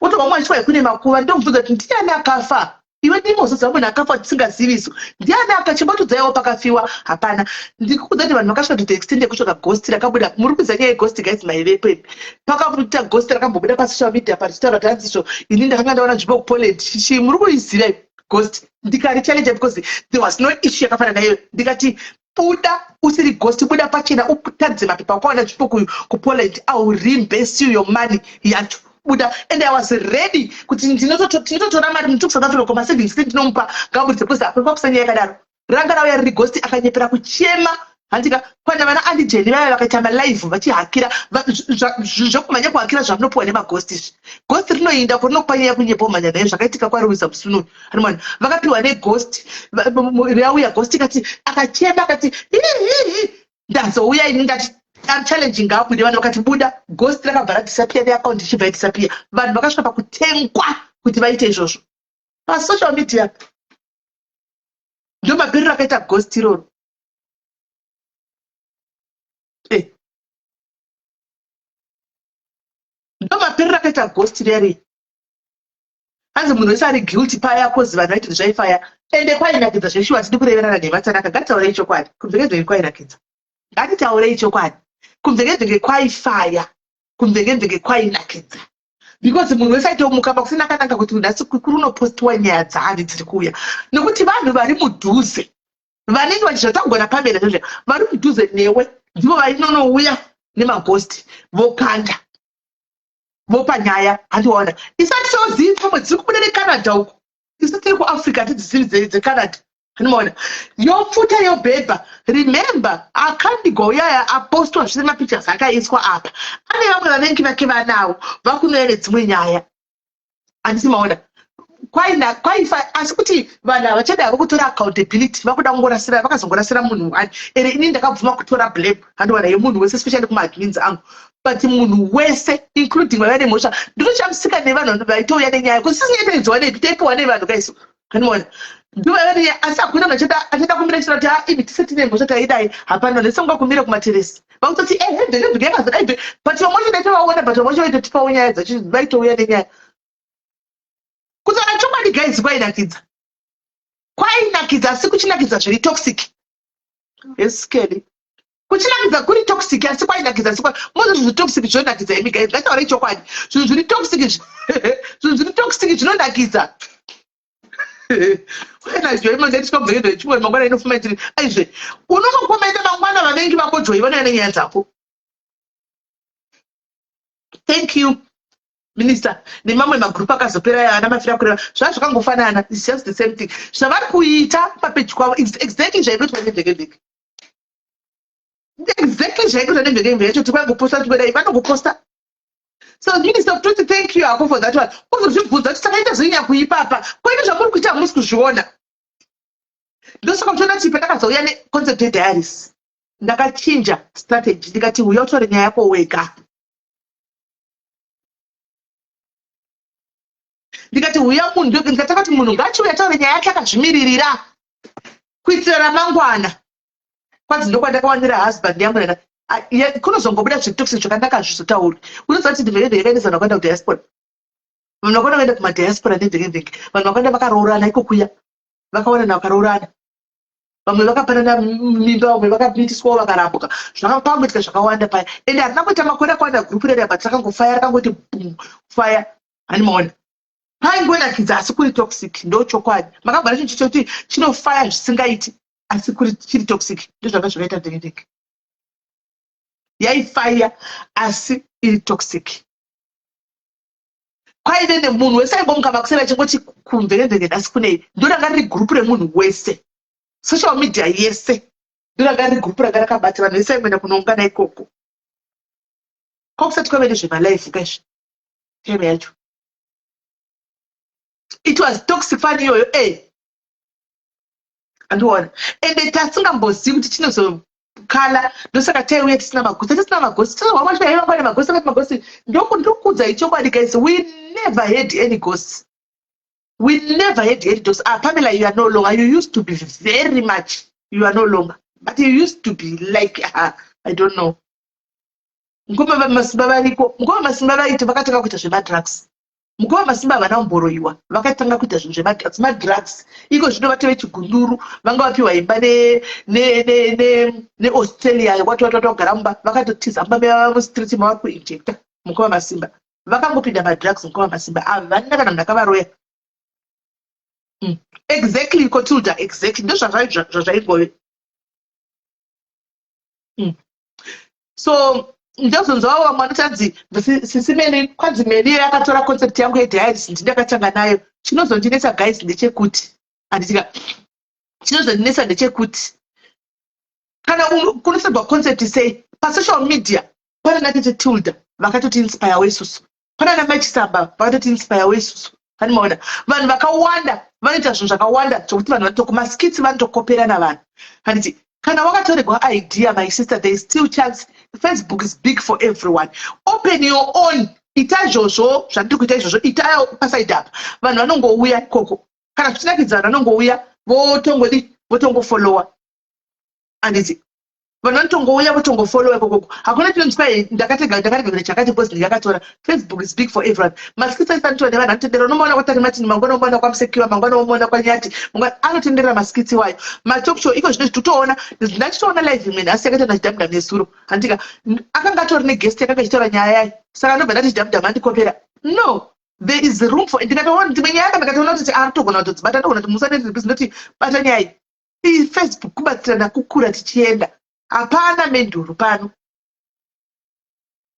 S2: wotobva mumwe achitwa kune makuva ndomubvunza kuti ndiani akafa iwe ndimozodza munhu akafa tisingazivi isu ndiani akachimbotodzaiwo pakafiwa hapana ndikuudza kuti vanhu vakasvika to the extent yekutsvaga ghost rakabuda muri kuziva nyaya yeghost guys maivepo imi pakabuda ghost rakambobuda pasocial media parichitaura kuti hanzi izvo ini ndakanga ndaona nzvimbo kupoland chichii muri kuiziva imi ghost ndikarichallenge because there was no issue yakafanana naiyo ndikati buda usiri ghost buda pachena utadze mapepa wakawana nzvimbo kupoland i will reimburse you your money yacho buda and i was ready kuti ndinototora mari ndiri kusouth africa kumasavings ndinomupa ngaburitse because hapana kusanyaya yakadaro ranga rauya riri ghost akanyepera kuchema handika kwana vana andijeni vaya vakaita malive vachihakira zvekumhanya kuhakira zvamunopiwa nemaghost izvi ghost rinoinda kurinokupa nyaya kunyepa umhanya nayo zvakaitika kwaruwiza musununi anomana vakapiwa neghost rauya ghost ikati akachema akati hihihi ndazouya ini ndati I'm challenging up vanhu vakati buda ghost rakabva radisappear neaccount ichibva yadisappear vanhu vakasvika pakutengwa kuti vaite izvozvo pasocial media ndomaperero akaita ghost iroro eh. Ndomaperero akaita ghost riya riya hanzi munhu wese ari guilty paya kozi vanhu vaiti zvaifaya ende kwainakidza zveshuwa tidi kureverana nhema tsanaka ngatitaurei chokwadi kumvengevhenge kwainakidza ngatitaurei chokwadi kumvengevhenge kwaifaya kumvengevhenge kwainakidza because munhu wese aitomuka makusina akananga kuti nhasi kuri unopostiwa nyaya dzaani dziri kuuya nokuti vanhu vari mudhuze vanenge vachizvatangwa napamela zvezve vari mudhuze newe ndivo vainonouya nemaghost vokanda vopa nyaya handiwaona isati tozivi pamwe dziri kubuda necanada uko isu tiri kuafrica hatidzizivi dzecanada Unoona? Yopfuta yobhebha. Remember, akandigwa uyaya apostwa zvese mapictures akaiswa apa. Ane vamwe vavengi vake vanawo vakunouya nedzimwe nyaya. Handisi maona? Kwaina kwaifa asi kuti vanhu havachada havo kutora accountability vakuda kungorasira vakazongorasira munhu one. Ere ini ndakabvuma kutora blame handiwana yemunhu wese especially kumaadmins angu. But munhu wese including vaiva nemhosva ndinochamusika nevanhu vaitouya nenyaya kuti sisi nyaya taidziwanepi taipiwa nevanhu kaisu. Anoona ndovavariya asi hakuna munhu achada achada kumira chero kuti ah imi tise tine mhosva taidai hapana vanhu vese kumira kumateresi vakutoti ehe ndege ndege yakazodai be but vamwe vacho ndaitovaona but vamwe vacho vaitotipawo nyaya dzacho vaitouya nenyaya kutaura chokwadi guys kwainakidza kwainakidza asi kuchinakidza zviri toxic yes Kelly kuchinakidza kuri toxic asi kwainakidza asi moza zvinhu toxic zvinonakidza imi guys ngataurei chokwadi zvinhu zviri toxic zvinhu zviri toxic zvinonakidza kwainakidza mangwana bvekendo yechimwe mangwana inofuma itiri aizve unongokomenda mangwana vavengi vako joyi vanouya nenyaya dzako thank you minister nemamwe magroup akazopera aya ana mafira kureva zvaa zvakangofanana its just the same thing zvavari kuita papeji kwavo its exactly zvainoitwa nevhekevheke exactly zvainoitwa nevhekevheke yacho tikwangoposta tikwedai vanongoposta so minister of truth thank you hako for that one uzozvibvunza kuti saka ita zvonyanya kuipa apa koita zvamuri kuita hamusi kuzviona ndosaka uchiona chipa ndakazouya neconcept yediaries ndakachinja strategy ndikati uya utore nyaya yako wega ndikati huya munhu ndikatanga kuti munhu ngachiuya taure nyaya yake akazvimiririra kuitira ramangwana kwanzi ndokwandakawanira husband yangu nana kunozongobuda zvitoxic zvakanaka hazvizotauri unoziva kuti ndimhevhevhe yakaendesa vanhu vakaenda kudiaspora vanhu vakaenda kuenda kumadiaspora nemvekemveke vanhu vakaenda vakaroorana ikokuya vakawanana vakaroorana vamwe vakapanana mimba vamwe vakamitiswawo vakarambwa zvakapangoitika zvakawanda paya ende harina kuita makore akawanda group rere but rakangofaya rakangoti bum faya hani maona paingonakidza asi kuri toxic ndo chokwadi makabva nacho chichoti chinofaya zvisingaiti asi kuri chiri toxic ndozvanga zvakaita ndekendeke yaifaya asi iri toxic kwaive nemunhu wese aingomuka makuseni achingoti kumvekemveke nhasi kunei ndoranga riri gurupu remunhu wese social media yese ndoranga riri gurupu ranga rakabata vanhu vese aingoenda kunoungana ikoko. Kwakusati kwave nezvemalife kaizvi time yacho. It was toxic fani iyoyo e eh. Andiona ende tasingambozivi kuti chinozokala, ndosaka taiuya tisina magosi, tisina magosi, tisina magosi, magosi. Ndokuudza ichokwadi guys, we never had any ghosts. We never had any ghosts. Ah, Pamela, you are no longer. You used to be very much. You are no longer. But you used to be like, I don't know. Mukoma Masimba variko. Mukoma Masimba vaiti vakatanga kuita zvemadrugs. Mukoma Masimba havana kumboroyiwa. Vakatanga kuita zvinhu zvemadrugs. Madrugs. Iko zvino vatove chigunduru. Vanga vapiwa imba neAustralia. Wati wati watogara mumba. Vakatotiza mumba mustreet mavari kuinjecta. Mukoma Masimba. Vakangopinda madrugs mukoma Masimba. Havana kana munhu akavaroya. Exactly, Cotilda, exactly. Ndozvazvaingove. So ndozonzwa vamwe vanoti anzi sisi Meli, kwanzi Meli yakatora concept yangu yediaries, ndindakatanga nayo. Chinozondinetsa guys ndechekuti, handitika, chinozondinetsa ndechekuti kana kunosegwa concept sei pasocial media, pana natete Tilda vakatoti inspire isusu, pana namachisamba vakatoti inspire isusu. Hani maona vanhu vakawanda vanoita zvinhu zvakawanda zvokuti vanhu vanotokumaskits, vanotokopera vanhu. Handiti kana wakatoregwa idea, my sister, there is still chance. Facebook is big for everyone. Open your own. Ita izvozvo zvandiri kuita izvozvo, itayo paside apa, vanhu vanongouya ikoko. Kana zvichinakidza, vanhu vanongouya votongodi, votongofollowa. Handiti vanhu vanotongouya votongofollowa ikokoko. Hakuna chinonzwa ndakatega, ndakaregera chakati because ndakatora. Facebook is big for everyone. Maskits aisanotora nevanhu anotendera. Unomaona kwaTari Martin mangwana, unomaona kwaMusekiwa mangwana, unomaona kwaNyati mangwana, anotenderera maskits iwayo. Matalk show iko zvino titoona, ndachitoona live imwe nhasi yakaita nachidhamudhamu nezuro. Handika akanga atori neguest yakanga ichitaura nyaya yayo, saka ndobva ndati chidhamudhamu andikopera. No, there is room for. Ndikatoona dzimwe nyaya, ndikatoona kuti arikutogona kutodzibata, ndogona kuti musanetibhizi, ndoti bata nyaya iyi. Facebook kubatsirana kukura tichienda, hapana menduru pano.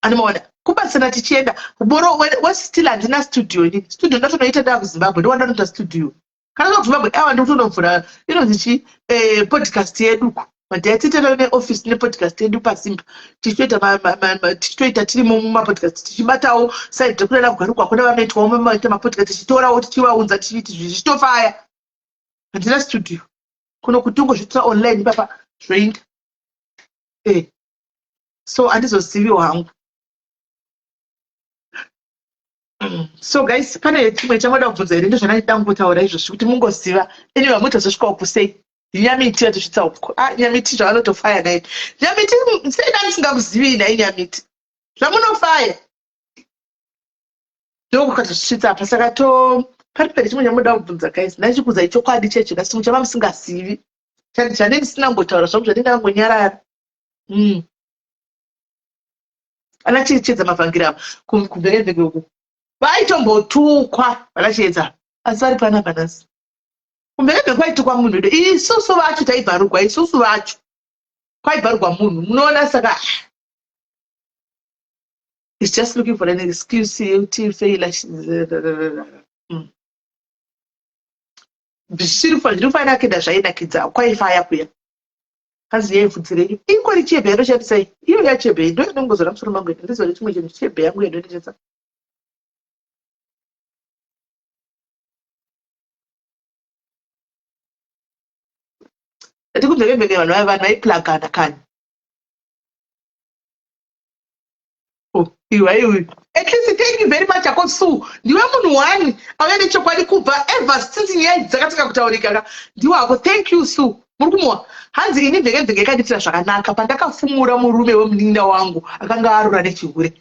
S2: Anomaona kubatsirana tichienda. Boro westill handina studio ini. Studio ndatonoita ndaa kuZimbabwe, ndowanda noita studio. Kana kuZimbabwe awa ndikutonovhura inonzi chi podcast yedu madhaititero neoffice nepodcast yedu pasimba, tichitoita tirimo mumapodcast, tichibatawo side rekunana kugarukwa kuna vanoitwawo maita mapodcast, tichitorawo tichivaunza, tichiiti zvichitofaya. Handina studio kuno, kutongozviitira online ipapa zvoinda. So handizoziviwo hangu. So guys, pane chimwe chamoda kubvunza here? Ndozvandandida kungotaura izvozvi kuti mungoziva. Anyway, mutozosvika uku sei? Nyamiti yatosvitsa uku. Ah, Nyamiti zvavanotofaya naye Nyamiti, sei ndandisingakuzivi nai Nyamiti zvamunofaya, ndokukatosvitsa apa. Saka to pari pere chimwe chamunoda kubvunza guys? Ndachikuudzai chokwadi checho kasi chava musingazivi, zvandinge ndisina kumbotaura zvangu, zvandinge ndangonyarara. Ana Chiedza Mavhangira ava kumvekemveke uku vaitombotukwa vana Chiedza, asi vari panapa nhasi. Kumvekemveke kwaitukwa munhu wedu, isusu vacho taibvarugwa, isusu vacho kwaibvarugwa munhu, munoona. Saka is just looking for an excuse yekuti faila. Zviri kufanira kuenda, zvainakidza, kwaifaya kuya. Hanzi yaibvudzi renyu ingori chebhe yandoshandisai iyo yachebhe, ndo inongozora musoro mangu, ndizore chimwe chinhu, chebhe yangu yandondishandisa. Ati kumvekemveke vanhu vaiplagana kani. Oh, iwe iwe, at least thank you very much ako Su, ndiwe munhu one auya nechokwadi kubva ever since nyaya idzi dzakatanga kutaurika ka, ndiwe ako. Thank you, Su. Muri kumuwa hanzi ini mvekemveke yakandiitira zvakanaka pandakafumura murume wemunin'ina wangu akanga arura nechihure.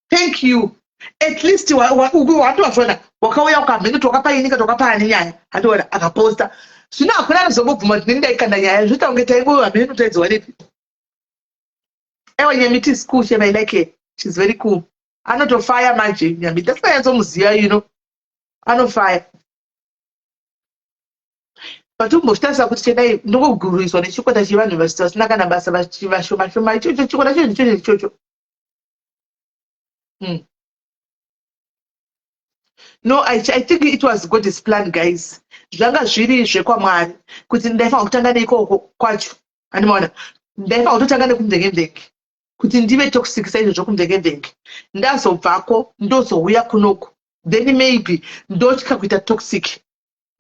S2: Thank you. At least wandowazvona wakauya ukamhene kuti wakapainika, twakapaani nyaya, handiona akaposta. Zvino hakuna anozombobvuma kuti nini ndaikanda nyaya, zvoita kunge taingova hamene taidziwanepi. Ewa, Nyamiti is cool, shame. I like her, she's very cool. Anotofaya manje Nyamiti, ndasinganyatsomuziva. Anofaya, but umbochitarisa kuti chendai ndongoguruiswa nechikwata chevanhu vasina kana basa, vashoma shoma ichocho chikwata chacho ndichocho ichocho. No, I think it was God's plan, guys. Zvanga zviri zvekwamwari kuti ndaifanira kutanga neikoko kwacho. Handimaona ndaifanira kutotanga nekumvenge mvenge. Kuti ndive toxic saizvozvo kumvenge, ndazobvako, ndozouya kunoku, then maybe ndotya kuita toxic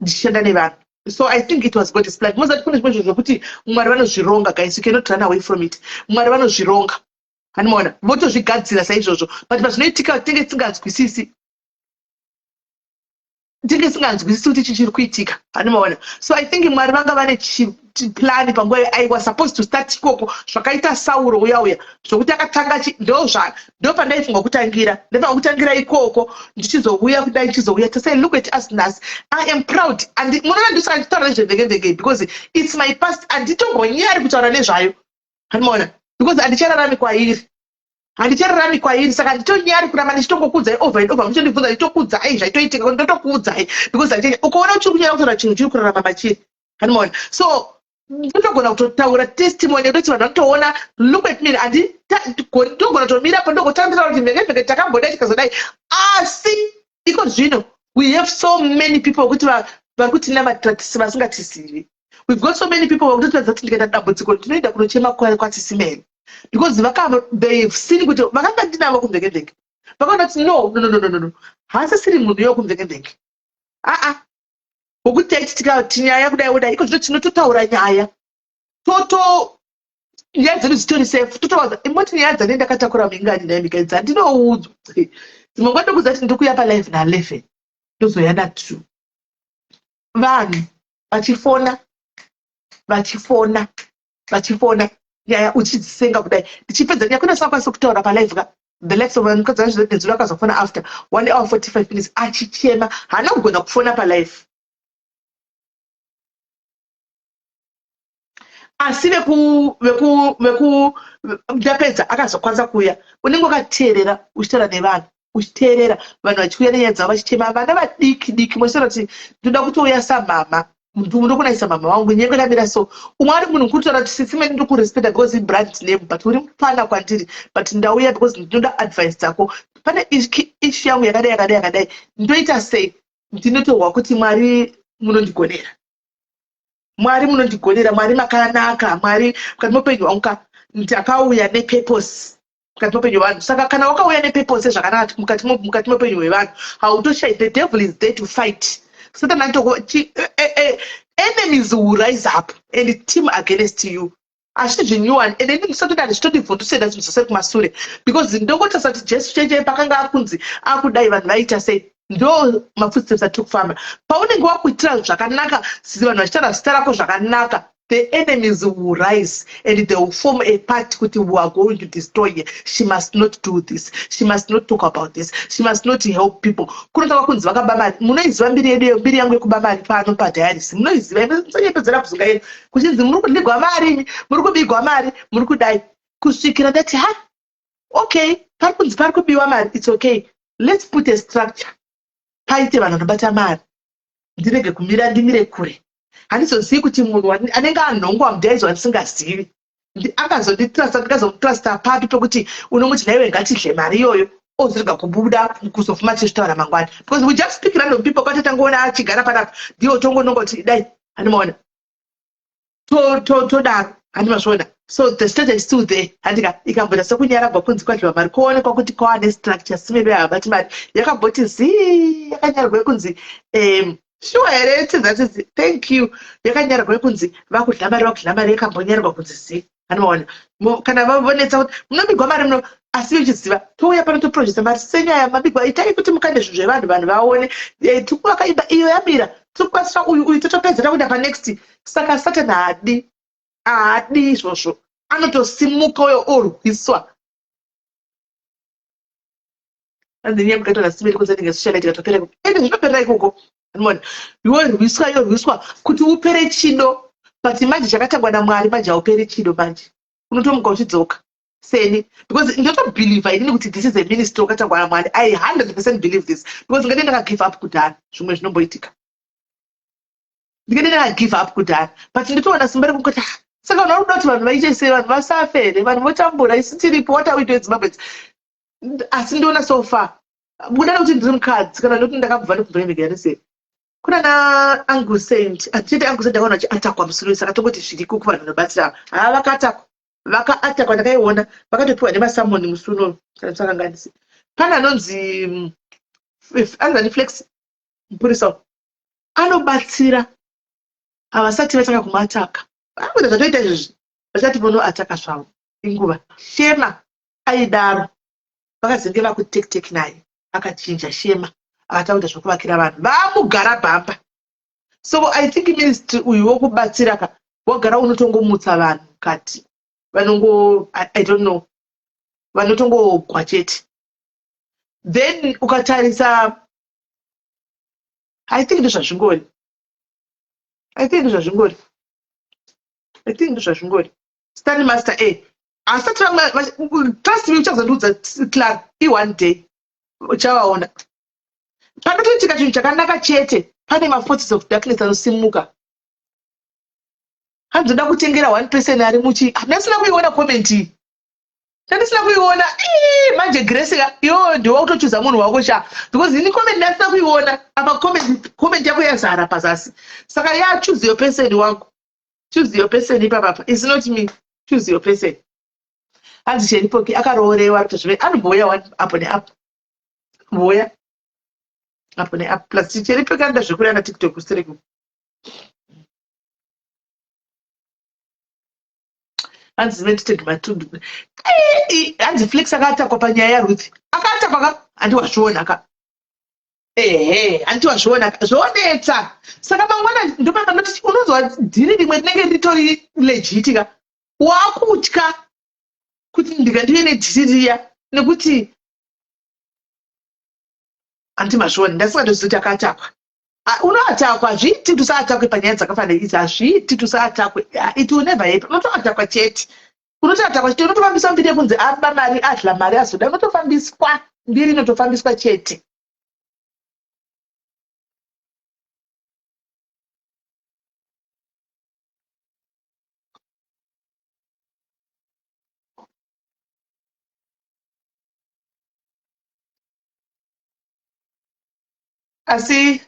S2: ndichishanda nevanhu. So I think it was God's plan. Mozati kune zvimwe zvinhu zvokuti Mwari vanozvironga. Guys, you cannot run away from it. Mwari vanozvironga, hanimaona? Votozvigadzira saizvozvo, but pazvinoitika tinenge tisinganzwisisi, tinenge tisinganzwisisi kuti ichi chiri kuitika, hanimaona? So I think Mwari vanga vane plan panguva. I was supposed to start ikoko, zvakaita Sauro uya uya, zvokuti akatanga. Ndozva ndo pandaifunga kutangira. Ndaifunga kutangira ikoko, ndichizouya kudai, ndichizouya to say, "Look at us nhasi." I am proud and munoona ndisaka ndichitaura nezvemvenge because it's my past. Handitombonyari kutaura nezvayo, hanimaona? Because handichararami kwairi, handichararami kwairi. Saka handitonyari kuramba ndichitongokuudzai over and over. Muchondibvunza, ndichitokuudzai zvaitoitika, ndotokuudzai because ukaona uchiri kunyara kutaura chinhu chiri kurarama machiri, hanimaona? So ndotogona kutotaura testimony yekutoti vanhu vanotoona, "Look at me." Ndogona kutomirapo, ndogotambira kuti mhenge takambodai, tikazodai. Asi iko zvino we have so many people kuti vari kutinamatira vasingatizivi. We've got so many people vakutotiradza kuti ndikaita dambudziko, ndinoenda kunochema kwaTisimeni because they've seen kuti vakanga ndinavo kumvenge. Vakaona kuti no, no, no, no, no, no, haasisiri munhu yo kumvenge, aa, wokuti taiti tikati nyaya kudai kudai. Iko zvino tinototaura nyaya, toto nyaya dzedu dzitori safe. Totowadza imoti nyaya dzane ndakatakura muingani naimika dzandinoudzwa. Dzimwe nguva ndokudza kuti ndiri kuuya palive na11, ndozoya na2, vanhu vachifona, vachifona, vachifona, nyaya uchidzisenga kudai. Ndichipedza nyaya, kune singakwanisi kutaura palive ka. The likes of mukadzi wazvinezuro akazofona after 1 hour 45 minutes achichema, haana kugona kufona palive. Asi veku ndapedza, akazokwanisa kuuya. Unenge wakateerera, uchitaura nevanhu, uchiteerera vanhu vachiuya nenyaya dzavo, vachichema, vana vadiki diki. Mochitaura kuti ndoda kutouya samama, ndokunaisa mama vangu, nyengo yakamira. So umwe ari munhu kutaura kuti, "Sisi mene, ndokurespecta because ibrand name, but uri mufana kwandiri, but ndauya because ndinoda advice dzako. Pane issue yangu yakadai, yakadai, yakadai, ndoita sei?" Ndinotorwa kuti Mwari munondigonera, Mwari munondigonera, Mwari makanaka. Mwari mukati meupenyu hwangu ka, ndakauya nepurpose mukati meupenyu hwevanhu. Saka kana wakauya nepurpose zvakanaka mukati meupenyu hwevanhu, hautoshai. The devil is there to fight. Satan anotoko enemies will rise up and team against you. Hazvisi zvinyuwani, ende ini ndisatoti handizvitondibvundusenda zvinhu zvose kumasure because ndongotarisa kuti Jesu chete pakanga akunzi akudai, vanhu vaita sei? Ndo mafootsteps atiri kufamba. Paunenge wakuitira zvakanaka, vanhu vachitaura zita rako zvakanaka, the enemies will rise and they will form a party kuti we are going to destroy her. She must not do this, she must not talk about this, she must not help people. Kunotanga kunzi vakaba mari. Munoiziva mbiri yedu, mbiri yangu yekuba mari pano padiaries, munoiziva. Musanyepedzera kuzunga yedu kuchinzi muri kudigwa mari, muri kubigwa mari, muri kudai, kusvikira ndati, "Ha, okay, pari kunzi pari kubiwa mari. It's okay, let's put a structure, paite vanhu vanobata mari." Ndirege kumira, ndimire kure. Handizozivi kuti munhu anenge anhongwa mudhaizi wandisingazivi akazonditrusta, ndikazomutrusta papi pekuti unongoti, "Naiwe, ngatidle mari iyoyo," ozorega kubuda kuzofuma tichitaura mangwani? Because we just pick random people, kwati tangoona achigara panapa, ndiwo tongonongoti dai, handimaona? Todaro, handimazviona? So the structure is still there, handika? Ikamboita sekunyarabwa kunzi kwadyiwa mari, kuonekwa kuti kwava nestructure. Simedo yahabati mari yakamboti zii, yakanyarwa kunzi sure here? Tidza, thank you. Yakanyarwa kunzi vakudya mari, vakudya mari, yakambonyarwa kunzi zii, handimaona? Kana vavonetsa kuti munobigwa mari muno, asi vechiziva, touya pano, toprojecta mari senyaya mabigwa. Itai kuti mukande zvinhu zvevanhu, vanhu vaone. Tiri imba iyo yamira, tiri kubatsira uyu, uyu totopedzera kuenda panext. Saka Satan haadi, haadi izvozvo. Anotosimuka uyo orwiswa. Anzi nyaya mukaita nasimeri kunzi socialite ikatopera ikoko, ende zvinoperera ikoko, anoona? Yorwiswa, yorwiswa kuti upere chido. But manje chakatangwa naMwari manje hauperi chido. Manje unotomuka uchidzoka seni because ndotobelieva inini kuti this is a ministry wakatangwa naMwari. I 100% believe this because ngati ndakagive up kudhara, zvimwe zvinomboitika, ndingati ndakagive up kudhara, but nditowana simba rekungoti, "Ah, saka vanhu vari kuda kuti vanhu vaite sei? Vanhu vasafe here? Vanhu votambura, isu tiripo. What are we doing, Zimbabwe?" Asi ndiona so far buda nekuti ndiri mukadzi, kana nekuti ndakabva nekubva sei kuna na Uncle Saint. Achiti Uncle Saint akaona achiatakwa musoro, saka tongoti zviriko kuvanhu vanobatsira. Haa, vakatakwa. Vakaatakwa, ndakaiona vakatopiwa nemasamoni musi unoyu kana ndisakanganisi. Pane anonzi anonzi Flex mupurisa anobatsira, havasati vatanga kumuataka. Vakuita zvatoita izvozvi, vachati vonoataka zvavo inguva. Shema aidaro, vakazenge vakutektek naye, akachinja Shema akatanga kuita zvekuvakira vanhu vamugara bhamba. So I think ministry uyu wokubatsira ka wagara unotongomutsa vanhu mukati vanongo I don't know, vanotongogwa chete. Then ukatarisa, I think ndozvazvingori, I think ndozvazvingori, I think ndozvazvingori. Stanley Master a asati vamwe, trust me, uchazondiudza Clark i-one day uchavaona. Panotoitika chinhu chakanaka chete, pane maforces of darkness anosimuka. Hanzoda kutengera one person ari muchi, ndasina kuiona comment iyi, ndandisina kuiona. Manje Grace ka, iwewe ndiwe kutochuza munhu wako sha, because ini comment ndasina kuiona apa. Comment yako yazara pazasi, saka ya choose your person wangu, choose your person ipapapa. Is not me, choose your person. Hanzi Cheripoki akaroorewa kutozvive anombouya one apo neapo, mboya apo neapo. Plus Cheripoki anoda zvekureva naTikTok kustereki. Hanzi meditate matundu. Hanzi Flex akatakwa panyaya yaRuth, akatakwa ka, handi wazviona ka? Ehe, handi wazviona ka? Zvonetsa. Saka mangwana ndopapanoti unonzwa dhiri rimwe rinenge ritori legit ka, wakutya kuti ndika ndive nedhiri riya nekuti handi mazviona. Ndasingatozivi kuti akatakwa. Unoatakwa, hazviiti kuti usaatakwe panyaya dzakafanana idzi, hazviiti kuti usaatakwe. It will never happen. Unotoatakwa chete, unotoatakwa chete, unotofambiswa mbiri yekunzi aba mari, adla mari, azoda. Unotofambiswa mbiri, inotofambiswa chete. Asi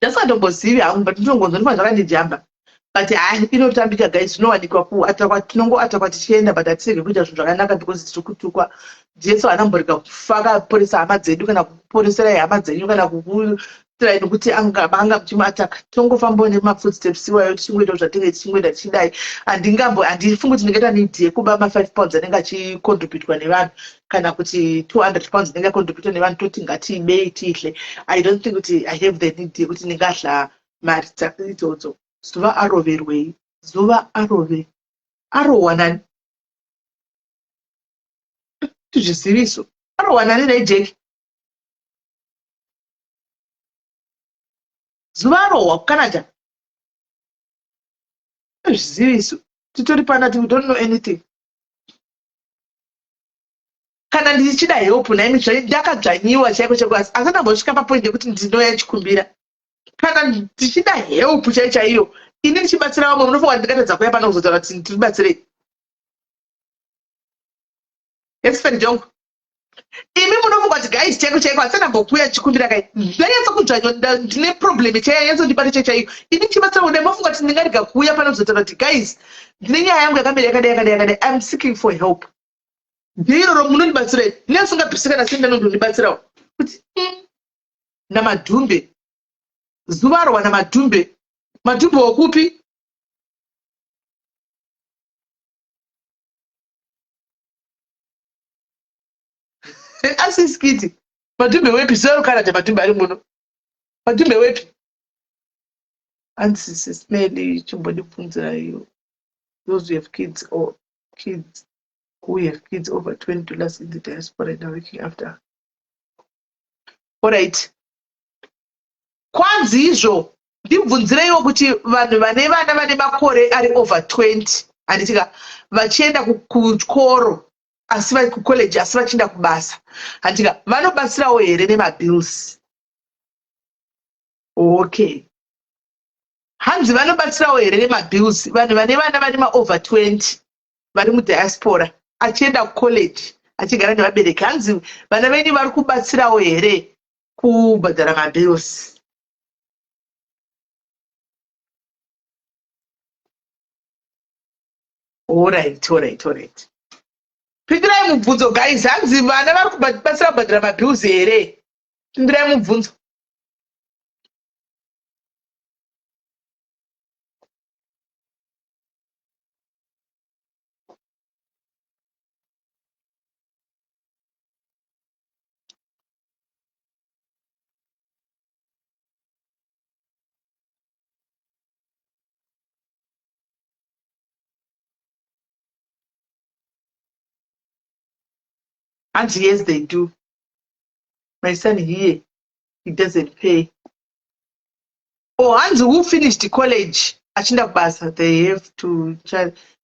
S2: ndasingatombozivi hangu, but ndinongonzwa ndifana zvakandijamba. But hai, inotambika guys, zvinowanikwa kuatakwa, tinongoatakwa tichienda, but hatisege kuita zvinhu zvakanaka because tiri kutukwa. Jesu haana kumborega kufa akaporesa hama dzedu kana kuporeserai hama dzenyu kana kukutirai nokuti anga muchimuataka. Tongofambawo nemafootsteps iwayo tichingoitawo zvatinge tichingoita tichidai. Handingambo, handifungi kuti ndingaita need yekuba ma5 pounds anenge achicontributwa nevanhu kana kuti 200 pounds inenge yacontributwa nevanhu, toti ngatiibei tiidle. I don't think kuti I have the need yekuti ndingadla mari idzodzo. Zuva aroverwei? Zuva arove arohwa nani? Tizviziviso arohwa nani naijeki? Zuva arohwa kuCanada, zviziviso titori panati, we don't know anything. Kana ndichida help naimi, ndakadzvanyiwa chaiko chaiko, asi andambosvika papoint yekuti ndinoya chikumbira. Kana ndichida help chai chaiyo, ini ndichibatsira vamwe, munofunga ndingatadza kuya pano kuzotaura kuti ndiribatsirei? Espen Jongo, imi munofunga kuti guys, chaiko chaiko, asi ndambokuya ndichikumbira kai, ndanyatsa kudzvanywa, ndine problem chaiyo yanyatsondibata chai chaiyo, ini ndichibatsira kudai, mofunga kuti ndingarega kuuya pano kuzotaura kuti guys, ndine nyaya yangu yakamira yakadai yakadai yakadai, I'm seeking for help, ndeiroro munondibatsirei? Neasingabvisi kana sendi anondondibatsirawo kuti naMadhumbe zuva arwa naMadhumbe. Madhumbe wokupi? Asi skiti Madhumbe wepi? Zuva roCanada, Madhumbe ari muno, Madhumbe wepi? Hanzi sismeli chimbondibvunziraiwo those who have kids or kids who have kids over $20 in the diaspora and are working after. Alright, kwanzi izvo ndibvunzireiwo kuti vanhu vane vana vane makore ari over 20, handitika, vachienda kuchikoro asi vari kucollege asi vachienda kubasa, handitika, vanobatsirawo here nemabills? Okay, hanzi vanobatsirawo here nemabills vanhu vane vana vane maover 20 vari mudiaspora achienda kucollege achigara nevabereki? Hanzi vana venyu vari kubatsirawo here kubhadhara mabills? Alright, alright, alright. Pindurai mubvunzo guys, hanzi vana vari kubatsira kubhadhara mabills here? Pindurai mubvunzo. Hanzi yes they do. My son here, he doesn't pay. Oh, hanzi who finished college achinda kubasa they have to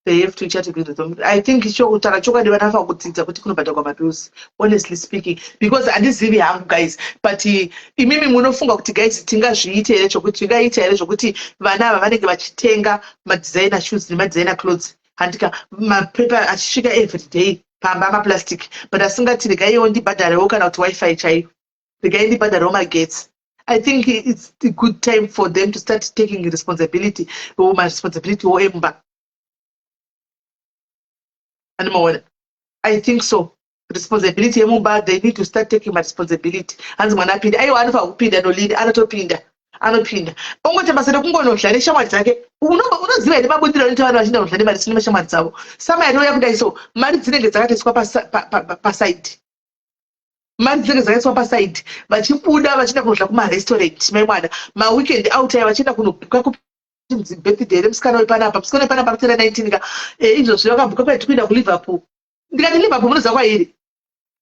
S2: they have to chat with them. I think kutaura chokwadi vana vafa kudzidza kuti kunobhadharwa mabills honestly speaking because handizivi hangu guys but eh, imimi munofunga kuti guys tingazviite here zvokuti tingaita here zvokuti vana ava vanenge vachitenga madesigner shoes nemadesigner clothes handika mapepa achisvika everyday pamba maplastic but asingati regaiwo ndibhadharewo kana kuti wifi chaiyo regai ndibhadharewo magetsi i think it's the good time for them to start taking responsibility or maresponsibility wo emba animaona i think so responsibility yemumba they need to start taking maresponsibility hanzi mwana apinde aiwa anofanira kupinda nolini anotopinda anopinda ongoita basa rekungonodla neshamwari dzake unoziva here mabudiro anoita vanhu vachienda kudla nemari neshamwari dzavo sama yatouya kudai so mari dzinenge dzakatoiswa pasaidi mari dzinenge dzakaiswa pasaidi vachibuda vachienda kunodla kumarestaurant mai mwana maweekend out aya vachienda kunobhuka kunzi birthday remusikana wepanapa musikana wepanapa akutera 19 ka eh, izvozvi vakabhuka kwaiti kuenda kuliverpool ndikati liverpool munoziva kwairi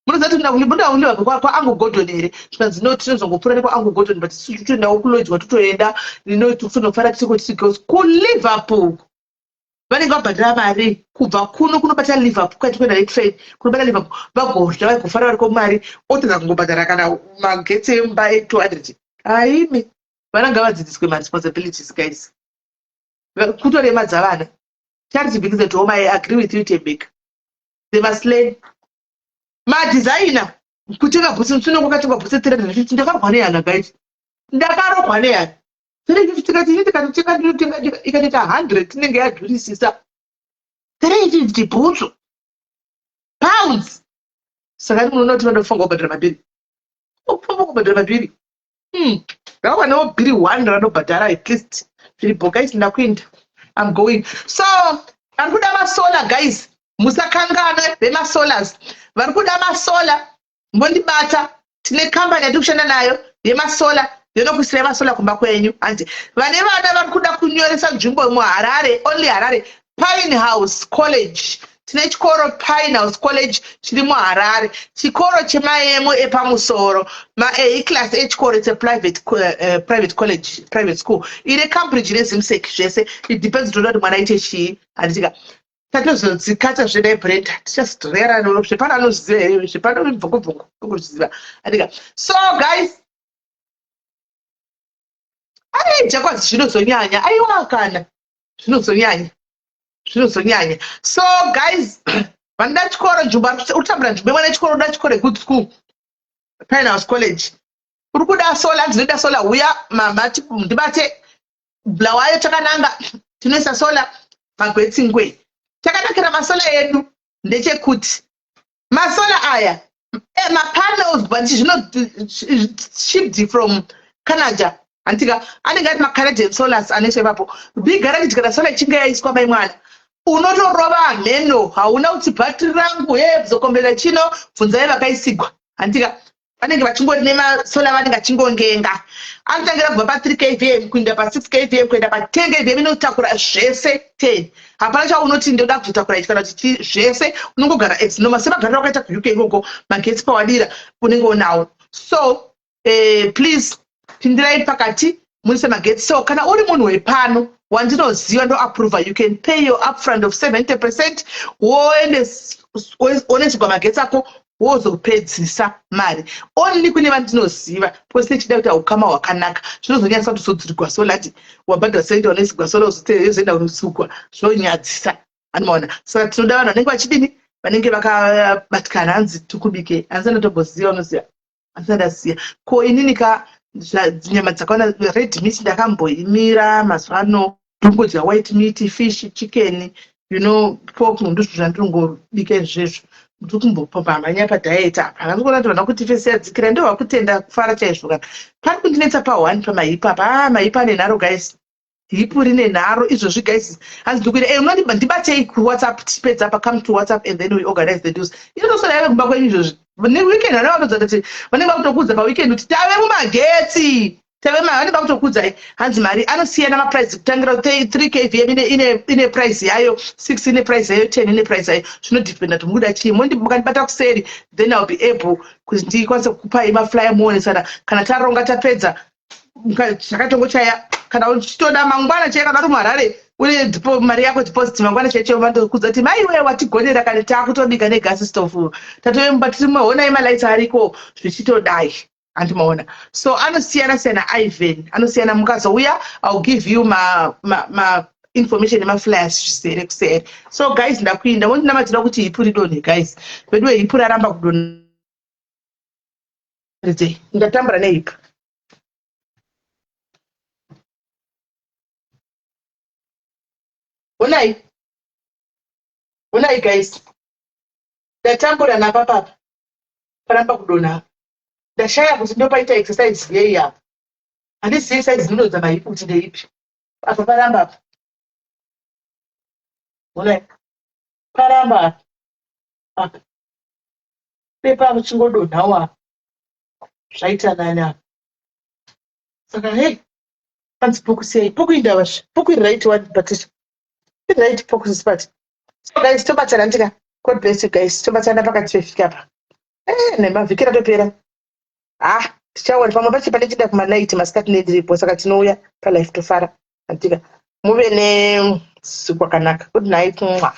S2: munoziva kuti munoda kuliverpool kwaangu gordon here zvikanzi no tinozongopfuura nekwaangu gordon but isu totoendawo kulodge totoenda inotonofara tiri tiri girls kuliverpool vanenge vabhadhara mari kubva kuno kunobata liverpool kwati kuenda netrain kunobata liverpool vagodya vagofara variko mari otadza kungobhadhara kana magetsi emba e200 haimi vana ngavadzidziswe maresponsibilities guys kutoremadza vana charity begins at home i agree with you tembeka they must learn madesigner kutenga bhutsi mutsune kwakatengwa bhutsi 350 ndakarwa nehana guys ndakarogwa nehana 350 kati ini ndikatotenga ndinotenga ikatoita 100 inenge yadhurisisa 350 bhutsu pounds saka munoona kuti vanofanira kubhadhara mabhiri okufanira kubhadhara mabhiri Hmm. Ndakawanawo bhiri one ravanobhadhara at least zviripo guys ndakuenda I'm going so vari kuda masolar guys musakanganwe vemasolars vari kuda masolar mbondibata tine kambani yatiri kushanda nayo yemasolar yonokuisirai masolar kumba kwenyu hanti vane vana vari kuda kunyoresa nzvimbo muharare only harare Pine House College tine chikoro Pine House College chiri muHarare chikoro chemayemo epamusoro maA class echikoro it's a private, private college private school ine Cambridge neZimsec zvese it depends toda kuti mwana aite chii handitika tatozodzikata zvedai brenda tichazorera zvepano anozviziva here zvepano bvongobvongo ongozviziva andika so guys ai jakwazi zvinozonyanya aiwa kana zvinozonyanya zvinozonyanya so guys vanoda chikoro nzvimbo uri kutambura nzvimbo imwe nechikoro uda chikoro good school pinehouse college uri kuda sola ndinoda sola huya mama ndibate bulawayo takananga tinoisa sola magwetsi ngwe chakanakira masola edu ndechekuti masola aya eh, mapanels but zvino shipped from canada handitika anenge ari macanadian solars anoiswa ipapo big garage kana solar ichinge yaiswa mai mwana unotorova hameno hauna kuti bhatiri rangu he kuzokombera chino bvunzai vakaisigwa handitika vanenge vachingori nemasola vanenge achingongenga anotangira kubva pa3 kvm kuenda pa6 kvm kuenda pa10 kvm inotakura zvese 10 hapana chaunoti ndoda kuzotakura ichi kana kuti zvese unongogara as normal semagariro akaita kuuk ikoko magetsi pawadira unenge unawo so eh, please pindirai pakati muise magetsi so kana uri munhu wepano wandinoziva ndoapprova you can pay your upfront of 70 percent woendeswa magetsi ako wozopedzisa mari only kune vandinoziva because tichida kuita ukama hwakanaka zvinozonyadzisa kuti uzodzirigwa solati wabhadhara sendi wanoisigwa sola uzoenda unosukwa zvinonyadzisa anomaona saka tinoda vanhu vanenge vachidini vanenge vakabatikana hanzi tikubike hanzi anotomboziva unoziva asi ndaziya ko inini ka nyama dzakaona red meat ndakamboimira mazuva ano ndongodya white meat fish chicken You know, pork ndizvo zvandinongobika izvezvo. Ndiri kumbopamhanya padiet apa. Handisi kuona kuti vana kuti fesi yadzikira ndovakutenda kufara chaizvo kana. Pari kundinetsa pa one pamahip apa. Ah, mahip ane nharo guys. Hip rine nharo izvozvi guys. Hanzi ndikuita eh unondiba ndibatei ku WhatsApp tipedza apa come to WhatsApp and then we organize the deals. Inotoswera yave kumba kwenyu izvozvi. Ne weekend vana vanodza kuti vanenge vakutokuudza pa weekend kuti tave mumagetsi. Tave ma vanenge vakutokuudzai hanzi mari anosiyana maprice kutangira 3 kvm ine ine ine price yayo 6 ine price yayo 10 ine price yayo zvinodependa kuti mukuda chii mukandibata kuseri then I'll be able kuti ndikwanise kukupai maflyer muonesana kana taronga tapedza zvakatongochaya kana uchitoda mangwana chaiye kana uri muharare une mari yako deposit mangwana chaiye chaiye vandokudza kuti maiwe watigonera kani taakutobika negasi stove tatove mumba tiri honai malights ariko zvichitodai handimaona so anosiyana siyana ivan anosiyana mukazouya ill give you ma, ma, ma information emaflyers zvisere kusere so guys ndakuinda mondinamatira kuti hipu ridonhe guys veduwe hipu raramba kudonha ndatambura nehipu honai honai guys ndatambura napapapa paramba kudonha apa ndashaya kuti ndopaita exercise yei apa handizivi size dzinodonza mahipi kuti ndeipi apa paramba apa honai paramba apa apa pepa kuchingodonhawo apa zvaita nani apa saka hei panzi poku sei poku indava zve poku iri right one patricia iri right poku sisipati so guys tobatsana ndika god bless you guys tobatsana pakati pevhiki apa eh nemavhiki ratopera ah tichaona pamwe pacho pane chida kumanight masikati nendiripo saka tinouya palife tofara andika muve neusiku wakanaka good night mwa.